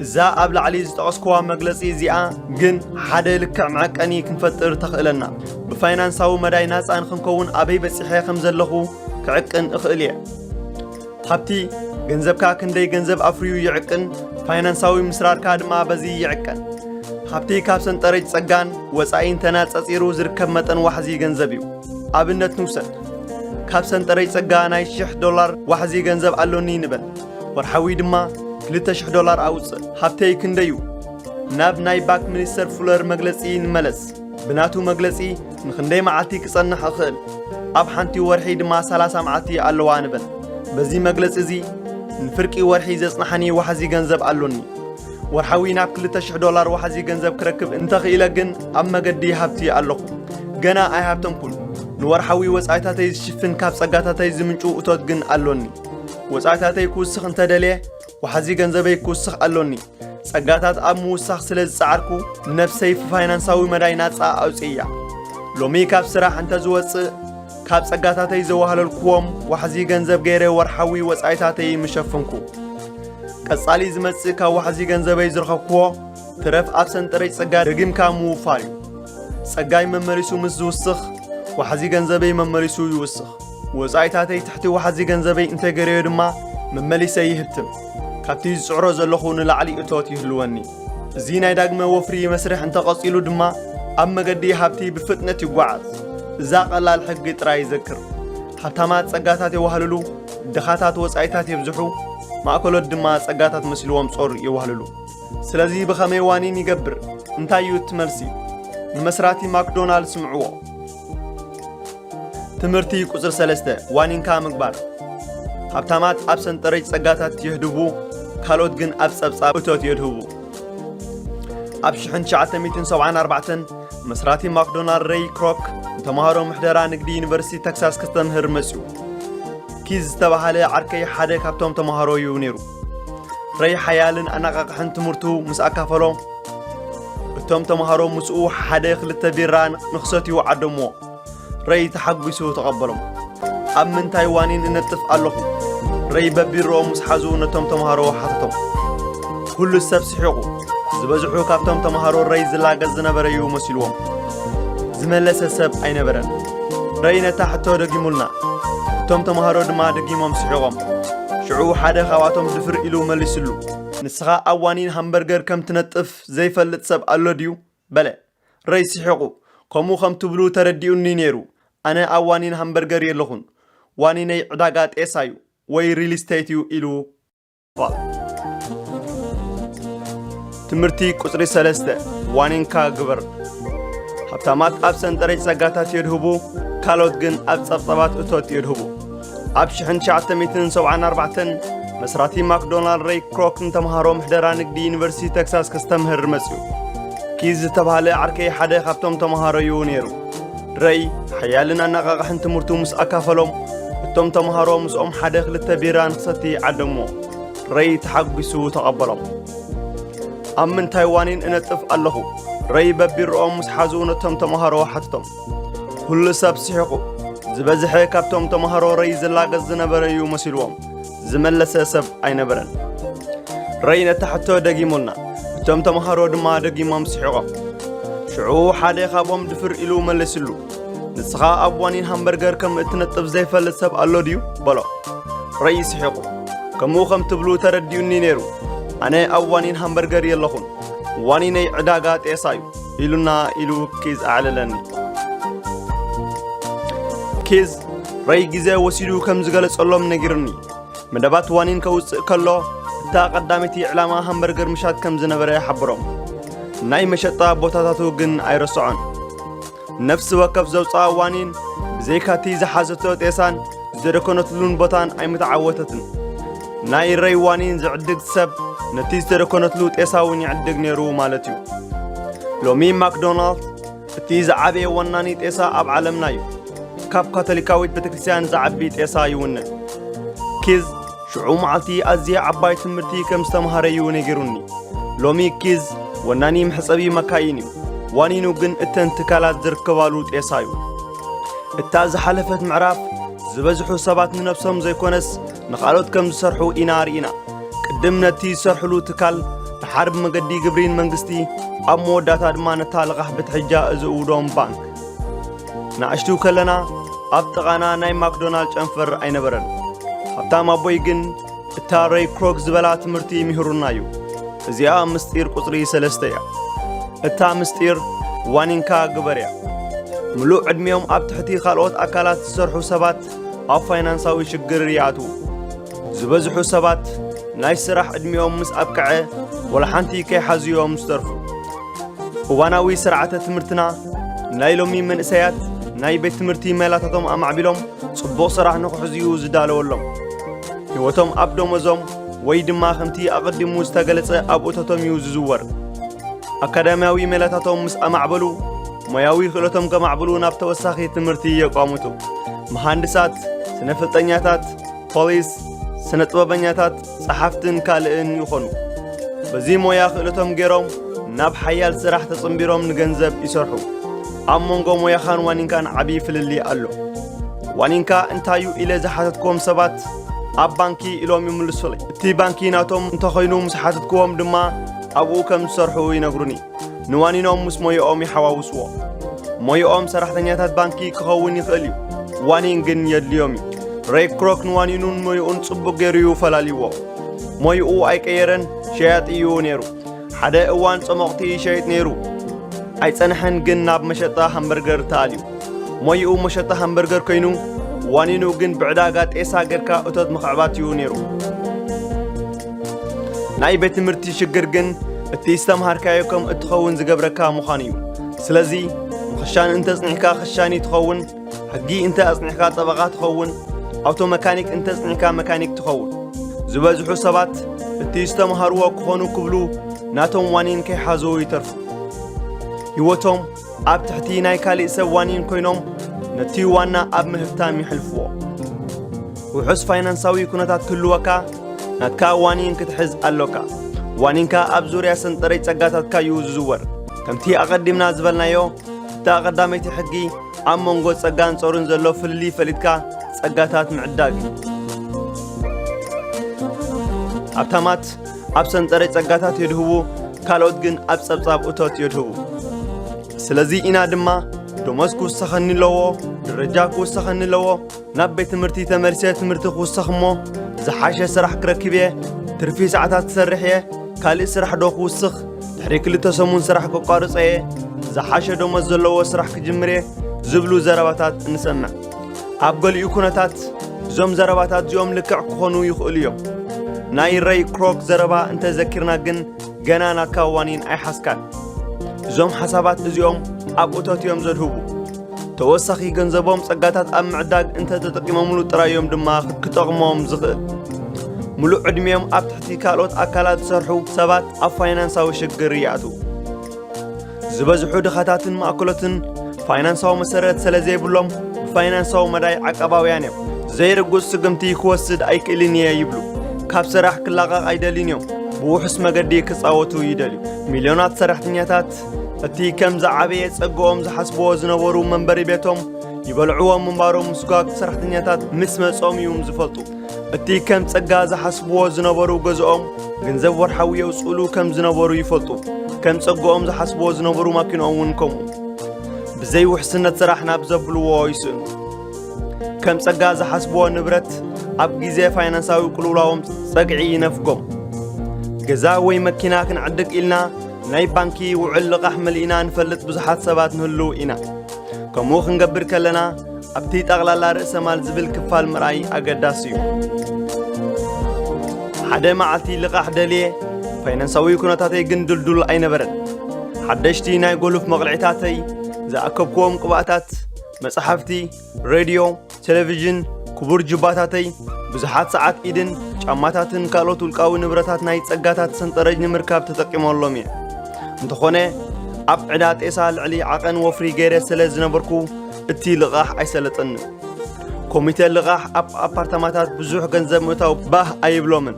እዛ ኣብ ላዕሊ ዝጠቐስኩዋ መግለጺ እዚኣ ግን ሓደ ልክዕ መዐቀኒ ክንፈጥር ተኽእለና። ብፋይናንሳዊ መዳይ ናጻ ንኽንከውን ኣበይ በጺሐ ከም ዘለኹ ክዕቅን እኽእል እየ። ሃብቲ ገንዘብካ ክንደይ ገንዘብ ኣፍርዩ ይዕቅን፣ ፋይናንሳዊ ምስራርካ ድማ በዚ ይዕቀን። ሃብቲ ካብ ሰንጠረጅ ጸጋን ወጻኢን ተናጸጺሩ ዝርከብ መጠን ዋሕዚ ገንዘብ እዩ። ኣብነት ንውሰድ። ካብ ሰንጠረጅ ጸጋ ናይ ሽሕ ዶላር ዋሕዚ ገንዘብ ኣሎኒ ንበል። ወርሓዊ ድማ ክልተ ሽሕ ዶላር ኣውጽእ። ሃብተይ ክንደይ እዩ? ናብ ናይ ባክ ሚኒስተር ፉለር መግለጺ ንመለስ። ብናቱ መግለጺ ንኽንደይ መዓልቲ ክጸንሕ እኽእል? ኣብ ሓንቲ ወርሒ ድማ ሰላሳ መዓልቲ ኣለዋ ንበል። በዚ መግለጺ እዚ ንፍርቂ ወርሒ ዘጽንሓኒ ዋሕዚ ገንዘብ ኣሎኒ። ወርሓዊ ናብ ክልተ ሽሕ ዶላር ዋሕዚ ገንዘብ ክረክብ እንተኽኢለ ግን ኣብ መገዲ ሃብቲ ኣለኹ። ገና ኣይሃብተምኩን። ንወርሓዊ ወጻኢታተይ ዝሽፍን ካብ ጸጋታተይ ዝምንጩ እቶት ግን ኣሎኒ። ወጻኢታተይ ክውስኽ እንተደልየ ዋሕዚ ገንዘበይ ክውስኽ ኣሎኒ። ጸጋታት ኣብ ምውሳኽ ስለ ዝጸዓርኩ ንነብሰይ ብፋይናንሳዊ መዳይ ናጻ ኣውጽእያ። ሎሚ ካብ ስራሕ እንተዝወጽእ ካብ ጸጋታተይ ዘዋህለልኩዎም ዋሕዚ ገንዘብ ገይረ ወርሓዊ ወጻኢታተይ ምሸፈንኩ። ቀጻሊ ዝመጽእ ካብ ዋሕዚ ገንዘበይ ዝረኸብኩዎ ትረፍ ኣብ ሰንጠረጅ ጸጋ ደጊምካ ምውፋር እዩ። ጸጋይ መመሊሱ ምስ ዝውስኽ ዋሕዚ ገንዘበይ መመሊሱ ይውስኽ። ወጻኢታተይ ትሕቲ ዋሕዚ ገንዘበይ እንተገረዮ ድማ መመሊሰ ይህብትም። ካብቲ ዝጽዕሮ ዘለኹ ንላዕሊ እቶት ይህልወኒ። እዚ ናይ ዳግመ ወፍሪ መስርሕ እንተቐጺሉ ድማ ኣብ መገዲ ሃብቲ ብፍጥነት ይጓዓዝ። እዛ ቀላል ሕጊ ጥራይ ዘክር። ሃብታማት ጸጋታት የዋህልሉ፣ ድኻታት ወጻኢታት የብዝሑ፣ ማእከሎት ድማ ጸጋታት መሲልዎም ጾር የዋህልሉ። ስለዚ ብኸመይ ዋኒን ይገብር? እንታይ እዩ እቲ መልሲ? ንመስራቲ ማክዶናልድ ስምዕዎ። ትምህርቲ ቁጽሪ ሰለስተ፣ ዋኒንካ ምግባር። ሃብታማት ኣብ ሰንጠረጅ ጸጋታት የህድቡ፣ ካልኦት ግን ኣብ ጸብጻብ እቶት የድህቡ። ኣብ ሽሕን ትሽዓተ ሚእትን ሰብዓን ኣርባዕተን መስራቲ ማክዶናልድ ሬይ ክሮክ ንተማሃሮ ምሕደራ ንግዲ ዩኒቨርሲቲ ተክሳስ ከስተምህር መጽዩ። ኪዝ ዝተባህለ ዓርከይ ሓደ ካብቶም ተማሃሮ እዩ ነይሩ። ሬይ ሓያልን ኣነቓቕሕን ትምህርቱ ምስ ኣካፈሎ፣ እቶም ተማሃሮ ምስኡ ሓደ ክልተ ቢራ ንኽሰትዩ ዓደምዎ። ሬይ ተሓጒሱ ተቐበሎም። ኣብ ምንታይ ዋኒን እነጥፍ ኣለኹ? ሬይ በቢሮኦም ምስ ሓዙ ነቶም ተማሃሮ ሓተቶም። ኩሉ ሰብ ስሒቑ። ዝበዝሑ ካብቶም ተማሃሮ ሬይ ዝላገጽ ዝነበረ እዩ መሲልዎም። ዝመለሰ ሰብ ኣይነበረን። ሬይ ነታ ሕቶ ደጊሙልና። እቶም ተማሃሮ ድማ ደጊሞም ስሒቖም። ሽዑ ሓደ ካብኣቶም ድፍር ኢሉ መሊስሉ። ንስኻ ኣብ ዋኒን ሃምበርገር ከም ትነጥፍ ዘይፈልጥ ሰብ ኣሎ ድዩ? በለ። ሬይ ስሒቑ። ከምኡ ከም ትብሉ ተረዲኡኒ ነይሩ። ኣነ ኣብ ዋኒን ሃምበርገር የለኹን። ዋኒነይ ዕዳጋ ጤሳ እዩ ወይ ሪል ስቴት እዩ ኢሉ። ትምህርቲ ቁጽሪ ሰለስተ፣ ዋኒንካ ግበር። ሃብታማት ኣብ ሰንጠረጅ ጸጋታት የድህቡ፣ ካልኦት ግን ኣብ ጸብጻባት እቶት የድህቡ። ኣብ ሽሕን ትሽዓተ ሚእትን ሰብዓን ኣርባዕተን መስራቲ ማክዶናልድ ሬይ ክሮክ ንተምሃሮ ምሕደራ ንግዲ ዩኒቨርሲቲ ተክሳስ ከስተምህር መጽዩ። ኪዝ ዝተባህለ ዓርከይ ሓደ ካብቶም ተምሃሮ እዩ ነይሩ። ሬይ ሓያልን ኣነቓቕሕን ትምህርቱ ምስ ኣካፈሎም፣ እቶም ተምሃሮ ምስኦም ሓደ ክልተ ቢራ ንኽሰቲ ዓደምዎ። ሬይ ተሓጒሱ ተቐበሎም። ኣብ ምንታይ ዋኒን እነጥፍ ኣለኹ? ሬይ በቢሮኦም ምስ ሓዙ ነቶም ተምሃሮ ሓተቶም። ኩሉ ሰብ ስሒቑ። ዝበዝሐ ካብቶም ተምሃሮ ሬይ ዝላገጽ ዝነበረ እዩ መሲልዎም። ዝመለሰ ሰብ ኣይነበረን። ሬይ ነታ ሕቶ ደጊሙልና። እቶም ተምሃሮ ድማ ደጊሞም ስሒቖም። ሽዑ ሓደ ካብኦም ድፍር ኢሉ መለስሉ። "ንስኻ ኣብ ዋኒን ሃምበርገር ከም እትነጥፍ ዘይፈልጥ ሰብ ኣሎ ድዩ?" በሎ። ረይ ስሒቑ፣ "ከምኡ ከም ትብሉ ተረዲኡኒ ነይሩ። ኣነ ኣብ ዋኒን ሃምበርገር የለኹን። ዋኒነይ ዕዳጋ ጤሳ እዩ" ኢሉና ኢሉ ኪዝ ኣዕለለኒ። ኪዝ ረይ ግዜ ወሲዱ ከም ዝገለጸሎም ነጊሩኒ። መደባት ዋኒን ከውጽእ ከሎ፣ እታ ቀዳመይቲ ዕላማ ሃምበርገር ምሻት ከም ዝነበረ ሓብሮም። ናይ መሸጣ ቦታታቱ ግን ኣይረስዖን። ነፍሲ ወከፍ ዘውጽኣ ዋኒን ብዘይካቲ ዝሓዘቶ ጤሳን ዝደኮነትሉን ቦታን ኣይምተዓወተትን። ናይ ረይ ዋኒን ዝዕድግ ሰብ ነቲ ዝተደኮነትሉ ጤሳ እውን ይዕድግ ነይሩ ማለት እዩ። ሎሚ ማክዶናልድ እቲ ዝዓበየ ወናኒ ጤሳ ኣብ ዓለምና እዩ። ካብ ካቶሊካዊት ቤተክርስትያን ዝዓቢ ጤሳ ይውንን። ኪዝ ሽዑ መዓልቲ ኣዝየ ዓባይ ትምህርቲ ከም ዝተምሃረ እዩ ነጊሩኒ። ሎሚ ኪዝ ወናኒ መሕጸቢ መካይን እዩ። ዋኒኑ ግን እተን ትካላት ዝርከባሉ ጤሳ እዩ። እታ ዝሓለፈት ምዕራፍ ዝበዝሑ ሰባት ንነብሶም ዘይኮነስ ንኻልኦት ከም ዝሰርሑ ኢና ርኢና። ቅድም ነቲ ዝሰርሕሉ ትካል፣ ደሓር ብመገዲ ግብሪን መንግስቲ፣ ኣብ መወዳእታ ድማ ነታ ልቓሕ ብትሕጃ እዝእውዶም ባንክ። ንኣሽቱ ከለና ኣብ ጥቓና ናይ ማክዶናልድ ጨንፈር ኣይነበረን። ሃብታም ኣቦይ ግን እታ ረይ ክሮክ ዝበላ ትምህርቲ ምሂሩና እዩ። እዚኣ ምስጢር ቁጽሪ ሰለስተ እያ። እታ ምስጢር ዋኒንካ ግበር እያ። ምሉእ ዕድሚኦም ኣብ ትሕቲ ካልኦት ኣካላት ዝሰርሑ ሰባት ኣብ ፋይናንሳዊ ሽግር ይኣትዉ። ዝበዝሑ ሰባት ናይ ስራሕ ዕድሚኦም ምስ ኣብቅዐ ወላ ሓንቲ ከይሓዙ እዮም ዝተርፉ። እዋናዊ ስርዓተ ትምህርትና ናይ ሎሚ መንእሰያት ናይ ቤት ትምህርቲ ሜላታቶም ኣማዕቢሎም ጽቡቕ ስራሕ ንኽሕዙ እዩ ዝዳለወሎም። ህይወቶም ኣብ ደሞዞም ወይ ድማ ከምቲ ኣቐዲሙ ዝተገለጸ ኣብ እቶቶም እዩ ዝዝወር። ኣካዳሚያዊ ሜላታቶም ምስ ኣማዕበሉ፣ ሞያዊ ክእለቶም ከማዕብሉ ናብ ተወሳኺ ትምህርቲ የቋምቱ። መሃንድሳት፣ ስነፍልጠኛታት፣ ፖሊስ፣ ስነ ጥበበኛታት፣ ጸሓፍትን ካልእን ይኾኑ። በዚ ሞያ ክእለቶም ገይሮም ናብ ሓያል ስራሕ ተጸንቢሮም ንገንዘብ ይሰርሑ። ኣብ መንጎ ሞያኻን ዋኒንካን ዓቢ ፍልልይ ኣሎ። ዋኒንካ እንታይ እዩ ኢለ ዝሓተትክዎም ሰባት፣ ኣብ ባንኪ ኢሎም ይምልሱለይ። እቲ ባንኪ ናቶም እንተኾይኑ ምስ ሓተትክዎም ድማ ኣብኡ ከም ዝሰርሑ ይነግሩኒ። ንዋኒኖም ምስ ሞይኦም ይሓዋውስዎ። ሞይኦም ሰራሕተኛታት ባንኪ ክኸውን ይኽእል እዩ። ዋኒን ግን የድልዮም እዩ። ሬይ ክሮክ ንዋኒኑን ሞይኡን ጽቡቕ ገይሩ እዩ ፈላልይዎ። ሞይኡ ኣይቀየረን፣ ሸያጢ እዩ ነይሩ። ሓደ እዋን ጸሞቕቲ ይሸይጥ ነይሩ። ኣይጸንሐን ግን ናብ መሸጣ ሃምበርገር ተኣልዩ። ሞይኡ መሸጣ ሃምበርገር ኮይኑ፣ ዋኒኑ ግን ብዕዳጋ ጤሳ ጌርካ እቶት ምኽዕባት እዩ ነይሩ። ናይ ቤት ትምህርቲ ሽግር ግን እቲ ዝተምሃርካዮ ከም እትኸውን ዝገብረካ ምዃኑ እዩ። ስለዚ፣ ንኽሻን እንተ ጽኒሕካ ኽሻኒ ትኸውን፣ ሕጊ እንተ ኣጽኒሕካ ጠበቓ ትኸውን፣ ኣውቶ መካኒክ እንተ ጽኒሕካ መካኒክ ትኸውን። ዝበዝሑ ሰባት እቲ ዝተምሃርዎ ክኾኑ ክብሉ ናቶም ዋኒን ከይሓዙ ይተርፉ። ህይወቶም ኣብ ትሕቲ ናይ ካሊእ ሰብ ዋኒን ኮይኖም ነቲ ዋና ኣብ ምህብታም የሕልፍዎ። ውሑስ ፋይናንሳዊ ኩነታት ክህልወካ ናትካ ዋኒን ክትሕዝ ኣሎካ። ዋኒንካ ኣብ ዙርያ ሰንጠረይ ጸጋታትካ እዩ ዝዝወር። ከምቲ ኣቐዲምና ዝበልናዮ፣ እታ ቀዳመይቲ ሕጊ ኣብ መንጎ ጸጋን ጾርን ዘሎ ፍልልይ ፈሊጥካ ጸጋታት ምዕዳግ እዩ። ሃብታማት ኣብ ሰንጠረይ ጸጋታት የድህቡ፣ ካልኦት ግን ኣብ ጸብጻብ እቶት የድህቡ። ስለዚ ኢና ድማ ደሞዝ ክውሰኸኒ ኣለዎ፣ ደረጃ ክውሰኸኒ ኣለዎ፣ ናብ ቤት ትምህርቲ ተመልሰ ትምህርቲ ክውሰኽ እሞ ዝሓሸ ስራሕ ክረክብ እየ፣ ትርፊ ሰዓታት ክሰርሕ እየ፣ ካልእ ስራሕ ዶ ክውስኽ፣ ድሕሪ ክልተ ሰሙን ስራሕ ከቋርጸ እየ፣ ዝሓሸ ደሞዝ ዘለዎ ስራሕ ክጅምር እየ ዝብሉ ዘረባታት ንሰምዕ። ኣብ ገሊኡ ኩነታት እዞም ዘረባታት እዚኦም ልክዕ ክኾኑ ይኽእሉ እዮም። ናይ ሬይ ክሮክ ዘረባ እንተ ዘኪርና ግን ገና ናትካ ዋኒን ኣይሓዝካን። እዞም ሓሳባት እዚኦም ኣብ እቶት እዮም ዘድህቡ። ተወሳኺ ገንዘቦም ጸጋታት ኣብ ምዕዳግ እንተ ተጠቂሞምሉ ጥራይ እዮም ድማ ክጠቕሞም ዝኽእል። ምሉእ ዕድሚኦም ኣብ ትሕቲ ካልኦት ኣካላት ዝሰርሑ ሰባት ኣብ ፋይናንሳዊ ሽግር ይኣትዉ። ዝበዝሑ ድኻታትን ማእከሎትን ፋይናንሳዊ መሰረት ስለ ዘይብሎም ብፋይናንሳዊ መዳይ ዓቃባውያን እዮም። ዘይርጉጽ ስጉምቲ ክወስድ ኣይክእልን እየ ይብሉ። ካብ ስራሕ ክላቐቕ ኣይደልዩን እዮም። ብውሑስ መገዲ ክጻወቱ ይደልዩ። ሚልዮናት ሰራሕተኛታት እቲ ከም ዝዓበየ ጸግኦም ዝሓስብዎ ዝነበሩ መንበሪ ቤቶም ይበልዕዎ ምንባሮም ምስጓግ ሰራሕተኛታት ምስ መጾም እዮም ዝፈልጡ። እቲ ከም ጸጋ ዝሓስብዎ ዝነበሩ ገዝኦም፣ ገንዘብ ወርሓዊ የውጽእሉ ከም ዝነበሩ ይፈልጡ። ከም ጸግኦም ዝሓስብዎ ዝነበሩ ማኪንኦም እውን ከምኡ። ብዘይ ውሕስነት ስራሕ ናብ ዘብልዎ ይስእኑ። ከም ጸጋ ዝሓስብዎ ንብረት ኣብ ግዜ ፋይናንሳዊ ቅልውላዎም ጸግዒ ይነፍጎም። ገዛ ወይ መኪና ክንዕድግ ኢልና ናይ ባንኪ ውዕል ልቓሕ መሊእና ንፈልጥ ብዙሓት ሰባት ንህልው ኢና። ከምኡ ክንገብር ከለና ኣብቲ ጠቕላላ ርእሰ ማል ዝብል ክፋል ምርኣይ ኣገዳሲ እዩ። ሓደ መዓልቲ ልቓሕ ደልየ፣ ፋይናንሳዊ ኩነታተይ ግን ድልዱል ኣይነበረን። ሓደሽቲ ናይ ጎልፍ መቕልዒታተይ፣ ዝኣከብክዎም ቅብኣታት፣ መጻሕፍቲ፣ ሬድዮ፣ ቴሌቪዥን፣ ክቡር ጁባታተይ፣ ብዙሓት ሰዓት ኢድን ጫማታትን ካልኦት ውልቃዊ ንብረታት ናይ ጸጋታት ሰንጠረዥ ንምርካብ ተጠቂመሎም እየ። እንተኾነ፣ ኣብ ዕዳ ጤሳ ልዕሊ ዓቐን ወፍሪ ገይረ ስለ ዝነበርኩ፣ እቲ ልቓሕ ኣይሰለጠንን። ኮሚተ ልቓሕ ኣብ ኣፓርታማታት ብዙሕ ገንዘብ ምእታው ባህ ኣይብሎምን።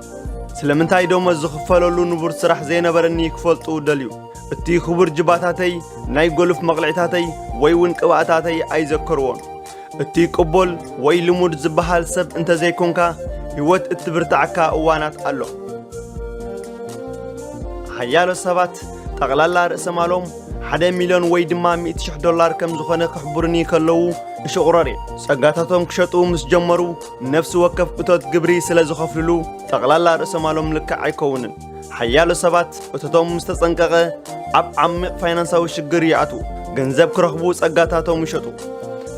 ስለምንታይ ደሞዝ ዝኽፈለሉ ንቡር ስራሕ ዘይነበረኒ ክፈልጡ ደልዩ። እቲ ክቡር ጅባታተይ፣ ናይ ጎልፍ መቕልዒታተይ ወይ እውን ቅብኣታተይ ኣይዘከርዎን። እቲ ቅቡል ወይ ልሙድ ዝበሃል ሰብ እንተዘይኮንካ፣ ህይወት እትብርትዓካ እዋናት ኣሎ። ሓያሎ ሰባት ጠቕላላ ርእሰ ማሎም ሓደ ሚልዮን ወይ ድማ ሚእቲ ሽሕ ዶላር ከም ዝኾነ ክሕብሩኒ ከለዉ እሽቑረር እየ። ጸጋታቶም ክሸጡ ምስ ጀመሩ፣ ነፍሲ ወከፍ እቶት ግብሪ ስለ ዝኸፍልሉ፣ ጠቕላላ ርእሰ ማሎም ልክዕ ኣይከውንን። ሓያሎ ሰባት እቶቶም ምስ ተጸንቀቐ፣ ኣብ ዓሚቕ ፋይናንሳዊ ሽግር ይኣትዉ። ገንዘብ ክረኽቡ ጸጋታቶም ይሸጡ።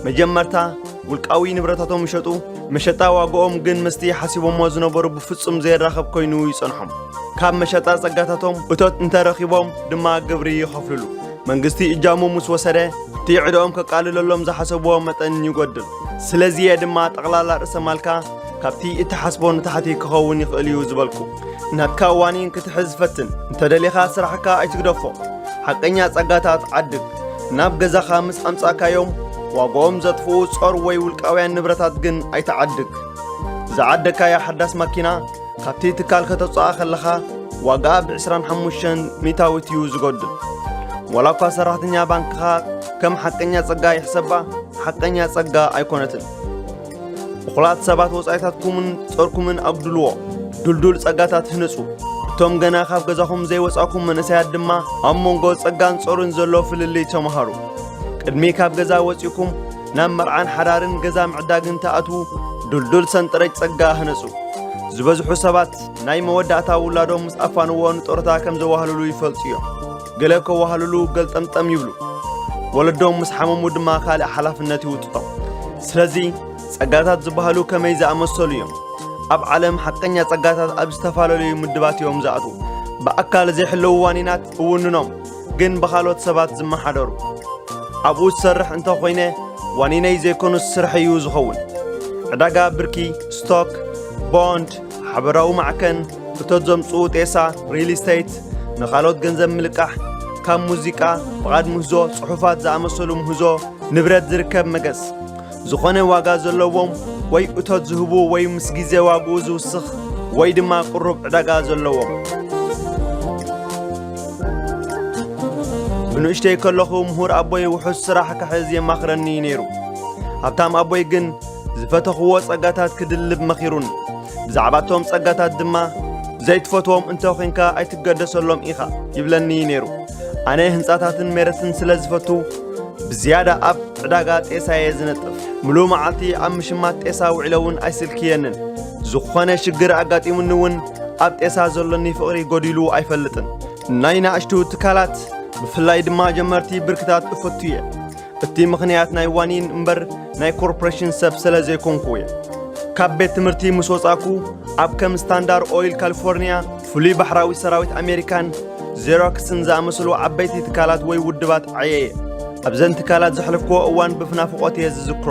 መጀመርታ ውልቃዊ ንብረታቶም ይሸጡ። መሸጣ ዋጋኦም ግን ምስቲ ሓሲቦሞ ዝነበሩ ብፍጹም ዘይራኸብ ኮይኑ ይጸንሖም። ካብ መሸጣ ጸጋታቶም እቶት እንተረኺቦም ድማ ግብሪ ይኸፍልሉ። መንግስቲ እጃሙ ምስ ወሰደ፣ እቲ ዕዳኦም ከቃልለሎም ዝሓሰብዎ መጠን ይጎድል። ስለዚ እየ ድማ ጠቕላላ ርእሰ ማልካ ካብቲ እትሓስቦ ንታሕቲ ክኸውን ይኽእል እዩ ዝበልኩ። ናትካ ዋኒን ክትሕዝ ፈትን። እንተደሊኻ ስራሕካ ኣይትግደፎ። ሓቀኛ ጸጋታት ዓድግ። ናብ ገዛኻ ምስ ኣምጻእካዮም፣ ዋጋኦም ዘጥፍኡ ጾር ወይ ውልቃውያን ንብረታት ግን ኣይትዓድግ። ዝዓደግካያ ሓዳስ ማኪና ካብቲ ትካል ከተውጽኣ ከለኻ፣ ዋጋኣ ብዕስራን ሓሙሽተን ሚእታዊት እዩ ዝጎድል። ዋላ እኳ ሰራሕተኛ ባንክኻ ከም ሓቀኛ ጸጋ ይሕሰባ፣ ሓቀኛ ጸጋ ኣይኮነትን። እኹላት ሰባት ወጻኢታትኩምን ጾርኩምን ኣጉድልዎ። ድልዱል ጸጋታት ህነጹ። እቶም ገና ካብ ገዛኹም ዘይወጻእኩም መንእሰያት ድማ ኣብ መንጎ ጸጋን ጾርን ዘሎ ፍልልይ ተመሃሩ። ቅድሚ ካብ ገዛ ወጺእኩም ናብ መርዓን ሓዳርን ገዛ ምዕዳግን ትኣትዉ፣ ድልዱል ሰንጠረዥ ጸጋ ህነጹ። ዝበዝሑ ሰባት ናይ መወዳእታ ውላዶም ምስ ኣፋንዎ ንጦርታ ከም ዘዋህልሉ ይፈልጡ እዮም። ገለ ከዋህልሉ ገልጠምጠም ይብሉ። ወለዶም ምስ ሓመሙ ድማ ካልእ ሓላፍነት ይውጥጦም። ስለዚ ጸጋታት ዝበሃሉ ከመይ ዝኣመሰሉ እዮም? ኣብ ዓለም ሓቀኛ ጸጋታት ኣብ ዝተፈላለዩ ምድባት እዮም ዝኣትዉ። ብኣካል ዘይሕለዉ ዋኒናት እውንኖም፣ ግን ብኻልኦት ሰባት ዝመሓደሩ። ኣብኡ ዝሰርሕ እንተኾይነ፣ ዋኒነይ ዘይኮኑስ ስርሐይ እዩ ዝኸውን። ዕዳጋ ብርኪ፣ ስቶክ፣ ቦንድ፣ ሓበራዊ ማዕከን፣ እቶት ዘምጽኡ ጤሳ፣ ሪል ስቴት፣ ንኻልኦት ገንዘብ ምልቃሕ፣ ካብ ሙዚቃ፣ ፍቓድ ምህዞ፣ ጽሑፋት ዝኣመሰሉ ምህዞ፣ ንብረት ዝርከብ መገስ። ዝኾነ ዋጋ ዘለዎም ወይ እቶት ዝህቡ ወይ ምስ ግዜ ዋግኡ ዝውስኽ ወይ ድማ ቅሩብ ዕዳጋ ዘለዎም። ብንእሽተይ ከለኹ ምሁር ኣቦይ ውሑስ ስራሕ ክሕዝ የማኽረኒ ነይሩ። ሃብታም ኣቦይ ግን ዝፈተኽዎ ጸጋታት ክድልብ መኺሩኒ። ብዛዕባቶም ጸጋታት ድማ ዘይትፈትዎም እንተ ኾንካ ኣይትገደሰሎም ኢኻ ይብለኒ ነይሩ። ኣነ ህንጻታትን ሜረትን ስለ ዝፈቱ ብዝያዳ ኣብ ዕዳጋ ጤሳ እየ ዝነጥፍ። ምሉእ መዓልቲ ኣብ ምሽማት ጤሳ ውዒለ እውን ኣይስልክየንን። ዝኾነ ሽግር ኣጋጢሙኒ እውን ኣብ ጤሳ ዘሎኒ ፍቕሪ ጎዲሉ ኣይፈልጥን። ናይ ንኣሽቱ ትካላት ብፍላይ ድማ ጀመርቲ ብርክታት እፈቱ እየ። እቲ ምኽንያት ናይ ዋኒን እምበር ናይ ኮርፖሬሽን ሰብ ስለ ዘይኮንኩ እየ። ካብ ቤት ትምህርቲ ምስ ወጻእኩ ኣብ ከም ስታንዳር ኦይል ካሊፎርኒያ፣ ፍሉይ ባሕራዊ ሰራዊት ኣሜሪካን ዜሮክስን ዝኣመሰሉ ዓበይቲ ትካላት ወይ ውድባት ዓየ እየ። ኣብዘን ትካላት ዘሕለፍክዎ እዋን ብናፍቖት እየ ዝዝክሮ።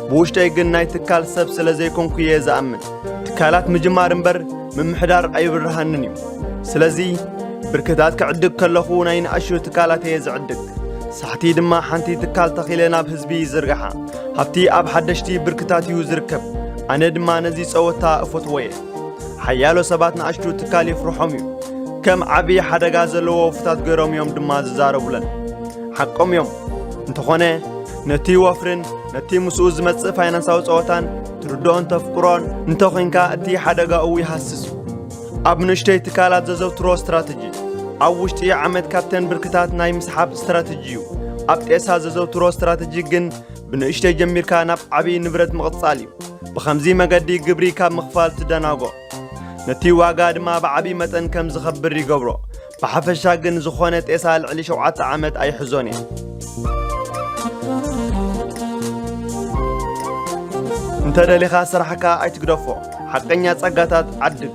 ብውሽጠይ ግን ናይ ትካል ሰብ ስለ ዘይኮንኩ እየ ዝኣምን። ትካላት ምጅማር እምበር ምምሕዳር ኣይብርሃንን እዩ። ስለዚ ብርክታት ክዕድግ ከለኹ ናይ ንኣሽቱ ትካላት እየ ዝዕድግ። ሳሕቲ ድማ ሓንቲ ትካል ተኺለ ናብ ህዝቢ ይዝርግሓ። ሃብቲ ኣብ ሓደሽቲ ብርክታት እዩ ዝርከብ። ኣነ ድማ ነዚ ጸወታ እፈትዎ እየ። ሓያሎ ሰባት ንኣሽቱ ትካል የፍርሖም እዩ። ከም ዓቢ ሓደጋ ዘለዎ ወፍታት ገይሮም እዮም ድማ ዝዛረቡለን። ሓቆም እዮም። እንተኾነ ነቲ ወፍርን ነቲ ምስኡ ዝመጽእ ፋይናንሳዊ ጸወታን ትርድኦን ተፍቅሮን እንተኾይንካ፣ እቲ ሓደጋኡ ይሃስስ እዩ። ኣብ ንእሽተይ ትካላት ዘዘውትሮ ስትራተጂ፣ ኣብ ውሽጢ ዓመት ካብተን ብርክታት ናይ ምስሓብ ስትራተጂ እዩ። ኣብ ጤሳ ዘዘውትሮ ስትራተጂ ግን ብንእሽተይ ጀሚርካ ናብ ዓብዪ ንብረት ምቕጻል እዩ። ብኸምዚ መገዲ ግብሪ ካብ ምኽፋል ትደናጎ። ነቲ ዋጋ ድማ ብዓብዪ መጠን ከም ዝኸብር ይገብሮ። ብሓፈሻ ግን ዝኾነ ጤሳ ልዕሊ ሸውዓተ ዓመት ኣይሕዞን እየ። እንተ ደሊኻ ስራሕካ ኣይትግደፎ። ሓቀኛ ጸጋታት ዓድግ።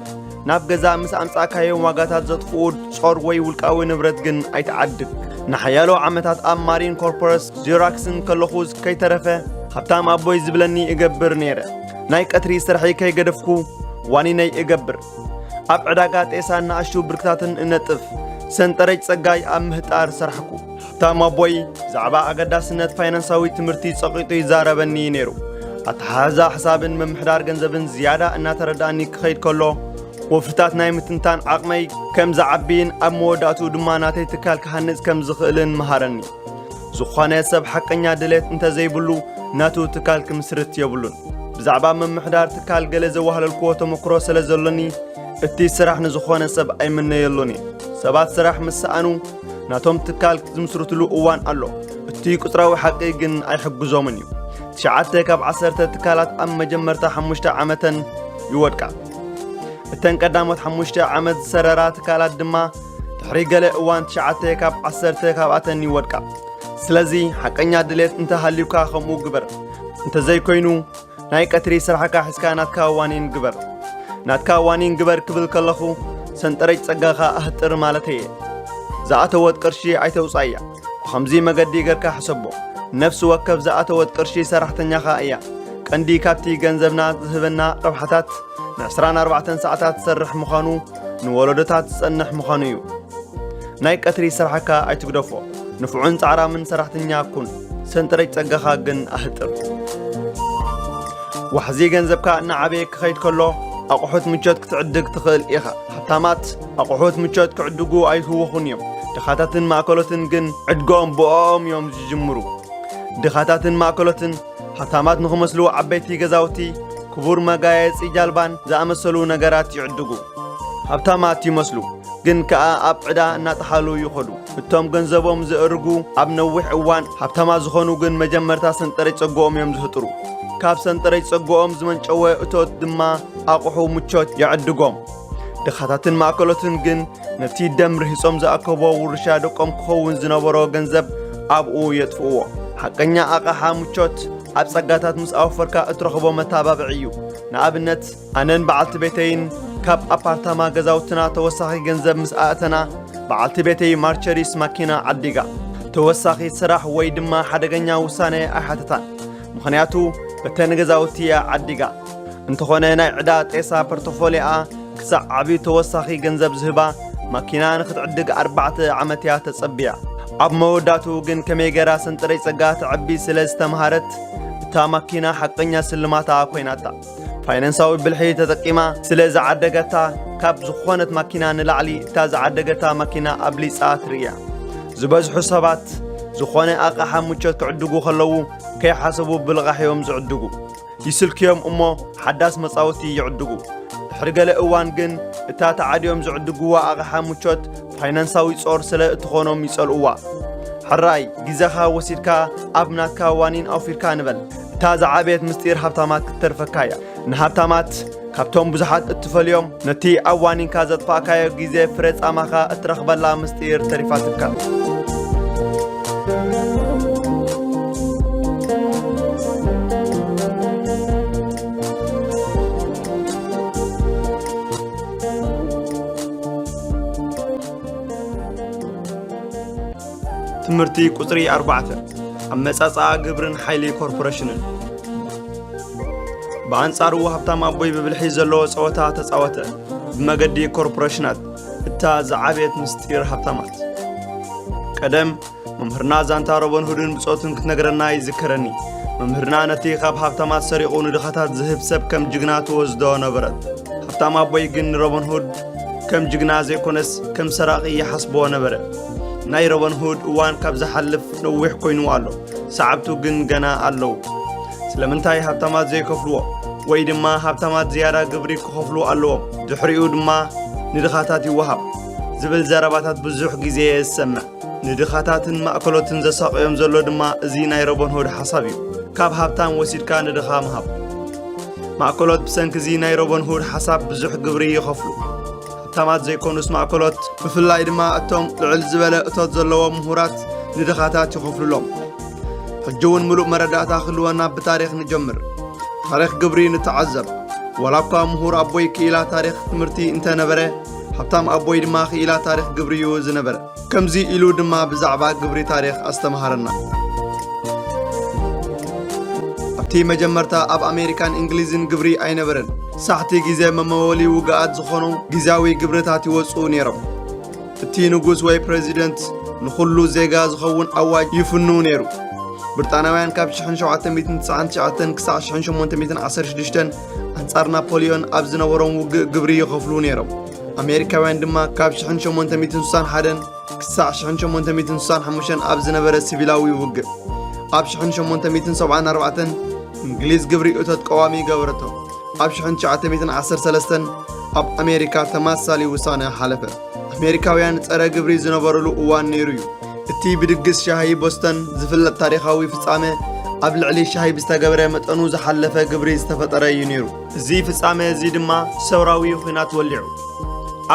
ናብ ገዛ ምስ ኣምጻእካዮም ዋጋታት ዘጥፍኡ ጾር ወይ ውልቃዊ ንብረት ግን ኣይትዓድግ። ንሓያሎ ዓመታት ኣብ ማሪን ኮርፖረስ ዚራክስን ከለኹ ከይተረፈ ሃብታም ኣቦይ ዝብለኒ እገብር ነይረ። ናይ ቀትሪ ስርሐይ ከይገደፍኩ ዋኒነይ እገብር። ኣብ ዕዳጋ ጤሳን ንኣሽቱ ብርክታትን እነጥፍ። ሰንጠረጅ ጸጋይ ኣብ ምህጣር ሰራሕኩ። ሃብታም ኣቦይ ብዛዕባ ኣገዳስነት ፋይናንሳዊ ትምህርቲ ጸቒጡ ይዛረበኒ ነይሩ። ኣተሓሕዛ ሕሳብን ምምሕዳር ገንዘብን ዝያዳ እናተረዳእኒ ክኸይድ ከሎ፣ ወፍርታት ናይ ምትንታን ዓቕመይ ከም ዝዓብይን ኣብ መወዳእትኡ ድማ ናተይ ትካል ክሃንጽ ከም ዝኽእልን መሃረኒ። ዝኾነ ሰብ ሓቀኛ ድሌት እንተዘይብሉ፣ ናቱ ትካል ክምስርት የብሉን። ብዛዕባ ምምሕዳር ትካል ገለ ዘዋህለልክዎ ተመክሮ ስለ ዘሎኒ፣ እቲ ስራሕ ንዝኾነ ሰብ ኣይምነየሉን እየ። ሰባት ስራሕ ምስ ሰኣኑ፣ ናቶም ትካል ዝምስርትሉ እዋን ኣሎ። እቲ ቁጽራዊ ሓቂ ግን ኣይሕግዞምን እዩ። ትሽዓተ ካብ ዓሰርተ ትካላት ኣብ መጀመርታ ሓሙሽተ ዓመተን ይወድቃ። እተን ቀዳሞት ሓሙሽተ ዓመት ዝሰረራ ትካላት ድማ ድሕሪ ገለ እዋን ትሽዓተ ካብ ዓሰርተ ካብኣተን ይወድቃ። ስለዚ ሓቀኛ ድሌት እንተሃልዩካ ከምኡ ግበር። እንተዘይኮይኑ ናይ ቀትሪ ስራሕካ ሒዝካ ናትካ ዋኒን ግበር። ናትካ ዋኒን ግበር ክብል ከለኹ ሰንጠረጅ ጸጋኻ ኣህጥር ማለተይ እየ። ዝኣተወት ቅርሺ ኣይተውጻእያ። ብኸምዚ መገዲ ገርካ ሕሰቦ። ነፍሲ ወከፍ ዝኣተወት ቅርሺ ሰራሕተኛኻ እያ። ቀንዲ ካብቲ ገንዘብና ዝህበና ረብሓታት ንዕስራን ኣርባዕተን ሰዓታት ዝሰርሕ ምዃኑ፣ ንወለዶታት ዝጸንሕ ምዃኑ እዩ። ናይ ቀትሪ ስራሕካ ኣይትግደፎ። ንፉዕን ጻዕራምን ሰራሕተኛ ኩን። ሰንጠረጅ ጸጋኻ ግን ኣህጥር። ዋሕዚ ገንዘብካ እናዓበየ ክኸይድ ከሎ፣ ኣቑሑት ምቾት ክትዕድግ ትኽእል ኢኻ። ሃብታማት ኣቑሑት ምቾት ክዕድጉ ኣይህወኹን እዮም። ድኻታትን ማእከሎትን ግን ዕድጎም ብኦም እዮም ዝጅምሩ። ድኻታትን ማእከሎትን ሃብታማት ንኽመስሉ ዓበይቲ ገዛውቲ፣ ክቡር መጋየጺ ጃልባን ዝኣመሰሉ ነገራት ይዕድጉ። ሃብታማት ይመስሉ፣ ግን ከኣ ኣብ ዕዳ እናጠሓሉ ይኸዱ። እቶም ገንዘቦም ዘእርጉ ኣብ ነዊሕ እዋን ሃብታማት ዝኾኑ ግን መጀመርታ ሰንጠረጅ ጸግኦም እዮም ዝህጥሩ። ካብ ሰንጠረጅ ጸግኦም ዝመንጨወ እቶት ድማ ኣቑሑ ምቾት የዕድጎም። ድኻታትን ማእከሎትን ግን ነቲ ደም ርሂጾም ዝኣከብዎ ውርሻ ደቆም ክኸውን ዝነበሮ ገንዘብ ኣብኡ የጥፍእዎ። ሓቀኛ ኣቕሓ ምቾት ኣብ ጸጋታት ምስ ኣወፈርካ እትረኽቦ መተባብዒ እዩ። ንኣብነት፣ ኣነን በዓልቲ ቤተይን ካብ ኣፓርታማ ገዛውትና ተወሳኺ ገንዘብ ምስ ኣእተና፣ በዓልቲ ቤተይ ማርቸሪስ ማኪና ዓዲጋ። ተወሳኺ ስራሕ ወይ ድማ ሓደገኛ ውሳነ ኣይሓተታን፣ ምኽንያቱ በተን ገዛውቲ እያ ዓዲጋ። እንተኾነ ናይ ዕዳ ጤሳ ፖርቶፎሊኣ ክሳዕ ዓብዩ ተወሳኺ ገንዘብ ዝህባ ማኪና ንኽትዕድግ ኣርባዕተ ዓመት እያ ተጸብያ። ኣብ መወዳእትኡ ግን ከመይ ገይራ ሰንጠረጅ ጸጋ ተዕቢ ስለ ዝተምሃረት፣ እታ ማኪና ሓቀኛ ስልማታ ኮይናታ። ፋይናንሳዊ ብልሒ ተጠቂማ ስለ ዝዓደገታ፣ ካብ ዝኾነት ማኪና ንላዕሊ እታ ዝዓደገታ ማኪና ኣብሊጻ ትርእያ። ዝበዝሑ ሰባት ዝኾነ ኣቕሓ ምቾት ክዕድጉ ከለዉ ከይሓሰቡ ብልቓሕ እዮም ዝዕድጉ። ይስልክዮም እሞ ሓዳስ መጻወቲ ይዕድጉ። ድሕሪ ገለ እዋን ግን እታ ተዓድዮም ዝዕድግዋ ኣቕሓ ምቾት ፋይናንሳዊ ጾር ስለ እትኾኖም ይጸልእዋ። ሕራይ ግዜኻ ወሲድካ ኣብ ናትካ ዋኒን ኣውፊርካ ንበል። እታ ዝዓበየት ምስጢር ሃብታማት ክትተርፈካ እያ። ንሃብታማት ካብቶም ብዙሓት እትፈልዮም፣ ነቲ ኣብ ዋኒንካ ዘጥፋእካዮ ግዜ ፍረ ጻማኻ እትረኽበላ ምስጢር ተሪፋትካ። ትምህርቲ ቁጽሪ ኣርባዕተ፣ ኣመጻጽኣ ግብርን ሓይሊ ኮርፖሬሽንን። ብኣንጻሩ ሃብታም ኣቦይ ብብልሒ ዘለዎ ጸወታ ተጻወተ። ብመገዲ ኮርፖሬሽናት፣ እታ ዝዓበየት ምስጢር ሃብታማት። ቀደም መምህርና ዛንታ ሮበን ሁድን ብጾቱን ክትነግረና ይዝከረኒ። መምህርና ነቲ ካብ ሃብታማት ሰሪቑ ንድኻታት ዝህብ ሰብ ከም ጅግና ትወስዶ ነበረት። ሃብታም ኣቦይ ግን ንሮበን ሁድ ከም ጅግና ዘይኮነስ ከም ሰራቒ ይሓስቦ ነበረ። ናይ ሮበን ሁድ እዋን ካብ ዝሓልፍ ነዊሕ ኮይኑ ኣሎ። ሰዓብቱ ግን ገና ኣለዉ። ስለምንታይ ሃብታማት ዘይከፍልዎ? ወይ ድማ ሃብታማት ዝያዳ ግብሪ ክኸፍሉ ኣለዎም፣ ድሕሪኡ ድማ ንድኻታት ይወሃብ ዝብል ዘረባታት ብዙሕ ግዜ ዝሰምዕ። ንድኻታትን ማእከሎትን ዘሳቕዮም ዘሎ ድማ እዚ ናይ ሮበን ሁድ ሓሳብ እዩ። ካብ ሃብታም ወሲድካ ንድኻ ምሃብ። ማእከሎት ብሰንኪ እዚ ናይ ሮበን ሁድ ሓሳብ ብዙሕ ግብሪ ይኸፍሉ። ሃብታማት ዘይኮኑስ ማእከሎት፣ ብፍላይ ድማ እቶም ልዕል ዝበለ እቶት ዘለዎም ምሁራት ንድኻታት ይኸፍሉሎም። ሕጂ እውን ምሉእ መረዳእታ ክህልወና ብታሪኽ ንጀምር። ታሪኽ ግብሪ ንተዓዘብ። ዋላ እኳ ምሁር ኣቦይ ክኢላ ታሪኽ ትምህርቲ እንተነበረ፣ ሃብታም ኣቦይ ድማ ክኢላ ታሪኽ ግብሪ እዩ ዝነበረ። ከምዚ ኢሉ ድማ ብዛዕባ ግብሪ ታሪኽ ኣስተምሃረና። ኣብቲ መጀመርታ ኣብ ኣሜሪካን እንግሊዝን ግብሪ ኣይነበረን። ሳሕቲ ግዜ መመወሊ ውግኣት ዝኾኑ ግዝያዊ ግብርታት ይወጽኡ ነይሮም። እቲ ንጉስ ወይ ፕሬዚደንት ንኹሉ ዜጋ ዝኸውን ኣዋጅ ይፍኑ ነይሩ። ብሪጣናውያን ካብ ሽሕን ሸውዓተ ሚእትን ትስዓን ትሽዓተን ክሳዕ ሽሕን ሸሞንተ ሚእትን ዓሰርተ ሽዱሽተን ኣንጻር ናፖሊዮን ኣብ ዝነበሮም ውግእ ግብሪ ይኸፍሉ ነይሮም። ኣሜሪካውያን ድማ ካብ ሽሕን ሸሞንተ ሚእትን ስሳን ሓደን ክሳዕ ሽሕን ሸሞንተ ሚእትን ስሳን ሓሙሽተን ኣብ ዝነበረ ሲቪላዊ ውግእ። ኣብ ሽሕን ሸሞንተ ሚእትን ሰብዓን ኣርባዕተን እንግሊዝ ግብሪ እቶት ቀዋሚ ገበረቶ። ኣብ ሽሕን ትሽዓተ ሚእትን ዓሰርተ ሰለስተን ኣብ ኣሜሪካ ተመሳሳሊ ውሳነ ሓለፈ። ኣሜሪካውያን ጸረ ግብሪ ዝነበሩሉ እዋን ነይሩ እዩ። እቲ ብድግስ ሻሂ ቦስተን ዝፍለጥ ታሪኻዊ ፍጻመ ኣብ ልዕሊ ሻሂ ብዝተገበረ መጠኑ ዝሓለፈ ግብሪ ዝተፈጠረ እዩ ነይሩ። እዚ ፍጻመ እዚ ድማ ሰውራዊ ኹናት ወሊዑ።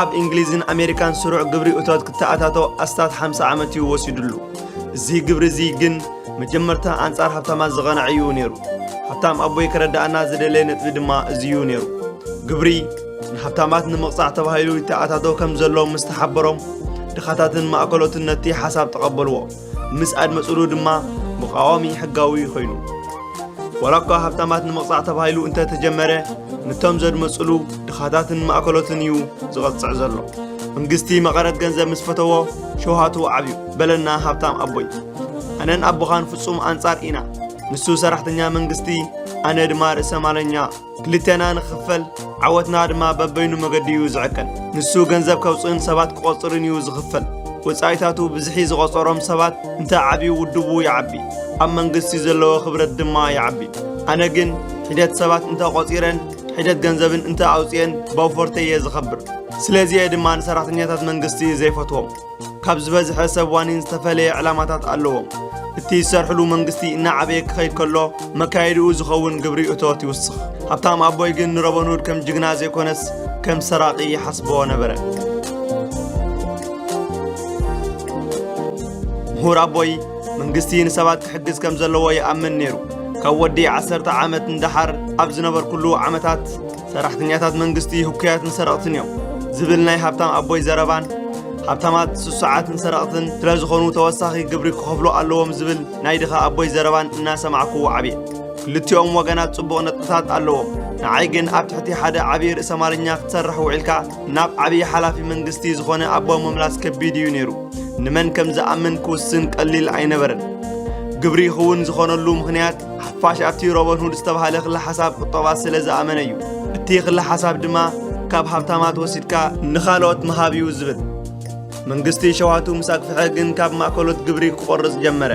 ኣብ እንግሊዝን ኣሜሪካን ስሩዕ ግብሪ እቶት ክተኣታቶ ኣስታት ሓምሳ ዓመት እዩ ወሲዱሉ። እዚ ግብሪ እዚ ግን መጀመርታ ኣንጻር ሃብታማት ዝቐንዐ እዩ ነይሩ። ሃብታም ኣቦይ ከረድኣና ዝደለየ ነጥቢ ድማ እዚ እዩ ነይሩ። ግብሪ ንሃብታማት ንምቕጻዕ ተባሂሉ ይተኣታቶ ከም ዘሎ ምስ ተሓበሮም፣ ድኻታትን ማእከሎትን ነቲ ሓሳብ ተቐበልዎ። ምስ ኣድመጹሉ ድማ መቓወሚ ሕጋዊ ኮይኑ። ዋላ እኳ ሃብታማት ንምቕጻዕ ተባሂሉ እንተ ተጀመረ፣ ነቶም ዘድመጹሉ ድኻታትን ማእከሎትን እዩ ዝቐጽዕ ዘሎ። መንግስቲ መቐረት ገንዘብ ምስ ፈተዎ፣ ሸውሃቱ ዓብዩ፣ በለና ሃብታም ኣቦይ። ኣነን ኣቦኻን ፍጹም ኣንጻር ኢና። ንሱ ሰራሕተኛ መንግስቲ፣ ኣነ ድማ ርእሰ ማለኛ። ክልቴና ንኽፈል፣ ዓወትና ድማ በበይኑ መገዲ እዩ ዝዕቀን። ንሱ ገንዘብ ከውጽእን ሰባት ክቖጽርን እዩ ዝኽፈል። ወጻኢታቱ ብዝሒ ዝቖጸሮም ሰባት እንተ ዓብዩ ውድቡ ይዓቢ። ኣብ መንግስቲ ዘለዎ ክብረት ድማ ይዓቢ። ኣነ ግን ሒደት ሰባት እንተ ቆጺረን፣ ሒደት ገንዘብን እንተ ኣውጽኤን ብኣውፈርተይ እየ ዝኸብር። ስለዚ እየ ድማ ንሰራሕተኛታት መንግስቲ ዘይፈትዎም። ካብ ዝበዝሐ ሰብ ዋኒን ዝተፈለየ ዕላማታት ኣለዎም። እቲ ዝሰርሕሉ መንግስቲ እናዓበየ ክኸይድ ከሎ፣ መካየዲኡ ዝኸውን ግብሪ እቶት ይውስኽ። ሃብታም ኣቦይ ግን ንሮበን ሁድ ከም ጅግና ዘይኮነስ፣ ከም ሰራቒ ይሓስቦ ነበረ። ምሁር ኣቦይ፣ መንግስቲ ንሰባት ክሕግዝ ከም ዘለዎ ይኣምን ነይሩ። ካብ ወዲ ዓሰርተ ዓመት ንደሓር ኣብ ዝነበርኩሉ ዓመታት፣ ሰራሕተኛታት መንግስቲ ህኩያትን ሰረቕትን እዮም ዝብል ናይ ሃብታም ኣቦይ ዘረባን፣ ሃብታማት ስሱዓትን ሰረቕትን ስለ ዝኾኑ ተወሳኺ ግብሪ ክኸፍሉ ኣለዎም ዝብል ናይ ድኻ ኣቦይ ዘረባን እናሰማዕኩ ዓብየ። ክልቲኦም ወገናት ጽቡቕ ነጥብታት ኣለዎም። ንዓይ ግን ኣብ ትሕቲ ሓደ ዓቢ ርእሰ ማለኛ ክትሰርሕ ውዒልካ ናብ ዓቢ ሓላፊ መንግስቲ ዝኾነ ኣቦ ምምላስ ከቢድ እዩ ነይሩ። ንመን ከም ዝኣምን ክውስን ቀሊል ኣይነበረን። ግብሪ ክውን ዝኾነሉ ምኽንያት፣ ሓፋሽ ኣብቲ ሮበን ሁድ ዝተባህለ ክለ ሓሳብ ቁጠባ ስለ ዝኣመነ እዩ። እቲ ክለ ሓሳብ ድማ ካብ ሃብታማት ወሲድካ ንኻልኦት ምሃብ እዩ ዝብል። መንግስቲ ሸውሃቱ ምስ ኣግፍሐ ግን ካብ ማእከሎት ግብሪ ክቖርጽ ጀመረ።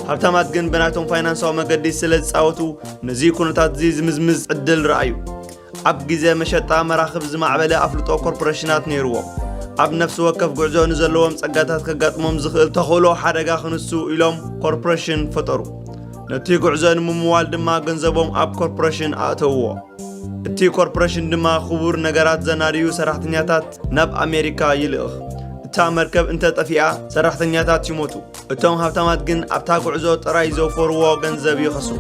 ሃብታማት ግን ብናቶም ፋይናንሳዊ መገዲ ስለ ዝጻወቱ፣ ነዚ ኩነታት እዚ ዝምዝምዝ ዕድል ረኣዩ። ኣብ ግዜ መሸጣ መራኽብ ዝማዕበለ ኣፍልጦ ኮርፖሬሽናት ነይርዎም። ኣብ ነፍሲ ወከፍ ጉዕዞ ንዘለዎም ጸጋታት ከጋጥሞም ዝኽእል ተኽእሎ ሓደጋ ክንሱ ኢሎም ኮርፖሬሽን ፈጠሩ። ነቲ ጉዕዞ ንምምዋል ድማ ገንዘቦም ኣብ ኮርፖሬሽን ኣእተውዎ። እቲ ኮርፖሬሽን ድማ ክቡር ነገራት ዘናድዩ ሰራሕተኛታት ናብ ኣሜሪካ ይልእኽ። እታ መርከብ እንተ ጠፊኣ ሰራሕተኛታት ይሞቱ። እቶም ሃብታማት ግን ኣብታ ጉዕዞ ጥራይ ዘውፈርዎ ገንዘብ ይኸስሩ።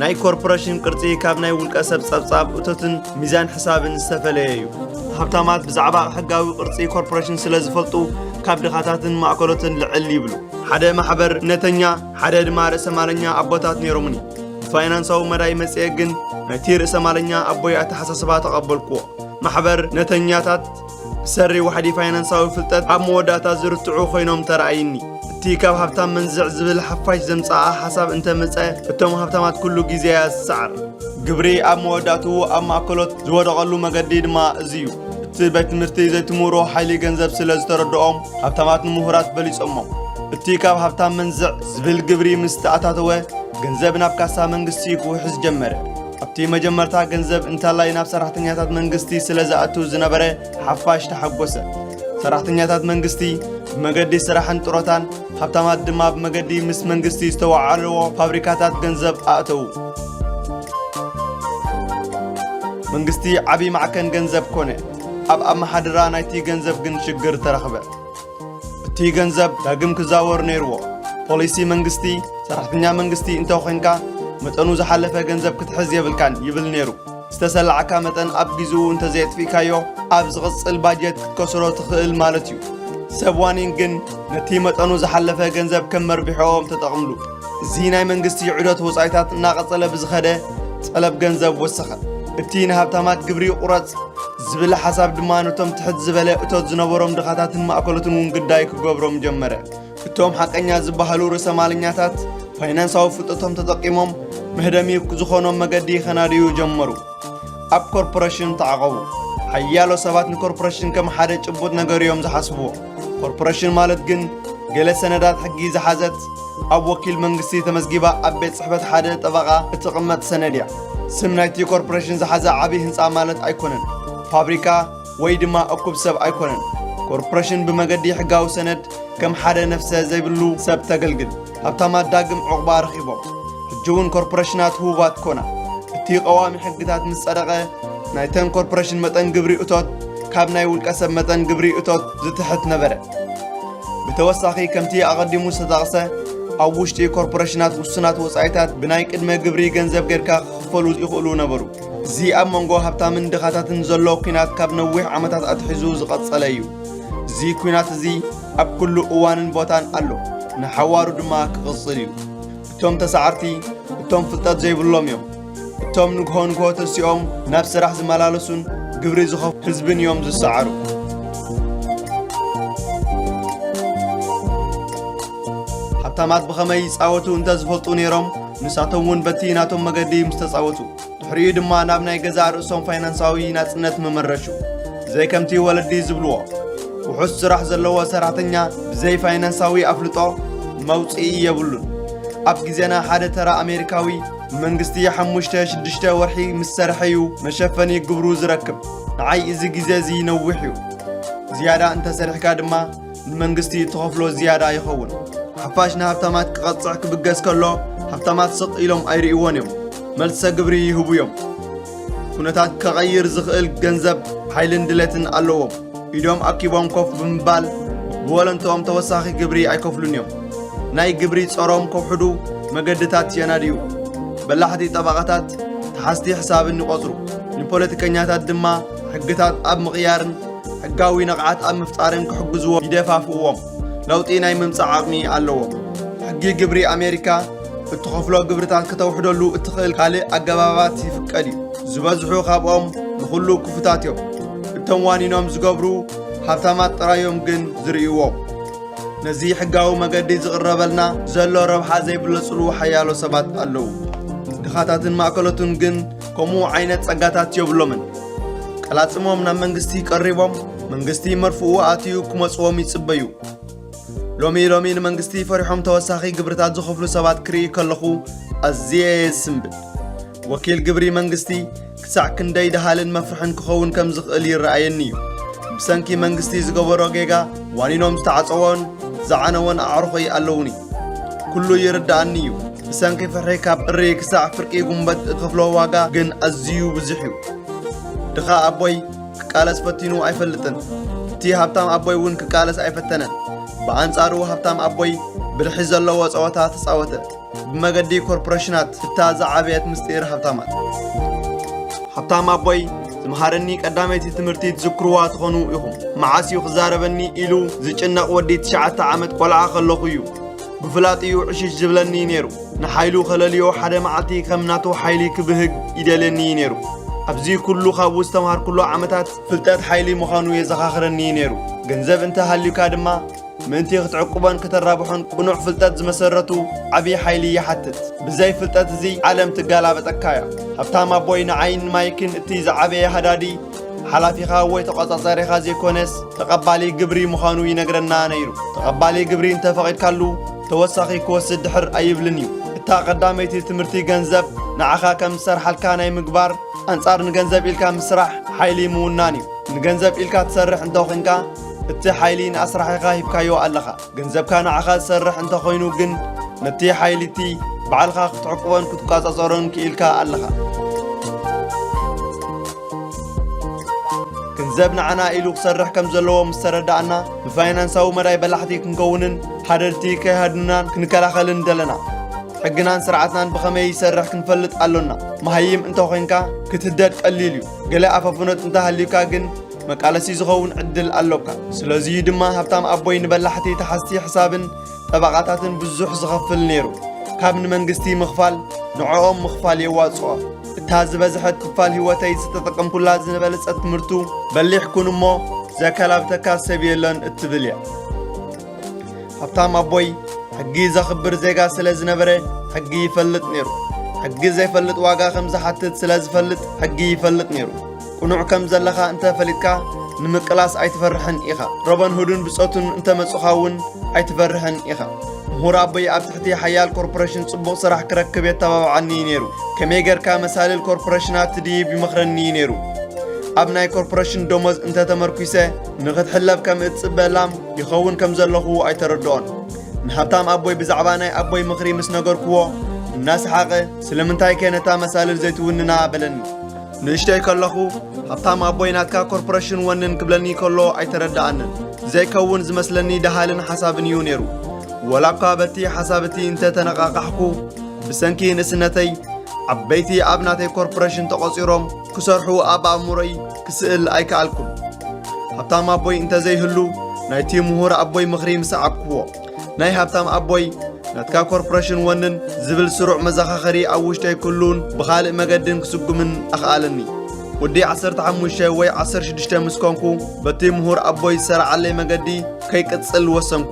ናይ ኮርፖሬሽን ቅርጺ ካብ ናይ ውልቀ ሰብ ጸብጻብ እቶትን ሚዛን ሕሳብን ዝተፈለየ እዩ። ሃብታማት ብዛዕባ ሕጋዊ ቅርጺ ኮርፖሬሽን ስለ ዝፈልጡ፣ ካብ ድኻታትን ማእከሎትን ልዕል ይብሉ። ሓደ ማሕበርነተኛ፣ ሓደ ድማ ርእሰ ማለኛ ኣቦታት ነይሮምኒ። ብፋይናንሳዊ መዳይ መጽኤ ግን፣ ናይቲ ርእሰ ማለኛ ኣቦይ ኣተሓሳስባ ተቐበልኩዎ። ማሕበርነተኛታት ብሰሪ ዋሕዲ ፋይናንሳዊ ፍልጠት ኣብ መወዳእታ ዝርትዑ ኮይኖም ተራእይኒ። እቲ ካብ ሃብታም መንዝዕ ዝብል ሓፋሽ ዘምጽኣ ሓሳብ እንተ መጸ፣ እቶም ሃብታማት ኩሉ ግዜ እያ ዝሰዓር። ግብሪ ኣብ መወዳእትኡ ኣብ ማእከሎት ዝወደቐሉ መገዲ ድማ እዚ እዩ። እቲ ቤት ትምህርቲ ዘይትምህሮ ሓይሊ ገንዘብ ስለ ዝተረድኦም፣ ሃብታማት ንምሁራት በሊጾሞም። እቲ ካብ ሃብታም መንዝዕ ዝብል ግብሪ ምስ ተኣታተወ፣ ገንዘብ ናብ ካሳ መንግስቲ ክውሕዝ ጀመረ። ኣብቲ መጀመርታ ገንዘብ እንታላይ ናብ ሰራሕተኛታት መንግስቲ ስለ ዝኣቱ ዝነበረ ሓፋሽ ተሓጎሰ። ሰራሕተኛታት መንግስቲ ብመገዲ ስራሕን ጥሮታን፣ ሃብታማት ድማ ብመገዲ ምስ መንግስቲ ዝተዋዓለዎ ፋብሪካታት ገንዘብ ኣእተዉ። መንግስቲ ዓቢ ማዕከን ገንዘብ ኮነ። ኣብ ኣመሓድራ ናይቲ ገንዘብ ግን ሽግር ተረኽበ። እቲ ገንዘብ ዳግም ክዛወር ነይርዎ። ፖሊሲ መንግስቲ፣ ሰራሕተኛ መንግስቲ እንተ ኾንካ፣ መጠኑ ዝሓለፈ ገንዘብ ክትሕዝ የብልካን ይብል ነይሩ። ዝተሰላዕካ መጠን ኣብ ግዜኡ እንተዘየጥፊእካዮ፣ ኣብ ዝቕጽል ባጀት ክትከስሮ ትኽእል ማለት እዩ። ሰብ ዋኒን ግን ነቲ መጠኑ ዝሓለፈ ገንዘብ ከም መርቢሖም ተጠቕምሉ። እዚ ናይ መንግስቲ ዑደት ወጻኢታት እናቐጸለ ብዝኸደ፣ ጸለብ ገንዘብ ወሰኸ። እቲ ንሃብታማት ግብሪ ይቑረጽ ዝብል ሓሳብ ድማ ነቶም ትሕት ዝበለ እቶት ዝነበሮም ድኻታትን ማእከሎትን እውን ግዳይ ክገብሮም ጀመረ። እቶም ሓቀኛ ዝበሃሉ ርእሰማልኛታት ፋይናንሳዊ ፍልጠቶም ተጠቂሞም መህደሚ ዝኾኖም መገዲ ከናድዩ ጀመሩ። ኣብ ኮርፖሬሽን ተዓቐቡ። ሓያሎ ሰባት ንኮርፖሬሽን ከም ሓደ ጭቡጥ ነገር እዮም ዝሓስብዎ። ኮርፖሬሽን ማለት ግን ገለ ሰነዳት ሕጊ ዝሓዘት፣ ኣብ ወኪል መንግስቲ ተመዝጊባ ኣብ ቤት ጽሕፈት ሓደ ጠበቓ እትቕመጥ ሰነድ እያ። ስም ናይቲ ኮርፖሬሽን ዝሓዘ ዓቢ ህንጻ ማለት ኣይኮነን። ፋብሪካ ወይ ድማ እኩብ ሰብ ኣይኮነን። ኮርፖሬሽን ብመገዲ ሕጋዊ ሰነድ ከም ሓደ ነፍሰ ዘይብሉ ሰብ ተገልግል። ሃብታማት ዳግም ዑቕባ ረኺቦም። ሕጂ እውን ኮርፖሬሽናት ህቡባት ኮና። እቲ ቀዋሚ ሕግታት ምስ ጸደቐ፣ ናይተን ኮርፖሬሽን መጠን ግብሪ እቶት ካብ ናይ ውልቀ ሰብ መጠን ግብሪ እቶት ዝትሕት ነበረ። ብተወሳኺ፣ ከምቲ ኣቐዲሙ ዝተጠቕሰ፣ ኣብ ውሽጢ ኮርፖሬሽናት ውሱናት ወጻኢታት ብናይ ቅድመ ግብሪ ገንዘብ ጌርካ ክኽፈሉ ይኽእሉ ነበሩ። እዚ ኣብ መንጎ ሃብታምን ድኻታትን ዘሎ ኲናት ካብ ነዊሕ ዓመታት ኣትሒዙ ዝቐጸለ እዩ። እዚ ኲናት እዚ ኣብ ኩሉ እዋንን ቦታን ኣሎ፣ ንሓዋሩ ድማ ክቕጽል እዩ። እቶም ተሳዓርቲ፣ እቶም ፍልጠት ዘይብሎም እዮም። እቶም ንግሆ ንግሆ ተሲኦም ናብ ስራሕ ዝመላለሱን ግብሪ ዝኸፍሉ ህዝብን እዮም ዝሰዓሩ። ሃብታማት ብኸመይ ይጻወቱ እንተ ዝፈልጡ ነይሮም፣ ንሳቶም እውን በቲ ናቶም መገዲ ምስ ተጻወቱ፣ ድሕሪኡ ድማ ናብ ናይ ገዛእ ርእሶም ፋይናንሳዊ ናጽነት መመረሹ። ብዘይ ከምቲ ወለዲ ዝብልዎ፣ ውሑስ ስራሕ ዘለዎ ሰራሕተኛ ብዘይ ፋይናንሳዊ ኣፍልጦ መውጽኢ የብሉን። ኣብ ግዜና ሓደ ተራ ኣሜሪካዊ መንግስቲ ሓሙሽተ ሽዱሽተ ወርሒ ምስ ሰርሐ እዩ መሸፈኒ ግብሩ ዝረክብ። ንዓይ እዚ ግዜ እዚ ነዊሕ እዩ። ዝያዳ እንተሰሪሕካ ድማ ንመንግስቲ እትኸፍሎ ዝያዳ ይኸውን። ሓፋሽ ንሃብታማት ክቐጽዕ ክብገስ ከሎ፣ ሃብታማት ስቕ ኢሎም ኣይርእይዎን እዮም። መልሰ ግብሪ ይህቡ እዮም። ኩነታት ከቐይር ዝኽእል ገንዘብ፣ ሓይልን ድሌትን ኣለዎም። ኢዶም ኣኪቦም ኮፍ ብምባል ብወለንትኦም ተወሳኺ ግብሪ ኣይከፍሉን እዮም። ናይ ግብሪ ጾሮም ከውሕዱ መገድታት የናድዩ። በላሕቲ ጠበቓታት ተሓዝቲ ሕሳብን ይቖጽሩ። ንፖለቲከኛታት ድማ ሕግታት ኣብ ምቕያርን ሕጋዊ ንቕዓት ኣብ ምፍጣርን ክሕግዝዎም ይደፋፍእዎም። ለውጢ ናይ ምምጻእ ዓቕሚ ኣለዎም። ሕጊ ግብሪ ኣሜሪካ፣ እትኸፍሎ ግብርታት ከተውሕደሉ እትኽእል ካልእ ኣገባባት ይፍቀድ እዩ። ዝበዝሑ ካብኦም ንኹሉ ክፉታት እዮም። እቶም ዋኒኖም ዝገብሩ ሃብታማት ጥራዮም ግን ዝርእይዎም። ነዚ ሕጋዊ መገዲ ዝቕረበልና ዘሎ ረብሓ ዘይብለጽሉ ሓያሎ ሰባት ኣለዉ። ድኻታትን ማእከሎትን ግን ከምኡ ዓይነት ጸጋታት የብሎምን። ቀላጽሞም ናብ መንግስቲ ቀሪቦም፣ መንግስቲ መርፍኡ ኣትዩ ክመጽዎም ይጽበዩ። ሎሚ ሎሚ ንመንግስቲ ፈሪሖም ተወሳኺ ግብርታት ዝኸፍሉ ሰባት ክርኢ ከለኹ ኣዝየ የስንብድ። ወኪል ግብሪ መንግስቲ ክሳዕ ክንደይ ደሃልን መፍርሕን ክኸውን ከም ዝኽእል ይረኣየኒ እዩ። ብሰንኪ መንግስቲ ዝገበሮ ጌጋ ዋኒኖም ዝተዓጸዎን ዝዓነዎን ኣዕሩኸይ ኣለዉኒ። ኩሉ ይርድኣኒ እዩ። ብሰንኪ ፍርሒ ካብ ጥሪ ክሳዕ ፍርቂ ጉንበት እትኸፍሎ ዋጋ ግን ኣዝዩ ብዙሕ እዩ። ድኻ ኣቦይ ክቃለስ ፈቲኑ ኣይፈልጥን። እቲ ሃብታም ኣቦይ እውን ክቃለስ ኣይፈተነን። ብኣንጻሩ ሃብታም ኣቦይ ብልሒ ዘለዎ ጸወታ ተጻወተ። ብመገዲ ኮርፖሬሽናት እታ ዝዓበየት ምስጢር ሃብታማት። ሃብታም ኣቦይ ዝምሃረኒ ቀዳመይቲ ትምህርቲ ትዝክርዋ ትኾኑ ኢኹም። መዓስ እዩ ክዛረበኒ ኢሉ ዝጭነቕ ወዲ ትሽዓተ ዓመት ቆልዓ ከለኹ እዩ። ብፍላጥ እዩ ዕሽሽ ዝብለኒ ነይሩ። ንሓይሉ ከለልዮ ሓደ መዓልቲ ከም ናቱ ሓይሊ ክብህግ ይደልየኒ ነይሩ። ኣብዚ ኩሉ ካብኡ ዝተምሃርኩሉ ዓመታት ፍልጠት ሓይሊ ምዃኑ የዘኻኽረኒ ነይሩ። ገንዘብ እንተ ሃልዩካ ድማ ምእንቲ ክትዕቁቦን ከተራብሖን ቅኑዕ ፍልጠት ዝመሰረቱ ዓብዪ ሓይሊ ይሓትት። ብዘይ ፍልጠት እዚ ዓለም ትገላበጠካ እያ። ሃብታም ኣቦይ ንዓይን ማይክን እቲ ዝዓበየ ሃዳዲ ሓላፊኻ ወይ ተቖጻጻሪኻ ዘይኮነስ ተቐባሊ ግብሪ ምዃኑ ይነግረና ነይሩ። ተቐባሊ ግብሪ እንተፈቒድካሉ ተወሳኺ ክወስድ ድሕር ኣይብልን እዩ። እታ እታ ቀዳመይቲ ትምህርቲ ገንዘብ ንዓኻ ከም ዝሰርሓልካ ናይ ምግባር፣ ኣንጻር ንገንዘብ ኢልካ ምስራሕ ሓይሊ ምውናን እዩ። ንገንዘብ ኢልካ ትሰርሕ እንተኾንካ፣ እቲ ሓይሊ ንኣስራሒኻ ሂብካዮ ኣለኻ። ገንዘብካ ንዓኻ ዝሰርሕ እንተኾይኑ ግን፣ ነቲ ሓይሊ እቲ ባዕልኻ ክትዕቅቦን ክትቆጻጸሮን ክኢልካ ኣለኻ። ገንዘብ ንዓና ኢሉ ክሰርሕ ከም ዘለዎ ምስ ተረዳእና፣ ብፋይናንሳዊ መዳይ በላሕቲ ክንከውንን ሃደድቲ ከይሃድኑናን ክንከላኸልን ደለና። ሕግናን ስርዓትናን ብኸመይ ይሰርሕ ክንፈልጥ ኣሎና። መሃይም እንተኾይንካ ክትህደድ ቀሊል እዩ። ገለ ኣፈፍኖት እንተሃልዩካ ግን መቃለሲ ዝኸውን ዕድል ኣሎካ። ስለዚዩ ድማ ሃብታም ኣቦይ ንበላሕቲ ተሓዝቲ ሕሳብን ጠበቓታትን ብዙሕ ዝኸፍል ነይሩ። ካብ ንመንግስቲ ምኽፋል ንዕኦም ምኽፋል የዋጽኦ። እታ ዝበዝሐት ክፋል ህይወተይ ዝተጠቀምኩላ ዝበለጸት ትምህርቱ፣ በሊሕ ኩን እሞ ዘከላብተካ ሰብ የለን እትብል እያ። ሃብታም ኣቦይ ሕጊ ዘኽብር ዜጋ ስለ ዝነበረ ሕጊ ይፈልጥ ነይሩ። ሕጊ ዘይፈልጥ ዋጋ ከም ዝሓትት ስለ ዝፈልጥ ሕጊ ይፈልጥ ነይሩ። ቅኑዕ ከም ዘለኻ እንተ ፈሊጥካ ንምቅላስ ኣይትፈርሕን ኢኻ። ሮበን ሁድን ብጾቱን እንተ መጹኻ እውን ኣይትፈርሕን ኢኻ። ምሁር ኣቦይ ኣብ ትሕቲ ሓያል ኮርፖሬሽን ጽቡቕ ስራሕ ክረክብ የተባብዓኒ ነይሩ። ከመይ ጌርካ መሳልል ኮርፖሬሽናት ትድይብ ይመኽረኒ ነይሩ። ኣብ ናይ ኮርፖሬሽን ደሞዝ እንተ ተመርኲሰ ንኽትሕለፍ ከም እትጽበ ላም ይኸውን ከም ዘለኹ ኣይተረድኦን። ንሃብታም ኣቦይ ብዛዕባ ናይ ኣቦይ ምኽሪ ምስ ነገርክዎ እናሰሓቐ፣ "ስለምንታይከ ነታ መሳልል ዘይትውንና?" በለኒ። ንእሽተይ ከለኹ ሃብታም ኣቦይ ናትካ ኮርፖሬሽን ወንን ክብለኒ ከሎ ኣይተረድኣንን። ዘይከውን ዝመስለኒ ደሃልን ሓሳብን እዩ ነይሩ። ወላ እኳ በቲ ሓሳብ እቲ እንተተነቓቓሕኩ፣ ብሰንኪ ንእስነተይ ዓበይቲ ኣብ ናተይ ኮርፖሬሽን ተቖጺሮም ክሰርሑ ኣብ ኣእምሮይ ክስእል ኣይከኣልኩን። ሃብታም ኣቦይ እንተዘይህሉ ናይቲ ምሁር ኣቦይ ምኽሪ ምሰዓብክዎ። ናይ ሃብታም ኣቦይ ናትካ ኮርፖሬሽን ወንን ዝብል ስሩዕ መዘኻኸሪ ኣብ ውሽጠይ ክህሉን ብኻልእ መገድን ክስጉምን ኣኽኣለኒ። ወዲ ዓሰርተ ሓሙሽተ ወይ ዓሰርተ ሽዱሽተ ምስ ኮንኩ በቲ ምሁር ኣቦይ ዝሰራዓለይ መገዲ ከይቅጽል ወሰንኩ።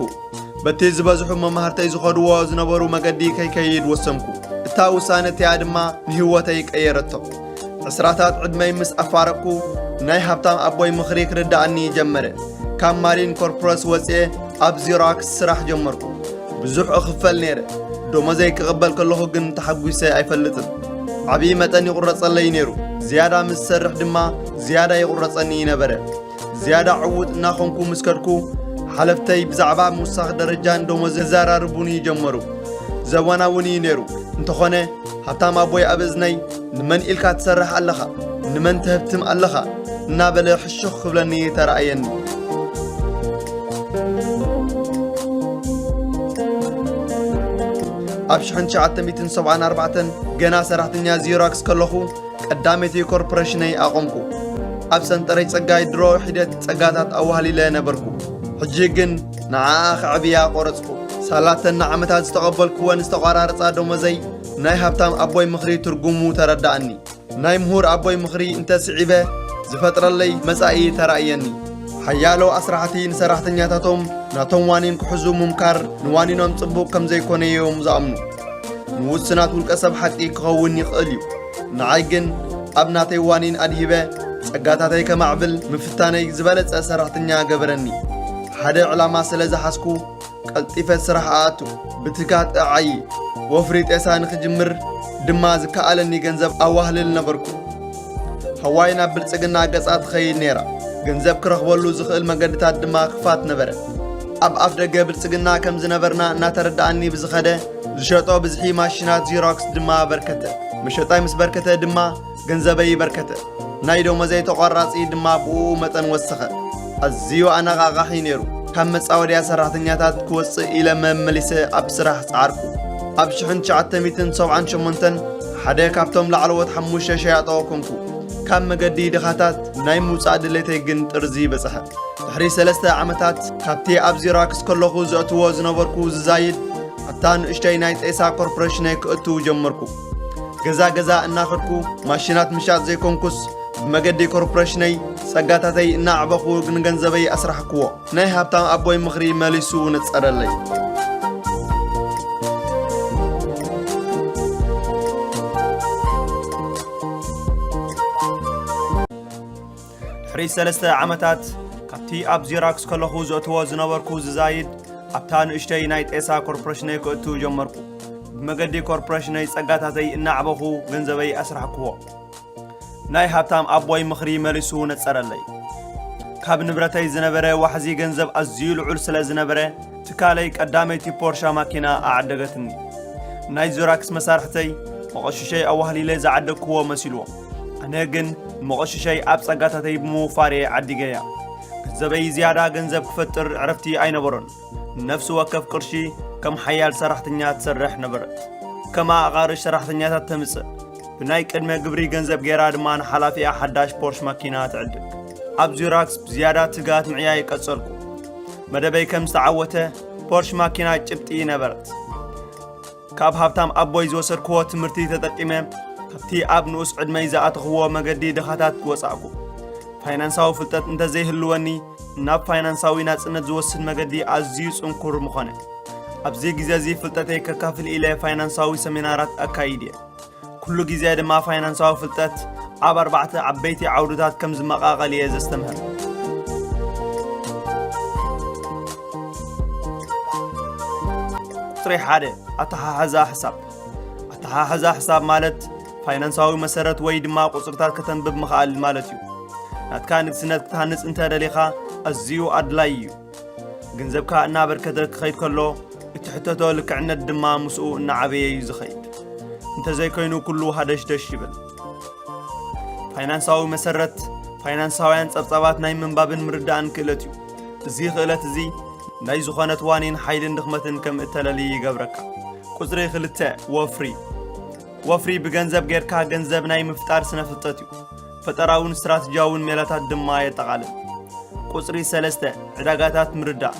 በቲ ዝበዝሑ መማህርተይ ዝኸድዎ ዝነበሩ መገዲ ከይከይድ ወሰንኩ። እታ ውሳነ እቲኣ ድማ ንህይወተይ ቀየረቶ። ዕስራታት ዕድመይ ምስ ኣፋረቅኩ ናይ ሃብታም ኣቦይ ምኽሪ ክርድኣኒ ጀመረ። ካብ ማሪን ኮርፖረስ ወፅኤ ኣብ ዚሮክስ ስራሕ ጀመርኩ። ብዙሕ እኽፈል ነይረ። ደሞዘይ ክቕበል ከለኹ ግን ተሓጒሰ ኣይፈልጥን። ዓብዪ መጠን ይቑረፀለይ ነይሩ። ዝያዳ ምስ ዝሰርሕ ድማ ዝያዳ ይቑረፀኒ ነበረ። ዝያዳ ዕዉት እናኾንኩ ምስ ከድኩ፣ ሓለፍተይ ብዛዕባ ምውሳኽ ደረጃን ደሞዝን ዘዘራርቡኒ ጀመሩ። ዘወናውኒ ነይሩ። እንተኾነ፣ ሃብታም ኣቦይ ኣብ እዝነይ፣ "ንመን ኢልካ ትሰርሕ ኣለኻ? ንመን ትህብትም ኣለኻ?" እናበለ ሕሹኽ ክብለኒ ተራእየኒ። ኣብ ሽሕን ትሽዓተ ሚእትን ሰብዓን ኣርባዕተን ገና ሰራሕተኛ ዚሮክስ ከለኹ፣ ቀዳመይቲ ኮርፖሬሽነይ ኣቖምኩ። ኣብ ሰንጠረዥ ጸጋይ ድሮ ሒደት ጸጋታት ኣዋህሊለ ነበርኩ። ሕጂ ግን ንዓኣ ከዕብያ ቆረጽኩ። ሳላተን ንዓመታት ዝተቐበልክወን ዝተቋራረጻ ደሞዘይ ናይ ሃብታም ኣቦይ ምኽሪ ትርጉሙ ተረዳኣኒ። ናይ ምሁር ኣቦይ ምኽሪ እንተ ስዒበ ዝፈጥረለይ መጻኢ ተራእየኒ። ሓያሎ ኣስራሕቲ ንሰራሕተኛታቶም ናቶም ዋኒን ክሕዙ ምምካር ንዋኒኖም ጽቡቕ ከም ዘይኮነ እዮም ዝኣምኑ። ንውሱናት ውልቀ ሰብ ሓቂ ክኸውን ይኽእል እዩ። ንዓይ ግን ኣብ ናተይ ዋኒን ኣድሂበ ጸጋታተይ ከማዕብል ምፍታነይ ዝበለጸ ሰራሕተኛ ገበረኒ። ሓደ ዕላማ ስለ ዝሓዝኩ ቀልጢፈ ስራሕ ኣኣቱ። ብትግሃት እዓዪ። ወፍሪ ጤሳ ንኽጅምር ድማ ዝከኣለኒ ገንዘብ ኣዋህልል ነበርኩ። ሃዋይ ናብ ብልጽግና ገጻ ትኸይድ ነይራ። ገንዘብ ክረኽበሉ ዝኽእል መገድታት ድማ ክፋት ነበረ። ኣብ ኣፍ ደገ ብልጽግና ከም ዝነበርና እናተረድኣኒ ብዝኸደ፣ ዝሸጦ ብዝሒ ማሽናት ዚሮክስ ድማ በርከተ። መሸጣይ ምስ በርከተ ድማ ገንዘበይ በርከተ። ናይ ደሞዘይ ተቋራጺ ድማ ብኡ መጠን ወሰኸ። ኣዝዩ ኣነቓቓሒ ነይሩ። ካብ መጻወድያ ሰራሕተኛታት ክወጽእ ኢለ መመሊሰ ኣብ ስራሕ ጸዓርኩ። ኣብ ሽሕን ትሽዓተ ሚእትን ሰብዓን ሸሞንተን ሓደ ካብቶም ላዕለዎት ሓሙሽተ ሸያጦ ኮንኩ። ካብ መገዲ ድኻታት ናይ ምውጻእ ድሌተይ ግን ጥርዚ በጽሐ። ድሕሪ ሰለስተ ዓመታት ካብቲ ኣብ ዚሮክስ ከለኹ ዘእትዎ ዝነበርኩ ዝዛይድ ኣብታ ንእሽተይ ናይ ጤሳ ኮርፖሬሽነይ ክእቱ ጀመርኩ። ገዛ ገዛ እናኸድኩ ማሽናት ምሻጥ ዘይኮንኩስ፣ ብመገዲ ኮርፖሬሽነይ ጸጋታተይ እናዕበኹ ንገንዘበይ ኣስራሕክዎ። ናይ ሃብታም ኣቦይ ምኽሪ መሊሱ ነጸረለይ። ድሕሪ ሰለስተ ዓመታት ካብቲ ኣብ ዚሮክስ ከለኹ ዘእትዎ ዝነበርኩ ዝዛይድ ኣብታ ንእሽተይ ናይ ጤሳ ኮርፖሬሽነይ ክእቱ ጀመርኩ። ብመገዲ ኮርፖሬሽነይ ጸጋታተይ እናዕበኹ ገንዘበይ ኣስራሕክዎ። ናይ ሃብታም ኣቦይ ምኽሪ መሊሱ ነጸረለይ። ካብ ንብረተይ ዝነበረ ዋሕዚ ገንዘብ ኣዝዩ ልዑል ስለ ዝነበረ፣ ትካለይ ቀዳመይቲ ፖርሻ ማኪና ኣዓደገትኒ። ናይ ዙራክስ መሳርሕተይ መቐሽሸይ ኣዋህሊለ ዝዓደግክዎ መሲልዎም። ኣነ ግን ንመቐሽሸይ ኣብ ጸጋታተይ ብምውፋር እየ ዓዲገያ። ገንዘበይ ዝያዳ ገንዘብ ክፈጥር ዕረፍቲ ኣይነበሮን። ነፍሲ ወከፍ ቅርሺ ከም ሓያል ሰራሕተኛ ትሰርሕ ነበረት። ከም ኣቓርሽ ሰራሕተኛታት ተምጽእ። ብናይ ቅድመ ግብሪ ገንዘብ ገይራ ድማ ንሓላፊኣ ሓዳሽ ፖርሽ ማኪና ትዕድግ። ኣብ ዙራክስ ብዝያዳ ትግሃት ምዕያይ ቀጸልኩ። መደበይ ከም ዝተዓወተ ፖርሽ ማኪና ጭብጢ ነበረት። ካብ ሃብታም ኣቦይ ዝወሰድክዎ ትምህርቲ ተጠቂመ፣ ካብቲ ኣብ ንኡስ ዕድመይ ዝኣተኽዎ መገዲ ድኻታት ወጻእኩ። ፋይናንሳዊ ፍልጠት እንተዘይህልወኒ፣ ናብ ፋይናንሳዊ ናጽነት ዝወስድ መገዲ ኣዝዩ ጽንኩር ምኾነ። ኣብዚ ግዜ እዚ ፍልጠተይ ከካፍል ኢለ ፋይናንሳዊ ሰሚናራት ኣካይድ እየ። ኩሉ ግዜ ድማ ፋይናንሳዊ ፍልጠት ኣብ ኣርባዕተ ዓበይቲ ዓውድታት ከም ዝመቓቐል እየ ዘስተምህር። ቁጽሪ ሓደ፣ ኣተሓሕዛ ሕሳብ። ኣተሓሕዛ ሕሳብ ማለት ፋይናንሳዊ መሰረት ወይ ድማ ቁጽርታት ከተንብብ ምኽኣል ማለት እዩ። ናትካ ንግስነት ክትሃንጽ እንተ ደሊኻ፣ ኣዝዩ ኣድላዪ እዩ። ገንዘብካ እናበርከተ ክኸይድ ከሎ፣ እትሕተቶ ልክዕነት ድማ ምስኡ እናዓበየ እዩ ዝኸይድ። እንተዘይኮይኑ፣ ኩሉ ሃደሽደሽ ይብል። ፋይናንሳዊ መሰረት፣ ፋይናንሳውያን ጸብጻባት ናይ ምንባብን ምርዳእን ክእለት እዩ። እዚ ክእለት እዚ፣ ናይ ዝኾነት ዋኒን ሓይልን ድኽመትን ከም እተለሊ ይገብረካ። ቁጽሪ ክልተ፣ ወፍሪ። ወፍሪ ብገንዘብ ጌርካ ገንዘብ ናይ ምፍጣር ስነ ፍልጠት እዩ። ፈጠራውን ስትራተጂያውን ሜላታት ድማ የጠቓልል። ቁጽሪ ሰለስተ፣ ዕዳጋታት ምርዳእ።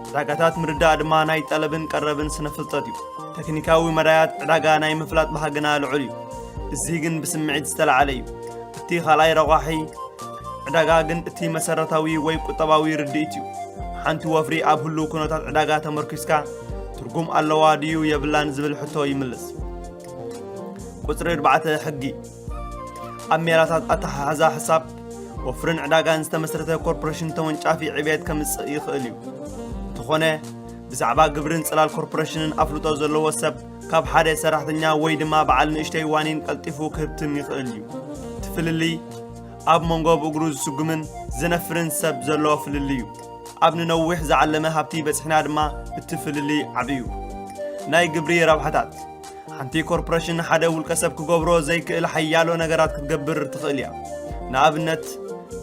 ዕዳጋታት ምርዳእ ድማ ናይ ጠለብን ቀረብን ስነ ፍልጠት እዩ። ቴክኒካዊ መዳያት ዕዳጋ ናይ ምፍላጥ ባህግና ልዑል እዩ። እዚ ግን ብስምዒት ዝተላዕለ እዩ። እቲ ካልኣይ ረቋሒ ዕዳጋ ግን እቲ መሰረታዊ ወይ ቁጠባዊ ርድኢት እዩ። ሓንቲ ወፍሪ ኣብ ህሉው ኩነታት ዕዳጋ ተመርኪስካ ትርጉም ኣለዋ ድዩ የብላን ዝብል ሕቶ ይምልስ። ቁጽሪ ኣርባዕተ፣ ሕጊ። ኣብ ሜላታት ኣተሓሕዛ ሕሳብ፣ ወፍርን ዕዳጋን ዝተመስረተ ኮርፖሬሽን ተወንጫፊ ዕብየት ከምጽእ ይኽእል እዩ። እንተኾነ፣ ብዛዕባ ግብርን ጽላል ኮርፖሬሽንን ኣፍልጦ ዘለዎ ሰብ ካብ ሓደ ሰራሕተኛ ወይ ድማ በዓል ንእሽተይ ዋኒን ቀልጢፉ ክህብትም ይኽእል እዩ። እቲ ፍልልይ ኣብ መንጎ ብእግሩ ዝስጉምን ዝነፍርን ሰብ ዘሎ ፍልልይ እዩ። ኣብ ንነዊሕ ዝዓለመ ሃብቲ በጺሕና ድማ እቲ ፍልልይ ዓቢ እዩ። ናይ ግብሪ ረብሓታት። ሓንቲ ኮርፖሬሽን ንሓደ ውልቀ ሰብ ክገብሮ ዘይክእል ሓያሎ ነገራት ክትገብር ትኽእል እያ። ንኣብነት፣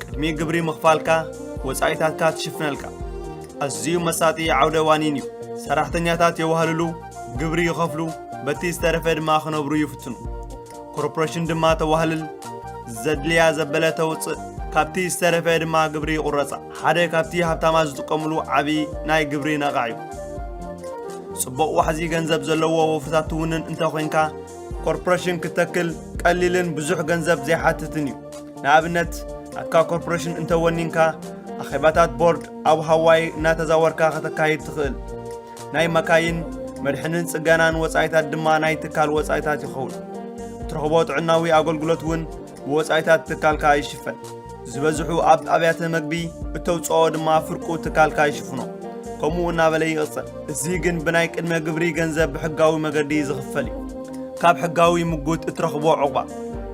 ቅድሚ ግብሪ ምኽፋልካ ወጻኢታትካ ትሽፍነልካ። ኣዝዩ መሳጢ ዓውደ ዋኒን እዩ። ሰራሕተኛታት የዋህልሉ፣ ግብሪ ይኸፍሉ፣ በቲ ዝተረፈ ድማ ክነብሩ ይፍትኑ። ኮርፖሬሽን ድማ ተዋህልል፣ ዘድልያ ዘበለ ተውጽእ፣ ካብቲ ዝተረፈ ድማ ግብሪ ይቑረጻ። ሓደ ካብቲ ሃብታማት ዝጥቀምሉ ዓቢ ናይ ግብሪ ነቓዕ እዩ። ጽቡቕ ዋሕዚ ገንዘብ ዘለዎ ወፍርታት ትውንን እንተ ኾይንካ፣ ኮርፖሬሽን ክትተክል ቀሊልን ብዙሕ ገንዘብ ዘይሓትትን እዩ። ንኣብነት፣ ናትካ ኮርፖሬሽን እንተ ወኒንካ፣ ኣኼባታት ቦርድ ኣብ ሃዋይ እናተዛወርካ ከተካይድ ትኽእል። ናይ መካይን መድሕንን ጽገናን ወጻኢታት ድማ ናይ ትካል ወጻኢታት ይኸውን። እትረኽቦ ጥዕናዊ ኣገልግሎት እውን ብወጻኢታት ትካልካ ይሽፈን። ዝበዝሑ ኣብ ኣብያተ መግቢ እተውጽኦ ድማ ፍርቁ ትካልካ ይሽፍኖ። ከምኡ እናበለ ይቕጽል። እዚ ግን ብናይ ቅድመ ግብሪ ገንዘብ ብሕጋዊ መገዲ ዝኽፈል እዩ። ካብ ሕጋዊ ምጉት እትረኽቦ ዕቑባ።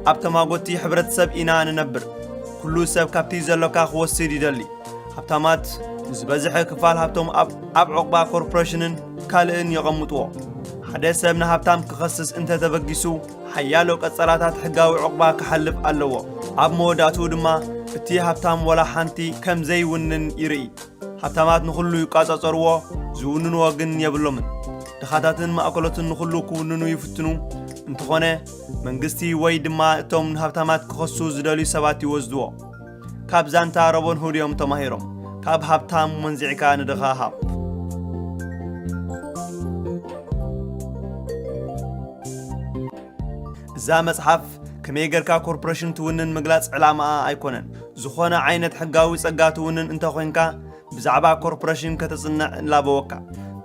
ኣብ ተማጎቲ ሕብረተሰብ ኢና ንነብር። ኩሉ ሰብ ካብቲ ዘሎካ ክወስድ ይደሊ። ሃብታማት ንዝበዝሐ ክፋል ሃብቶም ኣብ፣ ኣብ ዕቑባ ኮርፖሬሽንን ካልእን የቐምጥዎ። ሓደ ሰብ ንሃብታም ክኸስስ እንተ ተበጊሱ፣ ሓያሎ ቀጸላታት ሕጋዊ ዕቑባ ክሓልፍ ኣለዎ። ኣብ መወዳእትኡ ድማ እቲ ሃብታም ወላ ሓንቲ ከም ዘይውንን ይርኢ። ሃብታማት ንኹሉ ይቋጻጸርዎ፣ ዝውንንዎ ግን የብሎምን። ድኻታትን ማእከሎትን ንኹሉ ክውንኑ ይፍትኑ። እንተኾነ፣ መንግስቲ ወይ ድማ እቶም ንሃብታማት ክኸሱ ዝደልዩ ሰባት ይወስድዎ። ካብ ዛንታ ሮቢን ሁድ እዮም ተማሂሮም። ካብ ሃብታም መንዚዕካ ንድኻ ሃብ። እዛ መጽሓፍ ከመይ ጌርካ ኮርፖሬሽን ትውንን ምግላጽ ዕላማኣ ኣይኮነን። ዝኾነ ዓይነት ሕጋዊ ጸጋ ትውንን እንተ ኾይንካ፣ ብዛዕባ ኮርፖሬሽን ከተጽንዕ እላበወካ።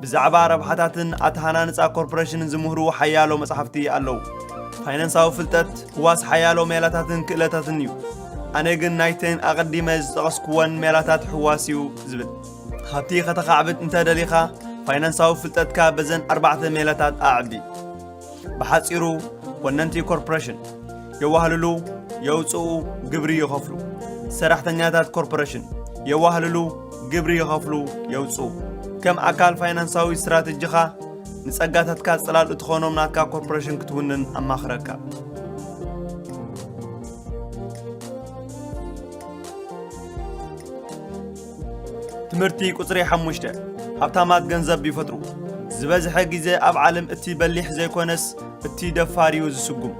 ብዛዕባ ረብሓታትን ኣተሃናንጻ ኮርፖሬሽንን ዝምህሩ ሓያሎ መጽሓፍቲ ኣለዉ። ፋይናንሳዊ ፍልጠት ህዋስ ሓያሎ ሜላታትን ክእለታትን እዩ። ኣነ ግን ናይተን ኣቐዲመ ዝጠቐስኩወን ሜላታት ህዋስ እዩ ዝብል። ሃብቲ ከተኻዕብት እንተ ደሊኻ፣ ፋይናንሳዊ ፍልጠትካ በዘን ኣርባዕተ ሜላታት ኣዕቢ። ብሓጺሩ፣ ወነንቲ ኮርፖሬሽን የዋህልሉ፣ የውጽኡ፣ ግብሪ ይኸፍሉ። ሰራሕተኛታት ኮርፖሬሽን የዋህልሉ፣ ግብሪ ይኸፍሉ፣ የውጽኡ። ከም ኣካል ፋይናንሳዊ ስትራተጂኻ፣ ንጸጋታትካ ጽላል እትኾኖም ናትካ ኮርፖሬሽን ክትውንን ኣማኽረካ። ትምህርቲ ቁጽሪ ሓሙሽተ፣ ሃብታማት ገንዘብ ይፈጥሩ። ዝበዝሐ ግዜ ኣብ ዓለም እቲ በሊሕ ዘይኮነስ እቲ ደፋር እዩ ዝስጉም።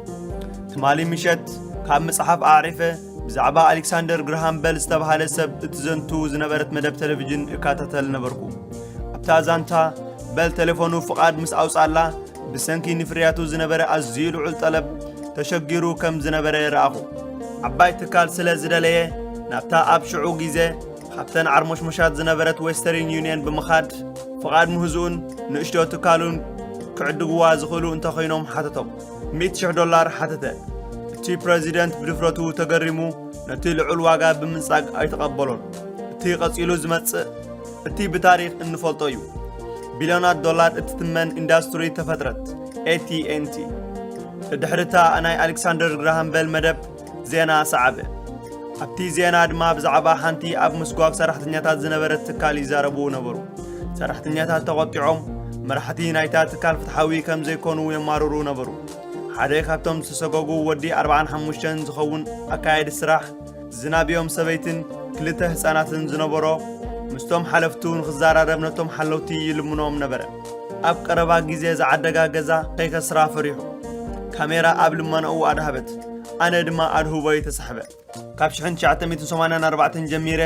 ትማሊ ምሸት ካብ መጽሓፍ ኣዕሪፈ ብዛዕባ ኣሌክሳንደር ግርሃም በል ዝተባህለ ሰብ እትዘንቱ ዝነበረት መደብ ቴሌቪዥን እከታተል ነበርኩ። ኣብታ ዛንታ፣ በል ቴሌፎኑ ፍቓድ ምስ ኣውጻላ፣ ብሰንኪ ንፍርያቱ ዝነበረ ኣዝዩ ልዑል ጠለብ ተሸጊሩ ከም ዝነበረ ረኣኹ። ዓባይ ትካል ስለ ዝደለየ፣ ናብታ ኣብ ሽዑ ግዜ ካብተን ዓርሞሽሞሻት ዝነበረት ዌስተርን ዩኒየን ብምኻድ፣ ፍቓድ ምህዝኡን ንእሽቶ ትካሉን ክዕድግዋ ዝኽእሉ እንተኾይኖም ሓተቶም። ሚእቲ ሽሕ ዶላር ሓተተ። እቲ ፕረዚደንት ብድፍረቱ ተገሪሙ፣ ነቲ ልዑል ዋጋ ብምንጻግ ኣይተቐበሎን። እቲ ቀጺሉ ዝመጽእ፣ እቲ ብታሪኽ እንፈልጦ እዩ። ቢልዮናት ዶላር እትትመን ኢንዳስትሪ ተፈጥረት፣ ኤ ቲ ኤን ቲ። ድሕሪታ ናይ ኣሌክሳንደር ግርሃም በል መደብ ዜና ሰዓበ። ኣብቲ ዜና ድማ ብዛዕባ ሓንቲ ኣብ ምስጓግ ሰራሕተኛታት ዝነበረት ትካል ይዛረቡ ነበሩ። ሰራሕተኛታት ተቖጢዖም፣ መራሕቲ ናይታ ትካል ፍትሓዊ ከም ዘይኮኑ የማርሩ ነበሩ። ሓደ ካብቶም ዝተሰጎጉ ወዲ ኣርባዓን ሓሙሽተን ዝኸውን ኣካያዲ ስራሕ፣ ዝናብዮም ሰበይትን ክልተ ህጻናትን ዝነበሮ፣ ምስቶም ሓለፍቱ ንኽዘራረብ ነቶም ሓለውቲ ይልምኖም ነበረ። ኣብ ቀረባ ግዜ ዝዓደጋ ገዛ ከይከስራ ፈሪሑ፣ ካሜራ ኣብ ልመናኡ ኣድሃበት። ኣነ ድማ ኣድህቦይ ተሳሕበ። ካብ ሽሕን ትሽዓተ ሚእትን ሰማንያን ኣርባዕተን ጀሚረ፣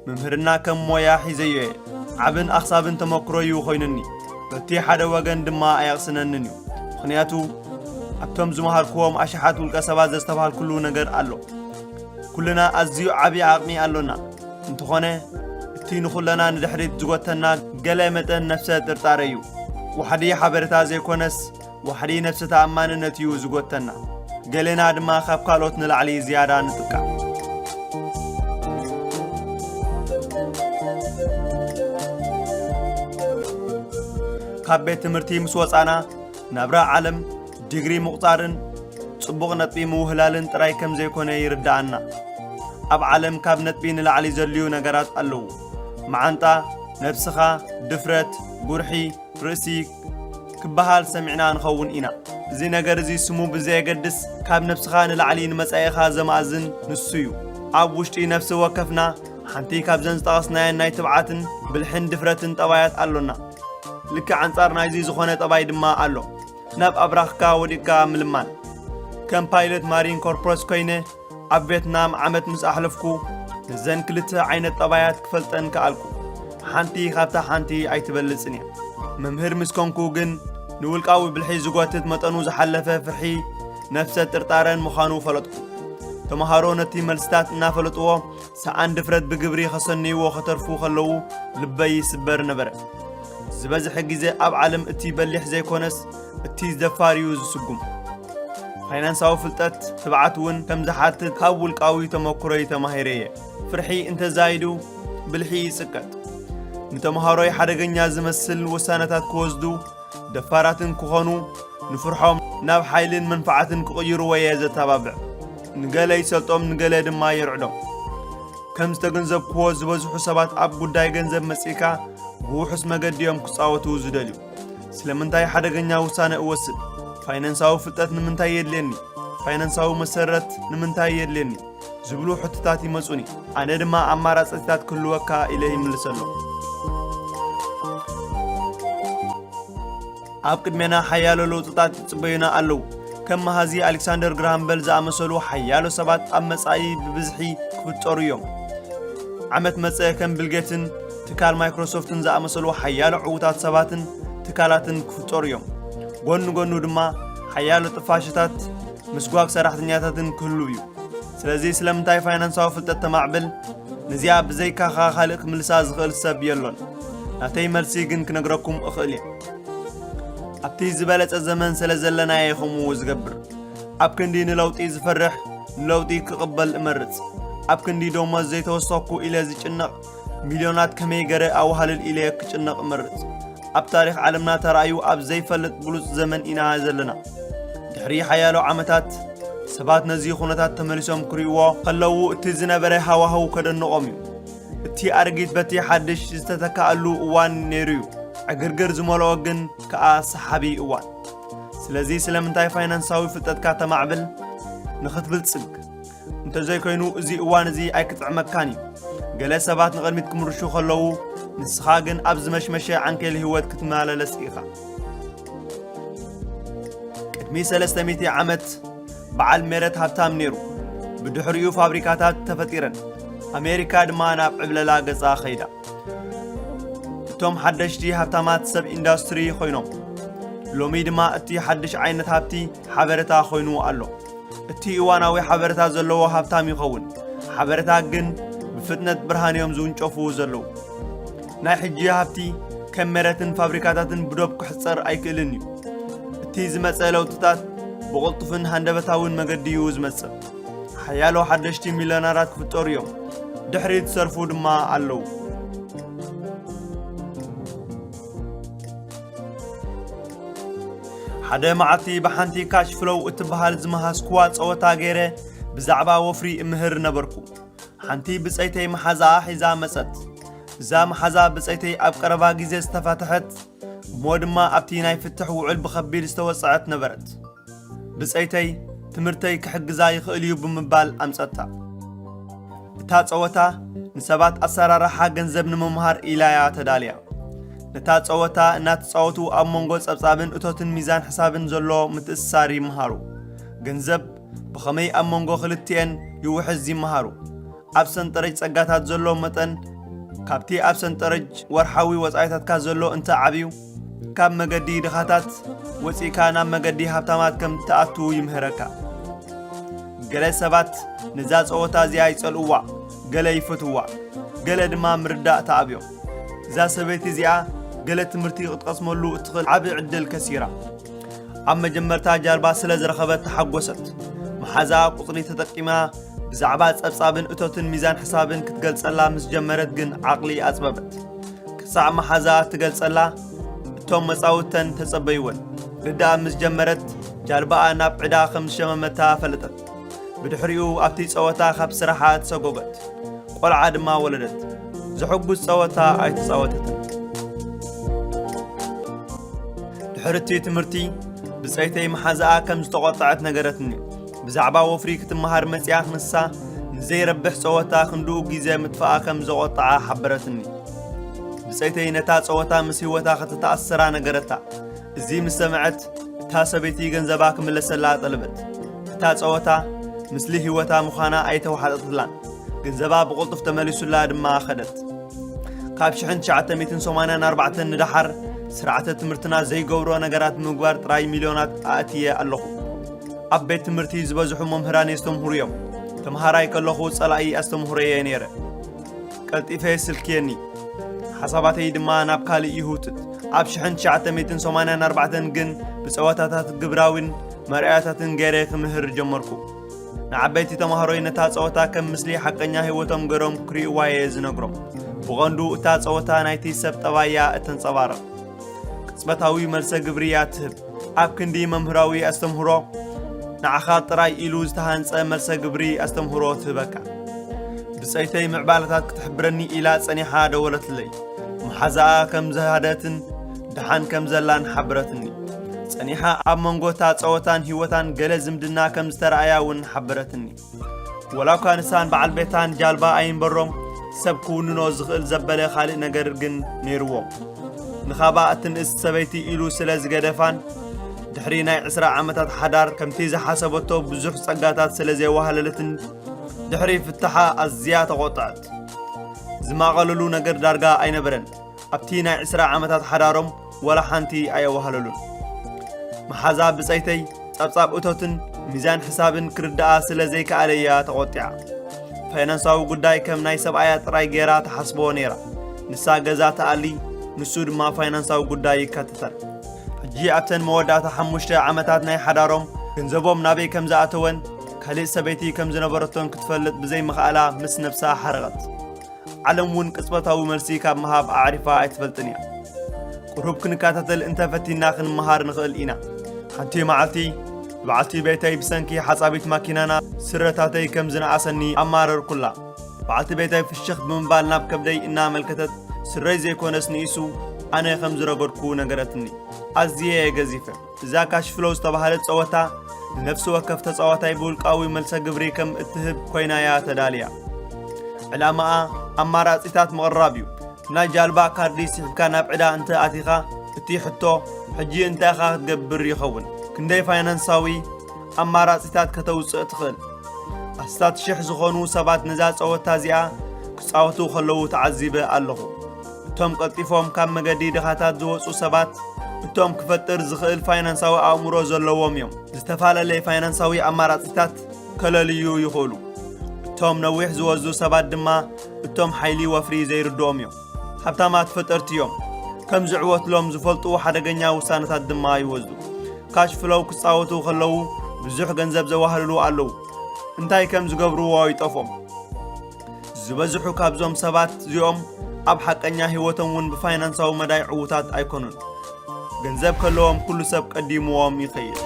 ምምህርና ከም ሞያ ሒዘዮ እየ። ዓብን ኣኽሳብን ተመክሮ እዩ ኮይኑኒ። በቲ ሓደ ወገን ድማ ኣየቕስነንን እዩ። ምኽንያቱ፣ ኣብቶም ዝመሃርክዎም ኣሽሓት ውልቀ ሰባት ዘስተብሃልኩሉ ነገር ኣሎ። ኩልና ኣዝዩ ዓቢ ዓቕሚ ኣሎና። እንተኾነ፣ እቲ ንኹለና ንድሕሪት ዝጎተና ገለ መጠን ነፍሰ ጥርጣረ እዩ። ዋሕዲ ሓበሬታ ዘይኮነስ፣ ዋሕዲ ነፍሰ ተኣማንነት እዩ ዝጎተና። ገሌና ድማ ካብ ካልኦት ንላዕሊ ዝያዳ ንጥቃዕ። ካብ ቤት ትምህርቲ ምስ ወጻና፣ ናብራ ዓለም ዲግሪ ምቑጻርን ጽቡቕ ነጥቢ ምውህላልን ጥራይ ከም ዘይኮነ ይርድኣና። ኣብ ዓለም ካብ ነጥቢ ንላዕሊ ዘድልዩ ነገራት ኣለዉ። መዓንጣ፣ ነብስኻ፣ ድፍረት፣ ጉርሒ፣ ርእሲ ክበሃል ሰሚዕና ንኸውን ኢና። እዚ ነገር እዚ ስሙ ብዘየገድስ፣ ካብ ነብስኻ ንላዕሊ ንመጻኢኻ ዘማእዝን ንሱ እዩ። ኣብ ውሽጢ ነፍሲ ወከፍና ሓንቲ ካብዘን ዝጠቐስናየን ናይ ትብዓትን ብልሕን ድፍረትን ጠባያት ኣሎና። ልክዕ ኣንጻር ናይዚ ዝኾነ ጠባይ ድማ ኣሎ። ናብ ኣብራኽካ ወዲቕካ ምልማን። ከም ፓይለት ማሪን ኮርፖረስ ኮይነ ኣብ ቬትናም ዓመት ምስ ኣሕለፍኩ፣ ነዘን ክልተ ዓይነት ጠባያት ክፈልጠን ከኣልኩ። ሓንቲ ካብታ ሓንቲ ኣይትበልጽን እያ። መምህር ምስ ኮንኩ ግን፣ ንውልቃዊ ብልሒ ዝጎትት መጠኑ ዝሓለፈ ፍርሒ ነፍሰ ጥርጣረን ምዃኑ ፈለጥኩ። ተመሃሮ ነቲ መልስታት እናፈለጥዎ፣ ሰኣን ድፍረት ብግብሪ ከሰንይዎ ከተርፉ ከለዉ ልበይ ይስበር ነበረ። ዝበዝሐ ግዜ ኣብ ዓለም እቲ በሊሕ ዘይኮነስ እቲ ደፋር እዩ ዝስጉም። ፋይናንሳዊ ፍልጠት ትብዓት እውን ከም ዝሓትት ካብ ውልቃዊ ተመክሮይ ተማሂረ እየ። ፍርሒ እንተዛይዱ ብልሒ ይጽቀጥ። ንተምሃሮይ ሓደገኛ ዝመስል ውሳነታት ክወስዱ ደፋራትን ክኾኑ፣ ንፍርሖም ናብ ሓይልን መንፋዓትን ክቕይርዎ እየ ዘተባብዕ። ንገለ ይሰልጦም፣ ንገለ ድማ የርዕዶም። ከም ዝተገንዘብክዎ፣ ዝበዝሑ ሰባት ኣብ ጉዳይ ገንዘብ መጺእካ ብውሑስ መገዲ እዮም ክጻወቱ ዝደልዩ። ስለምንታይ ሓደገኛ ውሳነ እወስድ? ፋይናንሳዊ ፍልጠት ንምንታይ የድልየኒ? ፋይናንሳዊ መሰረት ንምንታይ የድልየኒ? ዝብሉ ሕቶታት ይመጹኒ። ኣነ ድማ ኣማራጺታት ክህልወካ ኢለ ይምልሰሎም። ኣብ ቅድሜና ሓያሎ ለውጥታት ይጽበዩና ኣለዉ። ከም መሃዚ ኣሌክሳንደር ግራሃም በል ዝኣመሰሉ ሓያሎ ሰባት ኣብ መጻኢ ብብዝሒ ክፍጠሩ እዮም። ዓመት መጸ ከም ቢል ጌትን ትካል ማይክሮሶፍትን ዝኣመሰሉ ሓያሎ ዕዉታት ሰባትን ትካላትን ክፍጠሩ እዮም። ጎኒ ጎኑ ድማ ሓያሎ ጥፋሽታት፣ ምስጓግ ሰራሕተኛታትን ክህሉ እዩ። ስለዚ ስለምንታይ ፋይናንሳዊ ፍልጠት ተማዕብል? ነዚኣ ብዘይካኻ ካልእ ክምልሳ ዝኽእል ሰብ የሎን። ናተይ መልሲ ግን ክነግረኩም እኽእል እየ። ኣብቲ ዝበለጸ ዘመን ስለ ዘለና እየ ከምኡ ዝገብር። ኣብ ክንዲ ንለውጢ ዝፈርሕ፣ ንለውጢ ክቕበል እመርጽ። ኣብ ክንዲ ደሞዝ ዘይተወሰኽኩ ኢለ ዝጭነቕ፣ ሚልዮናት ከመይ ገረ ኣዋህልል ኢለ ክጭነቕ እመርጽ። ኣብ ታሪኽ ዓለምና ተራእዩ ኣብ ዘይፈልጥ ብሉጽ ዘመን ኢና ዘለና። ድሕሪ ሓያሎ ዓመታት፣ ሰባት ነዚ ኩነታት ተመሊሶም ክርእይዎ ከለዉ፣ እቲ ዝነበረ ሃዋህው ከደንቖም እዩ። እቲ ኣረጊት በቲ ሓድሽ ዝተተካኣሉ እዋን ነይሩ እዩ። ዕግርግር ዝመልኦ ግን ከኣ ሰሓቢ እዋን። ስለዚ ስለምንታይ ፋይናንሳዊ ፍልጠትካ ተማዕብል? ንኽትብልጽግ። እንተዘይኮይኑ እዚ እዋን እዚ ኣይክጥዕመካን እዩ። ገለ ሰባት ንቕድሚት ክምርሹ ከለዉ፣ ንስኻ ግን ኣብ ዝመሽመሸ ዓንኬል ህይወት ክትመላለስ ኢኻ። ቅድሚ ሰለስተ ሚእቲ ዓመት በዓል ሜረት ሃብታም ነይሩ። ብድሕሪኡ ፋብሪካታት ተፈጢረን። ኣሜሪካ ድማ ናብ ዕብለላ ገጻ ከይዳ። እቶም ሓደሽቲ ሃብታማት ሰብ ኢንዳስትሪ ኮይኖም። ሎሚ ድማ እቲ ሓድሽ ዓይነት ሃብቲ ሓበሬታ ኮይኑ ኣሎ። እቲ እዋናዊ ሓበሬታ ዘለዎ ሃብታም ይኸውን። ሓበሬታ ግን ብፍጥነት ብርሃን እዮም ዝውንጨፉ ዘለዉ። ናይ ሕጂ ሃብቲ ከም ሜረትን ፋብሪካታትን ብዶብ ክሕጸር ኣይክእልን እዩ። እቲ ዝመጸ ለውጥታት ብቕልጡፍን ሃንደበታውን መገዲ እዩ ዝመጽእ። ሓያሎ ሓደሽቲ ሚልዮነራት ክፍጠሩ እዮም። ድሕሪት ዝሰርፉ ድማ ኣለዉ። ሓደ መዓልቲ ብሓንቲ ካሽ ፍሎው እትበሃል ዝመሃዝኩዋ ጸወታ ገይረ ብዛዕባ ወፍሪ እምህር ነበርኩ። ሓንቲ ብጸይተይ መሓዛኣ ሒዛ መጸት። እዛ መሓዛ ብጸይተይ ኣብ ቀረባ ግዜ ዝተፋትሐት፣ እሞ ድማ ኣብቲ ናይ ፍትሕ ውዕል ብኸቢድ ዝተወጽዐት ነበረት። ብጸይተይ ትምህርተይ ክሕግዛ ይኽእል እዩ ብምባል ኣምጸታ። እታ ጸወታ ንሰባት ኣሰራርሓ ገንዘብ ንምምሃር ኢላያ ተዳልያ። ነታ ጸወታ እናተጻወቱ ኣብ መንጎ ጸብጻብን እቶትን ሚዛን ሕሳብን ዘሎ ምትእስሳር ይምሃሩ። ገንዘብ ብኸመይ ኣብ መንጎ ክልቲኤን ይውሕዝ ይምሃሩ። ኣብ ሰንጠረጅ ጸጋታት ዘሎ መጠን ካብቲ ኣብ ሰንጠረጅ ወርሓዊ ወጻኢታትካ ዘሎ እንተ ዓብዩ፣ ካብ መገዲ ድኻታት ወጺእካ ናብ መገዲ ሃብታማት ከም ትኣቱ ይምህረካ። ገለ ሰባት ነዛ ጸወታ እዚኣ ይጸልእዋ፣ ገለ ይፈትውዋ፣ ገለ ድማ ምርዳእ ተኣብዮም። እዛ ሰበይቲ እዚኣ ገለ ትምህርቲ ክትቐስመሉ እትኽእል ዓቢ ዕድል ከሲራ። ኣብ መጀመርታ ጃልባ ስለ ዝረኸበት ተሓጎሰት። መሓዛኣ ቁጽሪ ተጠቂማ ብዛዕባ ጸብጻብን እቶትን ሚዛን ሕሳብን ክትገልጸላ ምስ ጀመረት ግን ዓቕሊ ኣጽበበት። ክሳዕ መሓዛኣ እትገልጸላ እቶም መጻውተን ተጸበይወን። ርዳኣ ምስ ጀመረት ጃልባኣ ናብ ዕዳ ከም ዝሸመመታ ፈለጠት። ብድሕሪኡ ኣብቲ ጸወታ ካብ ስራሓ ተሰጎገት። ቆልዓ ድማ ወለደት። ዘሐጉስ ጸወታ ኣይተጻወተትን። ድሕሪ እቲ ትምህርቲ ብጸይተይ መሓዛኣ ከም ዝተቖጥዐት ነገረትኒ። ብዛዕባ ወፍሪ ክትመሃር መጺኣ ንሳ ንዘይረብሕ ጸወታ ክንድኡ ግዜ ምጥፋኣ ከም ዘቖጥዓ ሓበረትኒ። ብጸይተይ ነታ ጸወታ ምስ ህይወታ ከተተኣስራ ነገረታ። እዚ ምስ ሰምዐት እታ ሰበይቲ ገንዘባ ክምለሰላ ጠለበት። እታ ጸወታ ምስሊ ህይወታ ምዃና ኣይተዋሓጠትላን። ገንዘባ ብቕልጡፍ ተመሊሱላ ድማ ኸደት። ካብ ሽሕን ትሽዓተ ሚእትን ሰማንያን ኣርባዕተን ንደሓር ስርዓተ ትምህርትና ዘይገብሮ ነገራት ብምግባር ጥራይ ሚልዮናት ኣእትየ ኣለኹ። ኣብ ቤት ትምህርቲ ዝበዝሑ መምህራን የስተምህሩ እዮም። ተምሃራይ ከለኹ ጸላኢ ኣስተምህሮየ ነይረ። ቀልጢፈ ስልክየኒ። ሓሳባተይ ድማ ናብ ካልእ ይህውትት። ኣብ ሽሕን ትሽዓተ ሚእትን ሰማንያን ኣርባዕተን ግን ብጸወታታት ግብራዊን መርኣያታትን ገይረ ክምህር ጀመርኩ። ንዓበይቲ ተማሃሮይ ነታ ጸወታ ከም ምስሊ ሓቀኛ ህይወቶም ገይሮም ክርእይዋ እየ ዝነግሮም። ብቐንዱ እታ ጸወታ ናይቲ ሰብ ጠባይ እያ እተንጸባርቕ። ቅጽበታዊ መልሰ ግብሪ እያ ትህብ። ኣብ ክንዲ መምህራዊ ኣስተምህሮ፣ ንዓኻ ጥራይ ኢሉ ዝተሃንጸ መልሰ ግብሪ ኣስተምህሮ ትህበካ። ብጸይተይ ምዕባለታት ክትሕብረኒ ኢላ ጸኒሓ ደወለትለይ። መሓዛኣ ከም ዝሃደትን ደሓን ከም ዘላን ሓበረትኒ። ጸኒሓ ኣብ መንጎ እታ ጸወታን ህይወታን ገለ ዝምድና ከም ዝተረኣያ እውን ሓበረትኒ። ወላ እኳ ንሳን በዓል ቤታን ጃልባ ኣይንበሮም፣ ሰብ ክውንኖ ዝኽእል ዘበለ ካልእ ነገር ግን ነይርዎም። ንኻባ እትንእስ ሰበይቲ ኢሉ ስለ ዝገደፋን፣ ድሕሪ ናይ ዕስራ ዓመታት ሓዳር ከምቲ ዝሓሰበቶ ብዙሕ ጸጋታት ስለ ዘየዋህለለትን፣ ድሕሪ ፍታሓ ኣዝያ ተቖጥዐት። ዝማቐለሉ ነገር ዳርጋ ኣይነበረን። ኣብቲ ናይ ዕስራ ዓመታት ሓዳሮም ወላ ሓንቲ ኣየዋህለሉን። መሓዛ ብጸይተይ ጸብጻብ እቶትን ሚዛን ሕሳብን ክርድኣ ስለ ዘይከኣለ እያ ተቖጢዓ። ፋይናንሳዊ ጉዳይ ከም ናይ ሰብኣያ ጥራይ ገይራ ትሓስቦ ነይራ። ንሳ ገዛ ትኣሊ፣ ንሱ ድማ ፋይናንሳዊ ጉዳይ ይካተተን። ሕጂ ኣብተን መወዳእታ ሓሙሽተ ዓመታት ናይ ሓዳሮም ገንዘቦም ናበይ ከም ዝኣተወን ካልእ ሰበይቲ ከም ዝነበረቶን ክትፈልጥ ብዘይምኽኣላ ምስ ነብሳ ሓረቐት። ዓለም እውን ቅጽበታዊ መልሲ ካብ ምሃብ ኣዕሪፋ ኣይትፈልጥን እያ። ቁሩብ ክንከታተል እንተፈቲና ክንመሃር ንኽእል ኢና። ሓንቲ መዓልቲ በዓልቲ ቤተይ ብሰንኪ ሓጻቢት ማኪናና ስረታተይ ከም ዝነኣሰኒ ኣማረርኩላ። በዓልቲ ቤተይ ፍሽኽ ብምባል ናብ ከብደይ እናመልከተት ስረይ ዘይኮነስ ንኢሱ ኣነ ከም ዝረገድኩ ነገረትኒ። ኣዝየ እየ ገዚፈ። እዛ ካሽ ፍሎው ዝተባህለት ጸወታ ንነፍሲ ወከፍ ተጻዋታይ ብውልቃዊ መልሰ ግብሪ ከም እትህብ ኮይና እያ ተዳልያ። ዕላማኣ ኣማራጺታት ምቕራብ እዩ። ናይ ጃልባ ካርዲ ስሒብካ ናብ ዕዳ እንተ ኣቲኻ፣ እቲ ሕቶ፣ "ሕጂ እንታይ ኢኻ ክትገብር?" ይኸውን። ክንደይ ፋይናንሳዊ ኣማራጺታት ከተውጽእ ትኽእል? ኣስታት ሽሕ ዝኾኑ ሰባት ነዛ ጸወታ እዚኣ ክጻወቱ ከለዉ ተዓዚበ ኣለኹ። እቶም ቀልጢፎም ካብ መገዲ ድኻታት ዝወጹ ሰባት፣ እቶም ክፈጥር ዝኽእል ፋይናንሳዊ ኣእምሮ ዘለዎም እዮም። ዝተፈላለየ ፋይናንሳዊ ኣማራጺታት ከለልዩ ይኽእሉ። እቶም ነዊሕ ዝወስዱ ሰባት ድማ፣ እቶም ሓይሊ ወፍሪ ዘይርድኦም እዮም። ሃብታማት ፈጠርቲ እዮም። ከም ዝዕወትሎም ዝፈልጡ ሓደገኛ ውሳነታት ድማ ይወስዱ። ካሽ ፍሎው ክጻወቱ ከለዉ ብዙሕ ገንዘብ ዘዋህልሉ ኣለዉ። እንታይ ከም ዝገብርዎ ይጠፍኦም። ዝበዝሑ ካብዞም ሰባት እዚኦም ኣብ ሓቀኛ ህይወቶም እውን ብፋይናንሳዊ መዳይ ዕዉታት ኣይኮኑን። ገንዘብ ከለዎም ኩሉ ሰብ ቀዲምዎም ይኸይድ።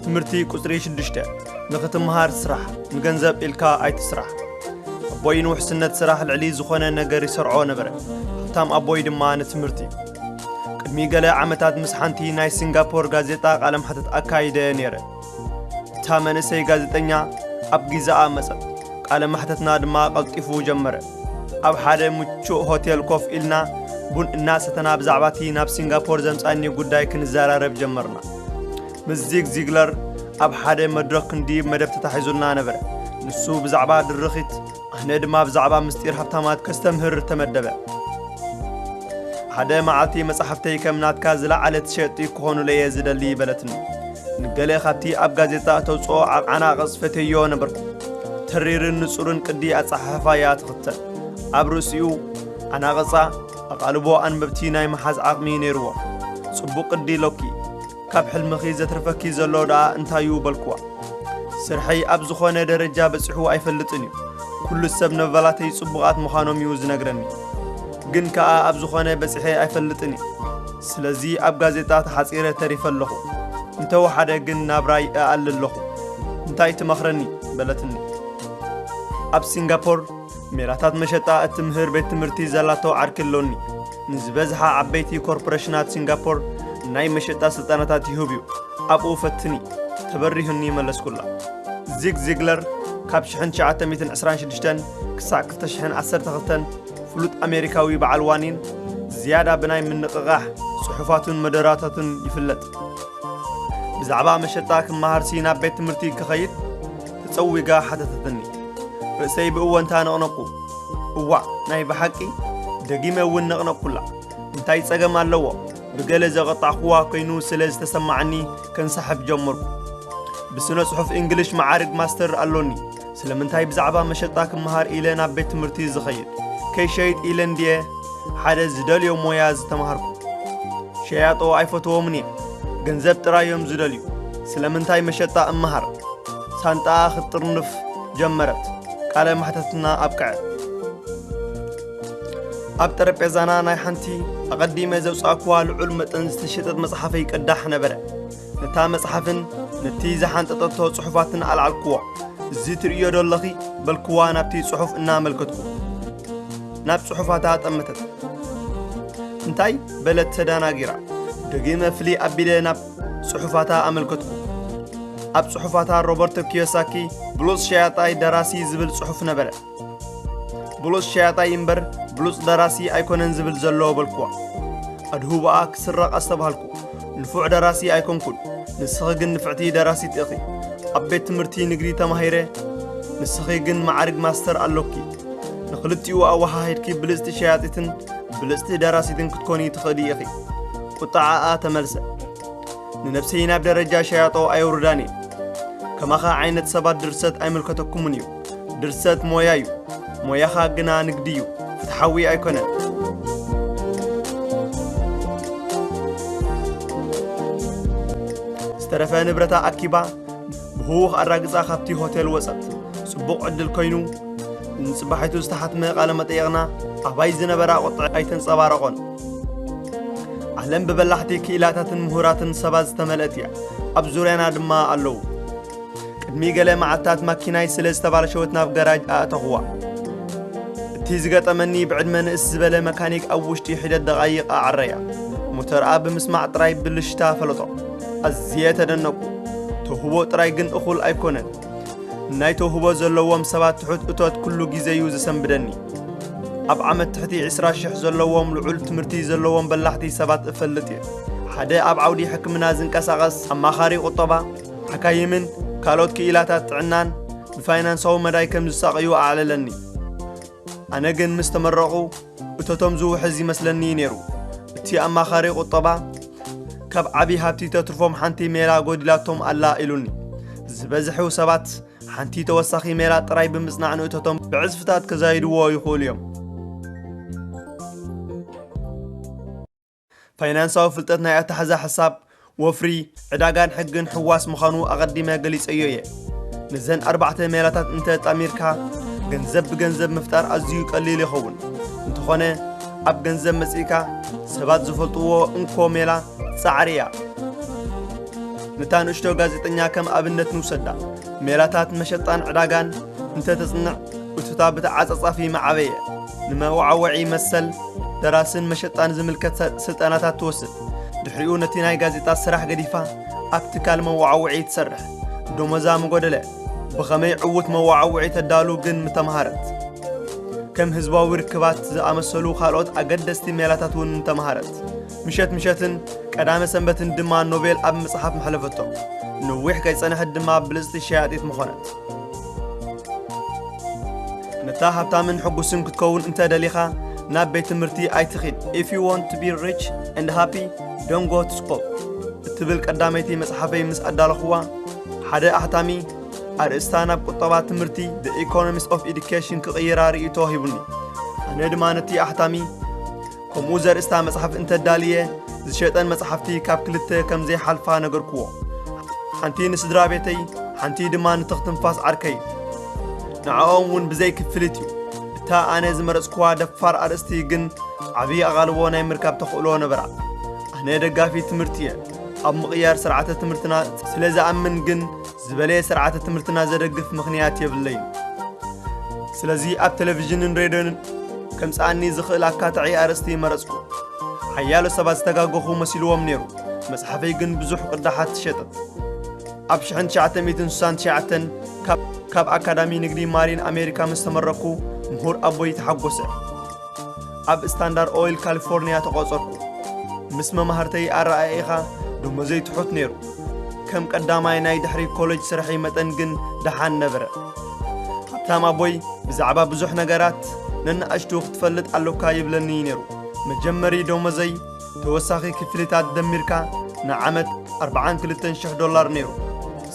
ትምህርቲ ቁጽሪ ሽዱሽተ፣ ንኽትምሃር ስራሕ፣ ንገንዘብ ኢልካ ኣይትስራሕ። ኣቦይ ንውሕስነት ስራሕ ልዕሊ ዝኾነ ነገር ይሰርዖ ነበረ። ሃብታም ኣቦይ ድማ ንትምህርቲ። ቅድሚ ገለ ዓመታት ምስ ሓንቲ ናይ ሲንጋፖር ጋዜጣ ቃለ መሕትት ኣካይደ ነይረ። እታ መንእሰይ ጋዜጠኛ ኣብ ጊዛኣ መጸት። ቃለ መሕትትና ድማ ቀልጢፉ ጀመረ። ኣብ ሓደ ምቹእ ሆቴል ኮፍ ኢልና ቡን እናሰተና ብዛዕባ እቲ ናብ ሲንጋፖር ዘምጻኒ ጉዳይ ክንዘራረብ ጀመርና። ምስ ዚግ ዚግለር ኣብ ሓደ መድረኽ ክንድይብ መደብ ተታሒዙልና ነበረ። ንሱ ብዛዕባ ድርኺት፣ ኣነ ድማ ብዛዕባ ምስጢር ሃብታማት ከስተምህር ተመደበ። ሓደ መዓልቲ መጻሕፍተይ ከም ናትካ ዝለዓለ ትሸጢ ክኾኑለየ ዝደሊ በለትኒ። ንገለ ካብቲ ኣብ ጋዜጣ እተውጽኦ ዓናቕጽ ፈትየዮ ነበርኩ። ተሪርን ንጹርን ቅዲ ኣጸሓሕፋ እያ ትኽተል። ኣብ ርእሲኡ ዓናቕጻ ኣቓልቦ ኣንበብቲ ናይ ምሓዝ ዓቕሚ ነይርዎ። ጽቡቕ ቅዲ ኣሎኪ። ካብ ሕልምኺ ዘትርፈኪ ዘሎ ደኣ እንታዩ በልክዋ። ስርሐይ ኣብ ዝኾነ ደረጃ በጺሑ ኣይፈልጥን እዩ። ኩሉ ሰብ ነበላተይ ጽቡቓት ምዃኖም እዩ ዝነግረኒ። ግን ከኣ ኣብ ዝኾነ በጺሐ ኣይፈልጥን እዩ። ስለዚ ኣብ ጋዜጣ ተሓጺረ ተሪፈ ኣለኹ። እንተወሓደ ግን ናብራይ እኣሊ ኣለኹ። እንታይ ትመኽረኒ? በለትኒ። ኣብ ሲንጋፖር ሜላታት መሸጣ እትምህር ቤት ትምህርቲ ዘላቶ ዓርኪ ኣሎኒ። ንዝበዝሓ ዓበይቲ ኮርፖሬሽናት ሲንጋፖር ናይ መሸጣ ስልጠናታት ይህብ እዩ። ኣብኡ ፈትኒ፣ ተበሪሁኒ መለስኩላ። ዚግ ዚግለር ካብ ሽሕን ትሽዓተ ሚእትን ዕስራን ሽዱሽተን ክሳዕ ክልተ ሽሕን ዓሰርተ ክልተን ፍሉጥ ኣሜሪካዊ በዓል ዋኒን ዝያዳ ብናይ ምንቕቓሕ ጽሑፋቱን መደራታቱን ይፍለጥ። ብዛዕባ መሸጣ ክመሃርሲ ናብ ቤት ትምህርቲ ክኸይድ ተጸዊጋ ሓተተትኒ። ርእሰይ ብእወንታ ነቕነቕኩ። እዋእ፣ ናይ ብሓቂ? ደጊመ እውን ነቕነቕኩላ። እንታይ ጸገም ኣለዎ? ብገለ ዘቐጣዕኩዋ ኮይኑ ስለ ዝተሰማዓኒ ከንሳሕብ ጀመርኩ። ብስነ ጽሑፍ እንግሊሽ መዓርግ ማስተር ኣሎኒ። ስለምንታይ ብዛዕባ መሸጣ ክመሃር ኢለ ናብ ቤት ትምህርቲ ዝኸይድ? ከይሸይጥ ኢለ እንድየ ሓደ ዝደልዮ ሞያ ዝተማሃርኩ። ሸያጦ ኣይፈትዎምን እየ። ገንዘብ ጥራይ እዮም ዝደልዩ። ስለምንታይ መሸጣ እመሃር? ሳንጣኣ ክትጥርንፍ ጀመረት። ቃለ መሕተትና ኣብቅዐ። ኣብ ጠረጴዛና ናይ ሓንቲ ኣቐዲመ ዘውጻእኩዋ ልዑል መጠን ዝተሸጠት መጽሓፈይ ቅዳሕ ነበረ። ነታ መጽሓፍን ነቲ ዝሓንጠጠቶ ጽሑፋትን ኣልዓልኩዎ። "እዚ ትርእዮ ዶ ኣለኺ?" በልኩዋ ናብቲ ጽሑፍ እናመልከትኩ። ናብ ጽሑፋታ ጠመተት። "እንታይ?" በለት ተደናጊራ። ደጊመ ፍልይ ኣቢለ ናብ ጽሑፋታ ኣመልከትኩ። ኣብ ጽሑፋታ ሮበርቶ ኪዮሳኪ ብሉጽ ሸያጣይ ደራሲ ዝብል ጽሑፍ ነበረ። "ብሉጽ ሸያጣይ እምበር ብሉጽ ደራሲ ኣይኮነን ዝብል ዘሎ" በልኩዋ። ኣድህቦኣ ክስረቕ ኣስተብሃልኩ። "ንፉዕ ደራሲ ኣይኮንኩን፣ ንስኺ ግን ንፍዕቲ ደራሲት ኢኺ። ኣብ ቤት ትምህርቲ ንግዲ ተማሂረ፣ ንስኺ ግን መዓርግ ማስተር ኣሎኪ። ንኽልቲኡ ኣወሃሂድኪ ብልጽቲ ሸያጢትን ብልጽቲ ደራሲትን ክትኮኒ ትኽእሊ ኢኺ" ቁጥዓኣ ተመልሰ። "ንነብሰይ ናብ ደረጃ ሸያጦ ኣየውርዳን እየ። ከማኻ ዓይነት ሰባት ድርሰት ኣይምልከተኩምን እዩ። ድርሰት ሞያ እዩ። ሞያኻ ግና ንግዲ እዩ። ፍትሓዊ ኣይኮነን።" ዝተረፈ ንብረታ ኣኪባ ብህዉኽ ኣራግጻ ካብቲ ሆቴል ወጸት። ጽቡቕ ዕድል ኮይኑ፣ ንጽባሒቱ ዝተሓትመ ቃለ መጠየቕና ኣባይ ዝነበራ ቁጥዐ ኣይተንጸባረቖን። ዓለም ብበላሕቲ ክኢላታትን ምሁራትን ሰባት ዝተመልአት እያ። ኣብ ዙርያና ድማ ኣለዉ። ቅድሚ ገለ መዓልታት ማኪናይ ስለ ዝተባለሸወት ናብ ገራጅ ኣእተኹዋ። እቲ ዝገጠመኒ ብዕድመ ንእስ ዝበለ መካኒክ ኣብ ውሽጢ ሒደት ደቓይቕ ኣዓረያ። ሞተርኣ ብምስማዕ ጥራይ ብልሽታ ፈለጦ። ኣዝየ ተደነቕኩ። ተውህቦ ጥራይ ግን እኹል ኣይኮነን። ናይ ተውህቦ ዘለዎም ሰባት ትሑት እቶት ኩሉ ግዜ'ዩ ዘሰንብደኒ። ኣብ ዓመት ትሕቲ ዕስራ ሽሕ ዘለዎም ልዑል ትምህርቲ ዘለዎም በላሕቲ ሰባት እፈልጥ እየ። ሓደ ኣብ ዓውዲ ሕክምና ዝንቀሳቐስ ኣማኻሪ ቁጠባ፣ ሓካይምን ካልኦት ክኢላታት ጥዕናን ብፋይናንሳዊ መዳይ ከም ዝሳቐዩ ኣዕለለኒ። ኣነ ግን ምስ ተመረቑ እቶቶም ዝውሕዝ ይመስለኒ ነይሩ። እቲ ኣማኻሪ ቁጠባ፣ "ካብ ዓቢ ሃብቲ ተትርፎም ሓንቲ ሜላ ጎዲላቶም ኣላ" ኢሉኒ። ዝበዝሑ ሰባት ሓንቲ ተወሳኺ ሜላ ጥራይ ብምጽናዕ ንእቶቶም ብዕጽፍታት ከዛይድዎ ይኽእሉ እዮም። ፋይናንሳዊ ፍልጠት ናይ ኣተሓዛ ሕሳብ፣ ወፍሪ፣ ዕዳጋን ሕግን ሕዋስ ምዃኑ ኣቐዲመ ገሊጸዮ እየ። ነዘን ኣርባዕተ ሜላታት እንተ ጣሚርካ፣ ገንዘብ ብገንዘብ ምፍጣር ኣዝዩ ቀሊል ይኸውን። እንተኾነ፣ ኣብ ገንዘብ መጺእካ፣ ሰባት ዝፈልጥዎ እንኮ ሜላ ጻዕሪ እያ። ነታ ንእሽቶ ጋዜጠኛ ከም ኣብነት ንውሰዳ። ሜላታት መሸጣን ዕዳጋን እንተ ተጽንዕ፣ እቶታ ብተዓጻጻፊ መዓበየ። ንመወዓውዒ መሰል ደራስን መሸጣን ዝምልከት ሰ-፣ ስልጠናታት ትወስድ። ድሕሪኡ ነቲ ናይ ጋዜጣ ስራሕ ገዲፋ ኣብ ትካል መወዓውዒ ትሰርሕ። ደሞዛ ምጎደለ። ብኸመይ ዕዉት መወዓውዒ ተዳሉ ግን ምተምሃረት። ከም ህዝባዊ ርክባት ዝኣመሰሉ ካልኦት ኣገደስቲ ሜላታት እውን ምተምሃረት። ምሸት ምሸትን ቀዳመ ሰንበትን ድማ ኖቤል ኣብ ምጽሓፍ መሕለፈቶ። ነዊሕ ከይጸንሐት ድማ ብልጽቲ ሸያጢት ምኾነት። ነታ ሃብታምን ሕጉስን ክትከውን እንተ ደሊኻ፣ ናብ ቤት ትምህርቲ ኣይትኺድ። "If you want to be rich and happy, don't go to school" እትብል ቀዳመይቲ መጽሓፈይ ምስ ኣዳለኽዋ፣ ሓደ ኣሕታሚ ኣርእስታ ናብ ቁጠባ ትምህርቲ፣ The Economics of Education፣ ክቕይራ ርእይቶ ሂቡኒ። ኣነ ድማ ነቲ ኣሕታሚ ከምኡ ዘርእስታ መጽሓፍ እንተዳልየ፣ ዝሸጠን መጽሓፍቲ ካብ ክልተ ከም ዘይሓልፋ ነገርክዎ። ሓንቲ ንስድራ ቤተይ፣ ሓንቲ ድማ ንትኽትንፋስ ዓርከይ። ንዕኦም እውን ብዘይ ክፍሊት እዩ። እታ ኣነ ዝመረጽክዋ ደፋር ኣርእስቲ ግን ዓቢ ኣቓልቦ ናይ ምርካብ ተኽእሎ ነበራ። ኣነ ደጋፊ ትምህርቲ እየ። ኣብ ምቕያር ስርዓተ ትምህርትና ስለ ዝኣምን ግን፣ ዝበለየ ስርዓተ ትምህርትና ዘደግፍ ምኽንያት የብለይን። ስለዚ ኣብ ቴሌቪዥንን ሬድዮን ከምጽኣኒ ዝኽእል ኣካታዒ ኣርእስቲ መረጽኩ። ሓያሎ ሰባት ዝተጋገኹ መሲልዎም ነይሩ። መጽሓፈይ ግን ብዙሕ ቅዳሓት ትሸጠት። ኣብ ሽሕን ትሽዓተ ሚእትን ስሳን ትሽዓተን ካብ፣ ካብ ኣካዳሚ ንግዲ ማሪን ኣሜሪካ ምስ ተመረኩ፣ ምሁር ኣቦይ ተሓጎሰ። ኣብ ስታንዳርድ ኦይል ካሊፎርኒያ ተቖጸርኩ። ምስ መማህርተይ ኣረኣኢኻ ደሞዘይ ትሑት ነይሩ። ከም ቀዳማይ ናይ ድሕሪ ኮሌጅ ስርሐይ መጠን ግን ደሓን ነበረ። ሃብታም ኣቦይ ብዛዕባ ብዙሕ ነገራት ነንኣሽቱ ክትፈልጥ ኣሎካ ይብለኒ ነይሩ። መጀመሪ ደሞዘይ ተወሳኺ ክፍሊታት ደሚርካ ንዓመት ኣርባዓን ክልተን ሽሕ ዶላር ነይሩ።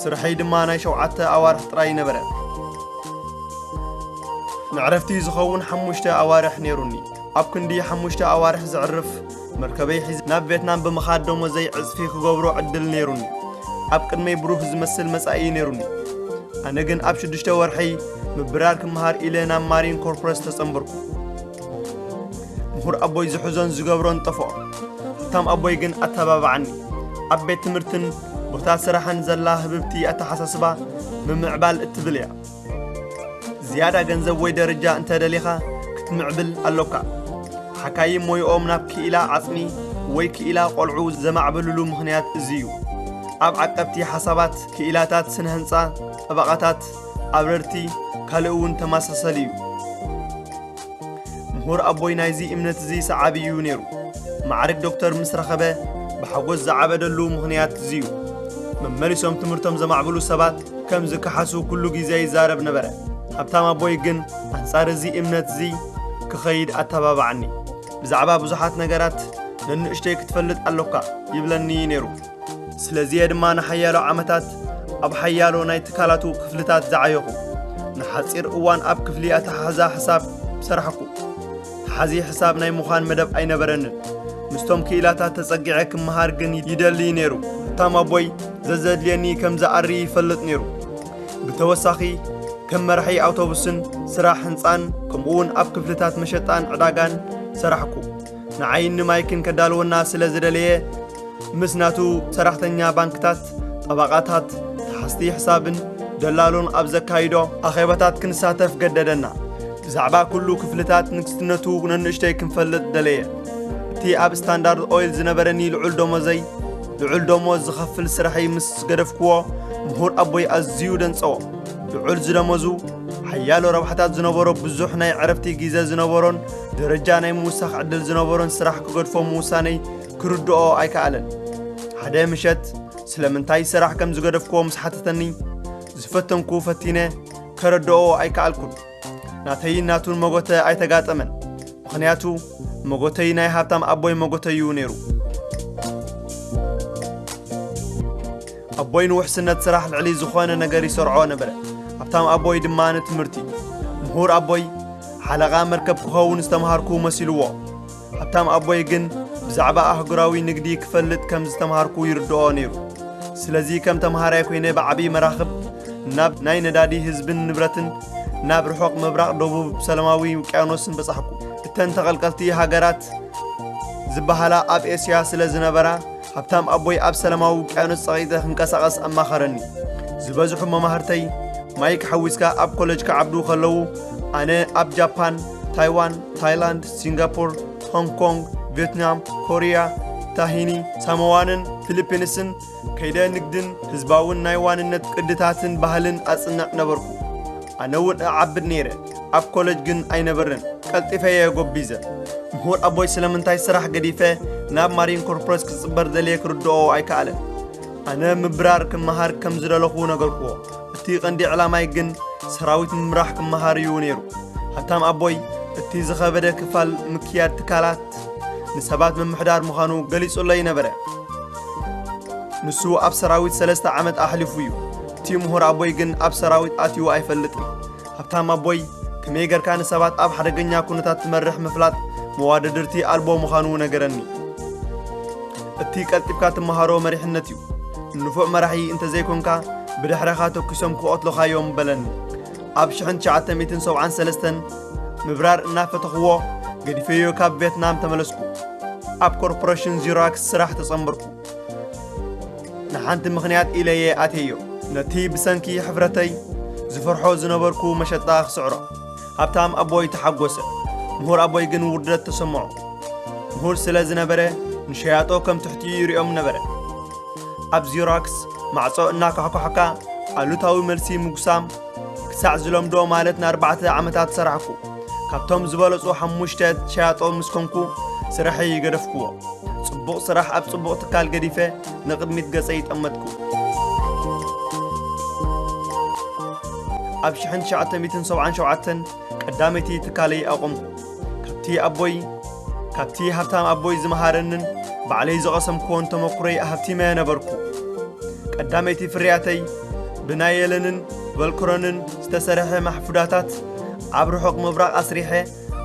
ስርሐይ ድማ ናይ ሸውዓተ ኣዋርሕ ጥራይ ነበረ። ንዕረፍቲ ዝኸውን ሓሙሽተ ኣዋርሕ ነይሩኒ። ኣብ ክንዲ ሓሙሽተ ኣዋርሕ ዘዕርፍ መርከበይ ሒዘ ናብ ቬትናም ብምኻድ ደሞዘይ ዕጽፊ ክገብሮ ዕድል ነይሩኒ። ኣብ ቅድመይ ብሩህ ዝመስል መጻኢ ነይሩኒ። ኣነ ግን ኣብ ሽዱሽተ ወርሐይ ምብራር ክመሃር ኢለ ናብ ማሪን ኮርፖረስ ተጸንበርኩ። ምሁር ኣቦይ ዝሕዞን ዝገብሮን ጠፍኦ። ሃብታም ኣቦይ ግን ኣተባብዓኒ። ኣብ ቤት ትምህርትን ቦታ ስራሕን ዘላ ህብብቲ ኣተሓሳስባ ምምዕባል እትብል እያ። ዝያዳ ገንዘብ ወይ ደረጃ እንተ ደሊኻ ክትምዕብል ኣሎካ። ሓካይም ሞይኦም ናብ ክኢላ ዓጽሚ ወይ ክኢላ ቆልዑ ዘማዕብልሉ ምኽንያት እዚ እዩ። ኣብ ዓቀብቲ ሓሳባት፣ ክኢላታት ስነ ህንጻ፣ ጠበቓታት፣ ኣብረርቲ፣ ካልእ እውን ተመሳሳሊ እዩ። ምሁር ኣቦይ ናይዚ እምነት እዚ ሰዓቢ እዩ ነይሩ። ማዕርግ ዶክተር ምስ ረኸበ ብሓጎስ ዝዓበደሉ ምኽንያት እዚ እዩ። መመሊሶም ትምህርቶም ዘማዕብሉ ሰባት ከም ዝከሓሱ ኩሉ ግዜ ይዛረብ ነበረ። ሃብታም ኣቦይ ግን ኣንጻር እዚ እምነት እዚ ክኸይድ ኣተባብዓኒ። "ብዛዕባ ብዙሓት ነገራት ነንእሽተይ ክትፈልጥ ኣሎካ" ይብለኒ ነይሩ። ስለዚ እየ ድማ ንሓያሎ ዓመታት ኣብ ሓያሎ ናይ ትካላቱ ክፍልታት ዝዓየኹ። ንሓጺር እዋን ኣብ ክፍሊ ኣተሓሕዛ ሕሳብ ሰራሕኩ። ተሓዚ ሕሳብ ናይ ምዃን መደብ ኣይነበረንን። ምስቶም ክኢላታት ተጸጊዐ ክመሃር ግን ይደሊ ነይሩ። ሃብታም ኣቦይ ዘዘድልየኒ ከም ዝኣሪ ይፈልጥ ነይሩ። ብተወሳኺ ከም መራሒ ኣውቶቡስን ስራሕ ህንጻን ከምኡውን ኣብ ክፍልታት መሸጣን ዕዳጋን ሰራሕኩ። ንዓይን ንማይክን ከዳልወና ስለ ዝደለየ ምስ ናቱ ሰራሕተኛ ባንክታት፣ ጠበቓታት፣ ተሓዝቲ ሕሳብን ደላሎን ኣብ ዘካይዶ ኣኼባታት ክንሳተፍ ገደደና። ብዛዕባ ኩሉ ክፍልታት ንግስነቱ ነንእሽተይ ክንፈልጥ ደለየ። እቲ ኣብ ስታንዳርድ ኦይል ዝነበረኒ ልዑል ደሞዘይ፣ ልዑል ደሞዝ ዝኸፍል ስራሐይ ምስ ገደፍክዎ፣ ምሁር ኣቦይ ኣዝዩ ደንጸዎ። ልዑል ዝደሞዙ፣ ሓያሎ ረብሓታት ዝነበሮ፣ ብዙሕ ናይ ዕረፍቲ ግዜ ዝነበሮን ደረጃ ናይ ምውሳኽ ዕድል ዝነበሮን ስራሕ ክገድፎ ምውሳነይ ክርድኦ ኣይከኣለን። ሓደ ምሸት ስለምንታይ ስራሕ ከም ዝገደፍክዎ ምስ ሓተተኒ፣ ዝፈተንኩ ፈቲነ ከረድኦ ኣይከኣልኩን። ናተይን ናቱን መጎተ ኣይተጋጠመን። ምኽንያቱ መጎተይ ናይ ሃብታም ኣቦይ መጎተ እዩ ነይሩ። ኣቦይ ንውሕስነት ስራሕ ልዕሊ ዝኾነ ነገር ይሰርዖ ነበረ። ሃብታም ኣቦይ ድማ ንትምህርቲ። ምሁር ኣቦይ ሓለቓ መርከብ ክኸውን ዝተምሃርኩ መሲልዎ። ሃብታም ኣቦይ ግን ብዛዕባ ኣህጉራዊ ንግዲ ክፈልጥ ከም ዝተምሃርኩ ይርድኦ ነይሩ። ስለዚ ከም ተምሃራይ ኮይነ ብዓቢ መራኽብ ናብ ናይ ነዳዲ ህዝብን ንብረትን ናብ ርሑቕ ምብራቕ ደቡብ ሰላማዊ ውቅያኖስን በጻሕኩ። እተን ተቐልቀልቲ ሃገራት ዝበሃላ ኣብ ኤስያ ስለ ዝነበራ፣ ሃብታም ኣቦይ ኣብ ሰላማዊ ውቅያኖስ ጸቒጠ ክንቀሳቐስ ኣማኸረኒ። ዝበዝሑ መማህርተይ ማይክ ሓዊስካ ኣብ ኮለጅ ክዓብዱ ከለዉ፣ ኣነ ኣብ ጃፓን፣ ታይዋን፣ ታይላንድ፣ ሲንጋፖር፣ ሆንግ ኮንግ፣ ቪየትናም፣ ኮርያ፣ ታሂኒ፣ ሳሞዋንን ፊሊፒንስን ከይደ ንግድን ህዝባውን ናይ ዋንነት ቅድታትን ባህልን ኣጽንዕ ነበርኩ። ኣነ እውን እዓብድ ነይረ፣ ኣብ ኮለጅ ግን ኣይነበርን። ቀልጢፈ እየ ጎቢዘ። ምሁር ኣቦይ ስለምንታይ ስራሕ ገዲፈ ናብ ማሪን ኮርፖሬት ክጽበር ደልየ ክርድኦ ኣይከኣለን። ኣነ ምብራር ክመሃር ከም ዝደለኹ ነገርኩዎ። እቲ ቀንዲ ዕላማይ ግን ሰራዊት ምምራሕ ክመሃር እዩ ነይሩ። ሃብታም ኣቦይ እቲ ዝኸበደ ክፋል ምክያድ ትካላት ንሰባት ምምሕዳር ምዃኑ ገሊጹለይ ነበረ። ንሱ ኣብ ሰራዊት ሰለስተ ዓመት ኣሕሊፉ እዩ። እቲ ምሁር ኣቦይ ግን ኣብ ሰራዊት ኣትዩ ኣይፈልጥን። ሃብታም ኣቦይ ከመይ ጌርካ ንሰባት ኣብ ሓደገኛ ኩነታት ትመርሕ ምፍላጥ መዋደድርቲ ኣልቦ ምዃኑ ነገረኒ። እቲ ቀልጢፍካ ትመሃሮ መሪሕነት እዩ። ንፉዕ መራሒ እንተዘይኮንካ ብድሕረኻ ተኩሶም ክቐትሉኻ እዮም በለኒ። ኣብ ሽሕን ትሽዓተ ሚእትን ሰብዓን ሰለስተን ምብራር እናፈተኽዎ ገዲፈዮ ካብ ቬትናም ተመለስኩ። ኣብ ኮርፖሬሽን ዚራክስ ስራሕ ተጸንበርኩ። ንሓንቲ ምኽንያት ኢለየ ኣትየዮ። ነቲ ብሰንኪ ሕፍረተይ ዝፈርሖ ዝነበርኩ መሸጣ ክስዕሮ። ሃብታም ኣቦይ ተሓጎሰ። ምሁር ኣቦይ ግን ውርደት ተሰምዖ። ምሁር ስለ ዝነበረ ንሸያጦ ከም ትሕቲ ይሪኦም ነበረ። ኣብ ዚራክስ ማዕጾ እናኳሕኳሕካ ኣሉታዊ መልሲ ምጉሳም ክሳዕ ዝለምዶ ማለት ንኣርባዕተ ዓመታት ሰራሕኩ። ካብቶም ዝበለጹ ሓሙሽተ ሸያጦ ምስ ኮንኩ ስራሐይ ገደፍክዎ። ጽቡቕ ስራሕ ኣብ ጽቡቕ ትካል ገዲፈ ንቕድሚት ገጸይ ጠመትኩ። ኣብ ሽሕን ትሽዓተ ሚእትን ሰብዓን ሸውዓተን ቀዳመይቲ ትካለይ ኣቖምኩ። ካብቲ ኣቦይ፣ ካብቲ ሃብታም ኣቦይ ዝመሃረንን ባዕለይ ዝቐሰምክዎን ተመኩሮይ ኣሃብቲመ ነበርኩ። ቀዳመይቲ ፍርያተይ ብናይለንን ቨልክሮንን ዝተሰርሐ ማሕፉዳታት ኣብ ርሑቕ ምብራቕ ኣስሪሐ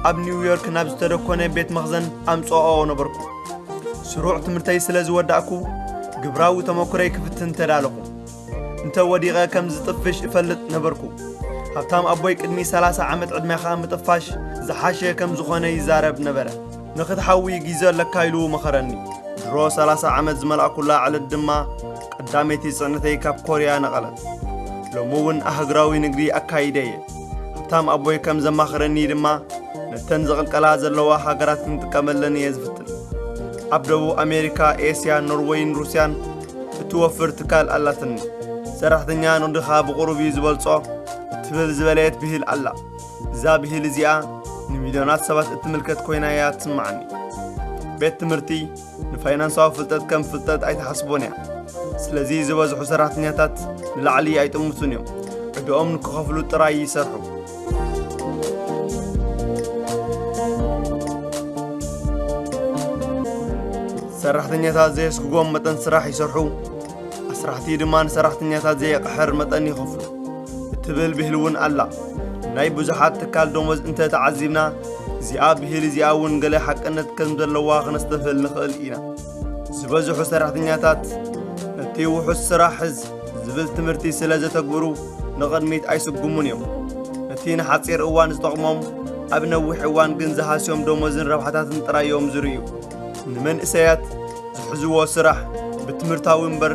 ኣብ ኒውዮርክ ናብ ዝተደኮነ ቤት መኽዘን ኣምጽኦ ነበርኩ። ስሩዕ ትምህርተይ ስለ ዝወዳእኩ ግብራዊ ተመኩሮይ ክፍትን ተዳለኹ። እንተ ወዲቐ ከም ዝጥፍሽ እፈልጥ ነበርኩ። ሃብታም ኣቦይ ቅድሚ ሰላሳ ዓመት ዕድሜኻ ምጥፋሽ ዝሓሸ ከም ዝኾነ ይዛረብ ነበረ። ንኽትሓዊ ግዜ ኣለካ ኢሉ መኸረኒ። ድሮ ሰላሳ ዓመት ዝመልኣኩላ ዕለት ድማ ቀዳመይቲ ጽዕነተይ ካብ ኮርያ ነቐለት። ሎሚ እውን ኣህግራዊ ንግዲ ኣካይደ እየ። ሃብታም ኣቦይ ከም ዘማኽረኒ ድማ ነተን ዝቕልቀላ ዘለዋ ሃገራት ክንጥቀመለን እየ ዝፍትን። ኣብ ደቡብ ኣሜሪካ፣ ኤስያ፣ ኖርወይን ሩስያን እትወፍር ትካል ኣላትኒ። ሰራሕተኛ ንግድኻ ብቑሩብ እዩ ዝበልጾ እትብል ዝበለየት ብሂል ኣላ። እዛ ብሂል እዚኣ ንሚልዮናት ሰባት እትምልከት ኮይና እያ ትስምዓኒ። ቤት ትምህርቲ ንፋይናንሳዊ ፍልጠት ከም ፍልጠት ኣይትሓስቦን እያ። ስለዚ ዝበዝሑ ሰራሕተኛታት ንላዕሊ ኣይጥምቱን እዮም። ዕድኦም ንክኸፍሉ ጥራይ ይሰርሑ። ሰራሕተኛታት ዘየስግጎም መጠን ስራሕ ይሰርሑ፣ ኣስራሕቲ ድማ ንሰራሕተኛታት ዘየቕሕር መጠን ይኸፍሉ እትብል ብሂል እውን ኣላ። ናይ ብዙሓት ትካል ደሞዝ እንተ ተዓዚብና፣ እዚኣ ብሂል እዚኣ እውን ገለ ሓቅነት ከም ዘለዋ ክነስተብህል ንኽእል ኢና። ዝበዝሑ ሰራሕተኛታት ነቲ ውሑስ ስራሕ ሕዝ ዝብል ትምህርቲ ስለ ዘተግብሩ፣ ንቕድሚት ኣይስጉሙን እዮም። ነቲ ንሓጺር እዋን ዝጠቕሞም፣ ኣብ ነዊሕ እዋን ግን ዝሃስዮም ደሞዝን ረብሓታትን ጥራይ እዮም ዝርእዩ። ንመንእሰያት ዝሕዝዎ ስራሕ ብትምህርታዊ እምበር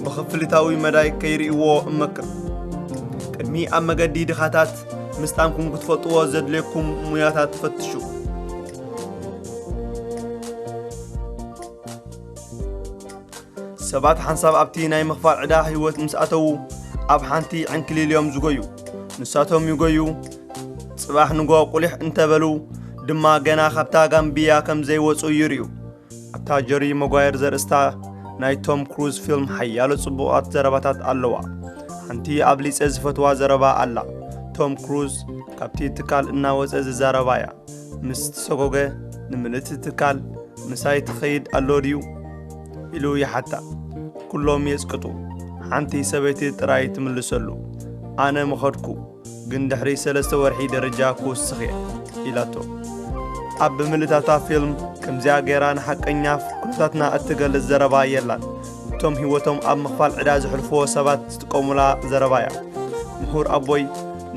ብኽፍሊታዊ መዳይ ከይርእይዎ እመክር። ቅድሚ ኣብ መገዲ ድኻታት ምስጣምኩም ክትፈልጥዎ ዘድልየኩም ሙያታት ፈትሹ። ሰባት ሓንሳብ ኣብቲ ናይ ምኽፋል ዕዳ ህይወት ምስ ኣተዉ፣ ኣብ ሓንቲ ዕንክሊል እዮም ዝጎዩ። ንሳቶም ይጎዩ፣ ጽባሕ ንጎ ቁሊሕ እንተበሉ ድማ ገና ካብታ ጋምብያ ከም ዘይወጹ ይርእዩ። ኣብታ ጀሪ መጓየር ዘርእስታ ናይ ቶም ክሩዝ ፊልም ሓያሎ ጽቡቓት ዘረባታት ኣለዋ። ሓንቲ ኣብሊጸ ዝፈትዋ ዘረባ ኣላ። ቶም ክሩዝ ካብቲ ትካል እናወጸ ዝዛረባ እያ። ምስ ተሰጎገ፣ ንምልእቲ ትካል "ምሳይ ትኸይድ ኣሎ ድዩ?" ኢሉ ይሓታ። ኩሎም የጽቅጡ። ሓንቲ ሰበይቲ ጥራይ ትምልሰሉ፣ "ኣነ ምኸድኩ፣ ግን ድሕሪ ሰለስተ ወርሒ ደረጃ ክውስኽ እየ" ኢላቶ። ኣብ ብምልእታታ ፊልም ከምዚኣ ገይራ ንሓቀኛ ኩነታትና እትገልጽ ዘረባ የላን። እቶም ህይወቶም ኣብ ምኽፋል ዕዳ ዘሕልፍዎ ሰባት ዝጥቀሙላ ዘረባ እያ። ምሁር ኣቦይ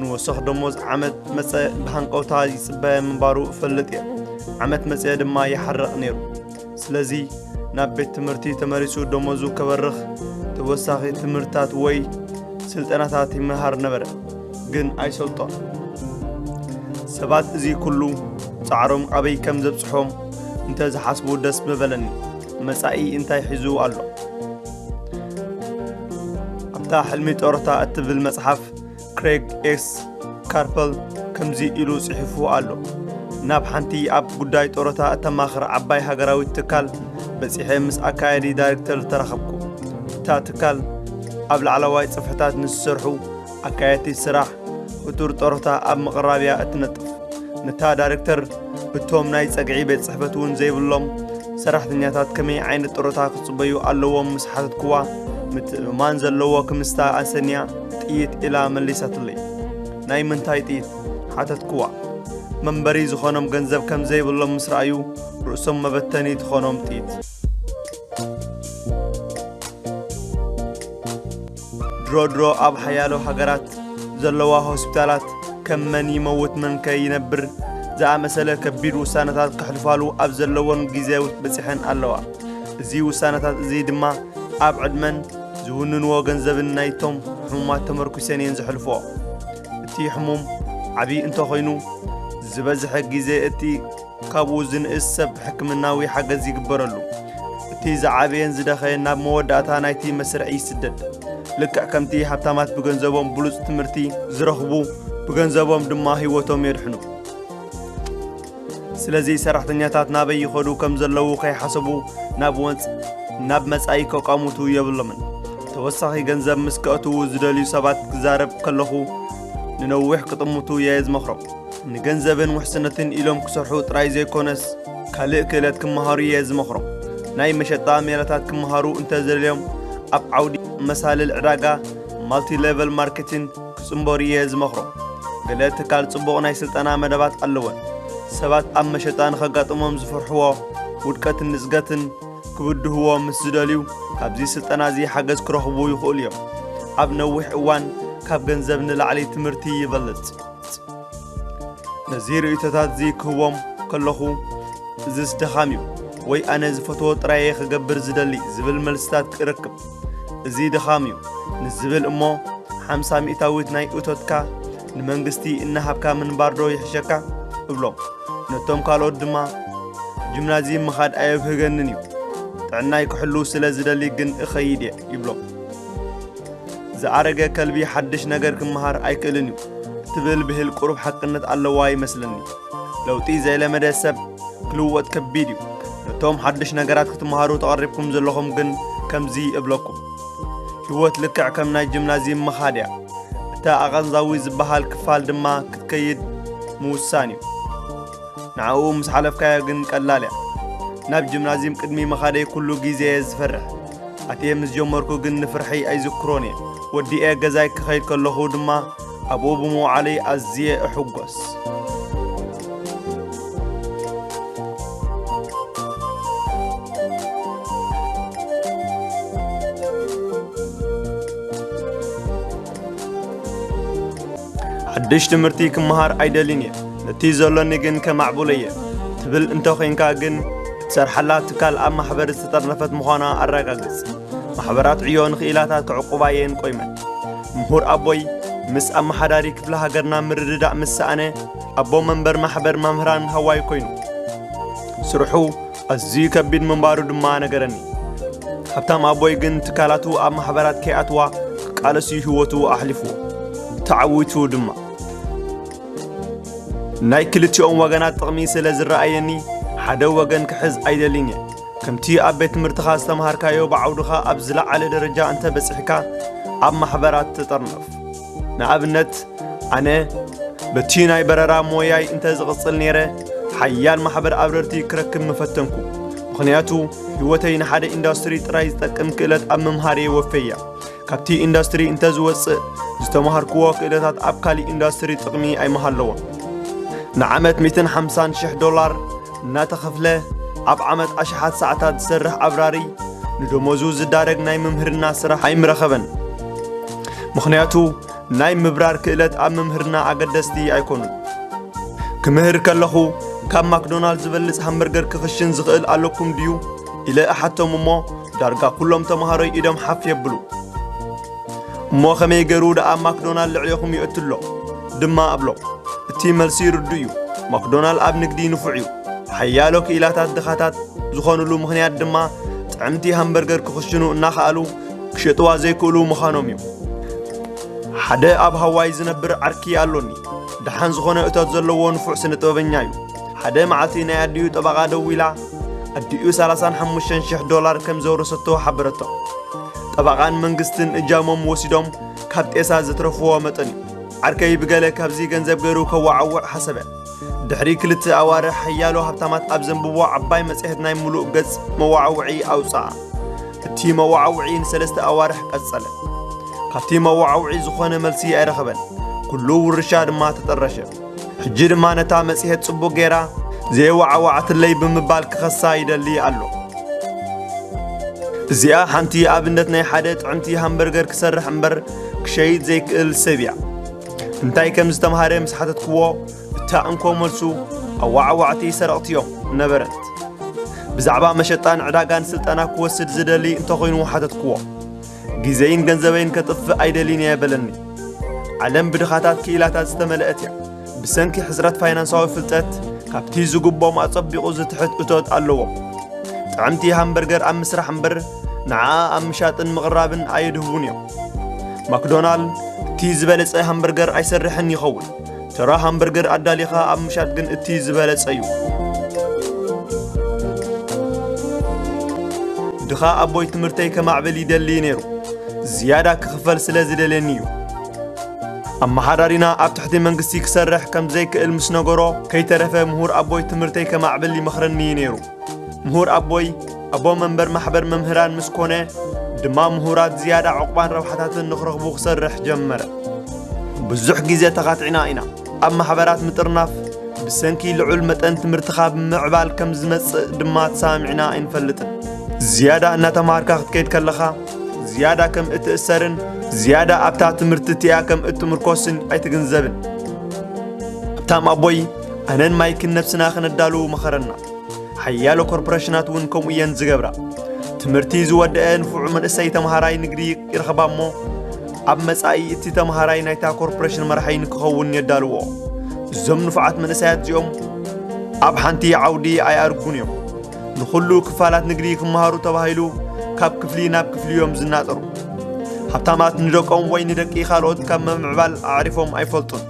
ንወሰኽ ደሞዝ ዓመት መጸ ብሃንቀውታ ይጽበ ምንባሩ እፈልጥ እየ። ዓመት መጸ ድማ ይሓርቕ ነይሩ። ስለዚ ናብ ቤት ትምህርቲ ተመሊሱ ደሞዙ ከበርኽ፣ ተወሳኺ ትምህርትታት ወይ ስልጠናታት ይመሃር ነበረ፣ ግን ኣይሰልጦን። ሰባት እዚ ኩሉ ጻዕሮም ኣበይ ከም ዘብጽሖም እንተ ዝሓስቡ ደስ ምበለኒ። መጻኢ እንታይ ሒዙ ኣሎ? ኣብታ ሕልሚ ጦሮታ እትብል መጽሓፍ፣ ክሬግ ኤስ ካርፐል ከምዚ ኢሉ ጽሒፉ ኣሎ። ናብ ሓንቲ ኣብ ጉዳይ ጦሮታ እተማኽር ዓባይ ሃገራዊት ትካል በጺሐ ምስ ኣካያዲ ዳይሬክተር ተራኸብኩ። እታ ትካል ኣብ ላዕለዋይ ጽፍሕታት ንዝሰርሑ ኣካየድቲ ስራሕ ህቱር ጦሮታ ኣብ ምቕራብ እያ እትነጥፍ። ነታ ዳይሬክተር፣ እቶም ናይ ጸግዒ ቤት ጽሕፈት እውን ዘይብሎም ሰራሕተኛታት ከመይ ዓይነት ጡረታ ክጽበዩ ኣለዎም ምስ ሓተትክዋ፣ ምትእምማን ዘለዎ ክምስታ ኣሰንያ፣ "ጥይት" ኢላ መሊሳትለይ። "ናይ ምንታይ ጥይት?" ሓተትክዋ። "መንበሪ ዝኾኖም ገንዘብ ከም ዘይብሎም ምስ ረኣዩ፣ ርእሶም መበተኒ ትኾኖም ጥይት። ድሮ ድሮ ኣብ ሓያሎ ሃገራት ዘለዋ ሆስፒታላት፣ ከም መን ይመውት መን ከይነብር ዝኣመሰለ ከቢድ ውሳነታት ከሕልፋሉ ኣብ ዘለወን ግዜ በጺሐን ኣለዋ። እዚ ውሳነታት እዚ ድማ ኣብ ዕድመን ዝውንንዎ ገንዘብን ናይቶም ሕሙማት ተመርኩሰን እየን ዘሕልፍኦ። እቲ ሕሙም ዓቢ እንተኾይኑ፣ ዝበዝሐ ግዜ እቲ ካብኡ ዝንእስ ሰብ ሕክምናዊ ሓገዝ ይግበረሉ። እቲ ዝዓበየን ዝደኸየን ናብ መወዳእታ ናይቲ መስርዕ ይስደድ። ልክዕ ከምቲ ሃብታማት ብገንዘቦም ብሉጽ ትምህርቲ ዝረኽቡ፣ ብገንዘቦም ድማ ህይወቶም የድሕኑ። ስለዚ ሰራሕተኛታት ናበይ ይኸዱ ከም ዘለዉ ከይሓሰቡ ናብ ወጽ-፣ ናብ መጻኢ ከቋምቱ የብሎምን። ተወሳኺ ገንዘብ ምስ ከእትዉ ዝደልዩ ሰባት ክዛረብ ከለኹ ንነዊሕ ክጥምቱ እየ ዝመኽሮም። ንገንዘብን ውሕስነትን ኢሎም ክሰርሑ ጥራይ ዘይኮነስ፣ ካልእ ክእለት ክመሃሩ እየ ዝመኽሮም። ናይ መሸጣ ሜላታት ክመሃሩ እንተዘልዮም፣ ኣብ ዓውዲ መሳልል ዕዳጋ፣ ማልቲ ሌቨል ማርኬቲን፣ ክጽንበሩ እየ ዝመኽሮም። ገለ ትካል ጽቡቕ ናይ ስልጠና መደባት ኣለወን። ሰባት ኣብ መሸጣ ንኸጋጥሞም ዝፈርሕዎ ውድቀትን ንጽገትን ክብድህዎ ምስ ዝደልዩ፣ ካብዚ ስልጠና እዚ ሓገዝ ክረኽቡ ይኽእሉ እዮም። ኣብ ነዊሕ እዋን ካብ ገንዘብ ንላዕሊ ትምህርቲ ይበልጽ። ነዚ ርእይቶታት እዚ ክህቦም ከለኹ፣ "እዝስ ድኻም እዩ፣ ወይ ኣነ ዝፈትዎ ጥራይ እየ ክገብር ዝደሊ" ዝብል መልስታት እረክብ። "እዚ ድኻም እዩ" ንዝብል እሞ፣ ሓምሳ ሚእታዊት ናይ እቶትካ ንመንግስቲ እናሃብካ ምንባር ዶ ይሕሸካ? እብሎም። ነቶም ካልኦት ድማ፣ "ጂምናዝየም ምኻድ ኣየብህገንን እዩ፣ ጥዕናይ ክሕሉ ስለ ዝደሊ ግን እኸይድ እየ" ይብሎም። "ዝኣረገ ከልቢ ሓድሽ ነገር ክመሃር ኣይክእልን እዩ" እትብል ብሂል ቁሩብ ሓቅነት ኣለዋ ይመስለኒ። ለውጢ ዘይለመደ ሰብ ክልወጥ ከቢድ እዩ። ነቶም ሓድሽ ነገራት ክትመሃሩ ተቐሪብኩም ዘለኹም ግን ከምዚ እብለኩም፣ ህይወት ልክዕ ከም ናይ ጂምናዝየም ምኻድ እያ። እቲ ኣቐንዛዊ ዝበሃል ክፋል ድማ ክትከይድ ምውሳን እዩ። ንዕኡ ምስ ሓለፍካዮ ግን ቀላል እያ። ናብ ጂምናዝየም ቅድሚ ምኻደይ ኩሉ ግዜ እየ ዝፈርሕ። ኣትየ ምስ ጀመርኩ ግን ንፍርሐይ ኣይዝክሮን እየ። ወዲኤ ገዛይ ክኸይድ ከለኹ ድማ ኣብኡ ብምውዓለይ ኣዝየ እሕጎስ። ሓድሽ ትምህርቲ ክመሃር ኣይደልን እየ፣ ነቲ ዘሎኒ ግን ከማዕብሎ እየ ትብል እንተኾይንካ ግን፣ እትሰርሓላ ትካል ኣብ ማሕበር ዝተጠርነፈት ምዃና ኣረጋግጽ። ማሕበራት ዕዮ ንኽኢላታት ክዕቁባ እየን ቆይመን። ምሁር ኣቦይ ምስ ኣመሓዳሪ ክፍለ ሃገርና ምርድዳእ ምስ ሰኣነ፣ ኣቦ መንበር ማሕበር መምህራን ሃዋይ ኮይኑ፣ ስርሑ ኣዝዩ ከቢድ ምንባሩ ድማ ነገረኒ። ሃብታም ኣቦይ ግን ትካላቱ ኣብ ማሕበራት ከይኣትዋ ክቃለስ እዩ ህይወቱ ኣሕሊፉ። ተዓዊቱ ድማ። ናይ ክልቲኦም ወገናት ጥቕሚ ስለ ዝረኣየኒ፣ ሓደ ወገን ክሕዝ ኣይደልን እየ። ከምቲ ኣብ ቤት ትምህርትኻ ዝተምሃርካዮ ብዓውድኻ ኣብ ዝለዓለ ደረጃ እንተ በጺሕካ፣ ኣብ ማሕበራት ትጥርነፍ። ንኣብነት፣ ኣነ በቲ ናይ በረራ ሞያይ እንተ ዝቕጽል ነይረ፣ ሓያል ማሕበር ኣብረርቲ ክረክብ ምፈተንኩ። ምኽንያቱ፣ ህይወተይ ንሓደ ኢንዱስትሪ ጥራይ ዝጠቅም ክእለት ኣብ ምምሃር እየ ወፈያ። ካብቲ ኢንዱስትሪ እንተ ዝወጽእ፣ ዝተምሃርክዎ ክእለታት ኣብ ካሊእ ኢንዱስትሪ ጥቕሚ ኣይምሃለዎን። ንዓመት ሚእትን ሓምሳን ሽሕ ዶላር እናተኸፍለ፣ ኣብ ዓመት ኣሽሓት ሰዓታት ዝሰርሕ ኣብራሪ፣ ንደሞዙ ዝዳረግ ናይ ምምህርና ስራሕ ኣይምረኸበን። ምኽንያቱ፣ ናይ ምብራር ክእለት ኣብ ምምህርና ኣገደስቲ ኣይኮኑን። ክምህር ከለኹ፣ ካብ ማክዶናልድ ዝበልጽ ሃምበርገር ክኽሽን ዝኽእል ኣለኩም ድዩ? ኢለ እሓቶም እሞ፣ ዳርጋ ኩሎም ተምሃሮይ ኢዶም ሓፍ የብሉ። እሞ ከመይ ገይሩ ደኣ ማክዶናልድ ልዕሌኹም ይእቱ ኣሎ? ድማ እብሎ። እቲ መልሲ ርዱእ እዩ። ማክዶናልድ ኣብ ንግዲ ንፉዕ እዩ። ሓያሎ ክኢላታት ድኻታት ዝኾኑሉ ምኽንያት ድማ፣ ጥዕምቲ ሃምበርገር ክኽሽኑ እናኸኣሉ፣ ክሸጥዋ ዘይክእሉ ምዃኖም እዩ። ሓደ ኣብ ሃዋይ ዝነብር ዓርኪ ኣሎኒ። ደሓን ዝኾነ እቶት ዘለዎ ንፉዕ ስነ ጥበበኛ እዩ። ሓደ መዓልቲ ናይ ኣዲኡ ጠበቓ ደዊላ፣ ኣዲኡ ሰላሳን ሓሙሽተን ሽሕ ዶላር ከም ዘውረሰቶ ሓበረቶ። ጠበቓን መንግስትን እጃሞም ወሲዶም ካብ ጤሳ ዘትረፍዎ መጠን እዩ። ዓርከይ ብገለ ካብዚ ገንዘብ ገይሩ ከወዓውዕ ሓሰበ። ድሕሪ ክልተ ኣዋርሕ፣ ሓያሎ ሃብታማት ኣብ ዘንብቦ ዓባይ መጽሔት ናይ ምሉእ ገጽ መወዓውዒ ኣውጽኣ። እቲ መወዓውዒ ንሰለስተ ኣዋርሕ ቀጸለ። ካብቲ መወዓውዒ ዝኾነ መልሲ ኣይረኸበን። ኩሉ ውርሻ ድማ ተጠረሸ። ሕጂ ድማ ነታ መጽሔት ጽቡቕ ገይራ ዘየወዓወዓትለይ ብምባል ክኸሳ ይደሊ ኣሎ። እዚኣ ሓንቲ ኣብነት ናይ ሓደ ጥዕምቲ ሃምበርገር ክሰርሕ እምበር ክሸይጥ ዘይክእል ሰብ እያ። እንታይ ከም ዝተምሃረ ምስ ሓተትክዎ፣ እታ እንኮ መልሱ፣ "ኣወዓዋዕቲ ሰረቕቲ እዮም" ነበረት። ብዛዕባ መሸጣን ዕዳጋን ስልጠና ክወስድ ዝደሊ እንተኾይኑ ሓተትክዎ። "ግዜይን ገንዘበይን ከጥፍእ ኣይደልን እየ" በለኒ። ዓለም ብድኻታት ክኢላታት ዝተመልአት እያ። ብሰንኪ ሕጽረት ፋይናንሳዊ ፍልጠት፣ ካብቲ ዝግቦም ኣጸቢቑ ዝትሕት እቶት ኣለዎም። ጥዕምቲ ሃምበርገር ኣብ ምስራሕ እምበር፣ ንዓኣ ኣብ ምሻጥን ምቕራብን ኣየድህቡን እዮም። ማክዶናልድ እቲ ዝበለጸ ሃምበርገር ኣይሰርሕን ይኸውን። ተራ ሃምበርገር ኣዳሊኻ ኣብ ምሻጥ ግን እቲ ዝበለጸ እዩ። ድኻ ኣቦይ ትምህርተይ ከማዕብል ይደሊ ነይሩ። ዝያዳ ክኽፈል ስለ ዝደልየኒ እዩ። ኣመሓዳሪና ኣብ ትሕቲ መንግስቲ ክሰርሕ ከም ዘይክእል ምስ ነገሮ፣ ከይተረፈ ምሁር ኣቦይ ትምህርተይ ከማዕብል ይመኽረኒ ነይሩ። ምሁር ኣቦይ፣ ኣቦ መንበር ማሕበር መምህራን ምስ ኮነ ድማ፣ ምሁራት ዝያዳ ዕቑባን ረብሓታትን ንኽረኽቡ ክሰርሕ ጀመረ። ብዙሕ ግዜ ተኻቲዕና ኢና። ኣብ ማሕበራት ምጥርናፍ ብሰንኪ ልዑል መጠን ትምህርትኻ ብምዕባል ከም ዝመጽእ ድማ ተሰማሚዕና ኣይንፈልጥን። ዝያዳ እናተማሃርካ ክትከይድ ከለኻ፣ ዝያዳ ከም እትእሰርን ዝያዳ ኣብታ ትምህርቲ እቲኣ ከም እትምርኮስን ኣይትግንዘብን። ሃብታም ኣቦይ፣ ኣነን ማይክን ነብስና ከነዳሉ መኸረና። ሓያሎ ኮርፖሬሽናት እውን ከምኡ እየን ዝገብራ። ትምህርቲ ዝወደአ ንፉዕ መንእሰይ ተምሃራይ ንግዲ ይረኽባ እሞ፣ ኣብ መጻኢ እቲ ተምሃራይ ናይታ ኮርፖሬሽን መራሒ ንክኸውን የዳልዎ። እዞም ንፉዓት መንእሰያት እዚኦም ኣብ ሓንቲ ዓውዲ ኣይኣርጉን እዮም። ንኹሉ ክፋላት ንግዲ ክመሃሩ ተባሂሉ ካብ ክፍሊ ናብ ክፍሊ እዮም ዝናጠሩ። ሃብታማት ንደቆም ወይ ንደቂ ካልኦት ካብ ምምዕባል ኣዕሪፎም ኣይፈልጡን።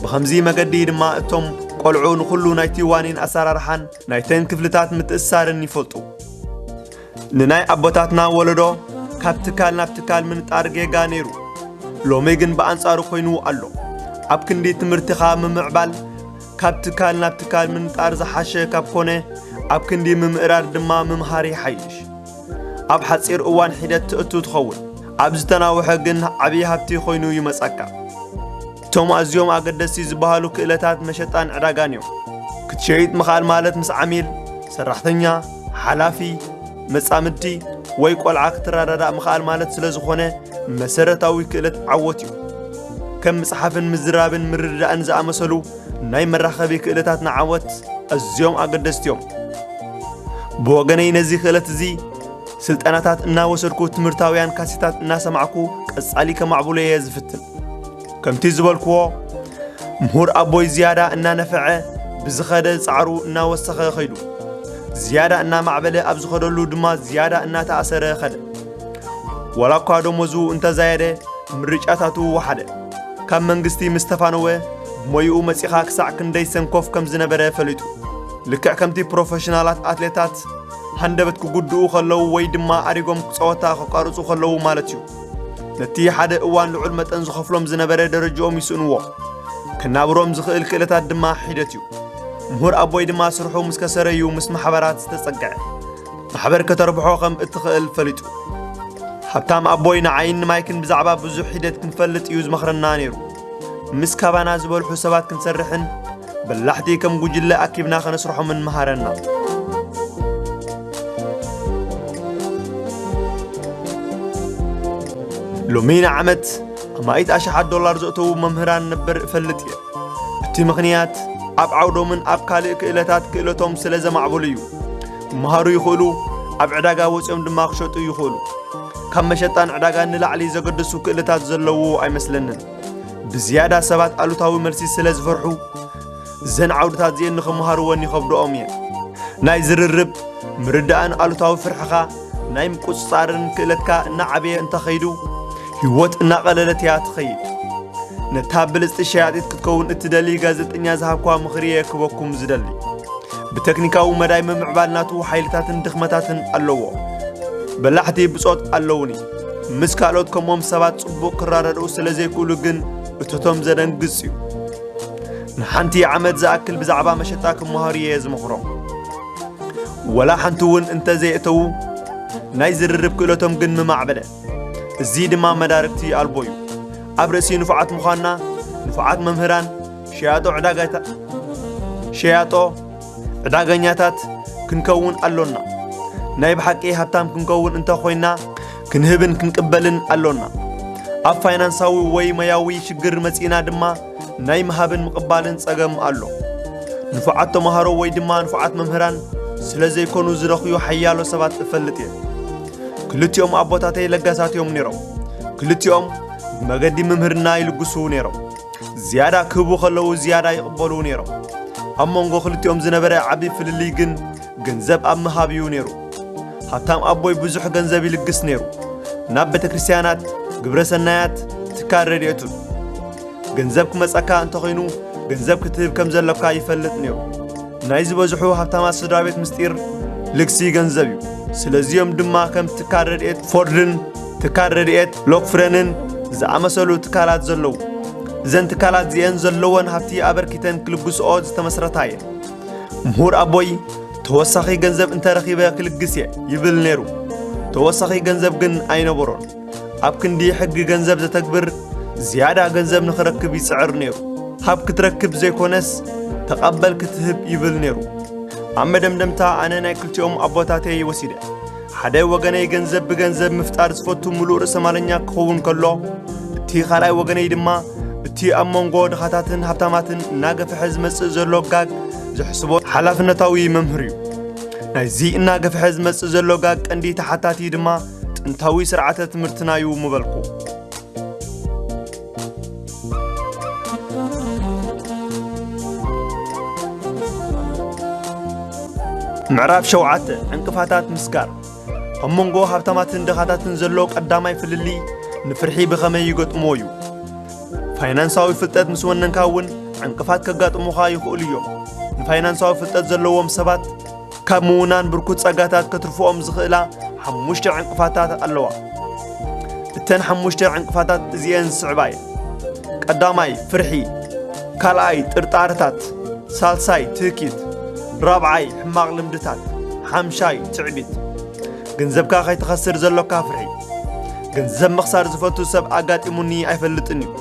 ብኸምዚ መገዲ ድማ እቶም ቆልዑ ንኹሉ ናይቲ ዋኒን ኣሰራርሓን ናይተን ክፍልታት ምትእስሳርን ይፈልጡ። ንናይ ኣቦታትና ወለዶ ካብ ትካል ናብ ትካል ምንጣር ጌጋ ነይሩ። ሎሚ ግን ብኣንጻሩ ኮይኑ ኣሎ። ኣብ ክንዲ ትምህርትኻ ምምዕባል፣ ካብ ትካል ናብ ትካል ምንጣር ዝሓሸ ካብ ኮነ፣ ኣብ ክንዲ ምምእራር ድማ ምምሃር ይሓይሽ። ኣብ ሓጺር እዋን ሒደት ትእቱ ትኸውን። ኣብ ዝተናውሐ ግን ዓቢ ሃብቲ ኮይኑ ይመጻካ። እቶም ኣዝዮም ኣገደስቲ ዝበሃሉ ክእለታት መሸጣን ዕዳጋን እዮም። ክትሸይጥ ምኽኣል ማለት ምስ ዓሚል፣ ሰራሕተኛ፣ ሓላፊ፣ መጻምድቲ ወይ ቆልዓ ክትረዳዳእ ምኽኣል ማለት ስለ ዝኾነ መሰረታዊ ክእለት ዓወት እዩ። ከም ምጽሓፍን ምዝራብን ምርድዳእን ዝኣመሰሉ ናይ መራኸቢ ክእለታት ንዓወት ኣዝዮም ኣገደስቲ እዮም። ብወገነይ ነዚ ክእለት እዚ ስልጠናታት እናወሰድኩ ትምህርታውያን ካሴታት እናሰማዕኩ ቀጻሊ ከማዕብሎ እየ ዝፍትን። ከምቲ ዝበልክዎ ምሁር ኣቦይ ዝያዳ እናነፈዐ ብዝኸደ ጻዕሩ እናወሰኸ ኸይዱ። ዝያዳ እናማዕበለ ኣብ ዝኸደሉ ድማ ዝያዳ እናተኣሰረ ኸደ። ዋላ እኳ ደሞዙ እንተዛየደ ምርጫታቱ ወሓደ። ካብ መንግስቲ ምስ ተፋነወ ሞይኡ መጺኻ ክሳዕ ክንደይ ሰንኮፍ ከም ዝነበረ ፈሊጡ። ልክዕ ከምቲ ፕሮፌሽናላት ኣትሌታት ሃንደበት ክጉድኡ ከለዉ ወይ ድማ ኣሪጎም ጸወታ ከቋርጹ ከለዉ ማለት እዩ። ነቲ ሓደ እዋን ልዑል መጠን ዝኸፍሎም ዝነበረ ደረጅኦም ይስእንዎ። ክናብሮም ዝኽእል ክእለታት ድማ ሒደት እዩ። ምሁር ኣቦይ ድማ ስርሑ ምስ ከሰረ እዩ ምስ ማሕበራት ዝተጸግዐ። ማሕበር ከተርብሖ ከም እትኽእል ፈሊጡ። ሃብታም ኣቦይ ንዓይን ንማይክን ብዛዕባ ብዙሕ ሒደት ክንፈልጥ እዩ ዝመኽረና ነይሩ። ምስ ካባና ዝበልሑ ሰባት ክንሰርሕን በላሕቲ ከም ጉጅለ ኣኪብና ከነስርሖምን መሃረና። ሎሚ ንዓመት ኣማኢት ኣሽሓት ዶላር ዘእተዉ መምህራን ነበር እፈልጥ እየ። እቲ ምኽንያት ኣብ ዓውዶምን ኣብ ካልእ ክእለታት ክእለቶም ስለ ዘማዕበሉ እዩ። ክመሃሩ ይኽእሉ፣ ኣብ ዕዳጋ ወጺኦም ድማ ክሸጡ ይኽእሉ። ካብ መሸጣን ዕዳጋን ንላዕሊ ዘገድሱ ክእለታት ዘለዉ ኣይመስለንን። ብዝያዳ ሰባት ኣሉታዊ መልሲ ስለ ዝፈርሑ፣ እዘን ዓውድታት እዚኤን ንኽመሃርወን ይኸብድኦም እየን። ናይ ዝርርብ፣ ምርዳእን ኣሉታዊ ፍርሕኻ ናይ ምቁጽጻርን ክእለትካ እናዓበየ እንተኸይዱ፣ ህይወት እናቐለለት እያ ትኸይድ። ነታ ብልጽቲ ሸያጢት ክትከውን እትደሊ ጋዜጠኛ ዝሃብኳ ምኽሪ እየ ክበኩም ዝደሊ። ብተክኒካዊ መዳይ ምምዕባል ናቱ ሓይልታትን ድኽመታትን ኣለዎ። በላሕቲ ብጾት ኣለውኒ። ምስ ካልኦት ከምኦም ሰባት ጽቡቕ ክረዳድኡ ስለ ዘይክእሉ ግን እቶቶም ዘደንግጽ እዩ። ንሓንቲ ዓመት ዝኣክል ብዛዕባ መሸጣ ክመሃሩ እየ ዝመኽሮም። ወላ ሓንቲ እውን እንተ ዘየእተዉ፣ ናይ ዝርርብ ክእለቶም ግን ምማዕበለ። እዚ ድማ መዳርግቲ ኣልቦ እዩ። ኣብ ርእሲ ንፉዓት ምዃንና፣ ንፉዓት መምህራን፣ ሸያጦ ዕዳጋታ-፣ ሸያጦ ዕዳገኛታት ክንከውን ኣሎና። ናይ ብሓቂ ሃብታም ክንከውን እንተ ኾይና፣ ክንህብን ክንቅበልን ኣሎና። ኣብ ፋይናንሳዊ ወይ ሞያዊ ሽግር መጺእና ድማ፣ ናይ ምሃብን ምቕባልን ጸገም ኣሎ። ንፉዓት ተመሃሮ ወይ ድማ ንፉዓት መምህራን ስለ ዘይኮኑ ዝደኽዩ ሓያሎ ሰባት እፈልጥ እየ። ክልቲኦም ኣቦታተይ ለጋሳት እዮም ነይሮም። ክልቲኦም ብመገዲ ምምህርና ይልግሱ ነይሮም። ዝያዳ ክህቡ ከለዉ ዝያዳ ይቕበሉ ነይሮም። ኣብ መንጎ ክልቲኦም ዝነበረ ዓቢ ፍልልይ ግን ገንዘብ ኣብ ምሃብ እዩ ነይሩ። ሃብታም ኣቦይ ብዙሕ ገንዘብ ይልግስ ነይሩ። ናብ ቤተ ክርስቲያናት፣ ግብረ ሰናያት፣ ትካል ረድኤቱን። ገንዘብ ክመጸካ እንተኾይኑ፣ ገንዘብ ክትህብ ከም ዘለካ ይፈልጥ ነይሩ። ናይ ዝበዝሑ ሃብታማት ስድራ ቤት ምስጢር ልግሲ ገንዘብ እዩ። ስለዚኦም ድማ ከም ትካል ረድኤት ፎርድን ትካል ረድኤት ሎክፍረንን ዝኣመሰሉ ትካላት ዘለዉ። እዘን ትካላት እዚኤን ዘለወን ሃብቲ ኣበርኪተን ክልግስኦ ዝተመስረታ እየን። ምሁር ኣቦይ፣ "ተወሳኺ ገንዘብ እንተረኺበ ክልግስ እየ" ይብል ነይሩ። ተወሳኺ ገንዘብ ግን ኣይነበሮን። ኣብ ክንዲ ሕጊ ገንዘብ ዘተግብር፣ ዝያዳ ገንዘብ ንኽረክብ ይጽዕር ነይሩ። ሃብ ክትረክብ ዘይኮነስ፣ ተቐበል ክትህብ ይብል ነይሩ። ኣብ መደምደምታ፣ ኣነ ናይ ክልቲኦም ኣቦታተይ ወሲደ። ሓደ ወገነይ ገንዘብ ብገንዘብ ምፍጣር ዝፈቱ ምሉእ ርእሰማለኛ ክኸውን ከሎ፣ እቲ ካልኣይ ወገነይ ድማ እቲ ኣብ መንጎ ድኻታትን ሃብታማትን እናገፍሐ ዝመጽእ ዘሎ ጋግ ዝሕስቦ ሓላፍነታዊ መምህር እዩ። ናይዚ እናገፍሐ ዝመጽእ ዘሎ ጋግ ቀንዲ ተሓታቲ ድማ ጥንታዊ ስርዓተ ትምህርትና እዩ ምበልኩ። ምዕራፍ ሸውዓተ፣ ዕንቅፋታት ምስጋር። ኣብ መንጎ ሃብታማትን ድኻታትን ዘሎ ቀዳማይ ፍልልይ ንፍርሒ ብኸመይ ይገጥምዎ እዩ። ፋይናንሳዊ ፍልጠት ምስ ወነንካ እውን ዕንቅፋት ከጋጥሙኻ ይኽእሉ እዮም። ንፋይናንሳዊ ፍልጠት ዘለዎም ሰባት ካብ ምውናን ብርኩት ጸጋታት ከትርፍኦም ዝኽእላ ሓሙሽተ ዕንቅፋታት ኣለዋ። እተን ሓሙሽተ ዕንቅፋታት እዚኤን ዝስዕባ እየን። ቀዳማይ፣ ፍርሒ። ካልኣይ፣ ጥርጣረታት። ሳልሳይ፣ ትህኪት። ራብዓይ፣ ሕማቕ ልምድታት። ሓምሻይ፣ ትዕቢት። ገንዘብካ ከይትኸስር ዘሎካ ፍርሒ። ገንዘብ ምኽሳር ዝፈቱ ሰብ ኣጋጢሙኒ ኣይፈልጥን እዩ።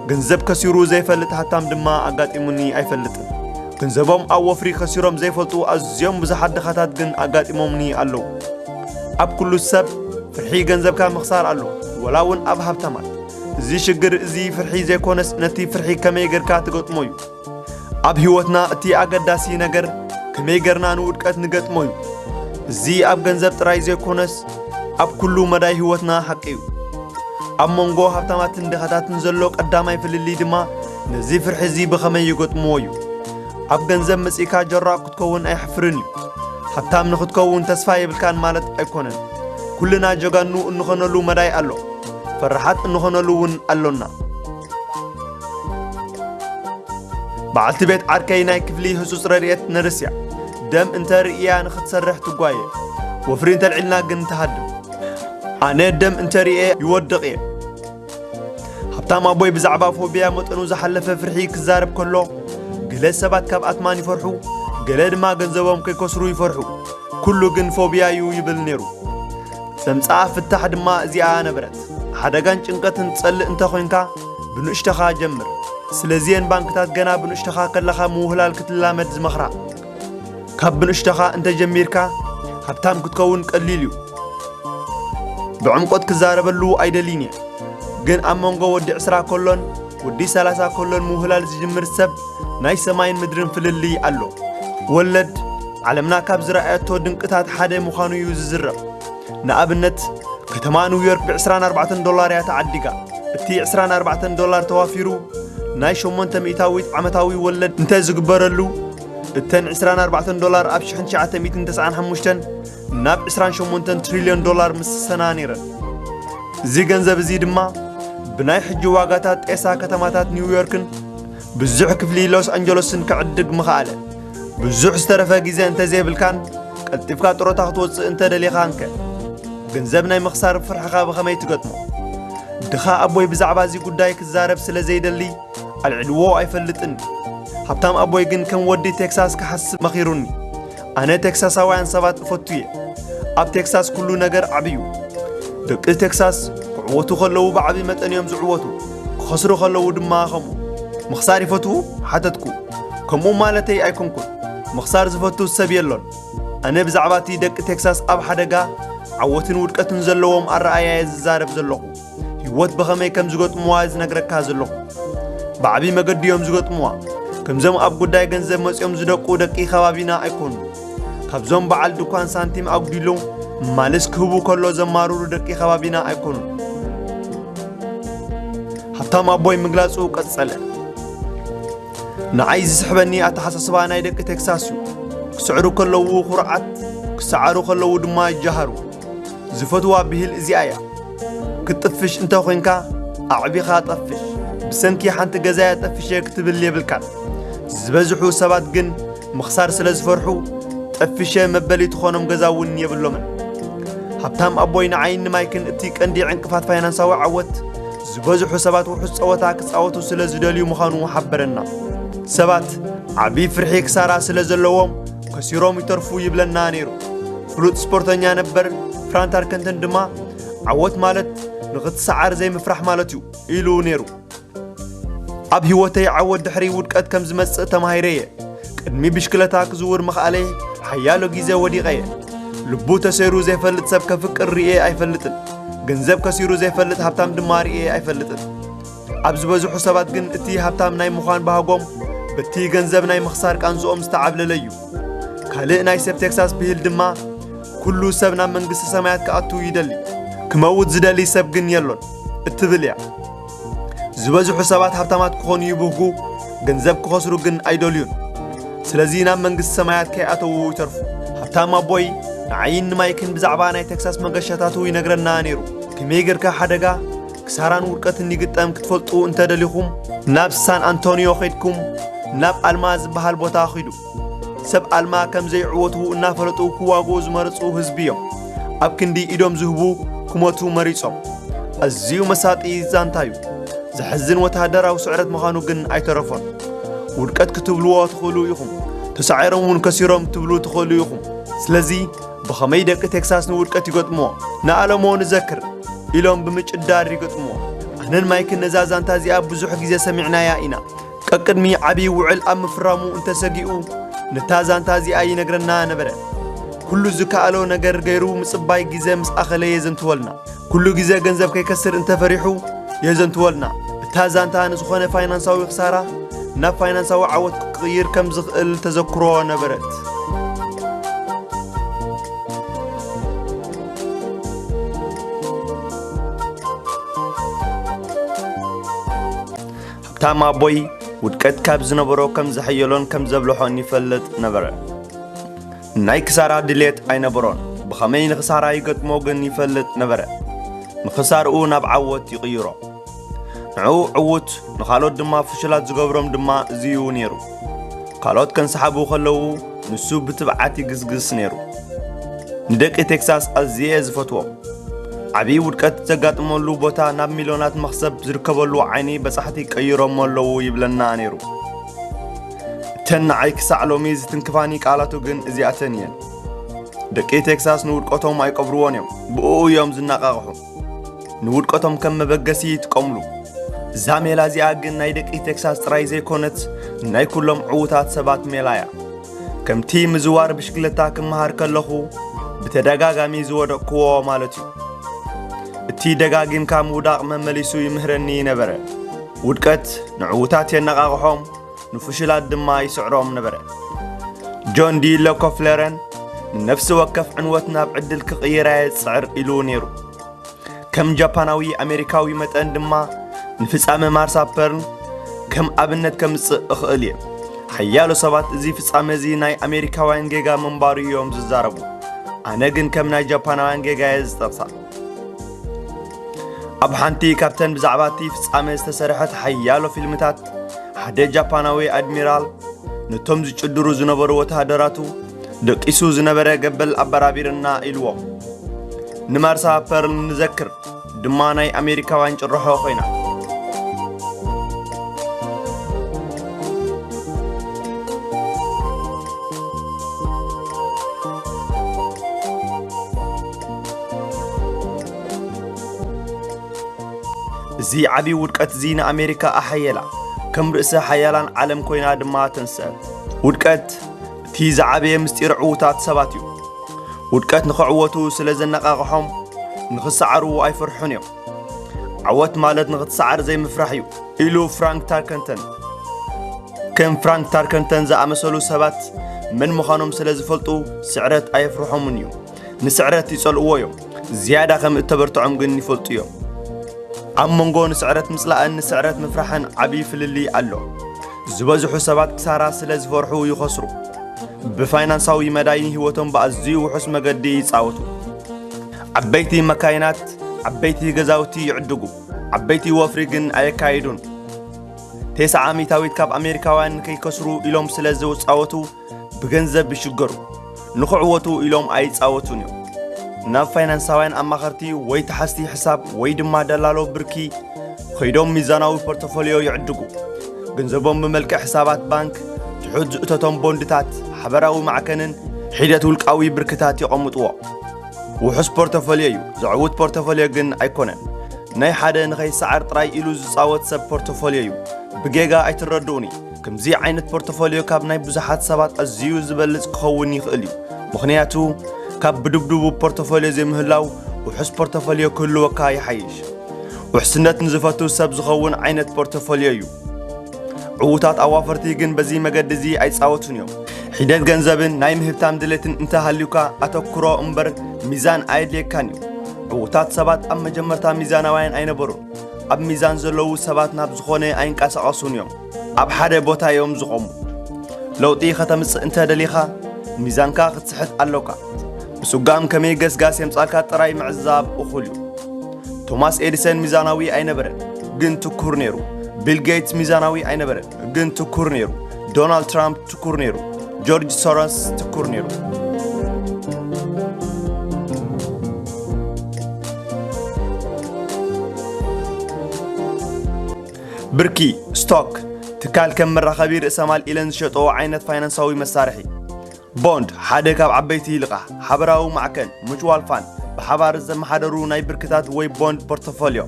ገንዘብ ከሲሩ ዘይፈልጥ ሃብታም ድማ ኣጋጢሙኒ ኣይፈልጥን። ገንዘቦም ኣብ ወፍሪ ከሲሮም ዘይፈልጡ ኣዝዮም ብዙሓት ድኻታት ግን ኣጋጢሞምኒ ኣለዉ። ኣብ ኩሉ ሰብ ፍርሒ ገንዘብካ ምኽሳር ኣሎ፣ ወላ እውን ኣብ ሃብታማት። እዚ ሽግር እዚ ፍርሒ ዘይኮነስ፣ ነቲ ፍርሒ ከመይ ጌርካ ትገጥሞ እዩ። ኣብ ህይወትና እቲ ኣገዳሲ ነገር ከመይ ጌርና ንውድቀት ንገጥሞ እዩ። እዚ ኣብ ገንዘብ ጥራይ ዘይኮነስ፣ ኣብ ኩሉ መዳይ ህይወትና ሓቂ እዩ። ኣብ መንጎ ሃብታማትን ድኻታትን ዘሎ ቀዳማይ ፍልልይ ድማ ነዚ ፍርሒ እዚ ብኸመይ ይገጥምዎ እዩ። ኣብ ገንዘብ መጺእካ ጀራቕ ክትከውን ኣየሕፍርን እዩ። ሃብታም ንኽትከውን ተስፋ የብልካን ማለት ኣይኮነን። ኩልና ጀጋኑ እንኾነሉ መዳይ ኣሎ። ፈራሓት እንኾነሉ እውን ኣሎና። በዓልቲ ቤት ዓርከይ ናይ ክፍሊ ህጹጽ ረድኤት ነርስ እያ። ደም እንተ ርእያ ንኽትሰርሕ ትጓየ። ወፍሪ እንተልዒልና ግን ትሃድም። ኣነ ደም እንተ ርእየ ይወድቕ እየ። ሃብታም ኣቦይ ብዛዕባ ፎቢያ መጠኑ ዝሓለፈ ፍርሒ ክዛረብ ከሎ፣ ገለ ሰባት ካብ ኣትማን ይፈርሑ፣ ገለ ድማ ገንዘቦም ከይከስሩ ይፈርሑ። ኩሉ ግን ፎቢያ እዩ ይብል ነይሩ። ዘምጽኣ ፍታሕ ድማ እዚኣ ነበረት። ሓደጋን ጭንቀትን ትጸልእ እንተ ኾይንካ፣ ብንእሽተኻ ጀምር። ስለዚየን ባንክታት ገና ብንእሽተኻ ከለኻ ምውህላል ክትላመድ ዝመኽራ። ካብ ብንእሽተኻ እንተ ጀሚርካ፣ ሃብታም ክትከውን ቀሊል እዩ። ብዕምቆት ክዛረበሉ ኣይደልይን እየ። ግን ኣብ መንጎ ወዲ ዕስራ ከሎን ወዲ ሰላሳ ከሎን ምውህላል ዝጅምር ሰብ ናይ ሰማይን ምድርን ፍልልይ ኣሎ። ወለድ ዓለምና ካብ ዝረኣየቶ ድንቅታት ሓደ ምዃኑ እዩ ዝዝረብ። ንኣብነት፣ ከተማ ኒውዮርክ ብ ዕስራን ኣርባዕተን ዶላር እያ ተዓዲጋ። እቲ ዕስራን ኣርባዕተን ዶላር ተዋፊሩ ናይ ሸሞንተ ሚእታዊት ዓመታዊ ወለድ እንተ ዝግበረሉ፣ እተን ዕስራን ኣርባዕተን ዶላር ኣብ ሽሕን ትሽዓተ ሚእትን ተስዓን ሓሙሽተን ናብ ዕስራን ሸሞንተን ትሪልዮን ዶላር ምስሰና ነይረን። እዚ ገንዘብ እዚ ድማ ብናይ ሕጂ ዋጋታት ጤሳ ከተማታት ኒውዮርክን ብዙሕ ክፍሊ ሎስ ኣንጀለስን ከዕድግ ምኸኣለ። ብዙሕ ዝተረፈ ግዜ እንተ ዘይብልካን ቀልጢፍካ ጥሮታ ክትወጽእ እንተ ደሊኻንከ? ገንዘብ ናይ ምኽሳር ፍርሕኻ ብኸመይ ትገጥሞ? ድኻ ኣቦይ ብዛዕባ እዚ ጉዳይ ክዛረብ ስለ ዘይደሊ ኣልዒልዎ ኣይፈልጥን። ሃብታም ኣቦይ ግን ከም ወዲ ቴክሳስ ክሓስብ መኺሩኒ። ኣነ ቴክሳሳውያን ሰባት እፈቱ እየ። ኣብ ቴክሳስ ኩሉ ነገር ዓቢ እዩ። ደቂ ቴክሳስ ክዕወቱ ከለዉ ብዓቢ መጠን እዮም ዝዕወቱ፣ ክኸስሩ ከለዉ ድማ ከምኡ። ምኽሳር ይፈትዉ? ሓተትኩ። ከምኡ ማለተይ ኣይኮንኩን። ምኽሳር ዝፈቱ ሰብ የሎን። ኣነ ብዛዕባ እቲ ደቂ ቴክሳስ ኣብ ሓደጋ፣ ዓወትን ውድቀትን ዘለዎም ኣረኣእያ እየ ዝዛረብ ዘለኹ። ህይወት ብኸመይ ከም ዝገጥምዋ ዝነግረካ ዘለኹ። ብዓቢ መገዲ እዮም ዝገጥምዋ። ከምዞም ኣብ ጉዳይ ገንዘብ መጺኦም ዝደቁ ደቂ ከባቢና ኣይኮኑን። ካብዞም በዓል ድኳን ሳንቲም ኣጉዲሉ ማልስ ክህቡ ከሎ ዘማርሩ ደቂ ከባቢና ኣይኮኑን። ሃብታም ኣቦይ ምግላጹ ቀጸለ። ንዓይ ዝስሕበኒ ኣተሓሳስባ ናይ ደቂ ቴክሳስ እዩ። ክስዕሩ ከለዉ ኩርዓት፣ ክሰዓሩ ከለዉ ድማ ይጀሃሩ። ዝፈትዋ ብሂል እዚኣ እያ። ክትጥፍሽ እንተ ኾይንካ፣ ኣዕቢኻ ጠፍሽ። ብሰንኪ ሓንቲ ገዛያ ጠፍሸ ክትብል የብልካን። ዝበዝሑ ሰባት ግን ምኽሳር ስለ ዝፈርሑ፣ ጠፍሸ መበሊ ትኾኖም ገዛ እውን የብሎምን። ሃብታም ኣቦይ ንዓይን ንማይክን እቲ ቀንዲ ዕንቅፋት ፋይናንሳዊ ዓወት፣ ዝበዝሑ ሰባት ውሑስ ጸወታ ክጻወቱ ስለ ዝደልዩ ምዃኑ ሓበረና። ሰባት ዓቢ ፍርሒ ክሳራ ስለ ዘለዎም፣ ከሲሮም ይተርፉ ይብለና ነይሩ። ፍሉጥ ስፖርተኛ ነበር ፍራንታር ከንተን ድማ፣ ዓወት ማለት ንኽትሰዓር ዘይምፍራሕ ማለት እዩ ኢሉ ነይሩ። ኣብ ህይወተይ ዓወት ድሕሪ ውድቀት ከም ዝመጽእ ተማሂረ እየ። ቅድሚ ብሽክለታ ክዝውር ምኽኣለይ ሓያሎ ግዜ ወዲቐ እየ። ልቡ ተሰይሩ ዘይፈልጥ ሰብ ከፍቅር ርእየ ኣይፈልጥን። ገንዘብ ከሲሩ ዘይፈልጥ ሃብታም ድማ ርእየ ኣይፈልጥን። ኣብ ዝበዝሑ ሰባት ግን እቲ ሃብታም ናይ ምዃን ባህጎም በቲ ገንዘብ ናይ ምኽሳር ቃንዝኦም ዝተዓብለለ እዩ። ካልእ ናይ ሰብ ቴክሳስ ብሂል ድማ፣ "ኩሉ ሰብ ናብ መንግስቲ ሰማያት ክኣቱ ይደሊ፣ ክመውት ዝደሊ ሰብ ግን የሎን" እትብል እያ። ዝበዝሑ ሰባት ሃብታማት ክኾኑ ይብህጉ፣ ገንዘብ ክኸስሩ ግን ኣይደልዩን። ስለዚ ናብ መንግስቲ ሰማያት ከይኣተዉ ይተርፉ። ሃብታም ኣቦይ ንዓይን ንማይክን ብዛዕባ ናይ ቴክሳስ መገሻታቱ ይነግረና ነይሩ። ከመይ ጌርካ ሓደጋ፣ ክሳራን ውድቀትን ይግጠም ክትፈልጡ እንተደሊኹም፣ ናብ ሳን ኣንቶኒዮ ኸይድኩም ናብ ኣልማ ዝበሃል ቦታ ኺዱ። ሰብ ኣልማ ከም ዘይዕወቱ እናፈለጡ ክዋግኡ ዝመረጹ ህዝቢ እዮም። ኣብ ክንዲ ኢዶም ዝህቡ ክሞቱ መሪጾም። ኣዝዩ መሳጢ ዛንታ እዩ። ዘሕዝን ወተሃደራዊ ስዕረት ምዃኑ ግን ኣይተረፎን። ውድቀት ክትብልዎ ትኽእሉ ኢኹም። ተሳዒሮም እውን ከሲሮም ትብሉ ትኽእሉ ኢኹም። ስለዚ ብኸመይ ደቂ ቴክሳስ ንውድቀት ይገጥምዎ? ንኣለሞ ንዘክር ኢሎም ብምጭዳር ይገጥምዎ። ኣነን ማይክን ነዛ ዛንታ እዚኣ ብዙሕ ግዜ ሰሚዕናያ ኢና። ቀቅድሚ ዓቢ ውዕል ኣብ ምፍራሙ እንተሰጊኡ፣ ነታ ዛንታ እዚኣ ይነግረና ነበረ። ኩሉ ዝከኣሎ ነገር ገይሩ ምጽባይ ግዜ ምስ ኣኸለ የዘንትወልና። ኩሉ ግዜ ገንዘብ ከይከስር እንተፈሪሑ፣ የዘንትወልና። እታ ዛንታ ንዝኾነ ፋይናንሳዊ ክሳራ ናብ ፋይናንሳዊ ዓወት ክቕይር ከም ዝኽእል ተዘክሮ ነበረት። ሃብታም ኣቦይ ውድቀት ካብ ዝነበሮ ከም ዘሐየሎን ከም ዘብልሖን ይፈልጥ ነበረ። ናይ ክሳራ ድሌት ኣይነበሮን። ብኸመይ ንኽሳራ ይገጥሞ ግን ይፈልጥ ነበረ። ንኽሳርኡ ናብ ዓወት ይቕይሮ። ንዕኡ ዕዉት፣ ንኻልኦት ድማ ፍሹላት ዝገብሮም ድማ እዚ እዩ ነይሩ። ካልኦት ከንሰሓቡ ከለዉ ንሱ ብትብዓት ይግስግስ ነይሩ። ንደቂ ቴክሳስ ኣዝየ ዝፈትዎም። ዓብዪ ውድቀት ዘጋጥመሉ ቦታ ናብ ሚልዮናት መኽሰብ ዝርከበሉ ዓይኒ በጻሕቲ ቀይሮሞ ኣለዉ ይብለና ነይሩ። እተን ንዓይ ክሳዕ ሎሚ ዝትንክፋኒ ቃላቱ ግን እዚኣተን እየን። ደቂ ቴክሳስ ንውድቀቶም ኣይቀብርዎን እዮም፣ ብእኡ እዮም ዝነቓቕሑ። ንውድቀቶም ከም መበገሲ ይጥቀምሉ። እዛ ሜላ እዚኣ ግን ናይ ደቂ ቴክሳስ ጥራይ ዘይኮነት፣ ናይ ኩሎም ዕዉታት ሰባት ሜላ እያ። ከምቲ ምዝዋር ብሽክለታ ክመሃር ከለኹ ብተደጋጋሚ ዝወደቅክዎ ማለት እዩ። እቲ ደጋጊምካ ምውዳቕ መመሊሱ ይምህረኒ ነበረ። ውድቀት ንዕዉታት የነቓቕሖም፣ ንፍሹላት ድማ ይስዕሮም ነበረ። ጆን ዲ ሎኮፍለረን ንነፍሲ ወከፍ ዕንወት ናብ ዕድል ክቕይራ እየ ዝጽዕር ኢሉ ነይሩ። ከም ጃፓናዊ ኣሜሪካዊ መጠን ድማ ንፍጻመ ማርስ ኣፕ ፐርል ከም ኣብነት ከምጽእ እኽእል እየ። ሓያሎ ሰባት እዚ ፍጻመ እዚ ናይ ኣሜሪካውያን ጌጋ ምንባሩ እዮም ዝዛረቡ። ኣነ ግን ከም ናይ ጃፓናውያን ጌጋ እየ ዝጠቕሳ። ኣብ ሓንቲ ካብተን ብዛዕባ እቲ ፍጻመ ዝተሰርሐት ሓያሎ ፊልምታት፣ ሓደ ጃፓናዊ ኣድሚራል ነቶም ዝጭድሩ ዝነበሩ ወተሃደራቱ፣ ደቂሱ ዝነበረ ገበል ኣበራቢርና ኢልዎም። ንማርሳ ፐርል ንዘክር ድማ ናይ ኣሜሪካውያን ጭርሖ ኮይና። እዚ ዓቢ ውድቀት እዚ ንኣሜሪካ ኣሓየላ፣ ከም ርእሰ ሓያላን ዓለም ኮይና ድማ ተንስአት። ውድቀት እቲ ዝዓበየ ምስጢር ዕዉታት ሰባት እዩ። ውድቀት ንኽዕወቱ ስለ ዘነቓቕሖም፣ ንኽሰዓሩ ኣይፈርሑን እዮም። ዓወት ማለት ንኽትሰዓር ዘይምፍራሕ እዩ፣ ኢሉ ፍራንክ ታርከንተን። ከም ፍራንክ ታርከንተን ዝኣመሰሉ ሰባት መን ምዃኖም ስለ ዝፈልጡ፣ ስዕረት ኣየፍርሖምን እዩ። ንስዕረት ይጸልእዎ እዮም፣ ዝያዳ ከም እተበርትዖም ግን ይፈልጡ እዮም። ኣብ መንጎ ንስዕረት ምጽላእን ንስዕረት ምፍራሕን ዓቢ ፍልልይ ኣሎ። ዝበዝሑ ሰባት ክሳራ ስለ ዝፈርሑ ይኸስሩ። ብፋይናንሳዊ መዳይ ንህይወቶም ብኣዝዩ ውሑስ መገዲ ይጻወቱ። ዓበይቲ መካይናት፣ ዓበይቲ ገዛውቲ ይዕድጉ፣ ዓበይቲ ወፍሪ ግን ኣየካይዱን። ተስዓ ሚእታዊት ካብ ኣሜሪካውያን ንከይከስሩ ኢሎም ስለ ዝጻወቱ ብገንዘብ ይሽገሩ። ንኽዕወቱ ኢሎም ኣይጻወቱን እዮም። ናብ ፋይናንሳውያን ኣማኸርቲ ወይ ተሓዝቲ ሕሳብ ወይ ድማ ደላሎ ብርኪ ኸይዶም ሚዛናዊ ፖርቶፎልዮ ይዕድጉ። ገንዘቦም ብመልክዕ ሕሳባት ባንክ፣ ትሑት ዝእተቶም ቦንድታት፣ ሓበራዊ ማዕከንን ሒደት ውልቃዊ ብርክታት የቐምጥዎ። ውሑስ ፖርቶፎልዮ እዩ፣ ዘዕውት ፖርቶፎልዮ ግን ኣይኮነን። ናይ ሓደ ንኸይሰዓር ጥራይ ኢሉ ዝጻወት ሰብ ፖርቶፎልዮ እዩ። ብጌጋ ኣይትረድኡኒ። ከምዚ ዓይነት ፖርቶፎልዮ ካብ ናይ ብዙሓት ሰባት ኣዝዩ ዝበልጽ ክኸውን ይኽእል እዩ። ምኽንያቱ ካብ ብድብድቡ ፖርቶፎልዮ ዘይምህላው ውሑስ ፖርቶፎልዮ ክህልወካ ይሓይሽ። ውሕስነት ንዝፈቱ ሰብ ዝኸውን ዓይነት ፖርቶፎልዮ እዩ። ዕዉታት ኣዋፈርቲ ግን በዚ መገዲ እዚ ኣይጻወቱን እዮም። ሒደት ገንዘብን ናይ ምህብታም ድሌትን እንተሃልዩካ ኣተኩሮ እምበር ሚዛን ኣየድልየካን እዩ። ዕዉታት ሰባት ኣብ መጀመርታ ሚዛናውያን ኣይነበሩን። ኣብ ሚዛን ዘለዉ ሰባት ናብ ዝኾነ ኣይንቀሳቐሱን እዮም። ኣብ ሓደ ቦታ እዮም ዝቖሙ። ለውጢ ከተምጽእ እንተ ደሊኻ፣ ሚዛንካ ክትስሕት ኣሎካ። ምስጓም ከመይ ገስጋስ የምጻልካ ጥራይ ምዕዛብ እኹል እዩ። ቶማስ ኤዲሰን ሚዛናዊ ኣይነበረን፣ ግን ትኩር ነይሩ። ቢል ጌትስ ሚዛናዊ ኣይነበረን፣ ግን ትኩር ነይሩ። ዶናልድ ትራምፕ ትኩር ነይሩ። ጆርጅ ሶሮስ ትኩር ነይሩ። ብርኪ፣ ስቶክ፣ ትካል ከም መራኸቢ ርእሰ ማል ኢለን ዝሸጠኦ ዓይነት ፋይናንሳዊ መሳርሒ። ቦንድ፣ ሓደ ካብ ዓበይቲ ልቓሕ፣ ሓበራዊ ማዕከን፣ ሙቹዋል ፋንድ፣ ብሓባር ዘመሓደሩ ናይ ብርክታት ወይ ቦንድ ፖርቶፎልዮ።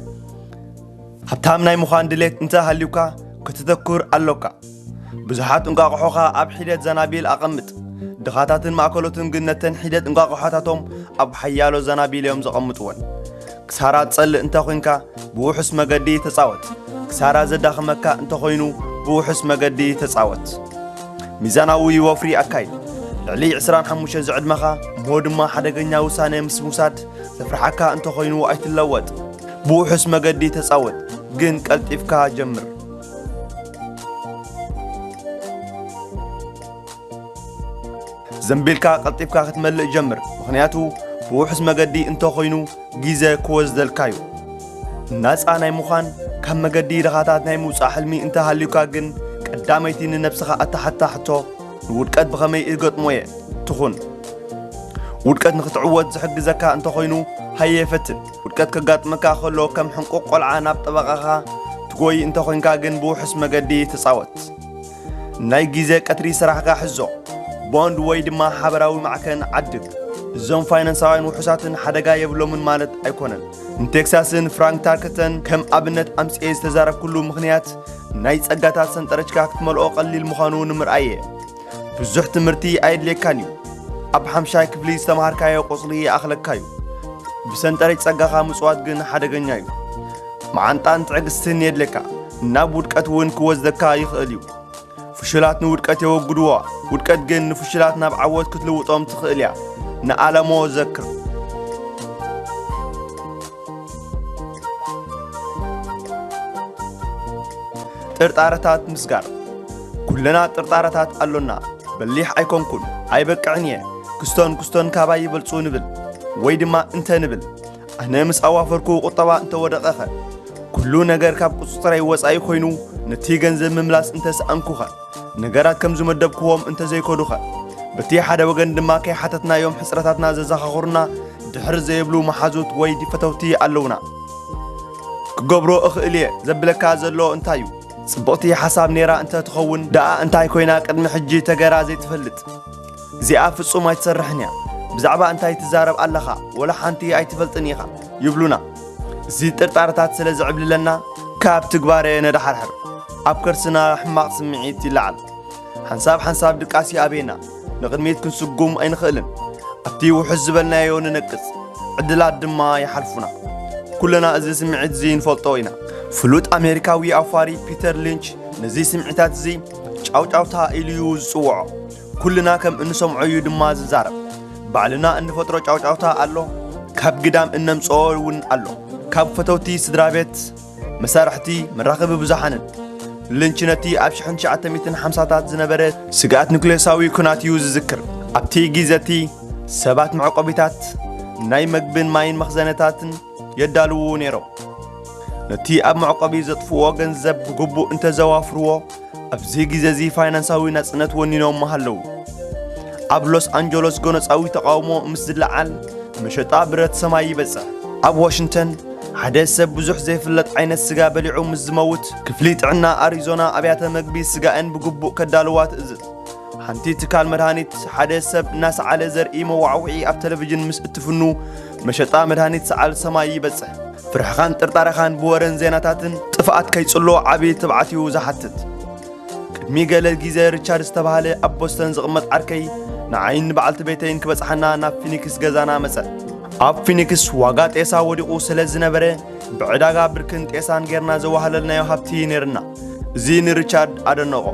ሃብታም ናይ ምዃን ድሌት እንተ ሃልዩካ፣ ከተተኩር ኣሎካ። ብዙሓት እንቋቑሖኻ ኣብ ሒደት ዘናቢል ኣቐምጥ። ድኻታትን ማእከሎትን ግን ነተን ሒደት እንቋቑሖታቶም ኣብ ሓያሎ ዘናቢል እዮም ዘቐምጥወን። ክሳራ ትጸልእ እንተ ኾይንካ፣ ብውሑስ መገዲ ተጻወት። ክሳራ ዘዳኽመካ እንተ ኾይኑ፣ ብውሑስ መገዲ ተጻወት። ሚዛናዊ ወፍሪ ኣካይድ። ልዕሊ ዕስራን ሓሙሽተን ዝዕድመኻ፣ እሞ ድማ ሓደገኛ ውሳነ ምስ ምውሳድ ዘፍርሓካ እንተ ኾይኑ ኣይትለወጥ። ብውሑስ መገዲ ተጻወት፣ ግን ቀልጢፍካ ጀምር። ዘንቢልካ ቀልጢፍካ ክትመልእ ጀምር፣ ምኽንያቱ ብውሑስ መገዲ እንተ ኾይኑ ግዜ ክወስደልካ እዩ። ናጻ ናይ ምዃን፣ ካብ መገዲ ድኻታት ናይ ምውጻእ ሕልሚ እንተ ሃልዩካ ግን፣ ቀዳመይቲ ንነብስኻ ኣተሓታ ሕቶ፣ ንውድቀት ብኸመይ እገጥሞ እየ ትኹን። ውድቀት ንኽትዕወት ዝሕግዘካ እንተ ኾይኑ፣ ሃየ ፈትን። ውድቀት ከጋጥመካ ከሎ ከም ሕንቁቕ ቆልዓ ናብ ጠበቓኻ ትጎይ እንተ ኾይንካ ግን ብውሑስ መገዲ ተጻወት። ናይ ግዜ ቀትሪ ስራሕካ ሕዞ። ቦንድ ወይ ድማ ሓበራዊ ማዕከን ዓድግ። እዞም ፋይናንሳውያን ውሑሳትን ሓደጋ የብሎምን ማለት ኣይኮነን። ንቴክሳስን ፍራንክ ታርከተን ከም ኣብነት ኣምጽኤ ዝተዛረብኩሉ ምኽንያት፣ ናይ ጸጋታት ሰንጠረጅካ ክትመልኦ ቀሊል ምዃኑ ንምርኣይ እየ። ብዙሕ ትምህርቲ ኣየድልየካን እዩ። ኣብ ሓምሻይ ክፍሊ ዝተምሃርካዮ ቁጽሪ ይኣኽለካ እዩ። ብሰንጠረጅ ጸጋኻ ምጽዋት ግን ሓደገኛ እዩ። መዓንጣን ትዕግስትን የድልየካ። ናብ ውድቀት እውን ክወስደካ ይኽእል እዩ። ፍሹላት ንውድቀት የወግድዎ፣ ውድቀት ግን ንፍሹላት ናብ ዓወት ክትልውጦም ትኽእል እያ። ንኣለሞ ዘክር። ጥርጣረታት ምስጋር። ኩልና ጥርጣረታት ኣሎና። በሊሕ ኣይኮንኩን፣ ኣይበቅዕን እየ፣ ክስቶን ክስቶን ካባይ ይበልጹ ንብል፣ ወይ ድማ እንተ ንብል፣ ኣነ ምስ ኣዋፈርኩ ቁጠባ እንተወደቐኸ? ኩሉ ነገር ካብ ቁጽጽረይ ወጻኢ ኮይኑ፣ ነቲ ገንዘብ ምምላስ እንተሰኣንኩኸ? ነገራት ከም ዝመደብክዎም እንተዘይከዱኸ? በቲ ሓደ ወገን ድማ ከይሓተትናዮም ሕጽረታትና ዘዘኻኽሩና ድሕር ዘይብሉ መሓዙት ወይ ፈተውቲ ኣለውና። ክገብሮ እኽእል እየ ዘብለካ ዘሎ እንታይ እዩ? ጽብቕቲ ሓሳብ ነይራ እንተ ትኸውን ደኣ እንታይ ኮይና ቅድሚ ሕጂ ተገራ ዘይትፈልጥ? እዚኣ ፍጹም ኣይትሰርሕን እያ። ብዛዕባ እንታይ ትዛረብ ኣለኻ? ወላ ሓንቲ ኣይትፈልጥን ኢኻ ይብሉና። እዚ ጥርጣረታት ስለ ዝዕብልለና ካብ ትግባረ ነድሓርሕር። ኣብ ከርስና ሕማቕ ስምዒት ይለዓል። ሓንሳብ ሓንሳብ ድቃስ ይኣብየና። ንቕድሚት ክንስጉም ኣይንኽእልን። ኣብቲ ውሑስ ዝበልናዮ ንነቅጽ። ዕድላት ድማ ይሓልፉና። ኩልና እዚ ስምዒት እዚ ንፈልጦ ኢና። ፍሉጥ ኣሜሪካዊ ኣውፋሪ ፒተር ሊንች ነዚ ስምዒታት እዚ ጫውጫውታ ኢሉ እዩ ዝጽውዖ። ኩልና ከም እንሰምዖ እዩ ድማ ዝዛረብ። ባዕልና እንፈጥሮ ጫውጫውታ ኣሎ፣ ካብ ግዳም እነምጽኦ እውን ኣሎ። ካብ ፈተውቲ ስድራ ቤት፣ መሳርሕቲ፣ መራኸቢ ብዙሓንን። ሊንች ነቲ ኣብ ሽሕን ትሽዓተ ሚእትን ሓምሳታት ዝነበረ ስግኣት ኑክሌሳዊ ኲናት እዩ ዝዝክር። ኣብቲ ግዜ እቲ ሰባት መዕቆቢታት፣ ናይ መግብን ማይን መኽዘነታትን የዳልዉ ነይሮም። ነቲ ኣብ መዕቆቢ ዘጥፍእዎ ገንዘብ ብግቡእ እንተዘዋፍርዎ፣ ኣብዚ ግዜ እዚ ፋይናንሳዊ ናጽነት ወኒኖም ምሃለዉ። ኣብ ሎስ ኣንጀሎስ ጎነጻዊ ተቓውሞ ምስ ዝለዓል፣ መሸጣ ብረት ሰማይ ይበጽሕ። ኣብ ዋሽንግተን፣ ሓደ ሰብ ብዙሕ ዘይፍለጥ ዓይነት ስጋ በሊዑ ምስ ዝመውት፣ ክፍሊ ጥዕና ኣሪዞና ኣብያተ መግቢ ስጋኤን ብግቡእ ከዳልዋ ትእዝዝ። ሓንቲ ትካል መድሃኒት፣ ሓደ ሰብ እናሰዓለ ዘርኢ መዋዕውዒ ኣብ ቴሌቪዥን ምስ እትፍኑ፣ መሸጣ መድሃኒት ሰዓል ሰማይ ይበጽሕ። ፍርሕኻን ጥርጣረኻን ብወረን ዜናታትን ጥፍኣት ከይጽሎ ዓቢ ትብዓት እዩ ዝሓትት። ቅድሚ ገለ ግዜ ሪቻርድ ዝተባህለ ኣብ ቦስተን ዝቕመጥ ዓርከይ ንዓይን ንበዓልቲ ቤተይን ክበጽሓና ናብ ፊኒክስ ገዛና መጸ። ኣብ ፊኒክስ ዋጋ ጤሳ ወዲቑ ስለ ዝነበረ፣ ብዕዳጋ ብርክን ጤሳን ጌርና ዘዋህለልናዮ ሃብቲ ነይርና። እዚ ንሪቻርድ ኣደነቖ።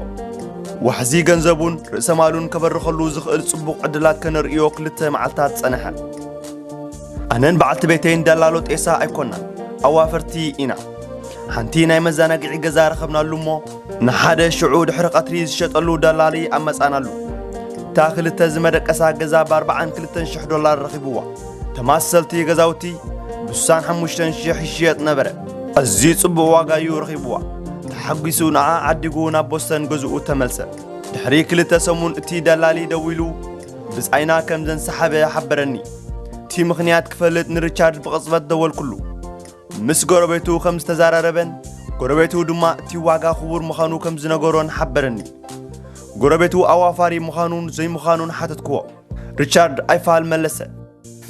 ዋሕዚ ገንዘቡን ርእሰ ማሉን ከበርኸሉ ዝኽእል ጽቡቕ ዕድላት ከነርእዮ ክልተ መዓልታት ጸንሐ። ኣነን በዓልቲ ቤተይን ደላሎ ጤሳ ኣይኮናን፣ ኣዋፈርቲ ኢና። ሓንቲ ናይ መዘናግዒ ገዛ ረኸብናሉ እሞ፣ ንሓደ ሽዑ ድሕሪ ቀትሪ ዝሸጠሉ ደላሊ ኣመጻናሉ። እታ ክልተ ዝመደቀሳ ገዛ ብኣርባዓን ክልተን ሽሕ ዶላር ረኺብዋ። ተማሰልቲ ገዛውቲ ብስሳን ሓሙሽተን ሽሕ ይሽየጥ ነበረ። ኣዝዩ ጽቡቕ ዋጋ እዩ ረኺብዋ። ተሓጒሱ ንዓ ዓዲጉ ናብ ቦስተን ገዝኡ ተመልሰ። ድሕሪ ክልተ ሰሙን እቲ ደላሊ ደዊሉ ብጻይና ከም ዘንሰሓበ ሓበረኒ። እቲ ምኽንያት ክፈልጥ ንሪቻርድ ብቕጽበት ደወልኩሉ። ምስ ጎረቤቱ ከም ዝተዘራረበን ጎረቤቱ ድማ እቲ ዋጋ ክቡር ምዃኑ ከም ዝነገሮን ሓበረኒ። ጎረቤቱ ኣዋፋሪ ምዃኑን ዘይምዃኑን ሓተትክዎ። ሪቻርድ ኣይፋል መለሰ።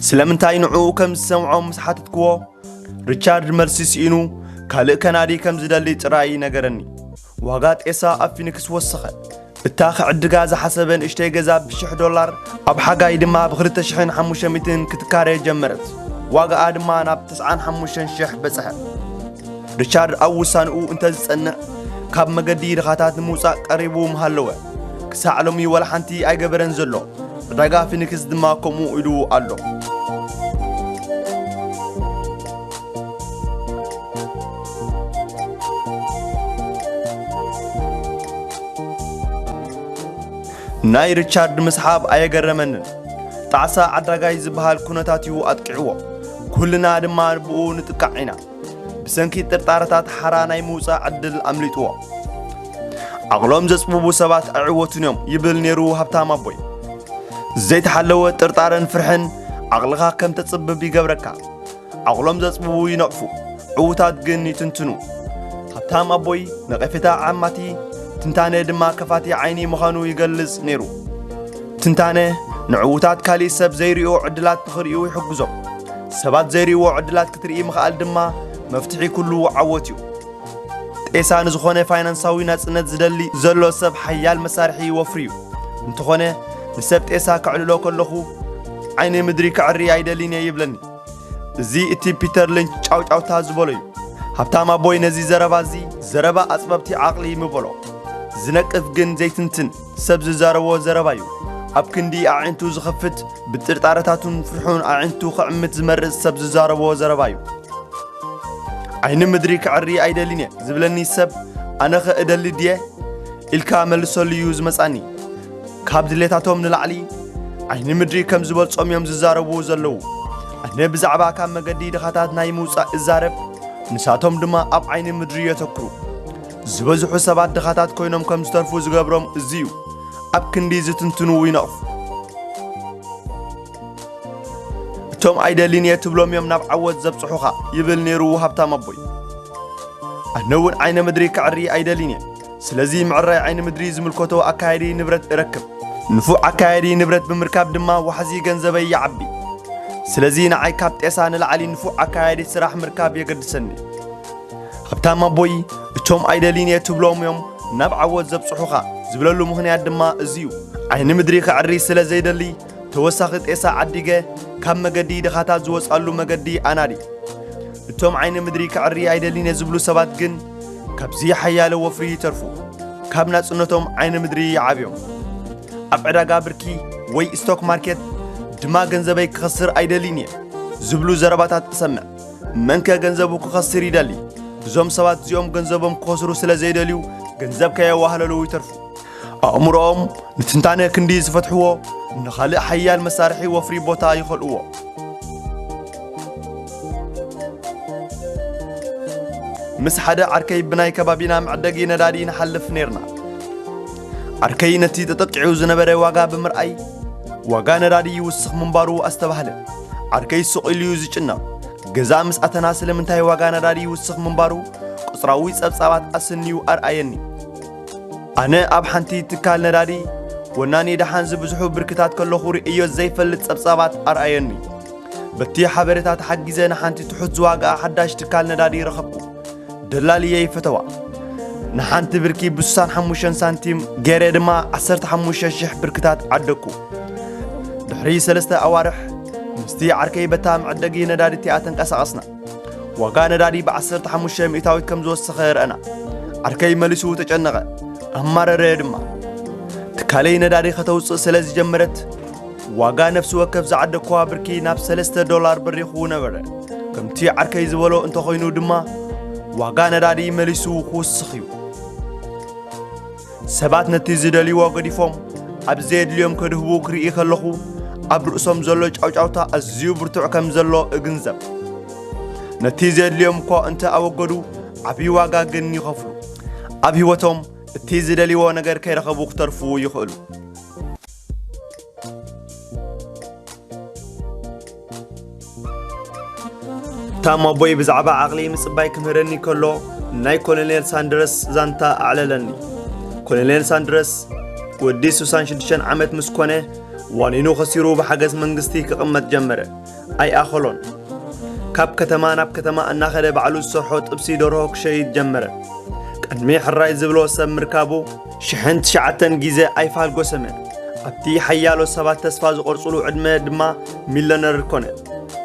ስለምንታይ ንዕኡ ከም ዝሰምዖ ምስ ሓተትክዎ፣ ሪቻርድ መልሲ ስኢኑ ካልእ ከናዲ ከም ዝደሊ ጥራይ ነገረኒ። ዋጋ ጤሳ ኣብ ፊኒክስ ወሰኸ። እታ ክዕድጋ ዝሓሰበ ንእሽተይ ገዛ ብሽሕ ዶላር፣ ኣብ ሓጋይ ድማ ብኽልተ ሽሕን ሓሙሽተ ሚእትን ክትካረ ጀመረት። ዋጋኣ ድማ ናብ ተስዓን ሓሙሽተን ሽሕ በጽሐ። ሪቻርድ ኣብ ውሳንኡ እንተ ዝጸንዕ፣ ካብ መገዲ ድኻታት ንምውጻእ ቀሪቡ ምሃለወ። ክሳዕ ሎሚ ዋላ ሓንቲ ኣይገበረን ዘሎ። ዕዳጋ ፊኒክስ ድማ ከምኡ ኢሉ ኣሎ። ናይ ሪቻርድ ምስሓብ ኣየገረመንን። ጣዕሳ ዓዳጋይ ዝበሃል ኩነታት እዩ ኣጥቂዕዎ። ኩልና ድማ ብኡ ንጥቃዕ ኢና። ብሰንኪ ጥርጣረታት ሓራ ናይ ምውጻእ ዕድል ኣምሊጥዎ። ዓቕሎም ዘጽብቡ ሰባት ኣይዕወቱን እዮም ይብል ነይሩ ሃብታም ኣቦይ። ዘይተሓለወ ጥርጣረን ፍርሕን ዓቕልኻ ከም ተጽብብ ይገብረካ። ዓቕሎም ዘጽብቡ ይነቕፉ፣ ዕዉታት ግን ይትንትኑ። ሃብታም ኣቦይ ነቐፌታ ዓማቲ፣ ትንታነ ድማ ከፋቲ ዓይኒ ምዃኑ ይገልጽ ነይሩ። ትንታነ ንዕዉታት ካሊእ ሰብ ዘይርእዮ ዕድላት ንኽርእዩ ይሕግዞም። ሰባት ዘይርእይዎ ዕድላት ክትርኢ ምኽኣል ድማ መፍትሒ ኩሉ ዓወት እዩ። ጤሳ ንዝኾነ ፋይናንሳዊ ናጽነት ዝደሊ ዘሎ ሰብ ሓያል መሳርሒ ወፍሪ እዩ። እንተኾነ ንሰብ ጤሳ ከዕልሎ ከለኹ ዓይኒ ምድሪ ከዕሪ ኣይደልን እየ ይብለኒ። እዚ እቲ ፒተር ሊንች ጫውጫውታ ዝበሎ እዩ። ሃብታም ኣቦይ ነዚ ዘረባ እዚ ዘረባ ኣጽበብቲ ዓቕሊ ምበሎ። ዝነቅፍ ግን ዘይትንትን ሰብ ዝዛረቦ ዘረባ እዩ። ኣብ ክንዲ ኣዒንቱ ዝኸፍት ብጥርጣረታቱን ፍርሑን ኣዒንቱ ክዕምት ዝመርጽ ሰብ ዝዛረቦ ዘረባ እዩ። ዓይኒ ምድሪ ክዕሪ ኣይደልን እየ ዝብለኒ ሰብ ኣነኸ እደሊ ድየ ኢልካ መልሰሉ እዩ ዝመጻኒ። ካብ ድሌታቶም ንላዕሊ ዓይኒ ምድሪ ከም ዝበልጾም እዮም ዝዛረቡ ዘለዉ። ኣነ ብዛዕባ ካብ መገዲ ድኻታት ናይ ምውጻእ እዛረብ፣ ንሳቶም ድማ ኣብ ዓይኒ ምድሪ የተኩሩ። ዝበዝሑ ሰባት ድኻታት ኮይኖም ከም ዝተርፉ ዝገብሮም እዚ እዩ። ኣብ ክንዲ ዝትንትኑ ይነቕፉ። እቶም ኣይደልን እየ ትብሎም እዮም ናብ ዓወት ዘብጽሑኻ ይብል ነይሩ ሃብታም ኣቦይ። ኣነ እውን ዓይነ ምድሪ ከዕሪ ኣይደልን እየ። ስለዚ ምዕራይ ዓይኒ ምድሪ ዝምልከቶ ኣካያዲ ንብረት እረክብ። ንፉዕ ኣካያዲ ንብረት ብምርካብ ድማ ዋሕዚ ገንዘበይ ይዓቢ። ስለዚ ንዓይ ካብ ጤሳ ንላዕሊ ንፉዕ ኣካያዲ ስራሕ ምርካብ የገድሰኒ። ሃብታም ኣቦይ እቶም ኣይደልን እየ ትብሎም እዮም ናብ ዓወት ዘብጽሑኻ ዝብለሉ ምኽንያት ድማ እዚ እዩ። ዓይኒ ምድሪ ከዕሪ ስለ ዘይደሊ ተወሳኺ ጤሳ ዓዲገ ካብ መገዲ ድኻታት ዝወጻሉ መገዲ ኣናዲ። እቶም ዓይኒ ምድሪ ከዕሪ ኣይደልን እየ ዝብሉ ሰባት ግን ካብዚ ሓያለ ወፍሪ ይተርፉ። ካብ ናጽነቶም ዓይኒ ምድሪ ይዓብዮም። ኣብ ዕዳጋ ብርኪ ወይ ስቶክ ማርኬት ድማ ገንዘበይ ክኸስር ኣይደልን እየ ዝብሉ ዘረባታት እሰምዕ። መንከ ገንዘቡ ክኸስር ይደሊ? እዞም ሰባት እዚኦም ገንዘቦም ክኸስሩ ስለ ዘይደልዩ ገንዘብ ከየዋህለሉ ይተርፉ። ኣእምሮኦም ንትንታነ ክንዲ ዝፈትሕዎ ንኻልእ ሓያል መሳርሒ ወፍሪ ቦታ ይኸልእዎ። ምስ ሓደ ዓርከይ ብናይ ከባቢና መዕደጊ ነዳዲ ንሓልፍ ነይርና። ዓርከይ ነቲ ተጠቂዑ ዝነበረ ዋጋ ብምርኣይ ዋጋ ነዳዲ ይውስኽ ምንባሩ ኣስተባህለ። ዓርከይ ስቕ ኢሉ እዩ ዝጭነቕ። ገዛ ምስ ኣተና ስለምንታይ ዋጋ ነዳዲ ይውስኽ ምንባሩ ቁጽራዊ ጸብጻባት ኣሰንዩ ኣርኣየኒ። ኣነ ኣብ ሓንቲ ትካል ነዳዲ ወናኒ ደሓን ዝብዝሑ ብርክታት ከለኹ ርእዮ ዘይፈልጥ ጸብጻባት ኣርኣየኒ። በቲ ሓበሬታ ተሓጊዘ ንሓንቲ ትሑት ዝዋጋኣ ሓዳሽ ትካል ነዳዲ ረኸብኩ። ደላልየ ይፈተዋ። ንሓንቲ ብርኪ ብስሳን ሓሙሽተን ሳንቲም ገይረ ድማ ዓሰርተ ሓሙሽተ ሽሕ ብርክታት ዓደግኩ። ድሕሪ ሰለስተ ኣዋርሕ ምስቲ ዓርከይ በታ መዕደጊ ነዳዲ እቲኣ ተንቀሳቐስና። ዋጋ ነዳዲ ብዓሰርተ ሓሙሽተ ሚእታዊት ከም ዝወሰኸ ረኣና። ዓርከይ መሊሱ ተጨነቐ፣ ኣማረረ ድማ። ትካለይ ነዳዲ ከተውፅእ ስለ ዝጀመረት ዋጋ ነፍሲ ወከፍ ዝዓደግኩዋ ብርኪ ናብ ሰለስተ ዶላር በሪኹ ነበረ። ከምቲ ዓርከይ ዝበሎ እንተኾይኑ ድማ ዋጋ ነዳዲ መሊሱ ክውስኽ እዩ። ሰባት ነቲ ዝደልይዎ ገዲፎም ኣብ ዘየድልዮም ከድህቡ ክርኢ ከለኹ ኣብ ርእሶም ዘሎ ጫውጫውታ ኣዝዩ ብርቱዕ ከም ዘሎ እግንዘብ። ነቲ ዘየድልዮም እኳ እንተ ኣወገዱ ዓብዪ ዋጋ ግን ይኸፍሉ። ኣብ ህይወቶም እቲ ዝደልይዎ ነገር ከይረኸቡ ክተርፉ ይኽእሉ። ታም ኣቦይ ብዛዕባ ዓቕሊ ምጽባይ ክምህረኒ ከሎ ናይ ኮሎኔል ሳንድረስ ዛንታ ኣዕለለኒ። ኮሎኔል ሳንድረስ ወዲ ስሳን ሽዱሽተን ዓመት ምስ ኮነ ዋኒኑ ከሲሩ ብሓገዝ መንግስቲ ክቕመጥ ጀመረ። ኣይኣኸሎን። ካብ ከተማ ናብ ከተማ እናኸደ ባዕሉ ዝሰርሖ ጥብሲ ደርሆ ክሸይድ ጀመረ። ቅድሚ ሕራይ ዝብሎ ሰብ ምርካቡ ሽሕን ትሽዓተን ግዜ ኣይፋል ጎሰመ። ኣብቲ ሓያሎ ሰባት ተስፋ ዝቖርጹሉ ዕድመ ድማ ሚለነር ኮነ።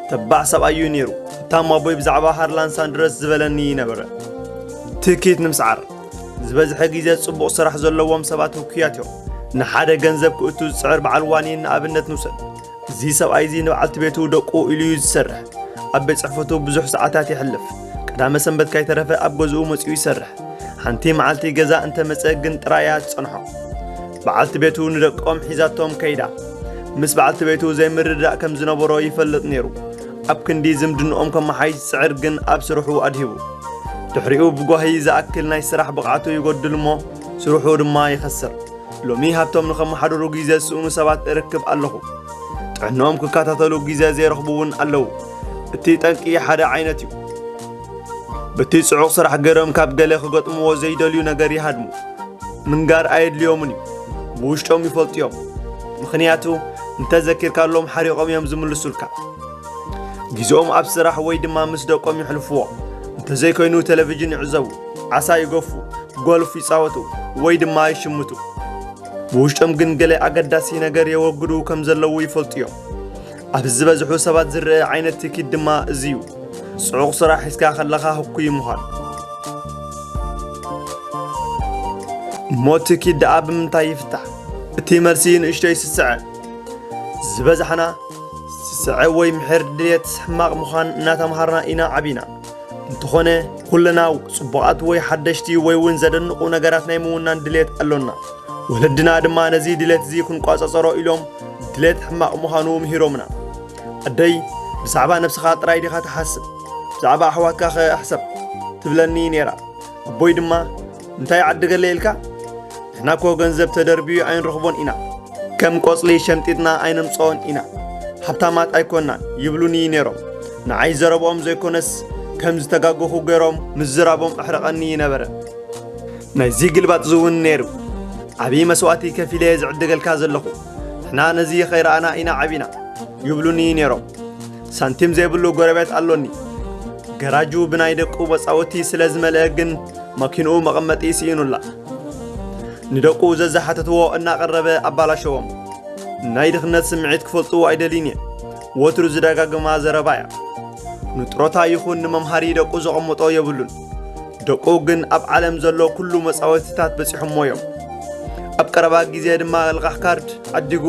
ተባዕ ሰብኣይ እዩ ነይሩ። እታ እሞ ኣቦይ ብዛዕባ ሃርላን ሳንድረስ ዝበለኒ ነበረ። ትኪት ንምስዓር ዝበዝሐ ግዜ ጽቡቕ ስራሕ ዘለዎም ሰባት ህኩያት እዮም። ንሓደ ገንዘብ ክእቱ ዝጽዕር በዓል ዋኒን ንኣብነት ንውሰድ። እዚ ሰብኣይ እዚ ንበዓልቲ ቤቱ ደቁ ኢሉ እዩ ዝሰርሕ። ኣብ ቤት ጽሕፈቱ ብዙሕ ሰዓታት የሕልፍ። ቀዳመ ሰንበት ካይተረፈ ኣብ ገዝኡ መጺኡ ይሰርሕ። ሓንቲ መዓልቲ ገዛ እንተመጸ ግን ጥራያ ትጸንሖ። በዓልቲ ቤቱ ንደቆም ሒዛቶም ከይዳ። ምስ በዓልቲ ቤቱ ዘይምርድዳእ ከም ዝነበሮ ይፈልጥ ነይሩ። ኣብ ክንዲ ዝምድንኦም ከመሓይሽ ዝጽዕር ግን ኣብ ስርሑ ኣድሂቡ። ድሕሪኡ ብጓሂ ዝኣክል ናይ ስራሕ ብቕዓቱ ይጎድል እሞ ስርሑ ድማ ይኸስር። ሎሚ ሃብቶም ንኸመሓድሩ ግዜ ዝስእኑ ሰባት እርክብ ኣለኹ። ጥዕንኦም ክከታተሉ ግዜ ዘይረኽቡ እውን ኣለዉ። እቲ ጠንቂ ሓደ ዓይነት እዩ። በቲ ጽዑቕ ስራሕ ገይሮም ካብ ገለ ክገጥምዎ ዘይደልዩ ነገር ይሃድሙ። ምንጋር ኣየድልዮምን እዩ። ብውሽጦም ይፈልጡ እዮም። ምኽንያቱ እንተዘኪርካሎም ሓሪቖም እዮም ዝምልሱልካ። ግዜኦም ኣብ ስራሕ ወይ ድማ ምስ ደቆም የሕልፍዎ። እንተዘይኮይኑ ቴሌቪዥን ይዕዘቡ፣ ዓሳ ይገፉ፣ ጎልፍ ይጻወቱ ወይ ድማ ይሽምቱ። ብውሽጦም ግን ገለ ኣገዳሲ ነገር የወግዱ ከም ዘለዉ ይፈልጡ እዮም። ኣብ ዝበዝሑ ሰባት ዝረአ ዓይነት ትኪት ድማ እዚ እዩ። ጽዑቕ ስራሕ ሒዝካ ከለኻ ህኩይ ምዃን። እሞ ትኪት ደኣ ብምንታይ ይፍታሕ? እቲ መልሲ ንእሽቶይ ስስዐ። ዝበዛሕና ስስዐ ወይ ምሒር ድሌት ሕማቕ ምዃን እናተምሃርና ኢና ዓቢና። እንተኾነ፣ ኩልና ጽቡቓት ወይ ሓደሽቲ ወይ እውን ዘደንቑ ነገራት ናይ ምውናን ድሌት ኣሎና። ወለድና ድማ ነዚ ድሌት እዚ ክንቋጸጸሮ ኢሎም ድሌት ሕማቕ ምዃኑ ምሂሮምና። ኣደይ፣ "ብዛዕባ ነብስኻ ጥራይ ዲኻ ትሓስብ? ብዛዕባ ኣሕዋትካ ኸ ሕሰብ?" ትብለኒ ነይራ። ኣቦይ ድማ፣ "እንታይ ይዓድገለይ ኢልካ? ንሕና እኮ ገንዘብ ተደርብዩ ኣይንረኽቦን ኢና። ከም ቆጽሊ ሸምጢጥና ኣይነምጽኦን ኢና። ሃብታማት ኣይኮንናን" ይብሉኒ ነይሮም። ንዓይ ዘረብኦም ዘይኮነስ ከም ዝተጋገኹ ገይሮም ምዝራቦም ኣሕርቐኒ ነበረ። ናይዚ ግልባጥ ዝውን ነይሩ። ዓብዪ መስዋእቲ ከፊለ ዝዕድገልካ ዘለኹ። ንሕና ነዚ ከይረኣና ኢና ዓቢና ይብሉኒ ነይሮም። ሳንቲም ዘይብሉ ጎረቤት ኣሎኒ። ገራጁ ብናይ ደቁ መጻወቲ ስለ ዝመልአ ግን ማኪንኡ መቐመጢ ስኢኑላ። ንደቁ ዘዘሓተትዎ እናቐረበ ኣባላሸዎም። ናይ ድኽነት ስምዒት ክፈልጡ ኣይደልይን እየ። ወትሩ ዝደጋግማ ዘረባ እያ። ንጥሮታ ይኹን ንመምሃሪ ደቁ ዘቐምጦ የብሉን። ደቁ ግን ኣብ ዓለም ዘሎ ኩሉ መጻወቲታት በጺሖሞ እዮም። ኣብ ቀረባ ግዜ ድማ ልቓሕ ካርድ ዓዲጉ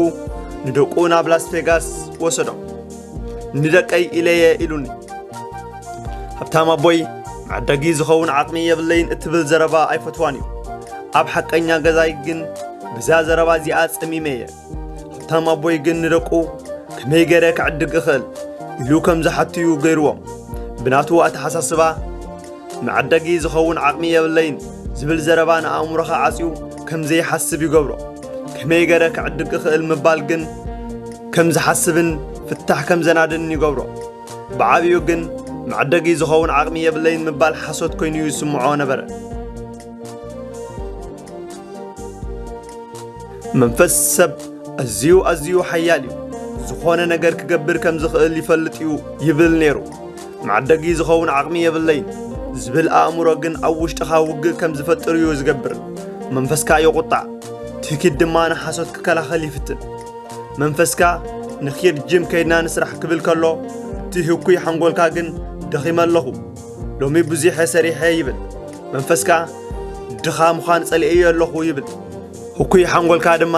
ንደቁ ናብ ላስ ቬጋስ ወሰዶም። "ንደቀይ ኢለየ" ኢሉኒ። ሃብታም ኣቦይ፣ "መዐደጊ ዝኸውን ዓቕሚ የብለይን" እትብል ዘረባ ኣይፈትዋን እዩ። ኣብ ሓቀኛ ገዛይ ግን ብዛ ዘረባ እዚኣ ጸሚመ እየ። ሃብታም ኣቦይ ግን ንደቁ ከመይ ገይረ ክዕድግ እኽእል ኢሉ ከም ዝሓቱ እዩ ገይርዎም። ብናቱ ኣተሓሳስባ፣ "መዐደጊ ዝኸውን ዓቕሚ የብለይን" ዝብል ዘረባ ንኣእምሮኻ ዓጽዩ ከም ዘይሓስብ ይገብሮ። ከመይ ገይረ ክዕድግ እኽእል ምባል ግን ከም ዝሓስብን ፍታሕ ከም ዘናድን ይገብሮ። ብዓቢኡ ግን መዐደጊ ዝኸውን ዓቕሚ የብለይን ምባል ሓሶት ኮይኑ ይስምዖ ነበረ። መንፈስ ሰብ ኣዝዩ ኣዝዩ ሓያል እዩ። ዝኾነ ነገር ክገብር ከም ዝኽእል ይፈልጥ እዩ ይብል ነይሩ። መዐደጊ ዝኸውን ዓቕሚ የብለይን ዝብል ኣእምሮ ግን ኣብ ውሽጥኻ ውግእ ከም ዝፈጥር እዩ ዝገብር። መንፈስካ ይቑጣዕ፣ ትህኪት ድማ ንሓሶት ክከላኸል ይፍትን። መንፈስካ ንኺድ ጅም ከይድና ንስራሕ ክብል ከሎ፣ እቲ ህኩይ ሓንጎልካ ግን ደኺመ ኣለኹ፣ ሎሚ ብዙሕ ሰሪሐ ይብል። መንፈስካ ድኻ ምዃን ጸሊኤዮ ኣለኹ ይብል። ህኩይ ሓንጎልካ ድማ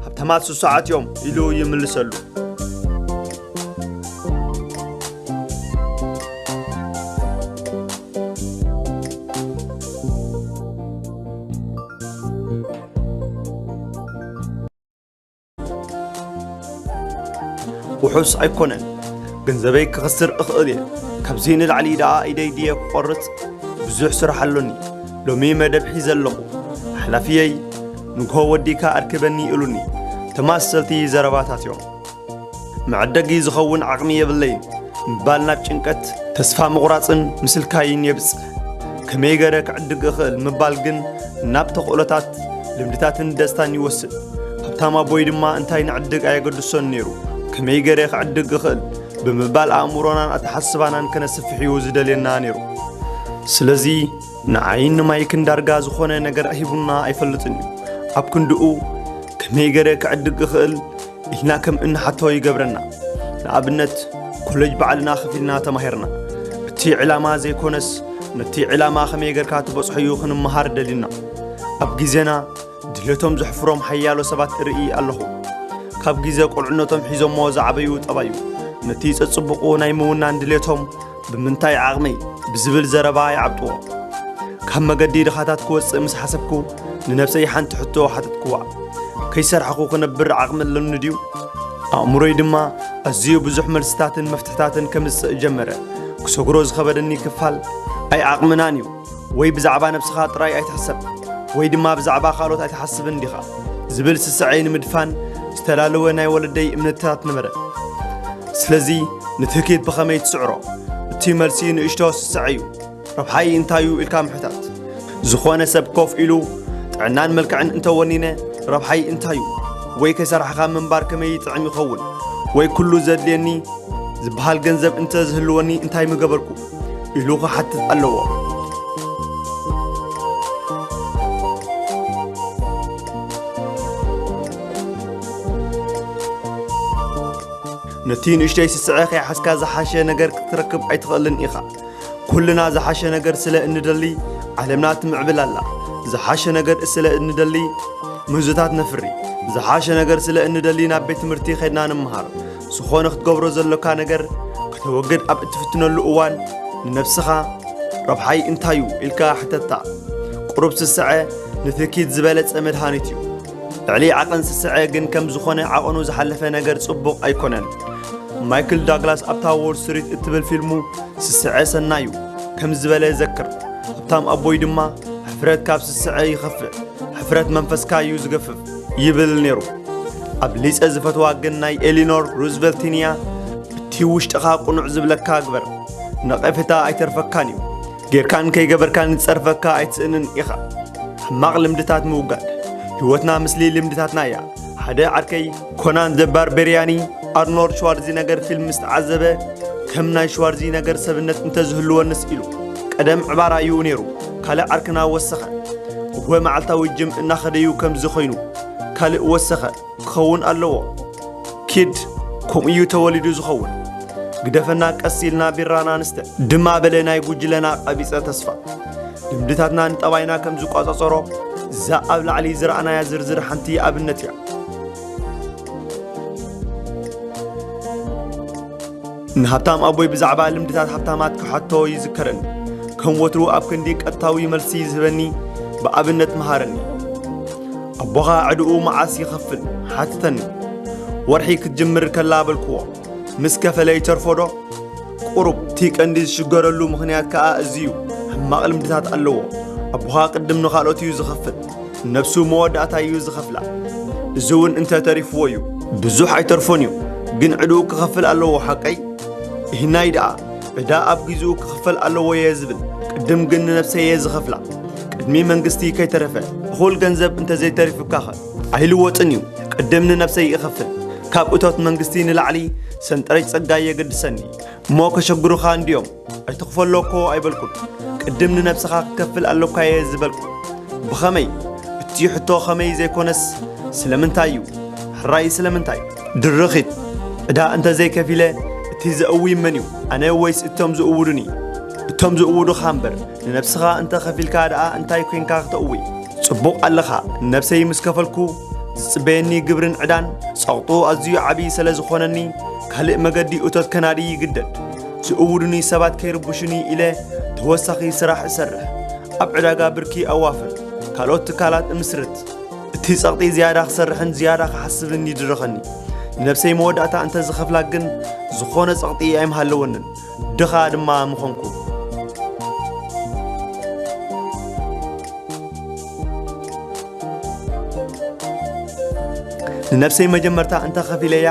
ሃብታማት ስሱዓት እዮም ኢሉ ይምልሰሉ። ውሑስ ኣይኮነን፣ ገንዘበይ ክኸስር እኽእል እየ። ካብዚ ንላዕሊ ደኣ ኢደይ ድየ ክቖርጽ? ብዙሕ ስራሕ ኣሎኒ። ሎሚ መደብ ሒዘ ኣለኹ። ሓላፍየይ፣ "ንግሆ ወዲእካ ኣርክበኒ" ኢሉኒ። ተመሳሰልቲ ዘረባታት እዮም። መዐደጊ ዝኸውን ዓቕሚ የብለይን ምባል ናብ ጭንቀት፣ ተስፋ ምቑራጽን ምስልካይን የብጽሕ። ከመይ ገይረ ክዕድግ እኽእል ምባል ግን ናብ ተኽእሎታት፣ ልምድታትን ደስታን ይወስድ። ሃብታም ኣቦይ ድማ እንታይ ንዕድግ ኣየገድሶን ነይሩ። ከመይ ገይረ ክዕድግ እኽእል ብምባል ኣእምሮናን ኣተሓስባናን ከነስፍሕ እዩ ዝደልየና ነይሩ። ስለዚ ንዓይን ንማይክን ዳርጋ ዝኾነ ነገር ሂቡና ኣይፈልጥን እዩ። ኣብ ክንድኡ ከመይ ገይረ ክዕድግ እኽእል ኢልና ከም እንሓቶ ይገብረና። ንኣብነት፣ ኮለጅ ባዕልና ከፊልና ተማሂርና። እቲ ዕላማ ዘይኮነስ፣ ነቲ ዕላማ ከመይ ጌርካ ትበጽሖ እዩ ክንመሃር ደሊና። ኣብ ግዜና ድሌቶም ዘሕፍሮም ሓያሎ ሰባት እርኢ ኣለኹ። ካብ ግዜ ቁልዕነቶም ሒዞሞ ዝዓበዩ ጠባዩ፣ ነቲ ጸጽብቑ ናይ ምውናን ድሌቶም፣ "ብምንታይ ዓቕመይ?" ብዝብል ዘረባ ይዓብጥዎ። ካብ መገዲ ድኻታት ክወጽእ ምስ ሓሰብኩ፣ ንነብሰይ ሓንቲ ሕቶ ሓተትክዋ። "ከይሰርሕኹ ክነብር ዓቕሚ ኣለኒ ድዩ?" ኣእምሮይ ድማ ኣዝዩ ብዙሕ መልስታትን መፍትሕታትን ከምጽእ ጀመረ። ክሰግሮ ዝኸበደኒ ክፋል፣ "ኣይዓቕምናን እዩ፣ ወይ ብዛዕባ ነብስኻ ጥራይ ኣይትሕሰብ፣ ወይ ድማ ብዛዕባ ካልኦት ኣይትሓስብን ዲኻ?" ዝብል ስስዐይ ንምድፋን ዝተዳለወ ናይ ወለደይ እምነታት ነበረ። ስለዚ፣ ንትህኪት ብኸመይ ትስዕሮ? እቲ መልሲ ንእሽቶ ስስዐ እዩ። "ረብሓይ እንታይ እዩ?" ኢልካ ምሕታት። ዝኾነ ሰብ ኮፍ ኢሉ፣ "ጥዕናን መልክዕን እንተወኒነ፣ ረብሓይ እንታይ እዩ? ወይ ከይሰራሕኻ ምንባር ከመይ ይጥዕም ይኸውን? ወይ ኩሉ ዘድልየኒ ዝበሃል ገንዘብ እንተ ዝህልወኒ እንታይ ምገበርኩ?" ኢሉ ክሓትት ኣለዎ። ነቲ ንእሽተይ ስስዐ ከይሓዝካ ዝሓሸ ነገር ክትረክብ ኣይትኽእልን ኢኻ። ኩልና ዝሓሸ ነገር ስለ እንደሊ ዓለምና ትምዕብል ኣላ። ዝሓሸ ነገር ስለ እንደሊ ምህዞታት ነፍሪ። ዝሓሸ ነገር ስለ እንደሊ ናብ ቤት ትምህርቲ ኸድና ንመሃር። ዝኾነ ክትገብሮ ዘሎካ ነገር ከተወግድ ኣብ እትፍትነሉ እዋን፣ ንነብስኻ "ረብሓይ እንታይ እዩ?" ኢልካ ሕተታ። ቁሩብ ስስዐ ንትኪት ዝበለጸ መድሃኒት እዩ። ልዕሊ ዓቐን ስስዐ ግን ከም ዝኾነ ዓቐኑ ዝሓለፈ ነገር ጽቡቕ ኣይኮነን። ማይክል ዳግላስ ኣብታ ዎል ስትሪት እትብል ፊልሙ፣ "ስስዐ ሰናይ እዩ" ከም ዝበለ ዘክር። ሃብታም ኣቦይ ድማ፣ "ሕፍረት ካብ ስስዐ ይኸፍእ፣ ሕፍረት መንፈስካ እዩ ዝገፍፍ" ይብል ነይሩ። ኣብሊጸ ዝፈትዋ ግን ናይ ኤሊኖር ሩዝቨልትን እያ። "እቲ ውሽጥኻ ቅኑዕ ዝብለካ ግበር፣ ነቐፌታ ኣይተርፈካን እዩ። ጌርካን ከይገበርካን ዝጸርፈካ ኣይትስእንን ኢኻ።" ሕማቕ ልምድታት ምውጋድ። ህይወትና ምስሊ ልምድታትና እያ። ሓደ ዓርከይ፣ ኮናን ዘ ባርቤርያኒ፣ ኣርኖልድ ሽዋርዚነገር ፊልም ምስ ተዓዘበ፣ "ከም ናይ ሽዋርዚነገር ሰብነት እንተዝህልወንስ" ኢሉ። ቀደም ዕባር እዩ ነይሩ። ካልእ ዓርክና ወሰኸ። እወ፣ መዓልታዊ ጅም እናኸደዩ ከምዚ ኾይኑ። ካልእ ወሰኸ። ክኸውን ኣለዎ። ኪድ ከምኡ እዩ ተወሊዱ ዝኸውን። ግደፈና፣ ቀስ ኢልና ቢራና ንስተ፣ ድማ በለ ናይ ጉጅለና ቀቢጸ ተስፋ። ልምድታትና ንጠባይና ከም ዝቋጻጸሮ፣ እዛ ኣብ ላዕሊ ዝረኣናያ ዝርዝር ሓንቲ ኣብነት እያ። ንሃብታም ኣቦይ ብዛዕባ ልምድታት ሃብታማት ክሓቶ ይዝከረኒ። ከም ወትሩ ኣብ ክንዲ ቀጥታዊ መልሲ ዝህበኒ፣ ብኣብነት መሃረኒ። "ኣቦኻ ዕድኡ መዓስ ይኸፍል?" ሓተተኒ። "ወርሒ ክትጅምር ከላ" በልክዎ። "ምስ ከፈለ ይተርፎ ዶ?" ቁሩብ። እቲ ቀንዲ ዝሽገረሉ ምኽንያት ከኣ እዚ እዩ። ሕማቕ ልምድታት ኣለዎ። ኣቦኻ ቅድም ንኻልኦት እዩ ዝኸፍል። ነብሱ መወዳእታ እዩ ዝኸፍላ። እዚ እውን እንተ ተሪፍዎ እዩ። ብዙሕ ኣይተርፎን እዩ፣ ግን ዕድኡ ክኸፍል ኣለዎ፣ ሓቀይ? ይህናይ ደኣ፣ ዕዳ ኣብ ግዜኡ ክኽፈል ኣለዎ እየ ዝብል። ቅድም ግን ንነብሰይ እየ ዝኸፍላ። ቅድሚ መንግስቲ ከይተረፈ፣ እኹል ገንዘብ እንተ ዘይተሪፉካኸ? ኣይልወጥን እዩ። ቅድም ንነብሰይ እኸፍል። ካብ እቶት መንግስቲ ንላዕሊ ሰንጠረዥ ጸጋ የገድሰኒ። እሞ ከሸግሩኻ እንድዮም፣ ኣይትኽፈሎ እኮ ኣይበልኩን። ቅድም ንነብስኻ ክትከፍል ኣሎካ እየ ዝበልኩ። ብኸመይ? እቲ ሕቶ ኸመይ ዘይኮነስ፣ ስለምንታይ እዩ? ሕራይ ስለምንታይ? ድርኺት፣ ዕዳ እንተ ዘይከፊለ፣ እቲ ዘእዊ መን እዩ? ኣነ ወይስ እቶም ዝእውዱኒ? እቶም ዝእውዱኻ እምበር፣ ንነብስኻ እንተ ኸፊልካ ደኣ እንታይ ኮይንካ ክተእዊ? ጽቡቕ ኣለኻ፣ ንነብሰይ ምስ ከፈልኩ፣ ዝጽበየኒ ግብርን ዕዳን ጸቕጡ ኣዝዩ ዓቢ ስለ ዝኾነኒ፣ ካልእ መገዲ እቶት ከናዲ ይግደድ። ዝእውዱኒ ሰባት ከይርብሹኒ ኢለ ተወሳኺ ስራሕ እሰርሕ። ኣብ ዕዳጋ ብርኪ ኣዋፍር፣ ካልኦት ትካላት እምስርት። እቲ ጸቕጢ ዝያዳ ክሰርሕን ዝያዳ ክሓስብን ይድርኸኒ። ንነብሰይ መወዳእታ እንተ ዝኸፍላ ግን፣ ዝኾነ ጸቕጢ ኣይምሃለወንን። ድኻ ድማ ምኾንኩ። ንነብሰይ መጀመርታ እንተ ኸፊለያ፣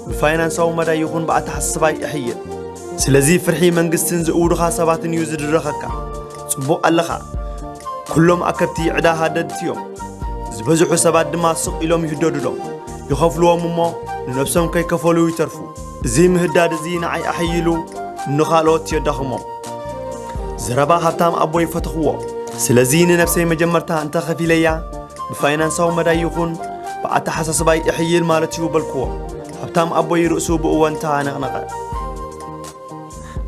ብፋይናንሳዊ መዳይ ይኹን ብኣተሓሳስባይ እሕይል። ስለዚ ፍርሒ መንግስትን ዝእውዱኻ ሰባትን እዩ ዝድረኸካ። ጽቡቕ ኣለኻ። ኩሎም ኣከብቲ ዕዳ ሃደድቲ እዮም። ዝበዝሑ ሰባት ድማ ስቕ ኢሎም ይህደዱሎም። ይኸፍልዎም እሞ ንነብሶም ከይከፈሉ ይተርፉ። እዚ ምህዳድ እዚ ንዓይ ኣሕይሉ ንኻልኦት የዳኽሞም። ዘረባ ሃብታም ኣቦይ ፈተኽዎ። ስለዚ ንነብሰይ መጀመርታ እንተ ኸፊለያ፣ ብፋይናንሳዊ መዳይ ይኹን ብኣተሓሳስባይ እሕይል ማለት እዩ በልክዎ። ሃብታም ኣቦይ ርእሱ ብእወንታ ነቕነቐ።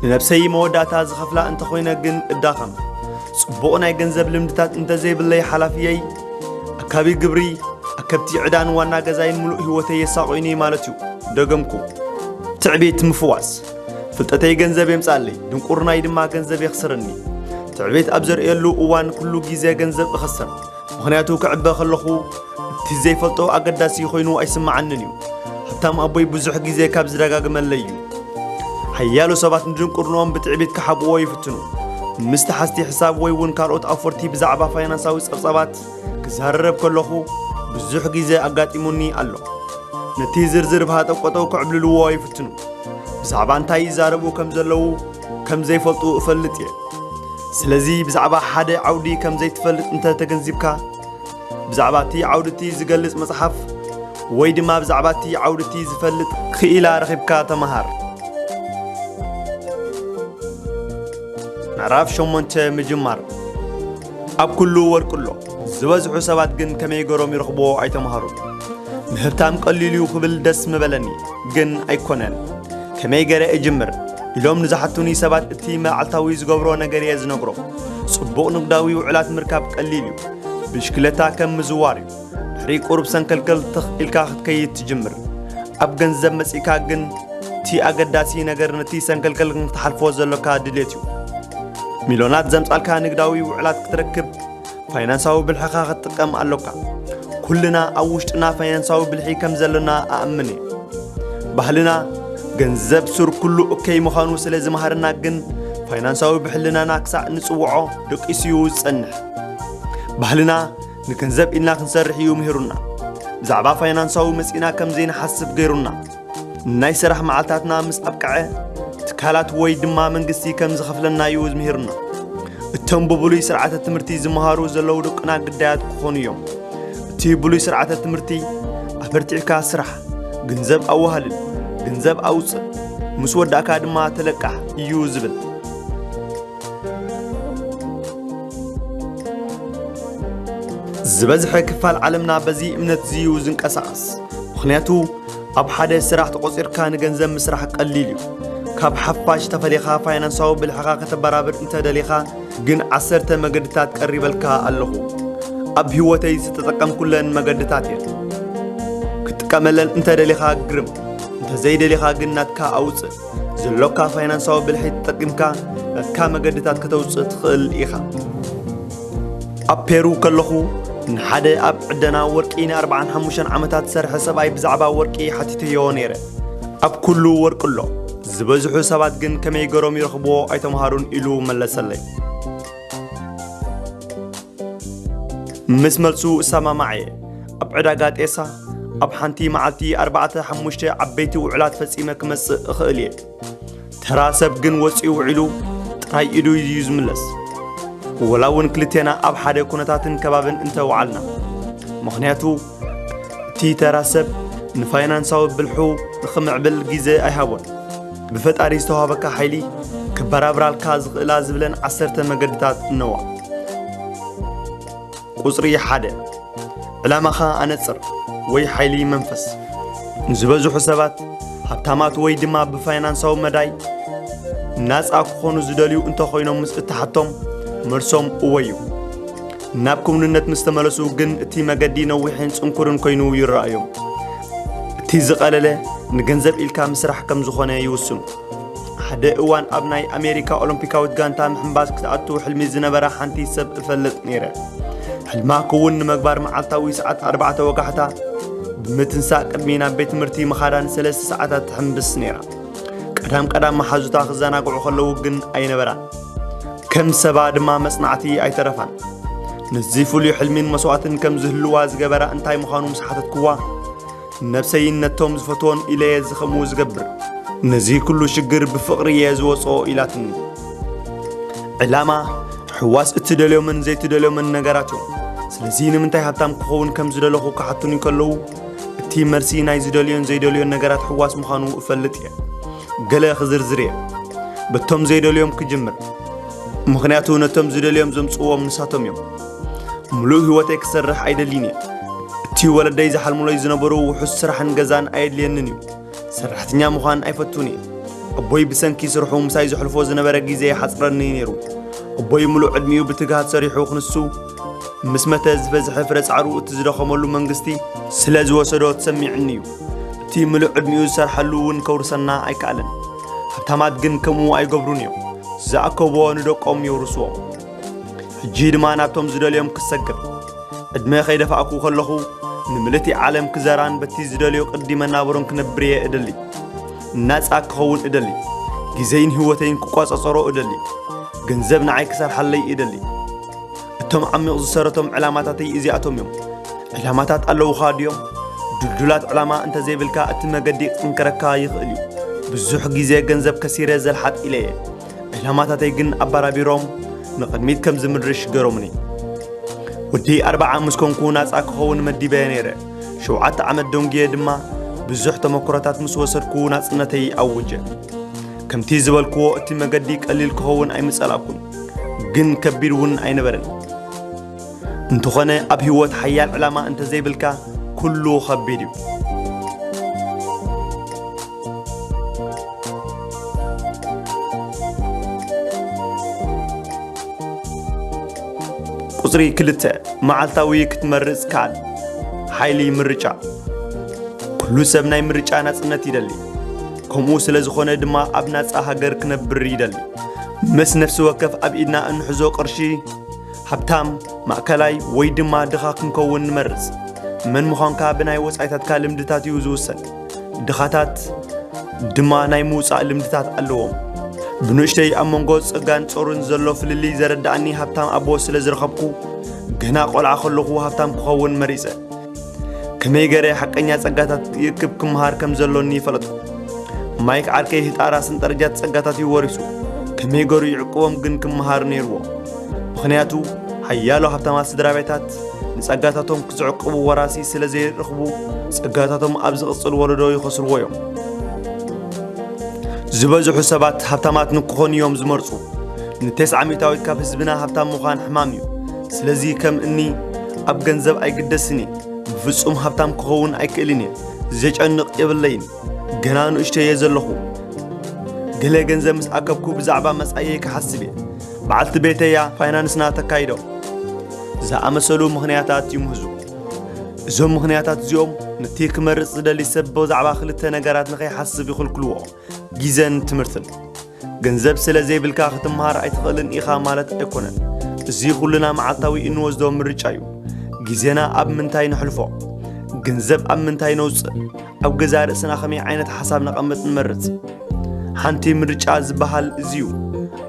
ንነብሰይ መወዳእታ ዝኸፍላ እንተኾይነ ግን እዳኸም። ጽቡቕ ናይ ገንዘብ ልምድታት እንተዘይብለይ ሓላፍየይ፣ ኣካቢ ግብሪ፣ ኣከብቲ ዕዳን ዋና ገዛይን ምሉእ ህይወተይ የሳቑይኒ ማለት እዩ። ደገምኩ። ትዕቢት ምፍዋስ። ፍልጠተይ ገንዘብ የምጻለይ፣ ድንቁርናይ ድማ ገንዘብ የኽስረኒ። ትዕቢት ኣብ ዘርእየሉ እዋን ኩሉ ግዜ ገንዘብ እኸስር። ምኽንያቱ ክዕበ ከለኹ እቲ ዘይፈልጦ ኣገዳሲ ኮይኑ ኣይስምዓንን እዩ። ሃብታም ኣቦይ ብዙሕ ግዜ ካብ ዝደጋግመለይ እዩ። ሓያሎ ሰባት ንድንቁርንኦም ብትዕቢት ክሓብእዎ ይፍትኑ። ምስ ተሓዝቲ ሕሳብ ወይ እውን ካልኦት ኣውፈርቲ ብዛዕባ ፋይናንሳዊ ጸብጻባት ክዛረብ ከለኹ ብዙሕ ግዜ ኣጋጢሙኒ ኣሎ። ነቲ ዝርዝር ብሃጠቆጠው ክዕብልልዎ ይፍትኑ። ብዛዕባ እንታይ ይዛረቡ ከም ዘለዉ ከም ዘይፈልጡ እፈልጥ እየ። ስለዚ ብዛዕባ ሓደ ዓውዲ ከም ዘይትፈልጥ እንተ ተገንዚብካ፣ ብዛዕባ እቲ ዓውዲ እቲ ዝገልጽ መጽሓፍ ወይ ድማ ብዛዕባ እቲ ዓውዲ እቲ ዝፈልጥ ክኢላ ረኺብካ ተመሃር። ምዕራፍ ሸሞንተ፣ ምጅማር። ኣብ ኩሉ ወርቂ ኣሎ። ዝበዝሑ ሰባት ግን ከመይ ገሮም ይረኽብዎ ኣይተምሃሩን። ምህብታም ቀሊል እዩ ክብል ደስ ምበለኒ፣ ግን ኣይኮነን። ከመይ ገረ እጅምር ኢሎም ንዝሓቱኒ ሰባት እቲ መዓልታዊ ዝገብሮ ነገር እየ ዝነግሮም። ጽቡቕ ንግዳዊ ውዕላት ምርካብ ቀሊል እዩ። ብሽክለታ ከም ምዝዋር እዩ። ድሕሪ ቁሩብ ሰንከልከል ትኽ ኢልካ ክትከይድ ትጅምር። ኣብ ገንዘብ መጺእካ ግን እቲ ኣገዳሲ ነገር ነቲ ሰንከልከል ንክትሓልፎ ዘሎካ ድሌት እዩ። ሚልዮናት ዘምጻልካ ንግዳዊ ውዕላት ክትረክብ ፋይናንሳዊ ብልሕኻ ክትጥቀም ኣሎካ። ኩልና ኣብ ውሽጥና ፋይናንሳዊ ብልሒ ከም ዘለና ኣኣምን እየ። ባህልና ገንዘብ ሱር ኩሉ እከይ ምዃኑ ስለ ዝመሃረና ግን ፋይናንሳዊ ብሕልናና ክሳዕ ንጽውዖ ደቂሱ እዩ ዝጸንሕ። ባህልና ንገንዘብ ኢልና ክንሰርሕ እዩ ምሂሩና። ብዛዕባ ፋይናንሳዊ መጺእና ከም ዘይንሓስብ ገይሩና። ናይ ስራሕ መዓልታትና ምስ ኣብቅዐ ትካላት ወይ ድማ መንግስቲ ከም ዝኸፍለና እዩ ምሂሩና። እቶም ብብሉይ ስርዓተ ትምህርቲ ዝመሃሩ ዘለዉ ደቅና ግዳያት ክኾኑ እዮም። እቲ ብሉይ ስርዓተ ትምህርቲ ኣበርቲዕካ ስራሕ፣ ገንዘብ ኣዋህልል፣ ገንዘብ ኣውፅእ፣ ምስ ወዳእካ ድማ ተለቃሕ እዩ ዝብል። ዝበዝሐ ክፋል ዓለምና በዚ እምነት እዚ እዩ ዝንቀሳቐስ። ምኽንያቱ ኣብ ሓደ ስራሕ ተቖጺርካ ንገንዘብ ምስራሕ ቀሊል እዩ። ካብ ሓፋሽ ተፈሊኻ ፋይናንሳዊ ብልሕኻ ከተበራብር እንተደሊኻ ግን ዓሰርተ መገድታት ቀሪበልካ ኣለኹ። ኣብ ህይወተይ ዝተጠቀምኩለን መገድታት እየን። ክትጥቀመለን እንተደሊኻ ግርም፣ እንተዘይደሊኻ ግን ናትካ ኣውጽእ። ዘሎካ ፋይናንሳዊ ብልሒ ተጠቂምካ ናትካ መገድታት ከተውጽእ ትኽእል ኢኻ። ኣብ ፔሩ ከለኹ ንሓደ ኣብ ዕደና ወርቂ ንኣርባዓን ሓሙሽተን ዓመታት ዝሰርሐ ሰብኣይ ብዛዕባ ወርቂ ሓቲተዮ ነይረ። ኣብ ኩሉ ወርቂ ኣሎ፣ ዝበዝሑ ሰባት ግን ከመይ ገሮም ይረኽብዎ ኣይተምሃሩን ኢሉ መለሰለይ። ምስ መልሱ እሰማማዕ እየ። ኣብ ዕዳጋ ጤሳ ኣብ ሓንቲ መዓልቲ ኣርባዕተ ሓሙሽተ ዓበይቲ ውዕላት ፈጺመ ክመጽእ እኽእል እየ። ተራ ሰብ ግን ወጺኡ ውዒሉ ጥራይ ኢዱ እዩ ዝምለስ። ወላ እውን ክልቴና ኣብ ሓደ ኩነታትን ከባብን እንተ ወዓልና። ምኽንያቱ እቲ ተራ ሰብ ንፋይናንሳዊ ብልሑ ንኽምዕብል ግዜ ኣይሃቦን። ብፈጣሪ ዝተዋህበካ ሓይሊ ክበራብራልካ ዝኽእላ ዝብለን ዓሰርተ መገድታት እነዋ። ቁጽሪ ሓደ፣ ዕላማኻ ኣነጽር ወይ ሓይሊ መንፈስ። ንዝበዝሑ ሰባት ሃብታማት ወይ ድማ ብፋይናንሳዊ መዳይ ናጻ ክኾኑ ዝደልዩ እንተኾይኖም ምስ እትሓቶም፣ መልሶም እወ እዩ። ናብ ክውንነት ምስ ተመለሱ ግን እቲ መገዲ ነዊሕን ጽንኩርን ኮይኑ ይረኣዮም። እቲ ዝቐለለ ንገንዘብ ኢልካ ምስራሕ ከም ዝኾነ ይውስኑ። ሓደ እዋን ኣብ ናይ ኣሜሪካ ኦሎምፒካዊት ጋንታ ምሕንባስ ክትኣቱ ሕልሚ ዝነበራ ሓንቲ ሰብ እፈልጥ ነይረ። ሕልማ ክውን ንምግባር መዓልታዊ ሰዓት ኣርባዕተ ወጋሕታ ብምትንሳእ ቅድሚ ናብ ቤት ትምህርቲ ምኻዳን ሰለስተ ሰዓታት ትሕንብስ ነይራ። ቀዳም ቀዳም መሓዙታ ክዘናግዑ ከለዉ ግን ኣይነበራን። ከም ሰባ ድማ መጽናዕቲ ኣይተረፋን። ነዚ ፍሉይ ሕልሚን መስዋእትን ከም ዝህልዋ ዝገበራ እንታይ ምዃኑ ምስ ሓተትክዋ፣ ነብሰይን ነቶም ዝፈትዎን ኢለ እየ እዚ ከምኡ ዝገብር። ነዚ ኩሉ ሽግር ብፍቕሪ እየ ዝወጽኦ ኢላትኒ። ዕላማ፣ ሕዋስ እትደልዮምን ዘይትደልዮምን ነገራት እዮም። ስለዚ ንምንታይ ሃብታም ክኸውን ከም ዝደለኹ ክሓቱኒ ከለዉ፣ እቲ መልሲ ናይ ዝደልዮን ዘይደልዮን ነገራት ሕዋስ ምዃኑ እፈልጥ እየ። ገለ ክዝርዝር እየ። በቶም ዘይደልዮም ክጅምር። ምኽንያቱ ነቶም ዝደልዮም ዘምጽእዎም ንሳቶም እዮም። ምሉእ ህይወተይ ክሰርሕ ኣይደልይን እየ። እቲ ወለደይ ዝሓልሙለይ ዝነበሩ ውሑስ ስራሕን ገዛን ኣየድልየንን እዩ። ሰራሕተኛ ምዃን ኣይፈቱን እየ። ኣቦይ ብሰንኪ ስርሑ ምሳይ ዘሕልፎ ዝነበረ ግዜ ይሓጽረኒ ነይሩ። ኣቦይ ምሉእ ዕድሚኡ ብትግሃት ሰሪሑ ክንሱ ምስ መተ ዝበዝሐ ፍረ ጻዕሩ እቲ ዝደኸመሉ መንግስቲ ስለ ዝወሰዶ ተሰሚዕኒ እዩ። እቲ ምሉእ ዕድሚኡ ዝሰርሓሉ እውን ከውርሰና ኣይከኣለን። ሃብታማት ግን ከምኡ ኣይገብሩን እዮም። ዝኣከብዎ ንደቆም የውርስዎም። ሕጂ ድማ ናብቶም ዝደልዮም ክሰግር። ዕድመ ከይደፋእኩ ከለኹ ንምልእቲ ዓለም ክዘራን በቲ ዝደልዮ ቅዲ መናበሮን ክነብር እየ እደሊ። ናጻ ክኸውን እደሊ። ግዜይን ህይወተይን ክቋጻጸሮ እደሊ። ገንዘብ ንዓይ ክሰርሓለይ እደሊ። እቶም ዓሚቕ ዝሰረቶም ዕላማታተይ እዚኣቶም እዮም። ዕላማታት ኣለውኻ ድዮም? ድልዱላት ዕላማ እንተዘይብልካ እቲ መገዲ ክጽንከረካ ይኽእል እዩ። ብዙሕ ግዜ ገንዘብ ከሲረ ዘልሓጥ ኢለ እየ። ዕላማታተይ ግን ኣባራቢሮም ንቕድሚት ከም ዝምርሽ ገሮምኒ። ወዲ ኣርብዓ ምስ ኮንኩ ናጻ ክኸውን መዲበ ነይረ። ሸውዓተ ዓመት ደንጉየ ድማ ብዙሕ ተመክሮታት ምስ ወሰድኩ ናጽነተይ ኣውጀ። ከምቲ ዝበልክዎ እቲ መገዲ ቀሊል ክኸውን ኣይምጸላእኩን፣ ግን ከቢድ እውን ኣይነበረን። እንተኾነ ኣብ ህይወት ሓያል ዕላማ እንተዘይብልካ ኩሉ ከቢድ እዩ። ቁጽሪ ክልተ፣ መዓልታዊ ክትመርጽ ከኣል። ሓይሊ ምርጫ። ኩሉ ሰብ ናይ ምርጫ ናጽነት ይደሊ። ከምኡ ስለ ዝኾነ ድማ ኣብ ናጻ ሃገር ክነብር ይደሊ። ምስ ነፍሲ ወከፍ ኣብ ኢድና እንሕዞ ቅርሺ፣ ሃብታም፣ ማእከላይ ወይ ድማ ድኻ ክንከውን ንመርጽ። መን ምዃንካ ብናይ ወጻኢታትካ ልምድታት እዩ ዝውሰን። ድኻታት ድማ ናይ ምውጻእ ልምድታት ኣለዎም። ብንእሽተይ ኣብ መንጎ ጸጋን ጾርን ዘሎ ፍልልይ ዘረዳእኒ ሃብታም ኣቦ ስለ ዝረኸብኩ፣ ገና ቆልዓ ከለኹ ሃብታም ክኸውን መሪጸ። ከመይ ገይረ ሓቀኛ ጸጋታት ክእክብ ክመሃር ከም ዘሎኒ ፈለጥኩ። ማይክ ዓርከይ ህጣራ ስንጠረጃት ጸጋታት እዩ ወሪሱ። ከመይ ገይሩ ይዕቅቦም ግን ክመሃር ነይርዎ። ምኽንያቱ፣ ሓያሎ ሃብታማት ስድራ ቤታት ንጸጋታቶም ክዝዕቅቡ ወራሲ ስለ ዘይረኽቡ፣ ጸጋታቶም ኣብ ዝቕጽል ወለዶ ይኸስርዎ እዮም። ዝበዝሑ ሰባት ሃብታማት ንክኾኑ እዮም ዝመርጹ። ንተስዓ ሚእታዊት ካብ ህዝብና ሃብታም ምዃን ሕማም እዩ። ስለዚ ከም እኒ ኣብ ገንዘብ ኣይግደስን እየ። ብፍጹም ሃብታም ክኸውን ኣይክእልን እየ። ዘጨንቕ የብለይን። ገና ንእሽቶ እየ ዘለኹ። ገለ ገንዘብ ምስ ኣከብኩ ብዛዕባ መጻኢየይ ክሓስብ እየ። በዓልቲ ቤተያ ፋይናንስና ተካይዶ። ዝኣመሰሉ ምኽንያታት ይምህዙ። እዞም ምኽንያታት እዚኦም ነቲ ክመርጽ ዝደሊ ሰብ ብዛዕባ ክልተ ነገራት ንኸይሓስብ ይኽልክልዎ። ግዜን ትምህርትን። ገንዘብ ስለ ዘይብልካ ክትመሃር ኣይትኽእልን ኢኻ ማለት ኣይኮነን። እዚ ኩልና መዓልታዊ እንወስዶ ምርጫ እዩ። ግዜና ኣብ ምንታይ ነሕልፎ? ገንዘብ ኣብ ምንታይ ነውጽእ? ኣብ ገዛእ ርእስና ከመይ ዓይነት ሓሳብ ነቐምጥ ንመርጽ። ሓንቲ ምርጫ ዝበሃል እዚ እዩ።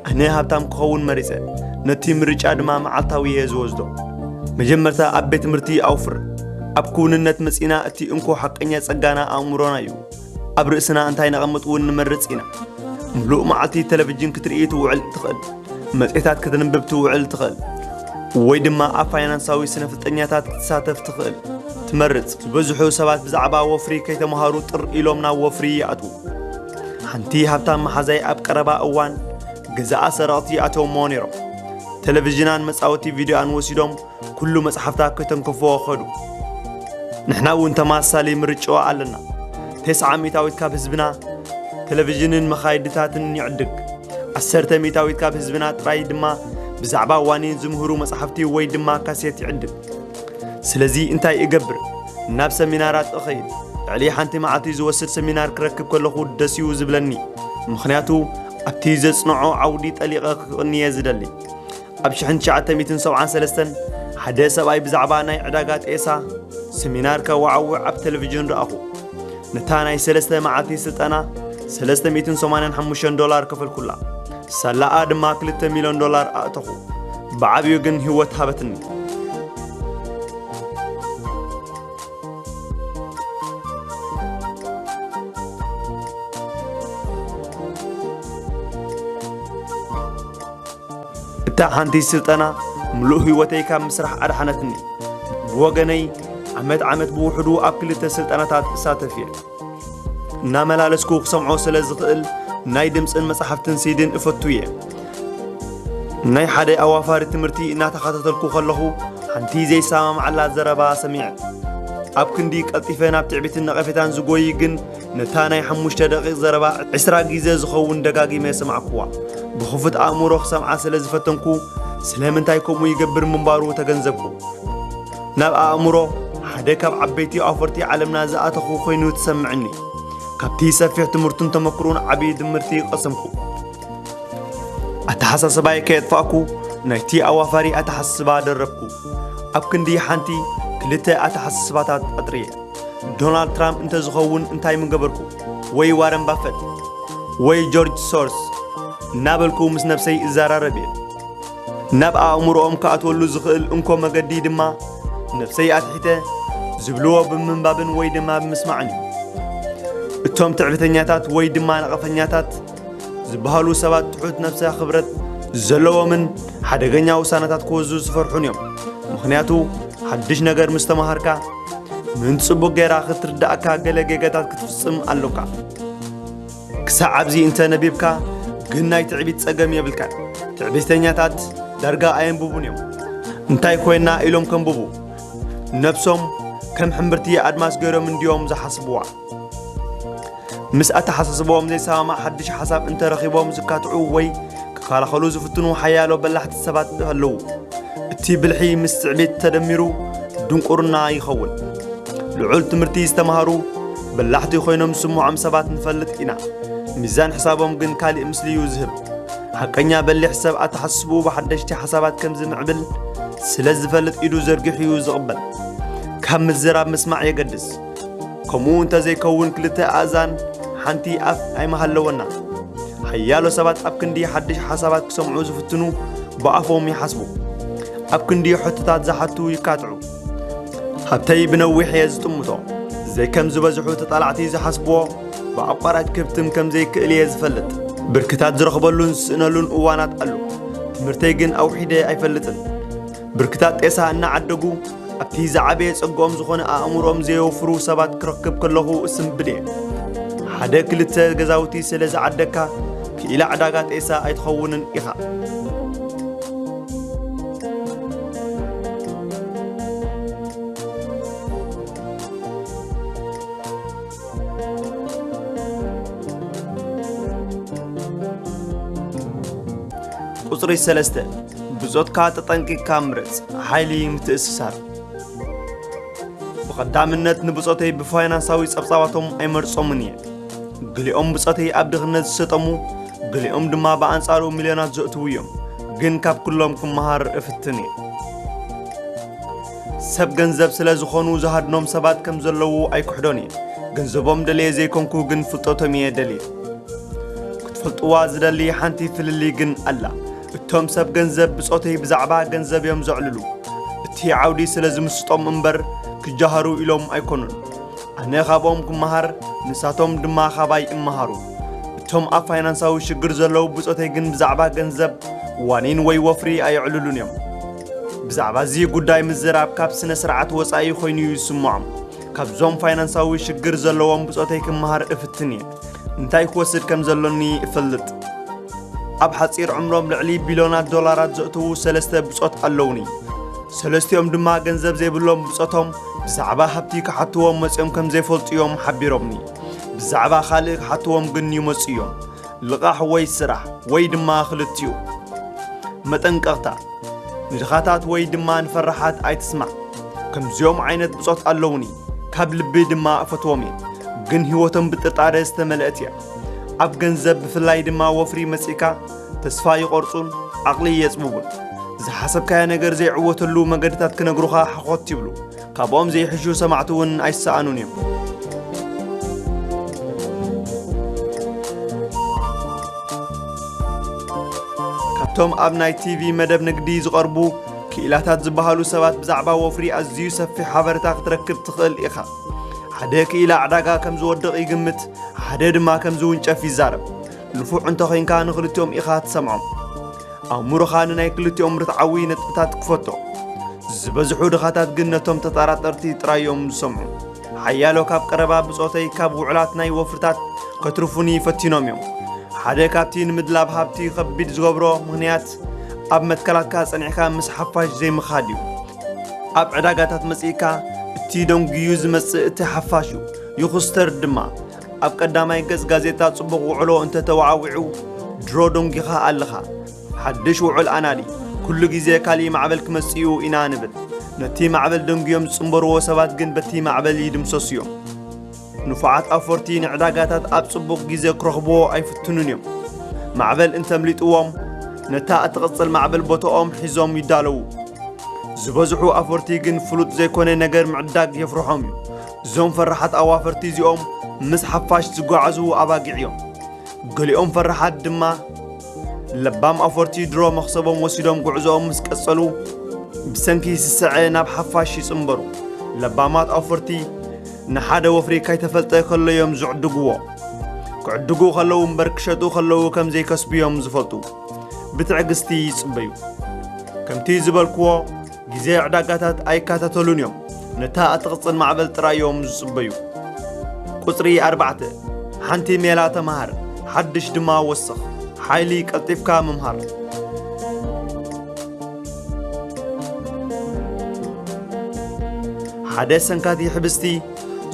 ኣነ ሃብታም ክኸውን መሪጸ። ነቲ ምርጫ ድማ መዓልታዊ እየ ዝወስዶ። መጀመርታ ኣብ ቤት ትምህርቲ ኣውፍር። ኣብ ክውንነት መጺእና እቲ እንኮ ሓቀኛ ጸጋና ኣእምሮና እዩ። ኣብ ርእስና እንታይ ነቐምጥ እውን ንመርጽ ኢና። ምሉእ መዓልቲ ቴሌቪዥን ክትርኢ ትውዕል ትኽእል። መጽሔታት ከተንብብ ትውዕል ትኽእል። ወይ ድማ ኣብ ፋይናንሳዊ ስነ-ፍልጠኛታት ክትሳተፍ ትኽእል። ትመርጽ። ዝበዝሑ ሰባት ብዛዕባ ወፍሪ ከይተምሃሩ ጥር ኢሎም ናብ ወፍሪ ይኣትዉ። ሓንቲ ሃብታም መሓዛይ ኣብ ቀረባ እዋን ገዛኣ ሰረቕቲ ኣተውሞ ነይሮም። ቴሌቪዥናን መጻወቲ ቪድዮኣን ወሲዶም ኩሉ መጽሓፍታ ከተንክፍዎ ከዱ። ንሕና እውን ተመሳሳሊ ምርጫ ኣለና። ተስዓ ሚእታዊት ካብ ህዝብና ቴሌቪዥንን መኻይድታትን ይዕድግ። ዓሰርተ ሚእታዊት ካብ ህዝብና ጥራይ ድማ ብዛዕባ ዋኒን ዝምህሩ መጽሓፍቲ ወይ ድማ ካሴት ይዕድግ። ስለዚ እንታይ እገብር? ናብ ሰሚናራት እኸይድ። ልዕሊ ሓንቲ መዓልቲ ዝወስድ ሰሚናር ክረክብ ከለኹ ደስ እዩ ዝብለኒ። ምኽንያቱ ኣብቲ ዘጽንዖ ዓውዲ ጠሊቐ ክቕንየ ዝደሊ። ኣብ ሽሕን ትሽዓተ ሚእትን ሰብዓን ሰለስተን ሓደ ሰብኣይ ብዛዕባ ናይ ዕዳጋ ጤሳ ሰሚናር ከወዓውዕ ኣብ ቴሌቪዥን ረኣኹ። ነታ ናይ ሰለስተ መዓልቲ ስልጠና ሰለስተ ሚእትን ሰማንያን ሓሙሽተን ዶላር ከፈልኩላ። ሳላኣ ድማ ክልተ ሚልዮን ዶላር ኣእተኹ። ብዓብዩ ግን ህይወት ሃበትኒ። እታ ሓንቲ ስልጠና ምሉእ ህይወተይ ካብ ምስራሕ ኣድሓነትኒ። ብወገነይ፣ ዓመት ዓመት ብውሕዱ ኣብ ክልተ ስልጠናታት እሳተፍ እየ። እናመላለስኩ ክሰምዖ ስለ ዝኽእል፣ ናይ ድምጽን መጽሓፍትን ሲዲን እፈቱ እየ። ናይ ሓደ ኣዋፋሪ ትምህርቲ እናተኸታተልኩ ከለኹ፣ ሓንቲ ዘይሰማምዓላ ዘረባ ሰሚዐ። ኣብ ክንዲ ቀልጢፈ ናብ ትዕቢትን ነቐፌታን ዝጎይ ግን፣ ነታ ናይ ሓሙሽተ ደቂቕ ዘረባ ዕስራ ግዜ ዝኸውን ደጋጊመ ሰማዕኩዋ። ብኽፉት ኣእምሮ ክሰምዓ ስለ ዝፈተንኩ፣ ስለምንታይ ከምኡ ይገብር ምንባሩ ተገንዘብኩ። ናብ ኣእምሮ ሓደ ካብ ዓበይቲ ኣውፈርቲ ዓለምና ዝኣተኹ ኮይኑ ትሰምዕኒ። ካብቲ ሰፊሕ ትምህርቱን ተመክሮን ዓቢ ትምህርቲ ቀሰምኩ። ኣተሓሳስባይ ከየጥፋእኩ፣ ናይቲ ኣዋፋሪ ኣተሓሳስባ ደረብኩ። ኣብ ክንዲ ሓንቲ ክልተ ኣተሓሳስባታት ኣጥርየ። ዶናልድ ትራምፕ እንተዝኸውን እንታይ ምገበርኩ? ወይ ዋረን ባፈት? ወይ ጆርጅ ሶርስ? እናበልኩ ምስ ነብሰይ እዘራረብ እየ። ናብ ኣእምሮኦም ክኣትወሉ ዝኽእል እንኮ መገዲ ድማ ነብሰይ ኣትሒተ ዝብልዎ ብምንባብን ወይ ድማ ብምስማዕን እዩ። እቶም ትዕቢተኛታት ወይ ድማ ነቐፈኛታት ዝበሃሉ ሰባት ትሑት ነብሰ ክብረት ዘለዎምን ሓደገኛ ውሳነታት ክወስዱ ዝፈርሑን እዮም። ምኽንያቱ ሓድሽ ነገር ምስ ተማሃርካ ምን ጽቡቕ ጌራ ክትርዳእካ ገለ ጌጋታት ክትፍጽም ኣሎካ። ክሳዕ ኣብዚ እንተ ነቢብካ ግን ናይ ትዕቢት ጸገም የብልካን። ትዕቢተኛታት ዳርጋ ኣየንብቡን እዮም። እንታይ ኮይና ኢሎም ከንብቡ? ነብሶም ከም ሕምብርቲ ኣድማስ ገይሮም እንድዮም ዝሓስብዋ። ምስ ኣተሓሳስቦም ዘይሰማማዕ ሓድሽ ሓሳብ እንተረኺቦም ዝካትዑ ወይ ክከላኸሉ ዝፍትኑ ሓያሎ በላሕቲ ሰባት ኣለዉ። እቲ ብልሒ ምስ ትዕቢት ተደሚሩ ድንቁርና ይኸውን። ልዑል ትምህርቲ ዝተማሃሩ በላሕቲ ኮይኖም ዝስምዖም ሰባት ንፈልጥ ኢና። ሚዛን ሕሳቦም ግን ካልእ ምስሊ'ዩ ዝህብ። ሓቀኛ በሊሕ ሰብ ኣተሓሳስብኡ ብሓደሽቲ ሓሳባት ከም ዝምዕብል ስለ ዝፈልጥ ኢዱ ዘርጊሑ'ዩ ዝቕበል። ካብ ምዝራብ ምስማዕ የገድስ። ከምኡ እንተዘይከውን ክልተ ኣእዛን ሓንቲ ኣፍ ኣይምሃለወና። ሓያሎ ሰባት ኣብ ክንዲ ሓድሽ ሓሳባት ክሰምዑ ዝፍትኑ ብኣፎም ይሓስቡ። ኣብ ክንዲ ሕቶታት ዝሓቱ ይካትዑ። ሃብተይ ብነዊሕ እየ ዝጥምቶ። ዘይከም ዝበዝሑ ተጣላዕቲ ዝሓስብዎ ብኣቋራጭ ክብትም ከም ዘይክእል እየ ዝፈልጥ። ብርክታት ዝረኽበሉን ዝስእነሉን እዋናት ኣሎ። ትምህርተይ ግን ኣውሒደ ኣይፈልጥን። ብርክታት ጤሳ እናዓደጉ ኣብቲ ዝዓበየ ጸግኦም ዝኾነ ኣእምሮኦም ዘየውፍሩ ሰባት ክረክብ ከለኹ እስንብድ እየ። ሓደ ክልተ ገዛውቲ ስለ ዝዓደግካ ክኢላ ዕዳጋ ጤሳ ኣይትኸውንን ኢኻ። ቁጽሪ ሰለስተ፣ ብጾትካ ተጠንቂቕካ ምረጽ። ሓይሊ ምትእስሳር። ብቐዳምነት ንብጾተይ ብፋይናንሳዊ ጸብጻባቶም ኣይመርጾምን እየ። ገሊኦም ብጾተይ ኣብ ድኽነት ዝሰጠሙ፣ ገሊኦም ድማ ብኣንጻሩ ሚልዮናት ዘእትዉ እዮም። ግን ካብ ኩሎም ክመሃር እፍትን እየ። ሰብ ገንዘብ ስለ ዝኾኑ ዝሃድኖም ሰባት ከም ዘለዉ ኣይክሕዶን እየ። ገንዘቦም ደልየ ዘይኮንኩ፣ ግን ፍልጠቶም እየ ደልየ። ክትፈልጥዋ ዝደሊ ሓንቲ ፍልልይ ግን ኣላ። እቶም ሰብ ገንዘብ ብጾተይ ብዛዕባ ገንዘብ እዮም ዘዕልሉ። እቲ ዓውዲ ስለ ዝምስጦም እምበር ክጀሃሩ ኢሎም ኣይኮኑን። ኣነ ካብኦም ክመሃር፣ ንሳቶም ድማ ካባይ ይመሃሩ። እቶም ኣብ ፋይናንሳዊ ሽግር ዘለዉ ብጾተይ ግን ብዛዕባ ገንዘብ ዋኒን ወይ ወፍሪ ኣየዕልሉን እዮም። ብዛዕባ እዚ ጉዳይ ምዝራብ ካብ ስነ ስርዓት ወጻኢ ኮይኑ እዩ ዝስምዖም። ካብዞም ፋይናንሳዊ ሽግር ዘለዎም ብጾተይ ክመሃር እፍትን እየ። እንታይ ክወስድ ከም ዘሎኒ እፈልጥ። ኣብ ሓጺር ዕምሮም ልዕሊ ቢልዮናት ዶላራት ዘእትዉ ሰለስተ ብጾት ኣለዉኒ። ሰለስቲኦም ድማ ገንዘብ ዘይብሎም ብጾቶም ብዛዕባ ሃብቲ ክሓትዎም መጺኦም ከም ዘይፈልጡ እዮም ሓቢሮምኒ። ብዛዕባ ካልእ ክሓትዎም ግን ይመጹ እዮም። ልቓሕ ወይ ስራሕ፣ ወይ ድማ ክልቲኡ። መጠንቀቕታ። ንድኻታት ወይ ድማ ንፈራሓት ኣይትስማዕ። ከምዚኦም ዓይነት ብጾት ኣለዉኒ፣ ካብ ልቢ ድማ እፈትዎም እየ። ግን ህይወቶም ብጥርጣረ ዝተመልአት እያ። ኣብ ገንዘብ ብፍላይ ድማ ወፍሪ መጺእካ ተስፋ ይቖርጹን ዓቕሊ የጽብቡን። ዝሓሰብካዮ ነገር ዘይዕወተሉ መገድታት ክነግሩኻ ሓኾት ይብሉ። ካብኦም ዘይሕሹ ሰማዕቲ እውን ኣይሰኣኑን እዮም። ካብቶም ኣብ ናይ ቲቪ መደብ ንግዲ ዝቐርቡ ክኢላታት ዝበሃሉ ሰባት ብዛዕባ ወፍሪ ኣዝዩ ሰፊሕ ሓበሬታ ክትረክብ ትኽእል ኢኻ። ሓደ ክኢላ ዕዳጋ ከም ዝወድቕ ይግምት፣ ሓደ ድማ ከም ዝውንጨፍ ይዛረብ። ንፉዕ እንተኾይንካ ንኽልቲኦም ኢኻ ትሰምዖም። ኣእምሮኻ ንናይ ክልቲኦም ርትዓዊ ነጥብታት ክፈቶ። ዝበዝሑ ድኻታት ግን ነቶም ተጠራጠርቲ ጥራይ እዮም ዝሰምዑ። ሓያሎ ካብ ቀረባ ብጾተይ ካብ ውዕላት ናይ ወፍርታት ከትርፉኒ ፈቲኖም እዮም። ሓደ ካብቲ ንምድላብ ሃብቲ ከቢድ ዝገብሮ ምኽንያት ኣብ መትከላትካ ጸኒዕካ ምስ ሓፋሽ ዘይምኻድ እዩ። ኣብ ዕዳጋታት መጺእካ እቲ እቲ ደንጉዩ ዝመጽእ እቲ ሓፋሽ እዩ። ይኹስተር ድማ። ኣብ ቀዳማይ ገጽ ጋዜጣ ጽቡቕ ውዕሎ እንተተዋዕዊዑ፣ ድሮ ደንጒኻ ኣለኻ። ሓድሽ ውዑል ኣናዲ። ኩሉ ግዜ ካልእ ማዕበል ክመጽእ እዩ ኢና ንብል። ነቲ ማዕበል ደንጉዮም ዝጽንበርዎ ሰባት ግን በቲ ማዕበል ይድምሰሱ እዮም። ንፉዓት ኣውፈርቲ ንዕዳጋታት ኣብ ጽቡቕ ግዜ ክረኽብዎ ኣይፍትኑን እዮም። ማዕበል እንተምሊጥዎም፣ ነታ እትቕጽል ማዕበል ቦታኦም ሒዞም ይዳለዉ። ዝበዝሑ ኣውፈርቲ ግን ፍሉጥ ዘይኮነ ነገር ምዕዳግ የፍርሖም እዩ። እዞም ፈራሓት ኣዋፈርቲ እዚኦም ምስ ሓፋሽ ዝጓዓዙ ኣባጊዕ እዮም። ገሊኦም ፈራሓት ድማ ለባም ኣውፈርቲ ድሮ መኽሰቦም ወሲዶም ጉዕዞኦም ምስ ቀጸሉ፣ ብሰንኪ ስስዐ ናብ ሓፋሽ ይጽንበሩ። ለባማት ኣውፈርቲ ንሓደ ወፍሪ ካይተፈልጠ ከሎ እዮም ዝዕድግዎ። ክዕድጉ ከለዉ እምበር ክሸጡ ከለዉ ከም ዘይከስቡ እዮም ዝፈልጡ። ብትዕግስቲ ይጽበዩ። ከምቲ ዝበልክዎ፣ ግዜ ዕዳጋታት ኣይከታተሉን እዮም። ነታ እትቕጽል ማዕበል ጥራይ እዮም ዝጽበዩ። ቁጽሪ ኣርባዕተ፣ ሓንቲ ሜላ ተመሃር፣ ሓድሽ ድማ ወስኽ። ሓይሊ ቀልጢፍካ ምምሃር። ሓደ ሰንካቲ ሕብስቲ፣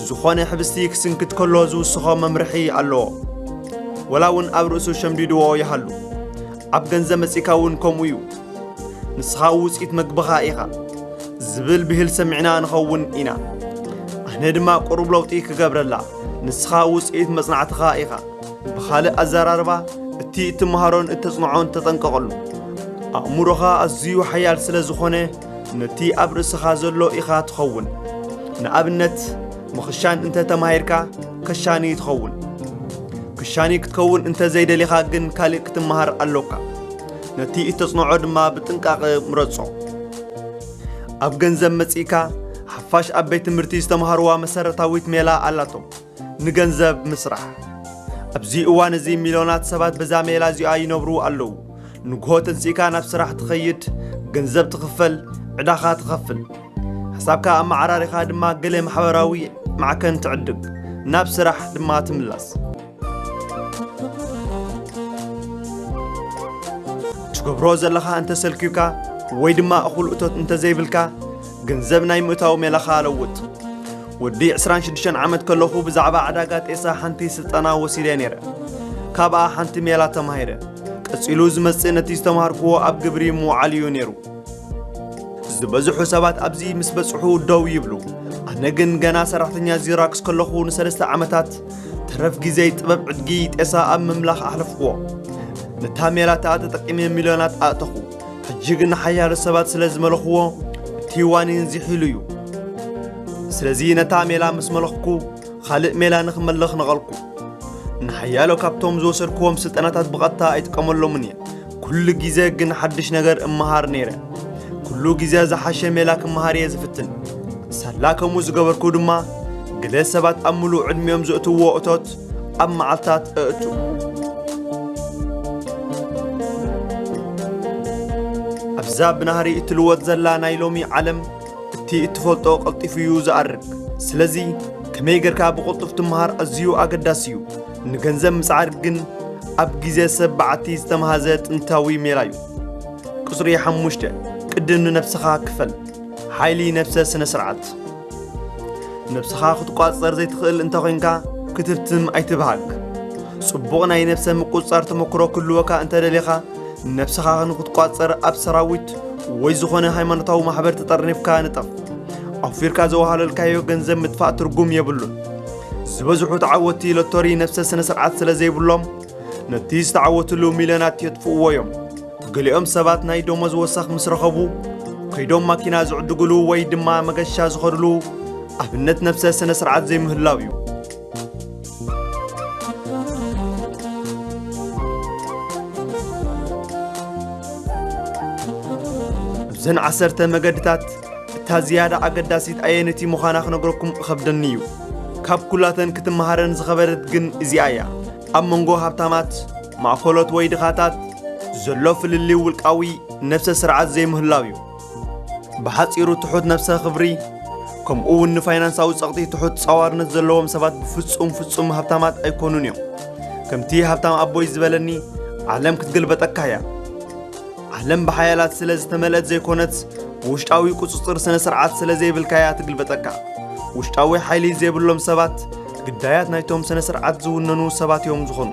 ዝኾነ ሕብስቲ ክስንክት ከሎ ዝውስኾ መምርሒ ኣለዎ። ወላ እውን ኣብ ርእሱ ሸምዲድዎ ይሃሉ። ኣብ ገንዘብ መጺእካ እውን ከምኡ እዩ። ንስኻ ውጽኢት መግብኻ ኢኻ ዝብል ብሂል ሰሚዕና ንኸውን ኢና። ኣነ ድማ ቁሩብ ለውጢ ክገብረላ፣ ንስኻ ውጽኢት መጽናዕትኻ ኢኻ። ብኻልእ ኣዘራርባ፣ እቲ እትመሃሮን እተጽንዖን ተጠንቀቐሉ። ኣእምሮኻ ኣዝዩ ሓያል ስለ ዝኾነ፣ ነቲ ኣብ ርእስኻ ዘሎ ኢኻ ትኸውን። ንኣብነት፣ ምኽሻን እንተ ተማሂርካ፣ ከሻኒ ትኸውን። ክሻኒ ክትከውን እንተ ዘይደሊኻ ግን ካልእ ክትመሃር ኣሎካ። ነቲ እተጽንዖ ድማ ብጥንቃቐ ምረጾ። ኣብ ገንዘብ መጺእካ፣ ሓፋሽ ኣብ ቤት ትምህርቲ ዝተምሃርዋ መሰረታዊት ሜላ ኣላቶም። ንገንዘብ ምስራሕ። ኣብዚ እዋን እዚ ሚልዮናት ሰባት በዛ ሜላ እዚኣ ይነብሩ ኣለዉ። ንግሆ ተንሲእካ ናብ ስራሕ ትኸይድ፣ ገንዘብ ትኽፈል፣ ዕዳኻ ትኸፍል። ሓሳብካ ኣመዓራሪኻ ድማ ገለ ማሕበራዊ ማዕከን ትዕድግ፣ ናብ ስራሕ ድማ ትምላስ። ትገብሮ ዘለኻ እንተሰልክዩካ ወይ ድማ እኹል እቶት እንተዘይብልካ፣ ገንዘብ ናይ ምእታው ሜላኻ ለውጥ። ወዲ ዕስራን ሽዱሽተን ዓመት ከለኹ ብዛዕባ ዕዳጋ ጤሳ ሓንቲ ስልጠና ወሲደ ነይረ። ካብኣ ሓንቲ ሜላ ተማሂረ። ቀጺሉ ዝመጽእ ነቲ ዝተማሃርክዎ ኣብ ግብሪ ምውዓል እዩ ነይሩ። ዝበዝሑ ሰባት ኣብዚ ምስ በጽሑ ደው ይብሉ። ኣነ ግን ገና ሰራሕተኛ ዚራክስ ከለኹ ንሰለስተ ዓመታት ተረፍ ግዜይ ጥበብ ዕድጊ ጤሳ ኣብ ምምላኽ ኣሕለፍክዎ። ነታ ሜላታ ተጠቂመ ሚልዮናት ኣእተኹ። ሕጂ ግን ሓያሎ ሰባት ስለ ዝመለኽዎ፣ እቲ ዋኒን ዝሒሉ እዩ። ስለዚ ነታ ሜላ ምስ መለኽኩ፣ ካልእ ሜላ ንኽመልኽ ነቐልኩ። ንሓያሎ ካብቶም ዝወሰድክዎም ስልጠናታት ብቐጥታ ኣይጥቀመሎምን እየ። ኩሉ ግዜ ግን ሓድሽ ነገር እመሃር ነይረ። ኩሉ ግዜ ዝሓሸ ሜላ ክመሃር እየ ዝፍትን። ሳላ ከምኡ ዝገበርኩ ድማ፣ ገለ ሰባት ኣብ ምሉእ ዕድሚኦም ዘእትውዎ እቶት ኣብ መዓልታት እእቱ። ኣብዛ ብናህሪ እትልወጥ ዘላ ናይ ሎሚ ዓለም፣ እቲ እትፈልጦ ቀልጢፉ እዩ ዝኣርግ። ስለዚ፣ ከመይ ጌርካ ብቕልጡፍ ትመሃር ኣዝዩ ኣገዳሲ እዩ። ንገንዘብ ምጽዓር ግን ኣብ ግዜ ሰብ በዓቲ ዝተመሃዘ ጥንታዊ ሜላ እዩ። ቁጽሪ ሓሙሽተ፣ ቅድም ንነብስኻ ክፈል። ሓይሊ ነብሰ ስነ ስርዓት። ነብስኻ ክትቋጸር ዘይትኽእል እንተ ኾይንካ፣ ክትህብትም ኣይትብሃግ። ጽቡቕ ናይ ነብሰ ምቁጽጻር ተመክሮ ክህልወካ እንተ ደሊኻ፣ ነብስኻ ንክትቋጸር ኣብ ሰራዊት ወይ ዝኾነ ሃይማኖታዊ ማሕበር ተጠርኒፍካ ንጠፍ። ኣውፊርካ ዘወሃለልካዮ ገንዘብ ምጥፋእ ትርጉም የብሉን። ዝበዝሑ ተዓወትቲ ሎቶሪ ነብሰ ስነ ስርዓት ስለ ዘይብሎም፣ ነቲ ዝተዓወትሉ ሚልዮናት የጥፍእዎ እዮም። ገሊኦም ሰባት ናይ ደሞዝ ወሰኽ ምስ ረኸቡ፣ ከይዶም ማኪና ዝዕድግሉ ወይ ድማ መገሻ ዝኸድሉ ኣብነት ነብሰ ስነ ስርዓት ዘይምህላው እዩ። እብዘን ዓሰርተ መገድታት እታ ዝያዳ ኣገዳሲት ኣየነይቲ ምዃና ክነግረኩም እኸብደኒ እዩ። ካብ ኩላተን ክትመሃረን ዝኸበደት ግን እዚኣ እያ። ኣብ መንጎ ሃብታማት፣ ማእከሎት ወይ ድኻታት ዘሎ ፍልልይ ውልቃዊ ነብሰ ስርዓት ዘይምህላው እዩ። ብሓጺሩ ትሑት ነብሰ ክብሪ፣ ከምኡ እውን ንፋይናንሳዊ ጸቕጢ ትሑት ጻዋርነት ዘለዎም ሰባት ብፍጹም ፍጹም ሃብታማት ኣይኮኑን እዮም። ከምቲ ሃብታም ኣቦይ ዝበለኒ፣ ዓለም ክትግልበጠካ እያ። ዓለም ብሓያላት ስለ ዝተመልአት ዘይኮነትስ፣ ብውሽጣዊ ቁጽጽር ስነ ስርዓት ስለ ዘይብልካ እያ ትግልበጠካ። ውሽጣዊ ሓይሊ ዘይብሎም ሰባት ግዳያት ናይቶም ስነ ስርዓት ዝውነኑ ሰባት እዮም ዝኾኑ።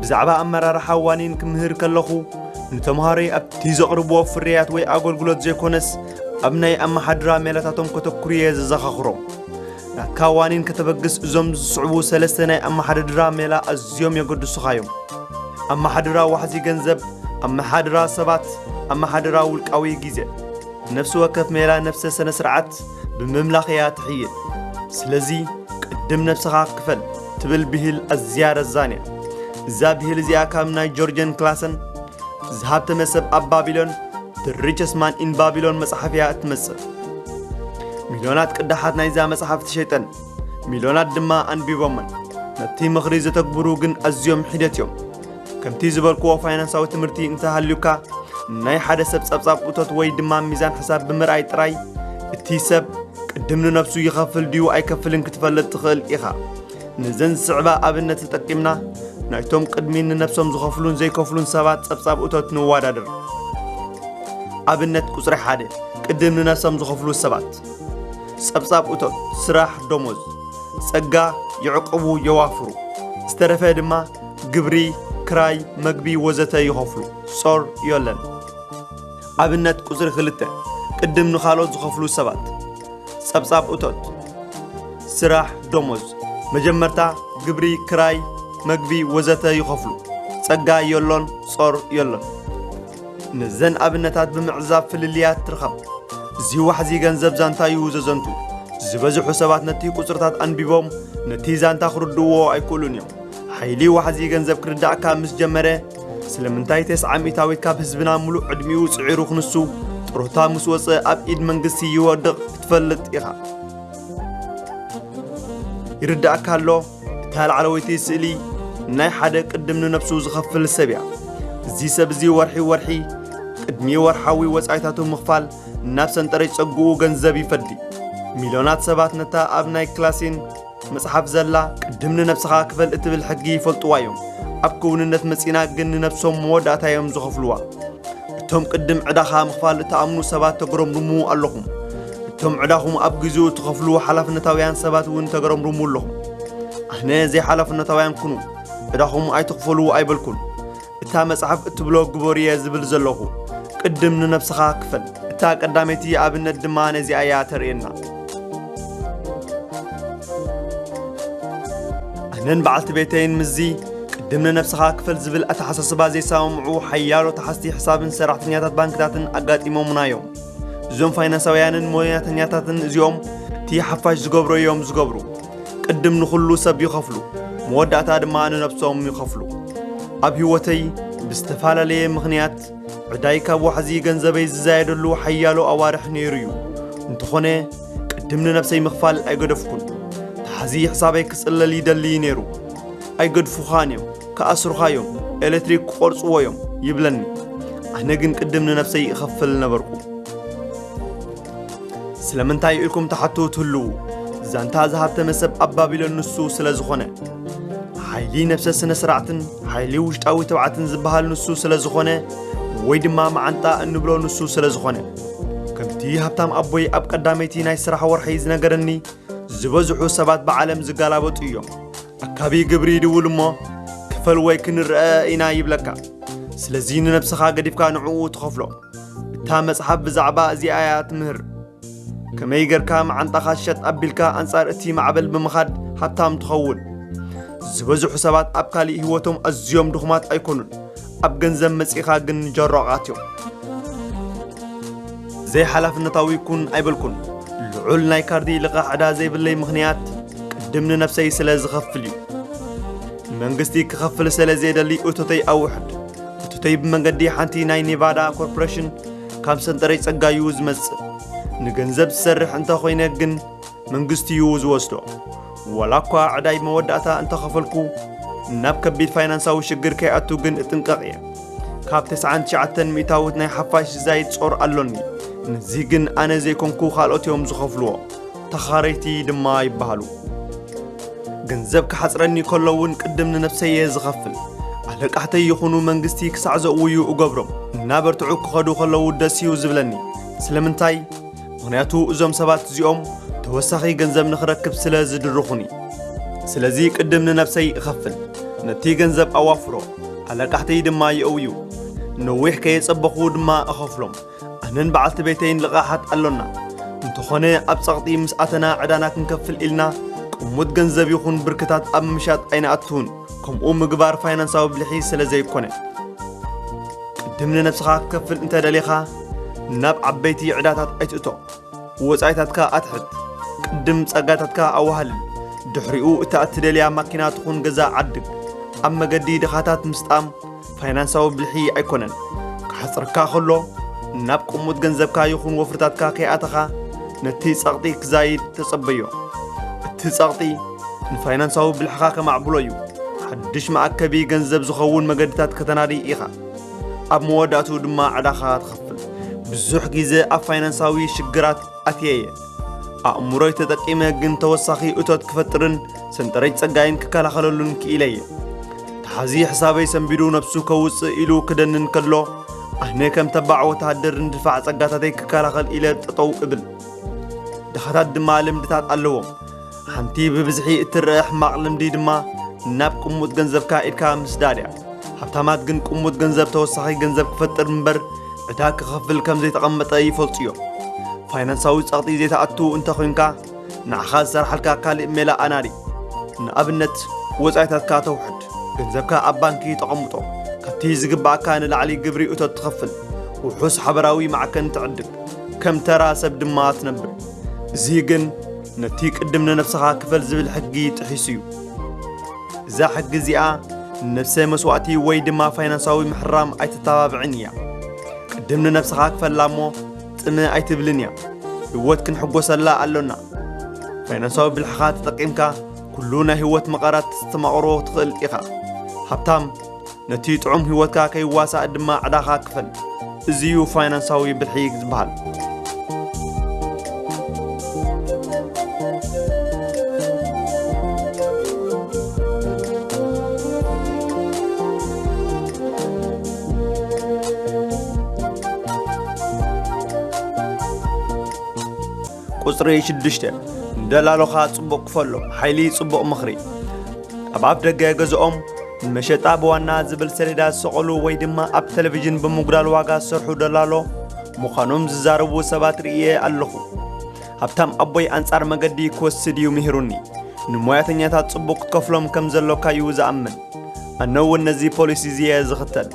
ብዛዕባ ኣመራርሓ ዋኒን ክምህር ከለኹ፣ ንተምሃሮይ ኣብቲ ዘቕርብዎ ፍርያት ወይ ኣገልግሎት ዘይኮነስ፣ ኣብ ናይ ኣመሓድራ ሜላታቶም ከተኩር እየ ዘዘኻኽሮም። ናትካ ዋኒን ከተበግስ፣ እዞም ዝስዕቡ ሰለስተ ናይ ኣመሓድራ ሜላ ኣዝዮም የገድሱኻ እዮም። ኣመሓድራ ዋሕዚ ገንዘብ፣ ኣመሓድራ ሰባት፣ ኣመሓድራ ውልቃዊ ግዜ። ነፍሲ ወከፍ ሜላ ነፍሰ ስነ ስርዓት ብምምላኽ እያ ትሕይል። ስለዚ ቅድም ነብስኻ ክፈል ትብል ብሂል ኣዝያ ረዛን እያ። እዛ ብሂል እዚኣ ካብ ናይ ጆርጀን ክላሰን ዝሃብተመ ሰብ ኣብ ባቢሎን፣ The Richest Man in Babylon መጽሓፍ እያ እትመጽእ። ሚልዮናት ቅዳሓት ናይዛ መጽሓፍ ተሸይጠን፣ ሚልዮናት ድማ ኣንቢቦመን። ነቲ ምኽሪ ዘተግብሩ ግን ኣዝዮም ሒደት እዮም። ከምቲ ዝበልክዎ ፋይናንሳዊ ትምህርቲ እንተሃልዩካ፣ ናይ ሓደ ሰብ ጸብጻብ እቶት ወይ ድማ ሚዛን ሕሳብ ብምርኣይ ጥራይ፣ እቲ ሰብ ቅድም ንነብሱ ይኸፍል ድዩ ኣይከፍልን ክትፈልጥ ትኽእል ኢኻ። ነዘን ዝስዕባ ኣብነት ተጠቂምና፣ ናይቶም ቅድሚ ንነብሶም ዝኸፍሉን ዘይከፍሉን ሰባት ጸብጻብ እቶት ንወዳደር። ኣብነት ቁጽሪ ሓደ፣ ቅድም ንነብሶም ዝኸፍሉ ሰባት። ጸብጻብ እቶት፣ ስራሕ፣ ደሞዝ፣ ጸጋ፣ ይዕቅቡ፣ የዋፍሩ። ዝተረፈ ድማ ግብሪ፣ ክራይ፣ መግቢ ወዘተ ይኸፍሉ። ጾር የለን። ኣብነት ቁጽሪ ክልተ፣ ቅድም ንኻልኦት ዝኸፍሉ ሰባት። ጸብጻብ እቶት፣ ስራሕ፣ ደሞዝ። መጀመርታ ግብሪ፣ ክራይ፣ መግቢ ወዘተ ይኸፍሉ። ጸጋ የሎን፣ ጾር የሎን። ነዘን ኣብነታት ብምዕዛብ ፍልልያት ትርኸብ። እዚ ዋሕዚ ገንዘብ ዛንታ እዩ ዘዘንቱ። ዝበዝሑ ሰባት ነቲ ቁጽርታት ኣንቢቦም ነቲ ዛንታ ክርድእዎ ኣይክእሉን እዮም። ሓይሊ ዋሕዚ ገንዘብ ክርዳእካ ምስ ጀመረ፣ ስለምንታይ ተስዓ ሚእታዊት ካብ ህዝብና ምሉእ ዕድሚኡ ጽዒሩ ክንሱ ጥሮታ ምስ ወጸ ኣብ ኢድ መንግስቲ ይወድቕ ክትፈልጥ ኢኻ። ይርዳእካ ኣሎ፣ እታ ላዕለወይቲ ስእሊ ናይ ሓደ ቅድም ንነብሱ ዝኸፍል ሰብ እያ። እዚ ሰብ እዚ ወርሒ ወርሒ ቅድሚ ወርሓዊ ወጻኢታቱ ምኽፋል ናብ ሰንጠረዥ ጸግኡ ገንዘብ ይፈዲ። ሚልዮናት ሰባት ነታ ኣብ ናይ ክላሲን መጽሓፍ ዘላ ቅድም ንነብስኻ ክፈል እትብል ሕጊ ይፈልጥዋ እዮም። ኣብ ክውንነት መጺና ግን ንነብሶም መወዳእታ እዮም ዝኸፍልዋ። እቶም ቅድም ዕዳኻ ምኽፋል እትኣምኑ ሰባት ተግረምርሙ ኣለኹም። እቶም ዕዳኹም ኣብ ግዜኡ እትኸፍሉ ሓላፍነታውያን ሰባት እውን ተግረምርሙ ኣለኹም። ኣነ ዘይሓላፍነታውያን ኩኑ፣ ዕዳኹም ኣይትኽፈሉ ኣይበልኩን። እታ መጽሓፍ እትብሎ ግበሩ እየ ዝብል ዘለኹ። ቅድም ንነብስኻ ክፈል። እታ ቀዳመይቲ ኣብነት ድማ ነዚኣ እያ ተርእየና። ኣነን በዓልቲ ቤተይን ምስዚ ቅድም ንነብስኻ ክፈል ዝብል ኣተሓሳስባ ዘይሰማምዑ ሓያሎ ተሓዝቲ ሕሳብን ሰራሕተኛታት ባንክታትን ኣጋጢሞምና እዮም። እዞም ፋይናንሳውያንን ሞያተኛታትን እዚኦም እቲ ሓፋሽ ዝገብሮ እዮም ዝገብሩ። ቅድም ንኹሉ ሰብ ይኸፍሉ፣ መወዳእታ ድማ ንነብሶም ይኸፍሉ። ኣብ ህይወተይ ብዝተፈላለየ ምኽንያት ዕዳይ ካብ ዋሕዚ ገንዘበይ ዝዛየደሉ ሓያሎ ኣዋርሕ ነይሩ እዩ። እንተኾነ፣ ቅድም ንነብሰይ ምኽፋል ኣይገደፍኩን። ተሓዚ ሕሳበይ ክጽለል ይደሊ ነይሩ። ኣይገድፉኻን እዮም፣ ክኣስሩኻ እዮም፣ ኤሌክትሪክ ክቖርጽዎ እዮም ይብለኒ። ኣነ ግን ቅድም ንነብሰይ እኸፍል ነበርኩ። ስለምንታይ ኢልኩም ትሓቱ ትህልዉ? ዛንታ ዝሃብተመ ሰብ ኣብ ባቢሎን ንሱ ስለ ዝኾነ፣ ሓይሊ ነብሰ ስነ ስርዓትን ሓይሊ ውሽጣዊ ትብዓትን ዝበሃል ንሱ ስለ ዝኾነ፣ ወይ ድማ መዓንጣ እንብሎ ንሱ ስለ ዝኾነ። ከምቲ ሃብታም ኣቦይ ኣብ ቀዳመይቲ ናይ ስራሕ ወርሒ ዝነገረኒ፣ ዝበዝሑ ሰባት ብዓለም ዝጋላበጡ እዮም። ኣካቢ ግብሪ ይድውል እሞ፣ ክፈል ወይ ክንረአ ኢና ይብለካ። ስለዚ ንነብስኻ ገዲፍካ ንዕኡ ትኸፍሎ። እታ መጽሓፍ ብዛዕባ እዚኣ እያ ትምህር። ከመይ ጌርካ መዓንጣኻ ሸጥ ኣቢልካ ኣንጻር እቲ ማዕበል ብምኻድ ሃብታም ትኸውን። ዝበዝሑ ሰባት ኣብ ካሊእ ህይወቶም ኣዝዮም ድኹማት ኣይኮኑን። ኣብ ገንዘብ መጺኻ ግን ጀሮቓት እዮም። ዘይሓላፍነታዊ ኩን ኣይበልኩን። ልዑል ናይ ካርዲ ልቓሕ ዕዳ ዘይብለይ ምኽንያት ቅድም ንነብሰይ ስለ ዝኸፍል እዩ። ንመንግስቲ ክኸፍል ስለ ዘይደሊ እቶተይ ኣውሕድ። እቶተይ ብመንገዲ ሓንቲ ናይ ኔቫዳ ኮርፖሬሽን ካብ ሰንጠረይ ጸጋዩ ዝመጽእ። ንገንዘብ ዝሰርሕ እንተ ኾይነ ግን መንግስቲ እዩ ዝወስዶ። ዋላ እኳ ዕዳይ መወዳእታ እንተኸፈልኩ፣ ናብ ከቢድ ፋይናንሳዊ ሽግር ከይኣቱ ግን እጥንቀቕ እየ። ካብ ተስዓን ትሽዓተን ሚእታዊት ናይ ሓፋሽ ዝዛይድ ጾር ኣሎኒ። ነዚ ግን ኣነ ዘይኮንኩ ካልኦት እዮም ዝኸፍልዎ። ተኻረይቲ ድማ ይበሃሉ። ገንዘብ ክሓጽረኒ ከሎ እውን ቅድም ንነብሰይ እየ ዝኸፍል። ኣለቃሕተይ ይኹኑ መንግስቲ ክሳዕ ዘእውዩ እገብሮም። እናበርትዑ ክኸዱ ከለዉ ደስ እዩ ዝብለኒ። ስለምንታይ? ምኽንያቱ እዞም ሰባት እዚኦም ተወሳኺ ገንዘብ ንኽረክብ ስለ ዝድርኹኒ። ስለዚ ቅድም ንነብሰይ እኸፍል፣ ነቲ ገንዘብ ኣዋፍሮ፣ ኣለቃሕተይ ድማ የእውዩ። ነዊሕ ከየጸበኹ ድማ እኸፍሎም። ኣነን በዓልቲ ቤተይን ልቓሓት ኣሎና። እንተኾነ ኣብ ጸቕጢ ምስ ኣተና ዕዳና ክንከፍል ኢልና ቅሙጥ ገንዘብ ይኹን ብርክታት ኣብ ምሻጥ ኣይንኣትውን። ከምኡ ምግባር ፋይናንሳዊ ብልሒ ስለ ዘይኮነ። ቅድም ንነብስኻ ክትከፍል እንተ ደሊኻ ናብ ዓበይቲ ዕዳታት ኣይትእቶ። ወጻኢታትካ ኣትሕት። ቅድም ጸጋታትካ ኣዋህልል። ድሕሪኡ እታ እትደልያ ማኪና ትኹን ገዛ ዓድግ። ኣብ መገዲ ድኻታት ምስጣም ፋይናንሳዊ ብልሒ ኣይኮነን። ክሓጽረካ ከሎ ናብ ቅሙጥ ገንዘብካ ይኹን ወፍርታትካ ከይኣተኻ ነቲ ጸቕጢ ክዛይድ ተጸበዮ። እቲ ጸቕጢ ንፋይናንሳዊ ብልሕኻ ከማዕብሎ እዩ። ሓድሽ መኣከቢ ገንዘብ ዝኸውን መገድታት ከተናዲ ኢኻ። ኣብ መወዳእትኡ ድማ ዕዳኻ ትኸፍል። ብዙሕ ግዜ ኣብ ፋይናንሳዊ ሽግራት ኣትየ እየ። ኣእምሮይ ተጠቂመ ግን ተወሳኺ እቶት ክፈጥርን ሰንጠረጅ ጸጋይን ክከላኸለሉን ክኢለ እየ። ተሓዚ ሕሳበይ ሰንቢዱ ነብሱ ከውጽእ ኢሉ ክደንን ከሎ፣ ኣነ ከም ተባዕ ወተሃደር ንድፋዕ ጸጋታተይ ክከላኸል ኢለ ጠጠው እብል። ድኻታት ድማ ልምድታት ኣለዎም። ሓንቲ ብብዝሒ እትረአ ሕማቕ ልምዲ ድማ ናብ ቅሙጥ ገንዘብካ ኢድካ ምስዳድ እያ። ሃብታማት ግን ቅሙጥ ገንዘብ ተወሳኺ ገንዘብ ክፈጥር እምበር ዕዳ ክኸፍል ከም ዘይተቐመጠ ይፈልጡ እዮም። ፋይናንሳዊ ጸቕጢ ዘይትኣቱ እንተ ኾይንካ፣ ንዓኻ ዝሰርሓልካ ካልእ ሜላ ኣናዲ። ንኣብነት፣ ወጻኢታትካ ተውሕድ፣ ገንዘብካ ኣብ ባንኪ ተቐምጦ፣ ካብቲ ዝግባኣካ ንላዕሊ ግብሪ እቶት ትኸፍል፣ ውሑስ ሓበራዊ ማዕከን ትዕድግ፣ ከም ተራ ሰብ ድማ ትነብር። እዚ ግን ነቲ ቅድም ንነብስኻ ክፈል ዝብል ሕጊ ጥሒሱ እዩ። እዛ ሕጊ እዚኣ ንነብሰ መስዋእቲ ወይ ድማ ፋይናንሳዊ ምሕራም ኣይተተባብዕን እያ። ቅድም ንነብስኻ ክፈላ እሞ ጥም ኣይትብልን እያ። ህይወት ክንሕጎሰላ ኣሎና። ፋይናንሳዊ ብልሕኻ ተጠቂምካ ኩሉ ናይ ህይወት መቐራት ተስተማቕሮ ትኽእል ኢኻ። ሃብታም ነቲ ጥዑም ህይወትካ ከይዋሳእ ድማ ዕዳኻ ክፈል። እዚ እዩ ፋይናንሳዊ ብልሒ ዝበሃል። ቁጽሪ ሽዱሽተ፣ ንደላሎኻ ጽቡቕ ክፈሎ። ሓይሊ ጽቡቕ ምኽሪ። ኣብ ኣፍ ደገ ገዝኦም ንመሸጣ ብዋና ዝብል ሰሌዳ ዝሰቐሉ ወይ ድማ ኣብ ቴሌቪዥን ብምጉዳል ዋጋ ዝሰርሑ ደላሎ ምዃኖም ዝዛረቡ ሰባት ርእየ ኣለኹ። ሃብታም ኣቦይ ኣንጻር መገዲ ክወስድ እዩ ምሂሩኒ። ንሞያተኛታት ጽቡቕ ክትከፍሎም ከም ዘሎካ እዩ ዝኣምን። ኣነ እውን ነዚ ፖሊሲ እዚ እየ ዝኽተል።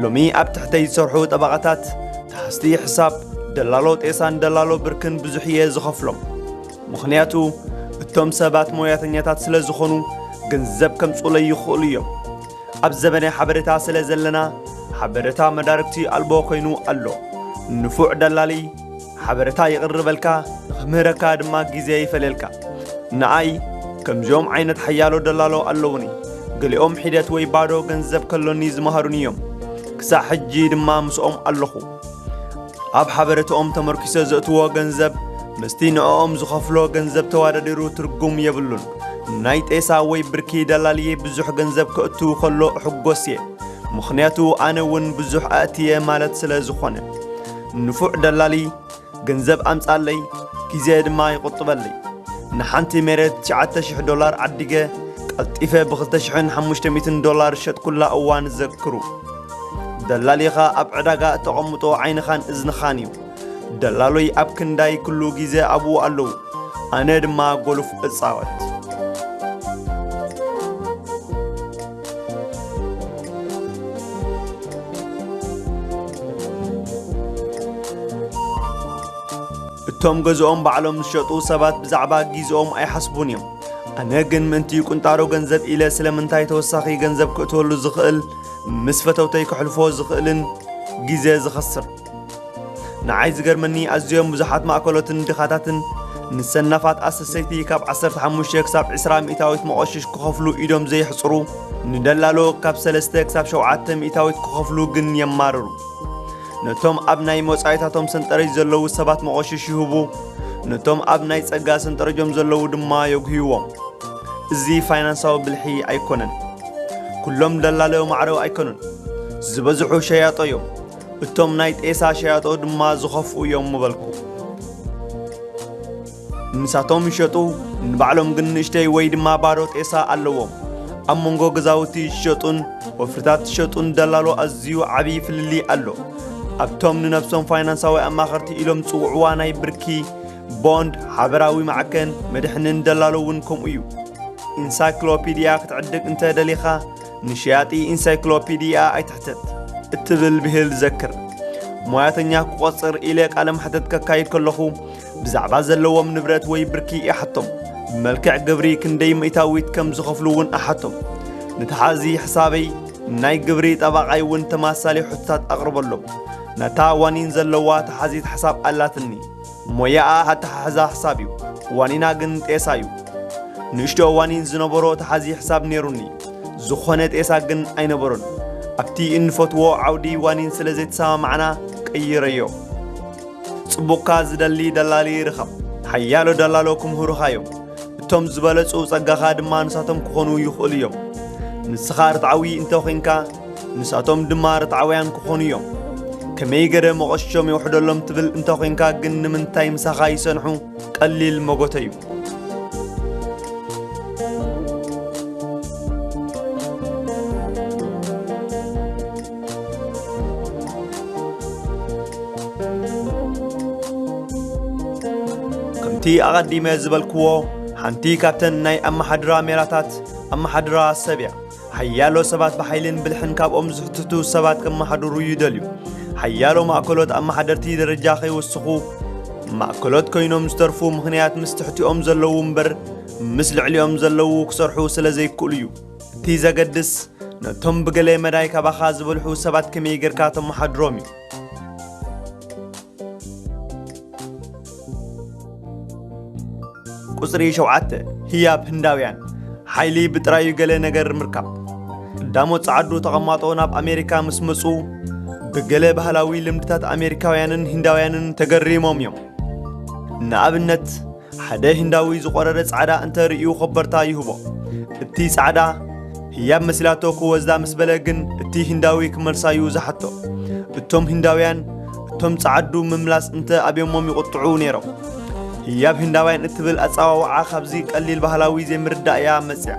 ሎሚ ኣብ ትሕተይ ዝሰርሑ ጠበቓታት፣ ተሓዝቲ ሕሳብ፣ ደላሎ ጤሳን ደላሎ ብርክን ብዙሕ እየ ዝኸፍሎም። ምኽንያቱ፣ እቶም ሰባት ሞያተኛታት ስለ ዝኾኑ፣ ገንዘብ ከምጽኡለይ ይኽእሉ እዮም። ኣብ ዘበነ ሓበሬታ ስለ ዘለና፣ ሓበሬታ መዳርግቲ ኣልቦ ኮይኑ ኣሎ። ንፉዕ ደላሊ ሓበሬታ ይቕርበልካ፣ ንኽምህረካ ድማ ግዜ ይፈልየልካ። ንኣይ፣ ከምዚኦም ዓይነት ሓያሎ ደላሎ ኣለዉኒ። ገሊኦም ሒደት ወይ ባዶ ገንዘብ ከሎኒ ዝመሃሩኒ እዮም። ክሳዕ ሕጂ ድማ ምስኦም ኣለኹ። ኣብ ሓበሬታኦም ተመርኪሰ ዘእትዎ ገንዘብ ምስቲ ንዕኦም ዝኸፍሎ ገንዘብ ተወዳዲሩ ትርጉም የብሉን። ናይ ጤሳ ወይ ብርኪ ደላልየ ብዙሕ ገንዘብ ከእቱ ከሎ እሕጎስ እየ። ምኽንያቱ ኣነ እውን ብዙሕ ኣእትየ ማለት ስለ ዝኾነ። ንፉዕ ደላሊ ገንዘብ ኣምጻለይ፣ ግዜ ድማ ይቑጥበለይ። ንሓንቲ ሜሬት ትሽዓተ ሽሕ ዶላር ዓዲገ፣ ቀልጢፈ ብኽልተ ሽሕን ሓሙሽተ ሚእትን ዶላር ዝሸጥኩላ እዋን ዘክሩ። ደላሊኻ ኣብ ዕዳጋ እተቐምጦ ዓይንኻን እዝንኻን እዩ። ደላሎይ ኣብ ክንዳይ ኩሉ ግዜ ኣብኡ ኣለዉ። ኣነ ድማ ጎልፍ እጻወት። እቶም ገዝኦም ባዕሎም ዝሸጡ ሰባት ብዛዕባ ግዜኦም ኣይሓስቡን እዮም። ኣነ ግን ምእንቲ ቁንጣሮ ገንዘብ ኢለ ስለምንታይ ተወሳኺ ገንዘብ ክእትወሉ ዝኽእል ምስ ፈተውተይ ከሕልፎ ዝኽእልን ግዜ ዝኸስር? ንዓይ ዝገርመኒ ኣዝዮም ብዙሓት ማእከሎትን ድኻታትን ንሰናፋት ኣሰሰይቲ ካብ ዓሰርተ ሓሙሽተ ክሳብ ዕስራ ሚእታዊት መቖሽሽ ክኸፍሉ ኢዶም ዘየሕጽሩ፣ ንደላሎ ካብ ሰለስተ ክሳብ ሸውዓተ ሚእታዊት ክኸፍሉ ግን የማርሩ። ነቶም ኣብ ናይ መጻኢታቶም ሰንጠረጅ ዘለዉ ሰባት መቖሽሽ ይህቡ፣ ነቶም ኣብ ናይ ጸጋ ሰንጠረጆም ዘለዉ ድማ የጉህይዎም። እዚ ፋይናንሳዊ ብልሒ ኣይኮነን። ኩሎም ደላሎ ማዕረው ኣይኮኑን። ዝበዝሑ ሸያጦ እዮም። እቶም ናይ ጤሳ ሸያጦ ድማ ዝኸፍኡ እዮም ምበልኩ። ንሳቶም ይሸጡ፣ ንባዕሎም ግን ንእሽተይ ወይ ድማ ባዶ ጤሳ ኣለዎም። ኣብ መንጎ ገዛውቲ ዝሸጡን ወፍርታት ዝሸጡን ደላሎ ኣዝዩ ዓብዪ ፍልልይ ኣሎ። ኣብቶም ንነብሶም ፋይናንሳዊ ኣማኸርቲ ኢሎም ዝጽውዕዋ ናይ ብርኪ፣ ቦንድ፣ ሓበራዊ ማዕከን፣ መድሕንን ደላሎ እውን ከምኡ እዩ። ኢንሳይክሎፒድያ ክትዕድግ እንተ ደሊኻ፣ ንሸያጢ ኢንሳይክሎፒድያ ኣይትሕተት እትብል ብሂል ዘክር። ሞያተኛ ክቆጽር ኢለ ቃለ መሕተት ከካይድ ከለኹ፣ ብዛዕባ ዘለዎም ንብረት ወይ ብርኪ ይሓቶም። ብመልክዕ ግብሪ ክንደይ ሚእታዊት ከም ዝኸፍሉ እውን ኣሓቶም። ንተሓዚ ሕሳበይ ናይ ግብሪ ጠባቓይ እውን ተማሳሊ ሕቶታት ኣቕርበሎም። ነታ ዋኒን ዘለዋ ተሓዚት ሕሳብ ኣላትኒ። ሞያኣ ኣተሓሕዛ ሕሳብ እዩ። ዋኒና ግን ጤሳ እዩ። ንእሽቶ ዋኒን ዝነበሮ ተሓዚ ሕሳብ ነይሩኒ። ዝኾነ ጤሳ ግን ኣይነበሮን። ኣብቲ እንፈትዎ ዓውዲ ዋኒን ስለ ዘይተሰማማዕና ቀይረዮ። ጽቡቕካ ዝደሊ ደላሊ ርኸብ። ሓያሎ ደላሎ ክምህሩኻ እዮም። እቶም ዝበለጹ ጸጋኻ ድማ ንሳቶም ክኾኑ ይኽእሉ እዮም። ንስኻ ርትዓዊ እንተ ኾይንካ፣ ንሳቶም ድማ ርትዓውያን ክኾኑ እዮም። ከመይ ገደ መቐሾም የውሕደሎም ትብል እንተ ኾይንካ ግን ንምንታይ ምሳኻ ይሰንሑ? ቀሊል መጎተ እዩ። ከምቲ ኣቐዲመ ዝበልክዎ፣ ሓንቲ ካብተን ናይ ኣመሓድራ ሜላታት ኣመሓድራ ሰብ እያ። ሓያሎ ሰባት ብሓይልን ብልሕን ካብኦም ዝሕትቱ ሰባት ከመሓድሩ ይደልዩ። ሓያሎ ማእከሎት ኣመሓደርቲ ደረጃ ከይወስኹ ማእከሎት ኮይኖም ዝተርፉ ምኽንያት ምስ ትሕቲኦም ዘለዉ እምበር ምስ ልዕሊኦም ዘለዉ ክሰርሑ ስለ ዘይክእሉ እዩ። እቲ ዘገድስ ነቶም ብገለ መዳይ ካባኻ ዝበልሑ ሰባት ከመይ ጌርካ ተመሓድሮም እዩ። ቁጽሪ ሸውዓተ፣ ህያብ ህንዳውያን፣ ሓይሊ ብጥራዩ ገለ ነገር ምርካብ። ቀዳሞት ጸዓዱ ተቐማጦ ናብ ኣሜሪካ ምስ መጹ፣ ብገለ ባህላዊ ልምድታት ኣሜሪካውያንን ህንዳውያንን ተገሪሞም እዮም። ንኣብነት፣ ሓደ ህንዳዊ ዝቖረረ ጻዕዳ እንተ ርእዩ ኸበርታ ይህቦ። እቲ ጻዕዳ፣ ህያብ መሲላቶ ክወስዳ ምስ በለ ግን፣ እቲ ህንዳዊ ክመልሳዩ ዝሓቶ። እቶም ህንዳውያን፣ እቶም ጸዓዱ ምምላስ እንተ ኣብዮሞም ይቕጥዑ ነይሮም። ህያብ ህንዳውያን እትብል ኣጸዋውዓ ካብዚ ቀሊል ባህላዊ ዘይምርዳእ እያ መጽያ።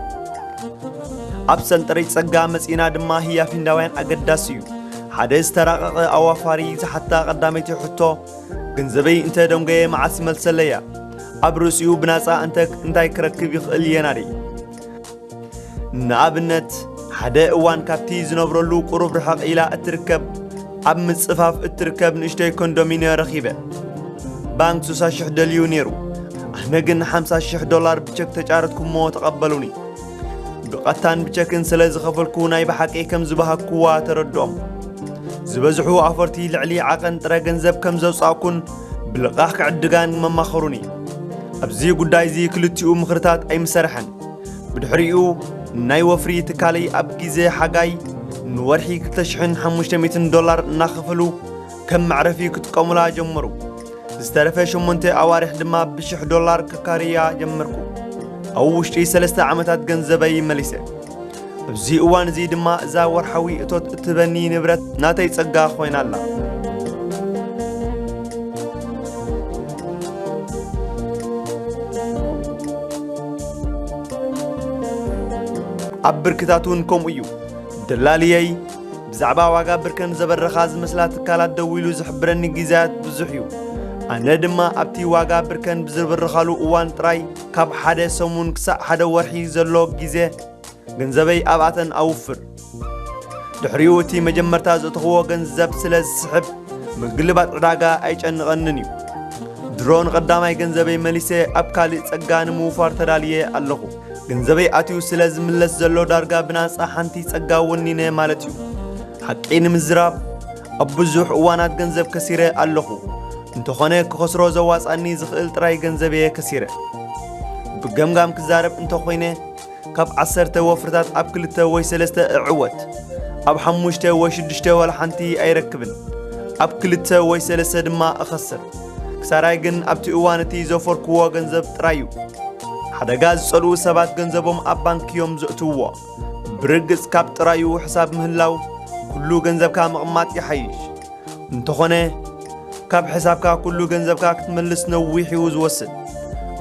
ኣብ ሰንጠረዥ ጸጋ መጺእና ድማ ህያብ ህንዳውያን ኣገዳሲ እዩ። ሓደ ዝተራቐቐ ኣዋፋሪ ዝሓታ ቀዳመይቲ ሕቶ፣ ገንዘበይ እንተ ደንጎየ መዓስ ይመልሰለያ? ኣብ ርእሲኡ ብናጻ እንተ እንታይ ክረክብ ይኽእል እየ ናደይ? ንኣብነት፣ ሓደ እዋን ካብቲ ዝነብረሉ ቁሩብ ርሕቕ ኢላ እትርከብ፣ ኣብ ምጽፋፍ እትርከብ ንእሽቶይ ኮንዶሚንዮ ረኺበ። ባንክ ስሳ ሽሕ ደልዩ ነይሩ። ኣነ ግን ሓምሳ ሽሕ ዶላር ብቸክ ተጫረትኩሞ ተቐበሉኒ። ብቐጥታን ብቸክን ስለ ዝኸፈልኩ ናይ ብሓቂ ከም ዝበሃግኩዋ ተረድኦም። ዝበዝሑ ኣፈርቲ ልዕሊ ዓቐን ጥረ ገንዘብ ከም ዘውጻእኩን ብልቓሕ ክዕድጋን መማኸሩኒ። ኣብዚ ጉዳይ እዚ ክልቲኡ ምኽርታት ኣይምሰርሐን። ብድሕሪኡ ናይ ወፍሪ ትካለይ ኣብ ግዜ ሓጋይ ንወርሒ ክልተ ሽሕን ሓሙሽተ ሚእትን ዶላር እናኸፈሉ ከም መዕረፊ ክጥቀሙላ ጀመሩ። ዝተረፈ ሸሞንተ ኣዋርሕ ድማ ብሽሕ ዶላር ከካርያ ጀመርኩ። ኣብ ውሽጢ ሰለስተ ዓመታት ገንዘበይ መሊሰ። ኣብዚ እዋን እዚ ድማ እዛ ወርሓዊ እቶት እትህበኒ ንብረት ናተይ ጸጋ ኮይና ኣላ። ኣብ ብርክታት እውን ከምኡ እዩ። ደላልየይ ብዛዕባ ዋጋ ብርከን ዘበረኻ ዝመስላ ትካላት ደዊሉ ዝሕብረኒ ግዜያት ብዙሕ እዩ። ኣነ ድማ ኣብቲ ዋጋ ብርከን ብዝብርኻሉ እዋን ጥራይ ካብ ሓደ ሰሙን ክሳዕ ሓደ ወርሒ ዘሎ ግዜ ገንዘበይ ኣብኣተን ኣውፍር። ድሕሪኡ እቲ መጀመርታ ዘእተኽዎ ገንዘብ ስለ ዝስሕብ ምግልባጥ ዕዳጋ ኣይጨንቐንን እዩ። ድሮ ንቐዳማይ ገንዘበይ መሊሰ ኣብ ካልእ ጸጋ ንምውፋር ተዳልየ ኣለኹ። ገንዘበይ ኣትዩ ስለ ዝምለስ ዘሎ ዳርጋ ብናጻ ሓንቲ ጸጋ ወኒነ ማለት እዩ። ሓቂ ንምዝራብ ኣብ ብዙሕ እዋናት ገንዘብ ከሲረ ኣለኹ። እንተኾነ ክኸስሮ ዘዋጻኒ ዝኽእል ጥራይ ገንዘበየ ከሲረ። ብገምጋም ክዛረብ እንተኾይነ ካብ ዓሰርተ ወፍርታት ኣብ ክልተ ወይ ሰለስተ እዕወት። ኣብ ሓሙሽተ ወይ ሽዱሽተ ዋላ ሓንቲ ኣይረክብን። ኣብ ክልተ ወይ ሰለስተ ድማ እኸስር። ክሳራይ ግን ኣብቲ እዋን እቲ ዘፈርክዎ ገንዘብ ጥራይ እዩ። ሓደጋ ዝጸልኡ ሰባት ገንዘቦም ኣብ ባንክ እዮም ዘእትውዎ። ብርግጽ ካብ ጥራዩ ሕሳብ ምህላው ኩሉ ገንዘብካ ምቕማጥ ይሓይሽ። እንተኾነ ካብ ሕሳብካ ኩሉ ገንዘብካ ክትመልስ ነዊሕ እዩ ዝወስድ።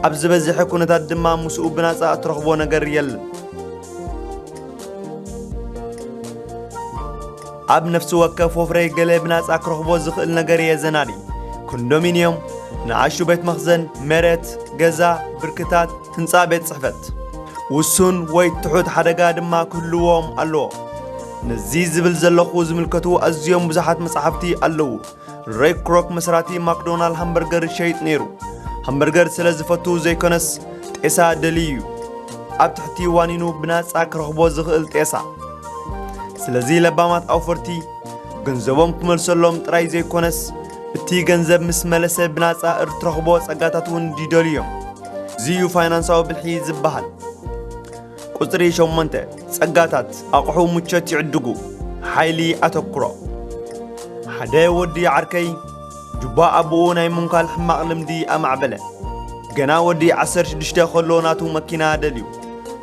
ኣብ ዝበዝሐ ኩነታት ድማ ምስኡ ብናጻ እትረኽቦ ነገር የለን። ኣብ ነፍሲ ወከፍ ወፍረይ ገለ ብናጻ ክረኽቦ ዝኽእል ነገር እየ ዘናዲ። ኮንዶሚንዮም፣ ንኣሹ ቤት መኽዘን፣ መሬት፣ ገዛ፣ ብርክታት፣ ህንጻ ቤት ጽሕፈት። ውሱን ወይ ትሑት ሓደጋ ድማ ክህልዎም ኣለዎ። ነዚ ዝብል ዘለኹ ዝምልከቱ ኣዝዮም ብዙሓት መጻሕፍቲ ኣለዉ። ሬይ ክሮክ መስራቲ ማክዶናል ሃምበርገር ይሸይጥ ነይሩ። ሃምበርገር ስለ ዝፈቱ ዘይኮነስ ጤሳ ደልዩ እዩ። ኣብ ትሕቲ ዋኒኑ ብናጻ ክረኽቦ ዝኽእል ጤሳ። ስለዚ ለባማት ኣውፈርቲ ገንዘቦም ክመልሰሎም ጥራይ ዘይኮነስ እቲ ገንዘብ ምስ መለሰ ብናጻ እትረኽቦ ጸጋታት እውን ይደልዩ እዮም። እዚ እዩ ፋይናንሳዊ ብልሒ ዝበሃል። ቁጽሪ ሸሞንተ፣ ጸጋታት፣ ኣቕሑ ምቾት ይዕድጉ፣ ሓይሊ ኣተኩሮ። ሓደ ወዲ ዓርከይ ጁባ ኣቦኡ ናይ ምንኳል ሕማቕ ልምዲ ኣማዕበለ። ገና ወዲ ዓሰርተ ሽዱሽተ ከሎ ናቱ መኪና ደልዩ።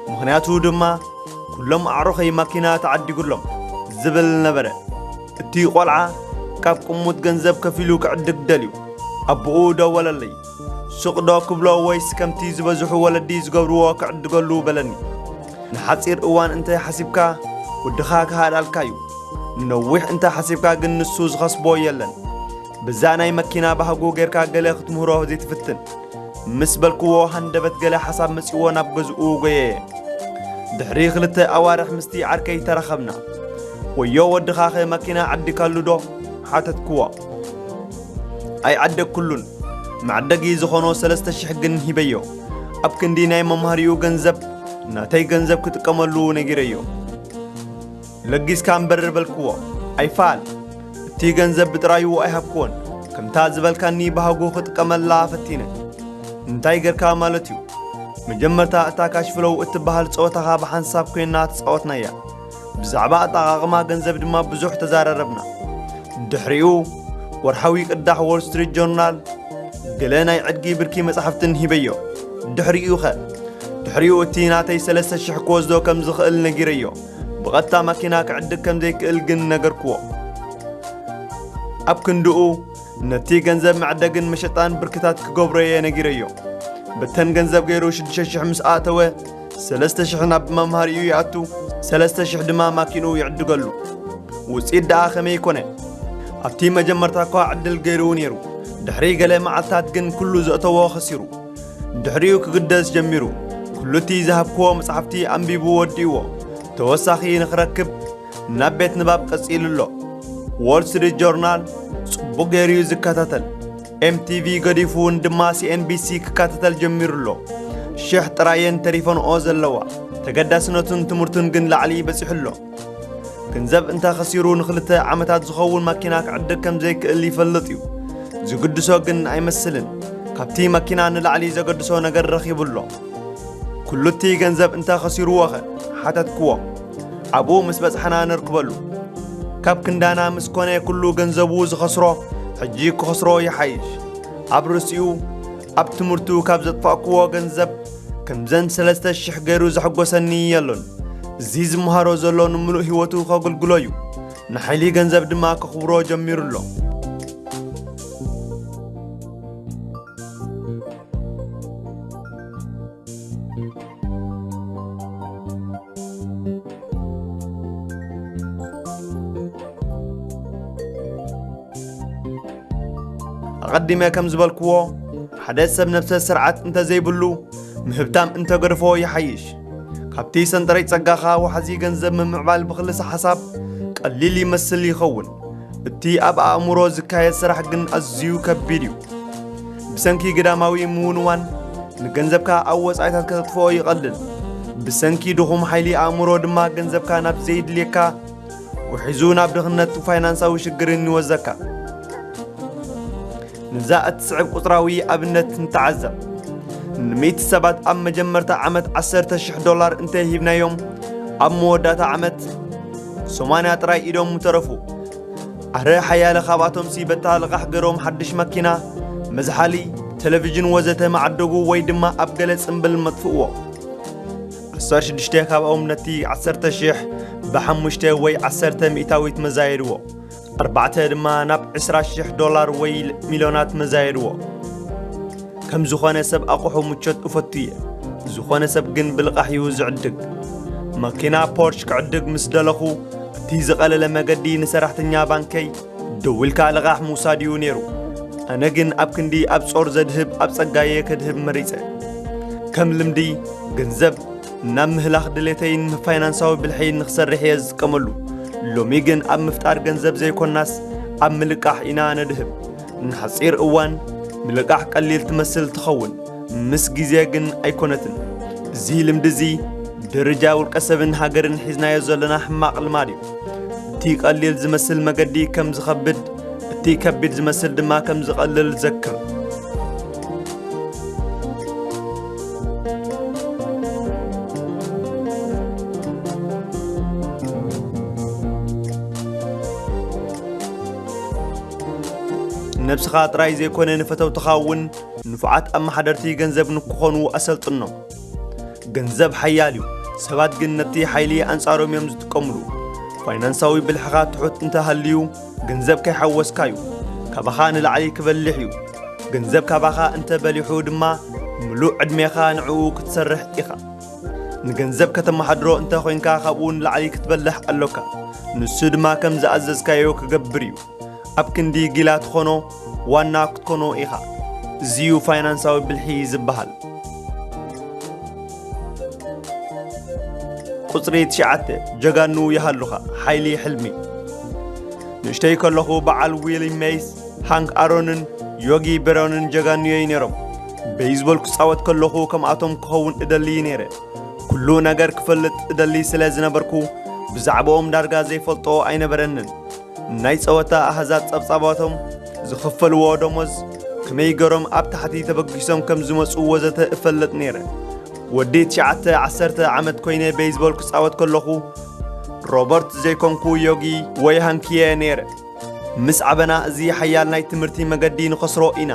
ምኽንያቱ ድማ ኩሎም ኣዕሩኸይ ማኪና ተዓዲጉሎም ዝብል ነበረ። እቲ ቆልዓ ካብ ቅሙጥ ገንዘብ ከፊሉ ክዕድግ ደልዩ። ኣቦኡ ደወለለይ። ሱቕ ዶ ክብሎ ወይስ ከምቲ ዝበዝሑ ወለዲ ዝገብርዎ ክዕድገሉ በለኒ። ንሓጺር እዋን እንተ ሓሲብካ ወድኻ ክሃድኣልካ እዩ። ንነዊሕ እንተ ሓሲብካ ግን ንሱ ዝኸስቦ የለን። በዛ ናይ መኪና ባህጉ ጌርካ ገለ ክትምህሮ ዘይትፍትን ምስ በልክዎ ሃንደበት ገለ ሓሳብ መጺዎ ናብ ገዝኡ ጎየየ። ድሕሪ ክልተ ኣዋርሕ ምስቲ ዓርከይ ተራኸብና። ወዮ ወድኻኸ መኪና ዓዲካሉ ዶ? ሓተትክዎ። ኣይዓደግኩሉን። መዕደጊ ዝኾኖ ሰለስተ ሽሕ ግን ሂበዮ። ኣብ ክንዲ ናይ መምሃሪኡ ገንዘብ ናተይ ገንዘብ ክጥቀመሉ ነጊረዮ። ለጊስካ እምበር በልክዎ። ኣይፋል። እቲ ገንዘብ ብጥራዩ ኣይሃብክዎን። ከምታ ዝበልካኒ ባህጉ ክጥቀመላ ፈቲነ። እንታይ ጌርካ ማለት እዩ? መጀመርታ እታ ካሽ ፍሎው እትበሃል ጸወታኻ ብሓንሳብ ኮይና ተጻወትናያ። ብዛዕባ ኣጠቓቕማ ገንዘብ ድማ ብዙሕ ተዛራረብና። ድሕሪኡ ወርሓዊ ቅዳሕ ዎል ስትሪት ጆርናል፣ ገለ ናይ ዕድጊ ብርኪ መጻሕፍትን ሂበዮ። ድሕሪኡ ኸ? ድሕሪኡ እቲ ናተይ ሰለስተ ሽሕ ክወስዶ ከም ዝኽእል ነጊረዮ። ብቐጥታ ማኪና ክዕድግ ከም ዘይክእል ግን ነገርክዎ። ኣብ ክንድኡ ነቲ ገንዘብ መዕደግን መሸጣን ብርክታት ክገብሮ እየ ነጊረዮ። በተን ገንዘብ ገይሩ ሽዱሽተ ሽሕ ምስ ኣእተወ፣ ሰለስተ ሽሕ ናብ መምሃሪኡ ይኣቱ፣ ሰለስተ ሽሕ ድማ ማኪንኡ ይዕድገሉ። ውጽኢት ደኣ ከመይ ኮነ? ኣብቲ መጀመርታ እኳ ዕድል ገይሩ ነይሩ። ድሕሪ ገለ መዓልታት ግን ኩሉ ዘእተዎ ኸሲሩ። ድሕሪኡ ክግደስ ጀሚሩ። ኩሉ እቲ ዝሃብክዎ መጻሕፍቲ ኣንቢቡ ወዲእዎ። ተወሳኺ ንኽረክብ ናብ ቤት ንባብ ቀጺሉ ኣሎ። ዎል ስትሪት ጆርናል ጽቡቕ ገይሩ እዩ ዝከታተል። ኤምቲቪ ገዲፉ እውን ድማ ሲኤንቢሲ ክከታተል ጀሚሩ ኣሎ። ሽሕ ጥራየን ተሪፈንኦ ዘለዋ። ተገዳስነቱን ትምህርቱን ግን ላዕሊ በጺሑ ኣሎ። ገንዘብ እንተ ኸሲሩ ንኽልተ ዓመታት ዝኸውን ማኪና ክዕድግ ከም ዘይክእል ይፈልጥ እዩ። ዝግድሶ ግን ኣይመስልን። ካብቲ ማኪና ንላዕሊ ዘገድሶ ነገር ረኺቡ ኣሎ። ኩሉ እቲ ገንዘብ እንተ ኸሲርዎኸ? ሓተትክዎ። ኣብኡ ምስ በጽሓና ነርክበሉ። ካብ ክንዳና ምስ ኮነ ኩሉ ገንዘቡ ዝኸስሮ፣ ሕጂ ክኸስሮ ይሓይሽ። ኣብ ርእሲኡ፣ ኣብ ትምህርቱ ካብ ዘጥፋእክዎ ገንዘብ፣ ከምዘን ሰለስተ ሽሕ ገይሩ ዘሐጎሰኒ የሎን። እዚ ዝመሃሮ ዘሎ ንምሉእ ህይወቱ ከገልግሎ እዩ። ንሓይሊ ገንዘብ ድማ ከኽብሮ ጀሚሩ ኣሎ። ኣቐዲመ ከም ዝበልክዎ፣ ሓደ ሰብ ነብሰ ስርዓት እንተዘይብሉ፣ ምህብታም እንተገድፎ ይሓይሽ። ካብቲ ሰንጠረይ ጸጋኻ ወሓዚ ገንዘብ ምምዕባል ብኽልሰ ሓሳብ ቀሊል ይመስል ይኸውን። እቲ ኣብ ኣእምሮ ዝካየድ ስራሕ ግን ኣዝዩ ከቢድ እዩ። ብሰንኪ ግዳማዊ ምውንዋን ንገንዘብካ ኣብ ወጻኢታት ከተጥፍኦ ይቐልል። ብሰንኪ ድኹም ሓይሊ ኣእምሮ ድማ ገንዘብካ ናብ ዘይድልየካ ውሒዙ ናብ ድኽነት ፋይናንሳዊ ሽግርን ይወዘካ። ነዛ እትስዕብ ቁጽራዊ ኣብነት ንተዓዘብ። ንሚእቲ ሰባት ኣብ መጀመርታ ዓመት ዓሰርተ ሽሕ ዶላር እንተ ሂብናዮም፣ ኣብ መወዳእታ ዓመት ሰማንያ ጥራይ ኢዶም ምተረፉ። ኣረ ሓያለ ካብኣቶምሲ በታ ልቓሕ ገይሮም ሓድሽ ማኪና፣ መዝሓሊ፣ ቴሌቪዥን ወዘተ መዓደጉ ወይ ድማ ኣብ ገለ ጽምብል መጥፍእዎ። ዓሰርተ ሽዱሽተ ካብኦም ነቲ ዓሰርተ ሽሕ ብሓሙሽተ ወይ ዓሰርተ ሚእታዊት መዛየድዎ። ኣርባዕተ ድማ ናብ ዕስራ ሽሕ ዶላር ወይ ሚልዮናት መዛየድዎ። ከም ዝኾነ ሰብ ኣቑሑ ምቾት እፈቱ እየ። ዝኾነ ሰብ ግን ብልቓሕ እዩ ዝዕድግ። መኪና ፖርሽ ክዕድግ ምስ ደለኹ፣ እቲ ዝቐለለ መገዲ ንሰራሕተኛ ባንከይ ደዊልካ ልቓሕ ምውሳድ እዩ ነይሩ። ኣነ ግን ኣብ ክንዲ ኣብ ጾር ዘድህብ ኣብ ጸጋየ ከድህብ መሪጸ። ከም ልምዲ ገንዘብ ናብ ምህላኽ ድሌተይን ንፋይናንሳዊ ብልሐይን ንኽሰርሕ እየ ዝጥቀመሉ። ሎሚ ግን ኣብ ምፍጣር ገንዘብ ዘይኮናስ ኣብ ምልቃሕ ኢና ነድህብ። ንሓጺር እዋን ምልቃሕ ቀሊል ትመስል ትኸውን፣ ምስ ግዜ ግን ኣይኮነትን። እዚ ልምዲ እዚ ደረጃ ውልቀ ሰብን ሃገርን ሒዝናዮ ዘለና ሕማቕ ልማድ እዩ። እቲ ቀሊል ዝመስል መገዲ ከም ዝኸብድ፣ እቲ ከቢድ ዝመስል ድማ ከም ዝቐልል ዘክር። ነብስኻ ጥራይ ዘይኮነ ንፈተውትኻ እውን ንፉዓት ኣመሓደርቲ ገንዘብ ንክኾኑ ኣሰልጥኖም። ገንዘብ ሓያል እዩ፣ ሰባት ግን ነቲ ሓይሊ ኣንጻሮም እዮም ዝጥቀምሉ። ፋይናንሳዊ ብልሕኻ ትሑት እንተሃልዩ፣ ገንዘብ ከይሓወስካ እዩ፣ ካባኻ ንላዕሊ ክበልሕ እዩ። ገንዘብ ካባኻ እንተ በሊሑ ድማ፣ ምሉእ ዕድሜኻ ንዕኡ ክትሰርሕ ኢኻ። ንገንዘብ ከተመሓድሮ እንተ ኾይንካ፣ ካብኡ ንላዕሊ ክትበልሕ ኣሎካ። ንሱ ድማ ከም ዝኣዘዝካዮ ክገብር እዩ። ኣብ ክንዲ ጊላ ትኾኖ፣ ዋና ክትኮኖ ኢኻ። እዚዩ ፋይናንሳዊ ብልሒ ዝበሃል። ቁጽሪ ትሽዓተ፣ ጀጋኑ ይሃሉኻ፣ ሓይሊ ሕልሚ። ንእሽተይ ከለኹ በዓል ዊሊ ሜይስ፣ ሃንክ ኣሮንን ዮጊ ቤሮንን ጀጋኑየይ ነይሮም። ቤይዝቦል ክጻወት ከለኹ ከምኣቶም ክኸውን እደሊ ነይረ። ኩሉ ነገር ክፈልጥ እደሊ ስለ ዝነበርኩ፣ ብዛዕባኦም ዳርጋ ዘይፈልጦ ኣይነበረንን። ናይ ጸወታ ኣሃዛት ጸብጻባቶም፣ ዝኽፈልዎ ደሞዝ፣ ከመይ ገሮም ኣብ ታሕቲ ተበጊሶም ከም ዝመጹ ወዘተ እፈልጥ ነይረ። ወዲ ትሽዓተ ዓሰርተ ዓመት ኮይነ ቤይዝቦል ክጻወት ከለኹ፣ ሮበርት ዘይኮንኩ ዮጊ ወይ ሃንክየ ነይረ። ምስ ዓበና እዚ ሓያል ናይ ትምህርቲ መገዲ ንኸስሮ ኢና።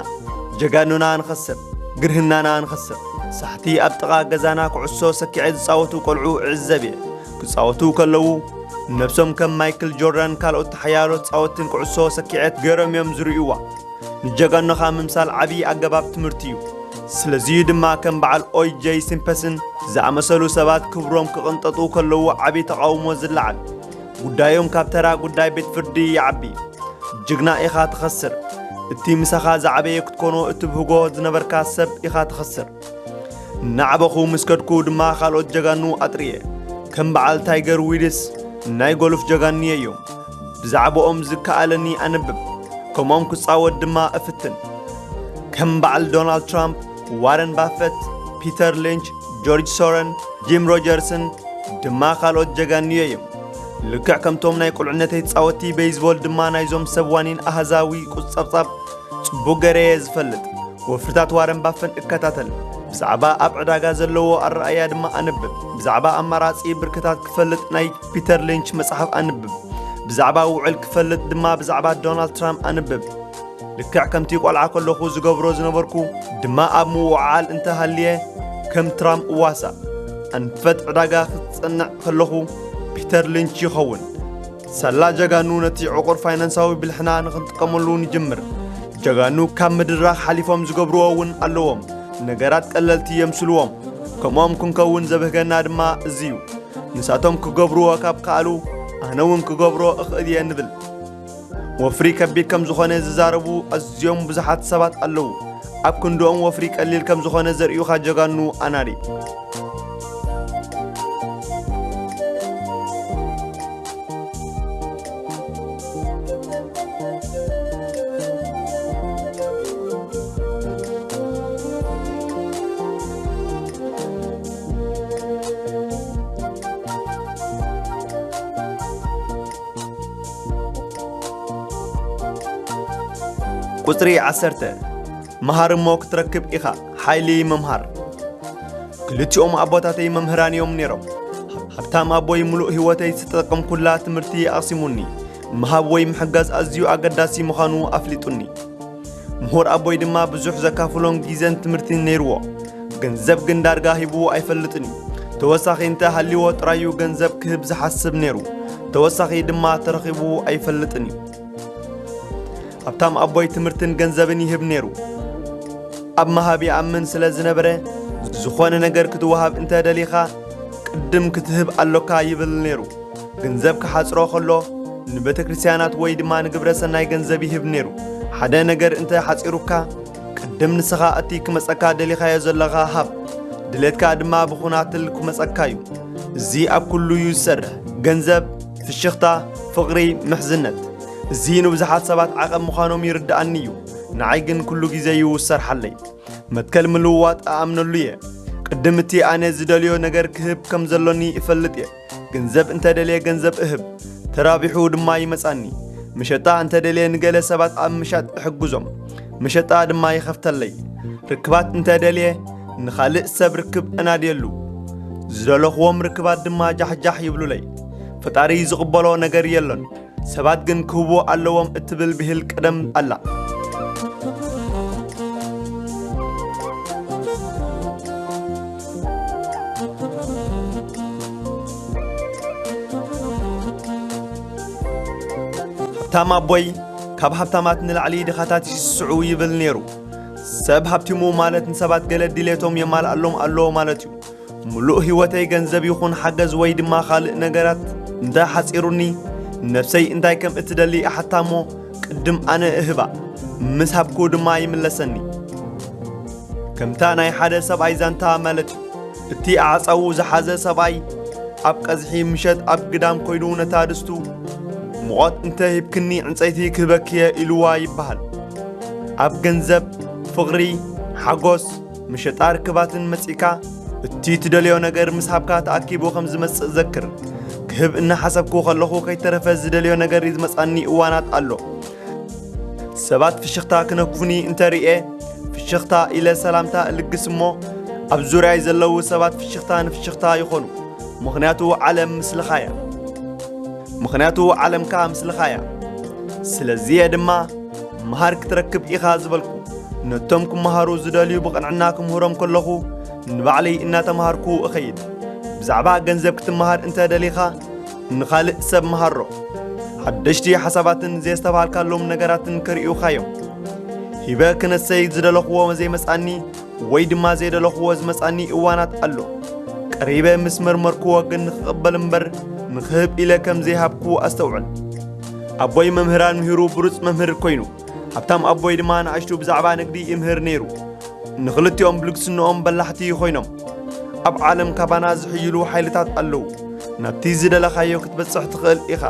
ጀጋኑና ንኸስር፣ ግርህናና ንኸስር። ሳሕቲ ኣብ ጥቓ ገዛና ኩዕሶ ሰኪዐ ዝጻወቱ ቆልዑ እዕዘብ እየ። ክጻወቱ ከለዉ፣ ነብሶም ከም ማይክል ጆርዳን ካልኦት ሓያሎ ተጻወትን ኩዕሶ ሰኪዐት ገይሮም እዮም ዝርእይዋ። ንጀጋኑኻ ምምሳል ዓቢ ኣገባብ ትምህርቲ እዩ። ስለዚዩ ድማ ከም በዓል ኦይ ጀይ ሲምፐስን ዝኣመሰሉ ሰባት ክብሮም ክቕንጠጡ ከለዉ ዓቢ ተቓውሞ ዝለዓል። ጉዳዮም ካብ ተራ ጉዳይ ቤት ፍርዲ ይዓቢ። ጅግና ኢኻ ትኸስር። እቲ ምሳኻ ዝዓበየ ክትኮኖ እትብህጎ ዝነበርካ ሰብ ኢኻ ትኸስር። እናዓበኹ ምስ ከድኩ ድማ ካልኦት ጀጋኑ ኣጥርየ። ከም በዓል ታይገር ዊድስ ናይ ጎልፍ ጀጋኑየ እዮም። ብዛዕባኦም ዝከኣለኒ ኣንብብ። ከምኦም ክጻወት ድማ እፍትን። ከም በዓል ዶናልድ ትራምፕ፣ ዋረን ባፈት፣ ፒተር ሊንች፣ ጆርጅ ሶረን፣ ጂም ሮጀርስን ድማ ካልኦት ጀጋኑየ እዮም። ልክዕ ከምቶም ናይ ቁልዕነተይ ተጻወትቲ ቤይዝቦል ድማ ናይዞም ሰብ ዋኒን ኣሃዛዊ ቁጽጸብጻብ ጽቡቕ ገይረ እየ ዝፈልጥ። ወፍርታት ዋረን ባፈን እከታተል። ብዛዕባ ኣብ ዕዳጋ ዘለዎ ኣረኣእያ ድማ ኣንብብ። ብዛዕባ ኣማራጺ ብርክታት ክፈልጥ ናይ ፒተር ሊንች መጽሓፍ ኣንብብ። ብዛዕባ ውዕል ክፈልጥ ድማ ብዛዕባ ዶናልድ ትራምፕ ኣንብብ። ልክዕ ከምቲ ቆልዓ ከለኹ ዝገብሮ ዝነበርኩ ድማ ኣብ ምውዓል እንተሃልየ ከም ትራምፕ እዋሳእ። ኣንፈት ዕዳጋ ክጸንዕ ከለኹ ፒተር ሊንች ይኸውን። ሳላ ጀጋኑ ነቲ ዕቑር ፋይናንሳዊ ብልሕና ንኽንጥቀመሉ ንጅምር። ጀጋኑ ካብ ምድራኽ ሓሊፎም ዝገብርዎ እውን ኣለዎም። ነገራት ቀለልቲ የምስልዎም። ከምኦም ክንከውን ዘብህገና ድማ እዚዩ። ንሳቶም ክገብርዎ ካብ ከኣሉ፣ ኣነ እውን ክገብሮ እኽእል እየ ንብል። ወፍሪ ከቢድ ከም ዝኾነ ዝዛረቡ ኣዝዮም ብዙሓት ሰባት ኣለዉ። ኣብ ክንድኦም ወፍሪ ቀሊል ከም ዝኾነ ዘርእዩኻ ጀጋኑ ኣናዲ። ቁጽሪ ዓሰርተ፣ መሃር እሞ ክትረክብ ኢኻ። ሓይሊ ምምሃር። ክልቲኦም ኣቦታተይ መምህራን እዮም ነይሮም። ሃብታም ኣቦይ ምሉእ ህይወተይ ዝተጠቀምኩላ ትምህርቲ ኣቕሲሙኒ። ምሃብ ወይ ምሕጋዝ ኣዝዩ ኣገዳሲ ምዃኑ ኣፍሊጡኒ። ምሁር ኣቦይ ድማ ብዙሕ ዘካፍሎን ግዜን ትምህርቲን ነይርዎ። ገንዘብ ግን ዳርጋ ሂቡ ኣይፈልጥን እዩ። ተወሳኺ እንተ ሃልይዎ ጥራዩ ገንዘብ ክህብ ዝሓስብ ነይሩ። ተወሳኺ ድማ ተረኺቡ ኣይፈልጥን እዩ። ሃብታም ኣቦይ ትምህርትን ገንዘብን ይህብ ነይሩ። ኣብ ምሃብ ይኣምን ስለ ዝነበረ፣ ዝኾነ ነገር ክትወሃብ እንተ ደሊኻ፣ ቅድም ክትህብ ኣሎካ ይብል ነይሩ። ገንዘብ ክሓጽሮ ከሎ፣ ንቤተ ክርስቲያናት ወይ ድማ ንግብረ ሰናይ ገንዘብ ይህብ ነይሩ። ሓደ ነገር እንተ ሓጺሩካ፣ ቅድም ንስኻ እቲ ክመጸካ ደሊኻዮ ዘለኻ ሃብ። ድሌትካ ድማ ብኹናትል ክመጸካ እዩ። እዚ ኣብ ኩሉ እዩ ዝሰርሕ። ገንዘብ፣ ፍሽኽታ፣ ፍቕሪ፣ ምሕዝነት። እዚ ንብዙሓት ሰባት ዓቐብ ምዃኖም ይርድኣኒ እዩ። ንዓይ ግን ኩሉ ግዜ እዩ ዝሰርሓለይ። መትከል ምልውዋጥ እኣምነሉ እየ። ቅድም እቲ ኣነ ዝደልዮ ነገር ክህብ ከም ዘሎኒ እፈልጥ እየ። ገንዘብ እንተ ደልየ ገንዘብ እህብ፣ ተራቢሑ ድማ ይመጻኒ። መሸጣ እንተ ደልየ ንገለ ሰባት ኣብ ምሻጥ እሕግዞም፣ መሸጣ ድማ ይኸፍተለይ። ርክባት እንተ ደልየ ንኻልእ ሰብ ርክብ እናድየሉ። ዝደለኽዎም ርክባት ድማ ጃሕጃሕ ይብሉለይ። ፈጣሪ ዝቕበሎ ነገር የሎን። ሰባት ግን ክህቡ ኣለዎም እትብል ብሂል ቀደም ኣላ። ሃብታም ኣቦይ፣ ካብ ሃብታማት ንላዕሊ ድኻታት ይስስዑ ይብል ነይሩ። ሰብ ሃብቲሙ ማለት ንሰባት ገለ ድሌቶም የማልኣሎም ኣሎ ማለት እዩ። ምሉእ ህይወተይ ገንዘብ ይኹን ሓገዝ ወይ ድማ ካልእ ነገራት እንተ ሓጺሩኒ፣ ነፍሰይ እንታይ ከም እትደሊ እሓታ እሞ፣ ቅድም ኣነ እህባ፣ ምስ ሃብኩ ድማ ይምለሰኒ። ከምታ ናይ ሓደ ሰብኣይ ዛንታ ማለት እዩ። እቲ ኣዕጻዉ ዝሓዘ ሰብኣይ፣ ኣብ ቀዝሒ ምሸት ኣብ ግዳም ኮይኑ ነታ ድስቱ፣ "ሙቐት እንተ ሂብክኒ ዕንጸይቲ ክህበኪ'የ" ኢልዋ ይበሃል። ኣብ ገንዘብ፣ ፍቕሪ፣ ሓጎስ፣ መሸጣ ርክባትን መጺእካ፣ እቲ ትደልዮ ነገር ምስ ሃብካ ተኣኪቡ ከም ዝመጽእ ዘክር። ክህብ እናሓሰብኩ ከለኹ ከይተረፈ ዝደልዮ ነገር ዝመጻኒ እዋናት ኣሎ። ሰባት ፍሽኽታ ክነግፉኒ እንተ ርእየ፣ ፍሽኽታ ኢለ ሰላምታ እልግስ እሞ፣ ኣብ ዙርያይ ዘለዉ ሰባት ፍሽኽታ ንፍሽኽታ ይኾኑ። ምኽንያቱ ዓለም ምስልኻ እያ። ምኽንያቱ ዓለምካ ምስልኻ እያ። ስለዚ እየ ድማ፣ ምሃር ክትረክብ ኢኻ ዝበልኩ። ነቶም ክመሃሩ ዝደልዩ ብቕንዕና ክምህሮም ከለኹ፣ ንባዕለይ እናተምሃርኩ እኸይድ። ብዛዕባ ገንዘብ ክትመሃር እንተ ደሊኻ፣ ንኻልእ ሰብ መሃሮ። ሓደሽቲ ሓሳባትን ዘየስተብሃልካሎም ነገራትን ከርእዩኻ እዮም። ሂበ ክነሰይ ዝደለኽዎ ዘይመጻኒ ወይ ድማ ዘይደለኽዎ ዝመጻኒ እዋናት ኣሎ። ቀሪበ ምስ መርመርክዎ ግን ንኽቕበል እምበር ንኽህብ ኢለ ከም ዘይሃብኩ ኣስተውዕል። ኣቦይ መምህራን ምሂሩ ብሩጽ መምህር ኮይኑ፣ ሃብታም ኣቦይ ድማ ንኣሽቱ ብዛዕባ ንግዲ ይምህር ነይሩ። ንኽልቲኦም ብልግስንኦም በላሕቲ ኮይኖም፣ ኣብ ዓለም ካባና ዝሕይሉ ሓይልታት ኣለዉ። ናብቲ ዝደለኻዮ ክትበጽሕ ትኽእል ኢኻ።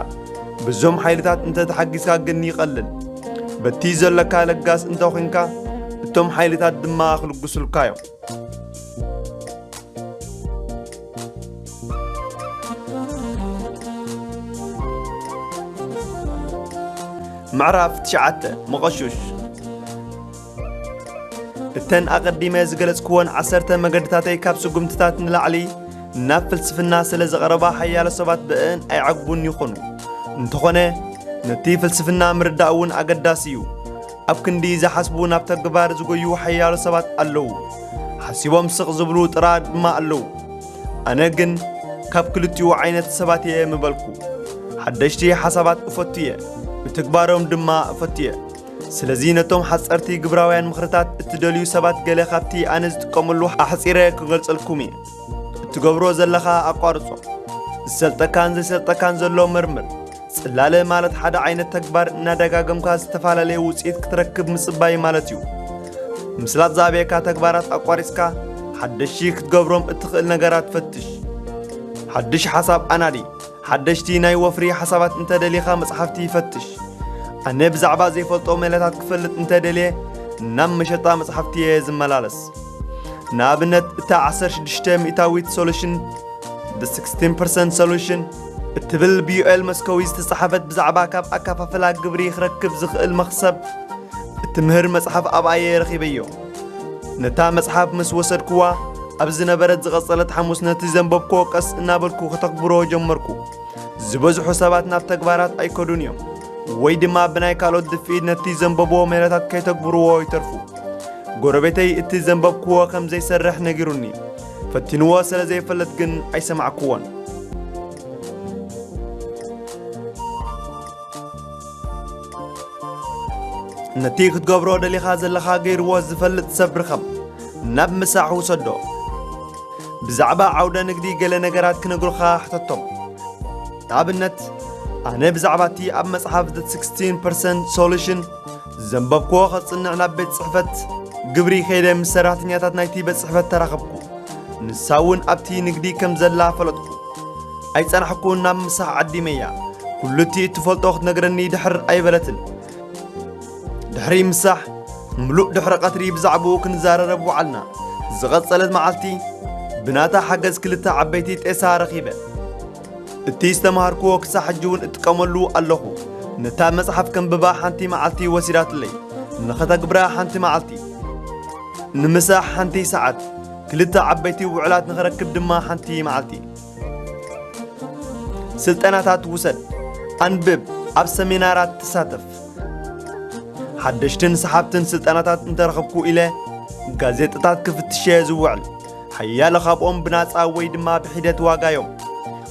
በዞም ሓይልታት እንተ ተሓጊዝካ ግን ይቐልል። በቲ ዘለካ ለጋስ እንተ ኾንካ፣ እቶም ሓይልታት ድማ ክልግሱልካ እዮም። ምዕራፍ ትሽዓተ፣ መቐሹሽ። እተን ኣቐዲመ ዝገለጽክወን ዓሰርተ መገድታተይ ካብ ስጉምትታት ንላዕሊ ናብ ፍልስፍና ስለ ዝቐረባ ሓያሎ ሰባት ብእአን ኣይዓግቡን ይኾኑ። እንተኾነ፣ ነቲ ፍልስፍና ምርዳእ እውን ኣገዳሲ እዩ። ኣብ ክንዲ ዝሓስቡ ናብ ተግባር ዝጎዩ ሓያሎ ሰባት ኣለዉ። ሓሲቦም ስቕ ዝብሉ ጥራ ድማ ኣለዉ። ኣነ ግን ካብ ክልቲኡ ዓይነት ሰባት እየ ምበልኩ። ሓደሽቲ ሓሳባት እፈቱ እየ፣ ምትግባሮም ድማ እፈቱ እየ። ስለዚ ነቶም ሓጸርቲ ግብራውያን ምኽርታት እትደልዩ ሰባት ገለ ካብቲ ኣነ ዝጥቀመሉ ኣሕጺረ ክገልጸልኩም እየ። እትገብሮ ዘለኻ ኣቋርጾ። ዝሰልጠካን ዘይሰልጠካን ዘሎ መርምር። ጽላለ ማለት ሓደ ዓይነት ተግባር እናደጋገምካ ዝተፈላለየ ውጽኢት ክትረክብ ምጽባይ ማለት እዩ። ምስላጥ ዝኣበየካ ተግባራት ኣቋሪጽካ፣ ሓደሽቲ ክትገብሮም እትኽእል ነገራት ፈትሽ። ሓድሽ ሓሳብ ኣናዲ። ሓደሽቲ ናይ ወፍሪ ሓሳባት እንተ ደሊኻ መጽሓፍቲ ፈትሽ። ኣነ ብዛዕባ ዘይፈልጦ ሜላታት ክፈልጥ እንተ ደልየ፣ ናብ መሸጣ መጽሓፍቲ እየ ዝመላለስ። ንኣብነት፣ እታ ዓሰርተ ሽዱሽተ ሚእታዊት ሶሉሽን፣ The sixteen percent Solution፣ እትብል ብዩኤል መስከዊ ዝተጻሕፈት ብዛዕባ ካብ ኣከፋፍላ ግብሪ ክረክብ ዝኽእል መኽሰብ እትምህር መጽሓፍ ኣብኣ እየ ረኺበዮ። ነታ መጽሓፍ ምስ ወሰድክዋ፣ ኣብ ዝነበረት ዝቐጸለት ሓሙስ ነቲ ዘንበብክዎ ቀስ እናበልኩ ከተግብሮ ጀመርኩ። ዝበዝሑ ሰባት ናብ ተግባራት ኣይከዱን እዮም፣ ወይ ድማ ብናይ ካልኦት ድፍኢት ነቲ ዘንበብዎ ሜላታት ከይተግብርዎ ይተርፉ። ጎረቤተይ እቲ ዘንበብክዎ ከም ዘይሰርሕ ነጊሩኒ። ፈቲንዎ ስለ ዘይፈልጥ ግን ኣይሰማዕክዎን። ነቲ ክትገብሮ ደሊኻ ዘለኻ ገይርዎ ዝፈልጥ ሰብ ርኸብ። ናብ ምሳሕ ውሰዶ። ብዛዕባ ዓውደ ንግዲ ገለ ነገራት ክነግሩኻ ሕተቶም። ንኣብነት፣ ኣነ ብዛዕባ እቲ ኣብ መጽሓፍ The sixteen percent Solution ዘንበብክዎ ከጽንዕ ናብ ቤት ጽሕፈት ግብሪ ከይደ ምስ ሰራሕተኛታት ናይቲ ቤት ጽሕፈት ተራኸብኩ። ንሳ እውን ኣብቲ ንግዲ ከም ዘላ ፈለጥኩ። ኣይጸናሕኩን፣ ናብ ምሳሕ ዓዲመያ። ኩሉ እቲ እትፈልጦ ክትነግረኒ ድሕር ኣይበለትን። ድሕሪ ምሳሕ፣ ምሉእ ድሕሪ ቀትሪ ብዛዕባኡ ክንዛረረብ ወዓልና። ዝቐጸለት መዓልቲ፣ ብናታ ሓገዝ ክልተ ዓበይቲ ጤሳ ረኺበ። እቲ ዝተማሃርክዎ ክሳዕ ሕጂ እውን እጥቀመሉ ኣለኹ። ነታ መጽሓፍ ከንብባ ሓንቲ መዓልቲ ወሲዳትለይ። ንኸተግብራ ሓንቲ መዓልቲ። ንምሳሕ ሓንቲ ሰዓት። ክልተ ዓበይቲ ውዕላት ንኽረክብ ድማ ሓንቲ መዓልቲ። ስልጠናታት ውሰድ። ኣንብብ። ኣብ ሰሚናራት ተሳተፍ። ሓደሽትን ሰሓብትን ስልጠናታት እንተረኸብኩ ኢለ ጋዜጣታት ክፍትሽ እየ ዝውዕል። ሓያለ ካብኦም ብናጻ ወይ ድማ ብሒደት ዋጋ እዮም።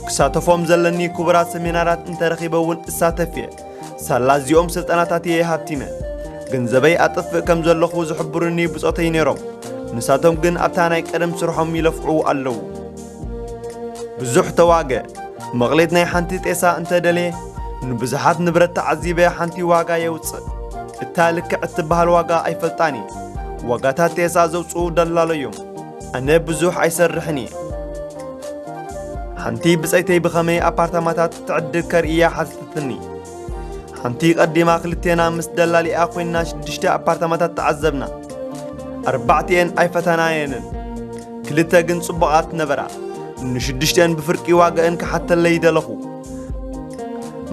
ክሳተፎም ዘለኒ ክቡራት ሰሚናራት እንተረኺበ እውን እሳተፍ እየ። ሳላ እዚኦም ስልጠናታት እየ ሃብቲመ። ገንዘበይ ኣጥፍእ ከም ዘለኹ ዝሕብሩኒ ብጾተይ ነይሮም። ንሳቶም ግን ኣብታ ናይ ቀደም ስርሖም ይለፍዑ ኣለዉ። ብዙሕ ተዋገ። መቕሌት ናይ ሓንቲ ጤሳ እንተ ደልየ፣ ንብዙሓት ንብረት ተዓዚበ ሓንቲ ዋጋ የውጽእ። እታ ልክዕ እትበሃል ዋጋ ኣይፈልጣን እየ። ዋጋታት ጤሳ ዘውጽኡ ደላሎ እዮም። ኣነ ብዙሕ ኣይሰርሕን እየ። ሓንቲ ብጸይተይ ብኸመይ ኣፓርታማታት ትዕድግ ከርእያ ሓተተትኒ። ሓንቲ ቀዲማ ክልቴና ምስ ደላሊኣ ኮይንና ሽዱሽተ ኣፓርታማታት ተዓዘብና። ኣርባዕቲኤን ኣይፈተናየንን። ክልተ ግን ጽቡቓት ነበራ። ንሽዱሽተን ብፍርቂ ዋጋእን ክሓተለይ ደለኹ።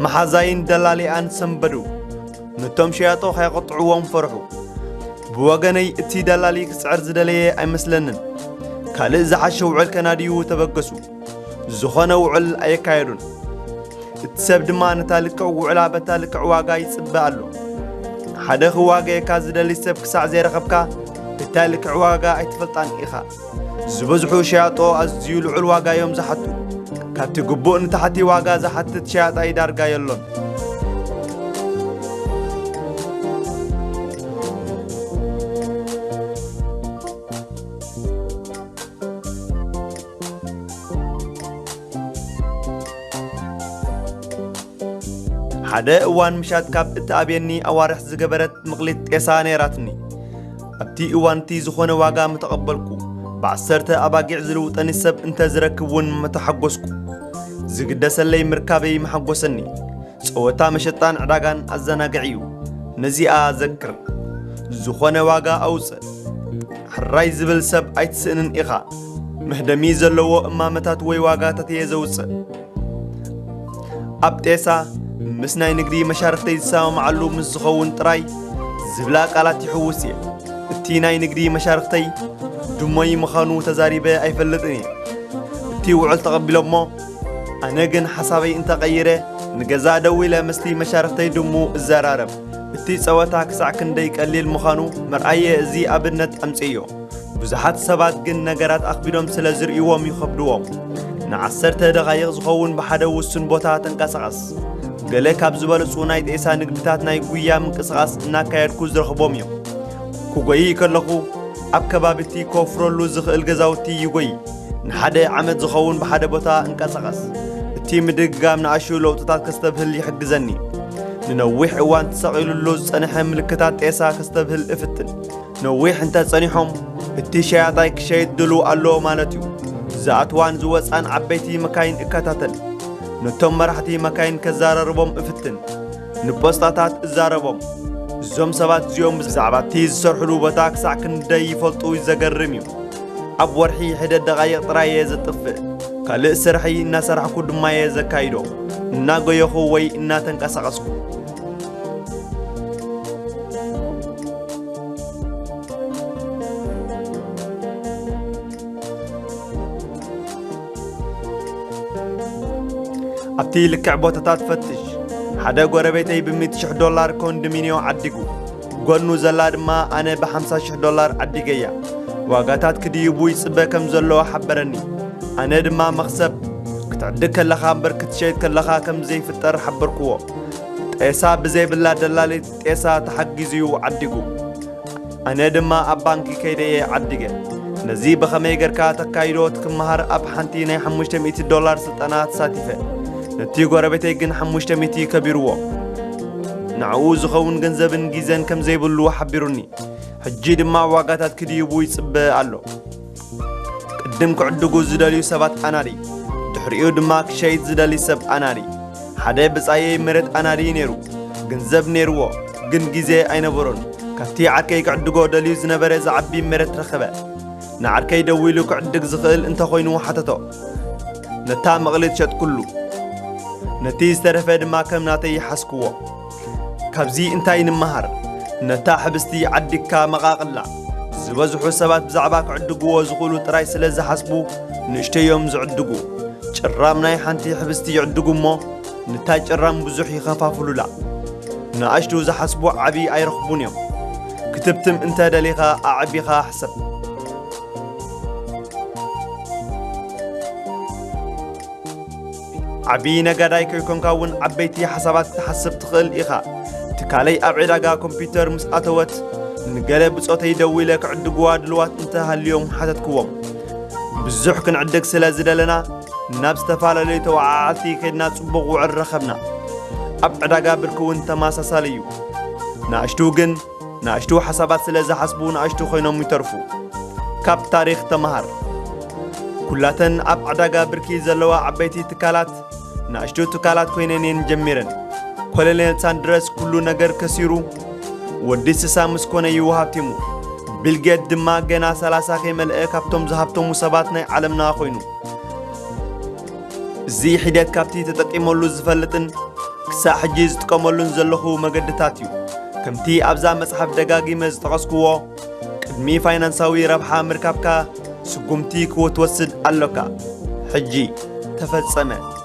መሓዛይን ደላሊኣን ሰንበዱ። ነቶም ሸያጦ ከየቕጥዕዎም ፈርሑ። ብወገነይ እቲ ደላሊ ክስዕር ዝደለየ ኣይመስለንን። ካልእ ዝሓሸ ውዕል ከናድዩ ተበገሱ። ዝኾነ ውዕል ኣየካየዱን። እቲ ሰብ ድማ ነታ ልክዕ ውዕላ በታ ልክዕ ዋጋ ይጽበ ኣሎ። ሓደ ክዋገየካ ዝደሊ ሰብ ክሳዕ ዘይረኸብካ፣ እታ ልክዕ ዋጋ ኣይትፈልጣን ኢኻ። ዝበዝሑ ሸያጦ ኣዝዩ ልዑል ዋጋ እዮም ዝሓቱ። ካብቲ ግቡእ ንታሕቲ ዋጋ ዝሓትት ሸያጣይ ዳርጋ የሎን። ሓደ እዋን ምሻት ካብ እትኣብየኒ ኣዋርሕ ዝገበረት ምቕሊት ጤሳ ነይራትኒ። ኣብቲ እዋን እቲ ዝኾነ ዋጋ ምተቐበልኩ፣ ብዓሰርተ ኣባጊዕ ዝልውጠኒ ሰብ እንተ ዝረክብ እውን ምተሓጎስኩ። ዝግደሰለይ ምርካበይ መሓጎሰኒ። ጸወታ መሸጣን ዕዳጋን ኣዘናግዒ እዩ። ነዚኣ ዘክር። ዝኾነ ዋጋ ኣውጽእ። ሕራይ ዝብል ሰብ ኣይትስእንን ኢኻ። መህደሚ ዘለዎ እማመታት ወይ ዋጋታት እየ ዘውጽእ። ኣብ ጤሳ ምስ ናይ ንግዲ መሻርኽተይ ዝሰማምዓሉ ምስ ዝኸውን ጥራይ ዝብላ ቃላት ይሕውስ እየ። እቲ ናይ ንግዲ መሻርኽተይ ድሞይ ምዃኑ ተዛሪበ ኣይፈልጥን እየ። እቲ ውዕል ተቐቢሎሞ፣ ኣነ ግን ሓሳበይ እንተቐይረ፣ ንገዛ ደዊለ ምስቲ መሻርኽተይ ድሙ እዘራረብ። እቲ ጸወታ ክሳዕ ክንደይ ቀሊል ምዃኑ መርኣየ እዚ ኣብነት ኣምጽእዮ። ብዙሓት ሰባት ግን ነገራት ኣኽቢዶም ስለ ዝርእይዎም ይኸብድዎም። ንዓሰርተ ደቓይቕ ዝኸውን ብሓደ ውሱን ቦታ ተንቀሳቐስ። ገለ ካብ ዝበለጹ ናይ ጤሳ ንግድታት ናይ ጉያ ምንቅስቓስ እናካየድኩ ዝረኽቦም እዮም። ክጎይይ ከለኹ ኣብ ከባቢ እቲ ክወፍረሉ ዝኽእል ገዛውቲ ይጎይ። ንሓደ ዓመት ዝኸውን ብሓደ ቦታ እንቀሳቐስ። እቲ ምድግጋም ንኣሽቱ ለውጥታት ከስተብህል ይሕግዘኒ። ንነዊሕ እዋን ተሰቒሉሉ ዝጸንሐ ምልክታት ጤሳ ከስተብህል እፍትን። ነዊሕ እንተ ጸኒሖም፣ እቲ ሸያጣይ ክሸይጥ ድሉው ኣሎ ማለት እዩ። ዝኣትዋን ዝወጻን ዓበይቲ መካይን እከታተል። ነቶም መራሕቲ መካይን ከዘራርቦም እፍትን። ንፖስጣታት እዛረቦም። እዞም ሰባት እዚኦም ብዛዕባ እቲ ዝሰርሕሉ ቦታ ክሳዕ ክንደይ ይፈልጡ ዘገርም እዩ። ኣብ ወርሒ ሕደ ደቓይቕ ጥራይ እየ ዘጥፍእ። ካልእ ስርሐይ እናሰራሕኩ ድማ እየ ዘካይዶ። እናጎየኹ ወይ እናተንቀሳቐስኩ። ኣብቲ ልክዕ ቦታታት ፈትሽ። ሓደ ጎረቤተይ ብሚእቲ ሽሕ ዶላር ኮንዶሚንዮ ዓዲጉ። ጎኑ ዘላ ድማ ኣነ ብሓምሳ ሽሕ ዶላር ዓዲገያ። ዋጋታት ክድይቡ ይጽበ ከም ዘሎ ሓበረኒ። ኣነ ድማ መኽሰብ ክትዕድግ ከለኻ እምበር ክትሸይጥ ከለኻ ከም ዘይፍጠር ሓበርክዎ። ጤሳ ብዘይብላ ደላሊት ጤሳ ተሓጊዙ እዩ ዓዲጉ። ኣነ ድማ ኣብ ባንኪ ከይደየ ዓዲገ። ነዚ ብኸመይ ገርካ ተካይዶ ትክመሃር ኣብ ሓንቲ ናይ ሓሙሽተ ሚእቲ ዶላር ስልጠና ተሳቲፈ። ነቲ ጎረቤተይ ግን ሓሙሽተ ሚእቲ ከቢርዎ። ንዕኡ ዝኸውን ገንዘብን ግዜን ከም ዘይብሉ ሓቢሩኒ። ሕጂ ድማ ዋጋታት ክድይቡ ይጽበ ኣሎ። ቅድም ክዕድጉ ዝደልዩ ሰባት ኣናዲ፣ ድሕሪኡ ድማ ክሸይጥ ዝደሊ ሰብ ኣናዲ። ሓደ ብጻየይ መሬት ኣናዲ ነይሩ፣ ገንዘብ ነይርዎ፣ ግን ግዜ ኣይነበሮን። ካብቲ ዓርከይ ክዕድጎ ደልዩ ዝነበረ ዝዓቢ መሬት ረኸበ። ንዓርከይ ደዊሉ ክዕድግ ዝኽእል እንተኾይኑ ሓተቶ። ነታ መቕሊት ሸጥኩሉ። ነቲ ዝተረፈ ድማ ከም ናተይ ሓዝክዎ። ካብዚ እንታይ ንምሃር? ነታ ሕብስቲ ዓዲግካ መቓቕላ። ዝበዝሑ ሰባት ብዛዕባ ክዕድግዎ ዝኽእሉ ጥራይ ስለ ዝሓስቡ ንእሽተዮም ዝዕድጉ። ጭራም ናይ ሓንቲ ሕብስቲ ይዕድጉ እሞ፣ ነታ ጭራም ብዙሕ ይኸፋፍሉላ። ንኣሽቱ ዝሓስቡ ዓቢ ኣይረኽቡን እዮም። ክትብትም እንተ ደሊኻ ኣዕቢኻ ሕሰብ። ዓቢ ነጋዳይ ከይኮንካ እውን ዓበይቲ ሓሳባት ክትሓስብ ትኽእል ኢኻ። ትካለይ ኣብ ዕዳጋ ኮምፒውተር ምስ ኣተወት፣ ንገለ ብጾተይ ደዊለ ክዕድግዋ ድልዋት እንተሃልዮም ሓተትክዎም። ብዙሕ ክንዕድግ ስለ ዝደለና፣ ናብ ዝተፈላለዩ ተወዓዓልቲ ከድና ጽቡቕ ውዕል ረኸብና። ኣብ ዕዳጋ ብርኪ እውን ተመሳሳሊ እዩ። ንኣሽቱ ግን ንኣሽቱ ሓሳባት ስለ ዝሓስቡ ንኣሽቱ ኮይኖም ይተርፉ። ካብ ታሪኽ ተመሃር። ኩላተን ኣብ ዕዳጋ ብርኪ ዘለዋ ዓበይቲ ትካላት ንኣሽቱ ትካላት ኮይነን እየን ጀሚረን። ኮሎኔል ሳንድረስ ኩሉ ነገር ከሲሩ፣ ወዲ ስሳ ምስ ኮነ እዩ ሃብቲሙ። ቢል ጌት ድማ ገና ሰላሳ ከይመልአ ካብቶም ዝሃብተሙ ሰባት ናይ ዓለምና ኮይኑ። እዚ ሒደት ካብቲ ተጠቂመሉ ዝፈልጥን ክሳዕ ሕጂ ዝጥቀመሉን ዘለኹ መገድታት እዩ። ከምቲ ኣብዛ መጽሓፍ ደጋጊመ ዝጠቐስክዎ፣ ቅድሚ ፋይናንሳዊ ረብሓ ምርካብካ ስጉምቲ ክትወስድ ኣሎካ። ሕጂ ተፈጸመ።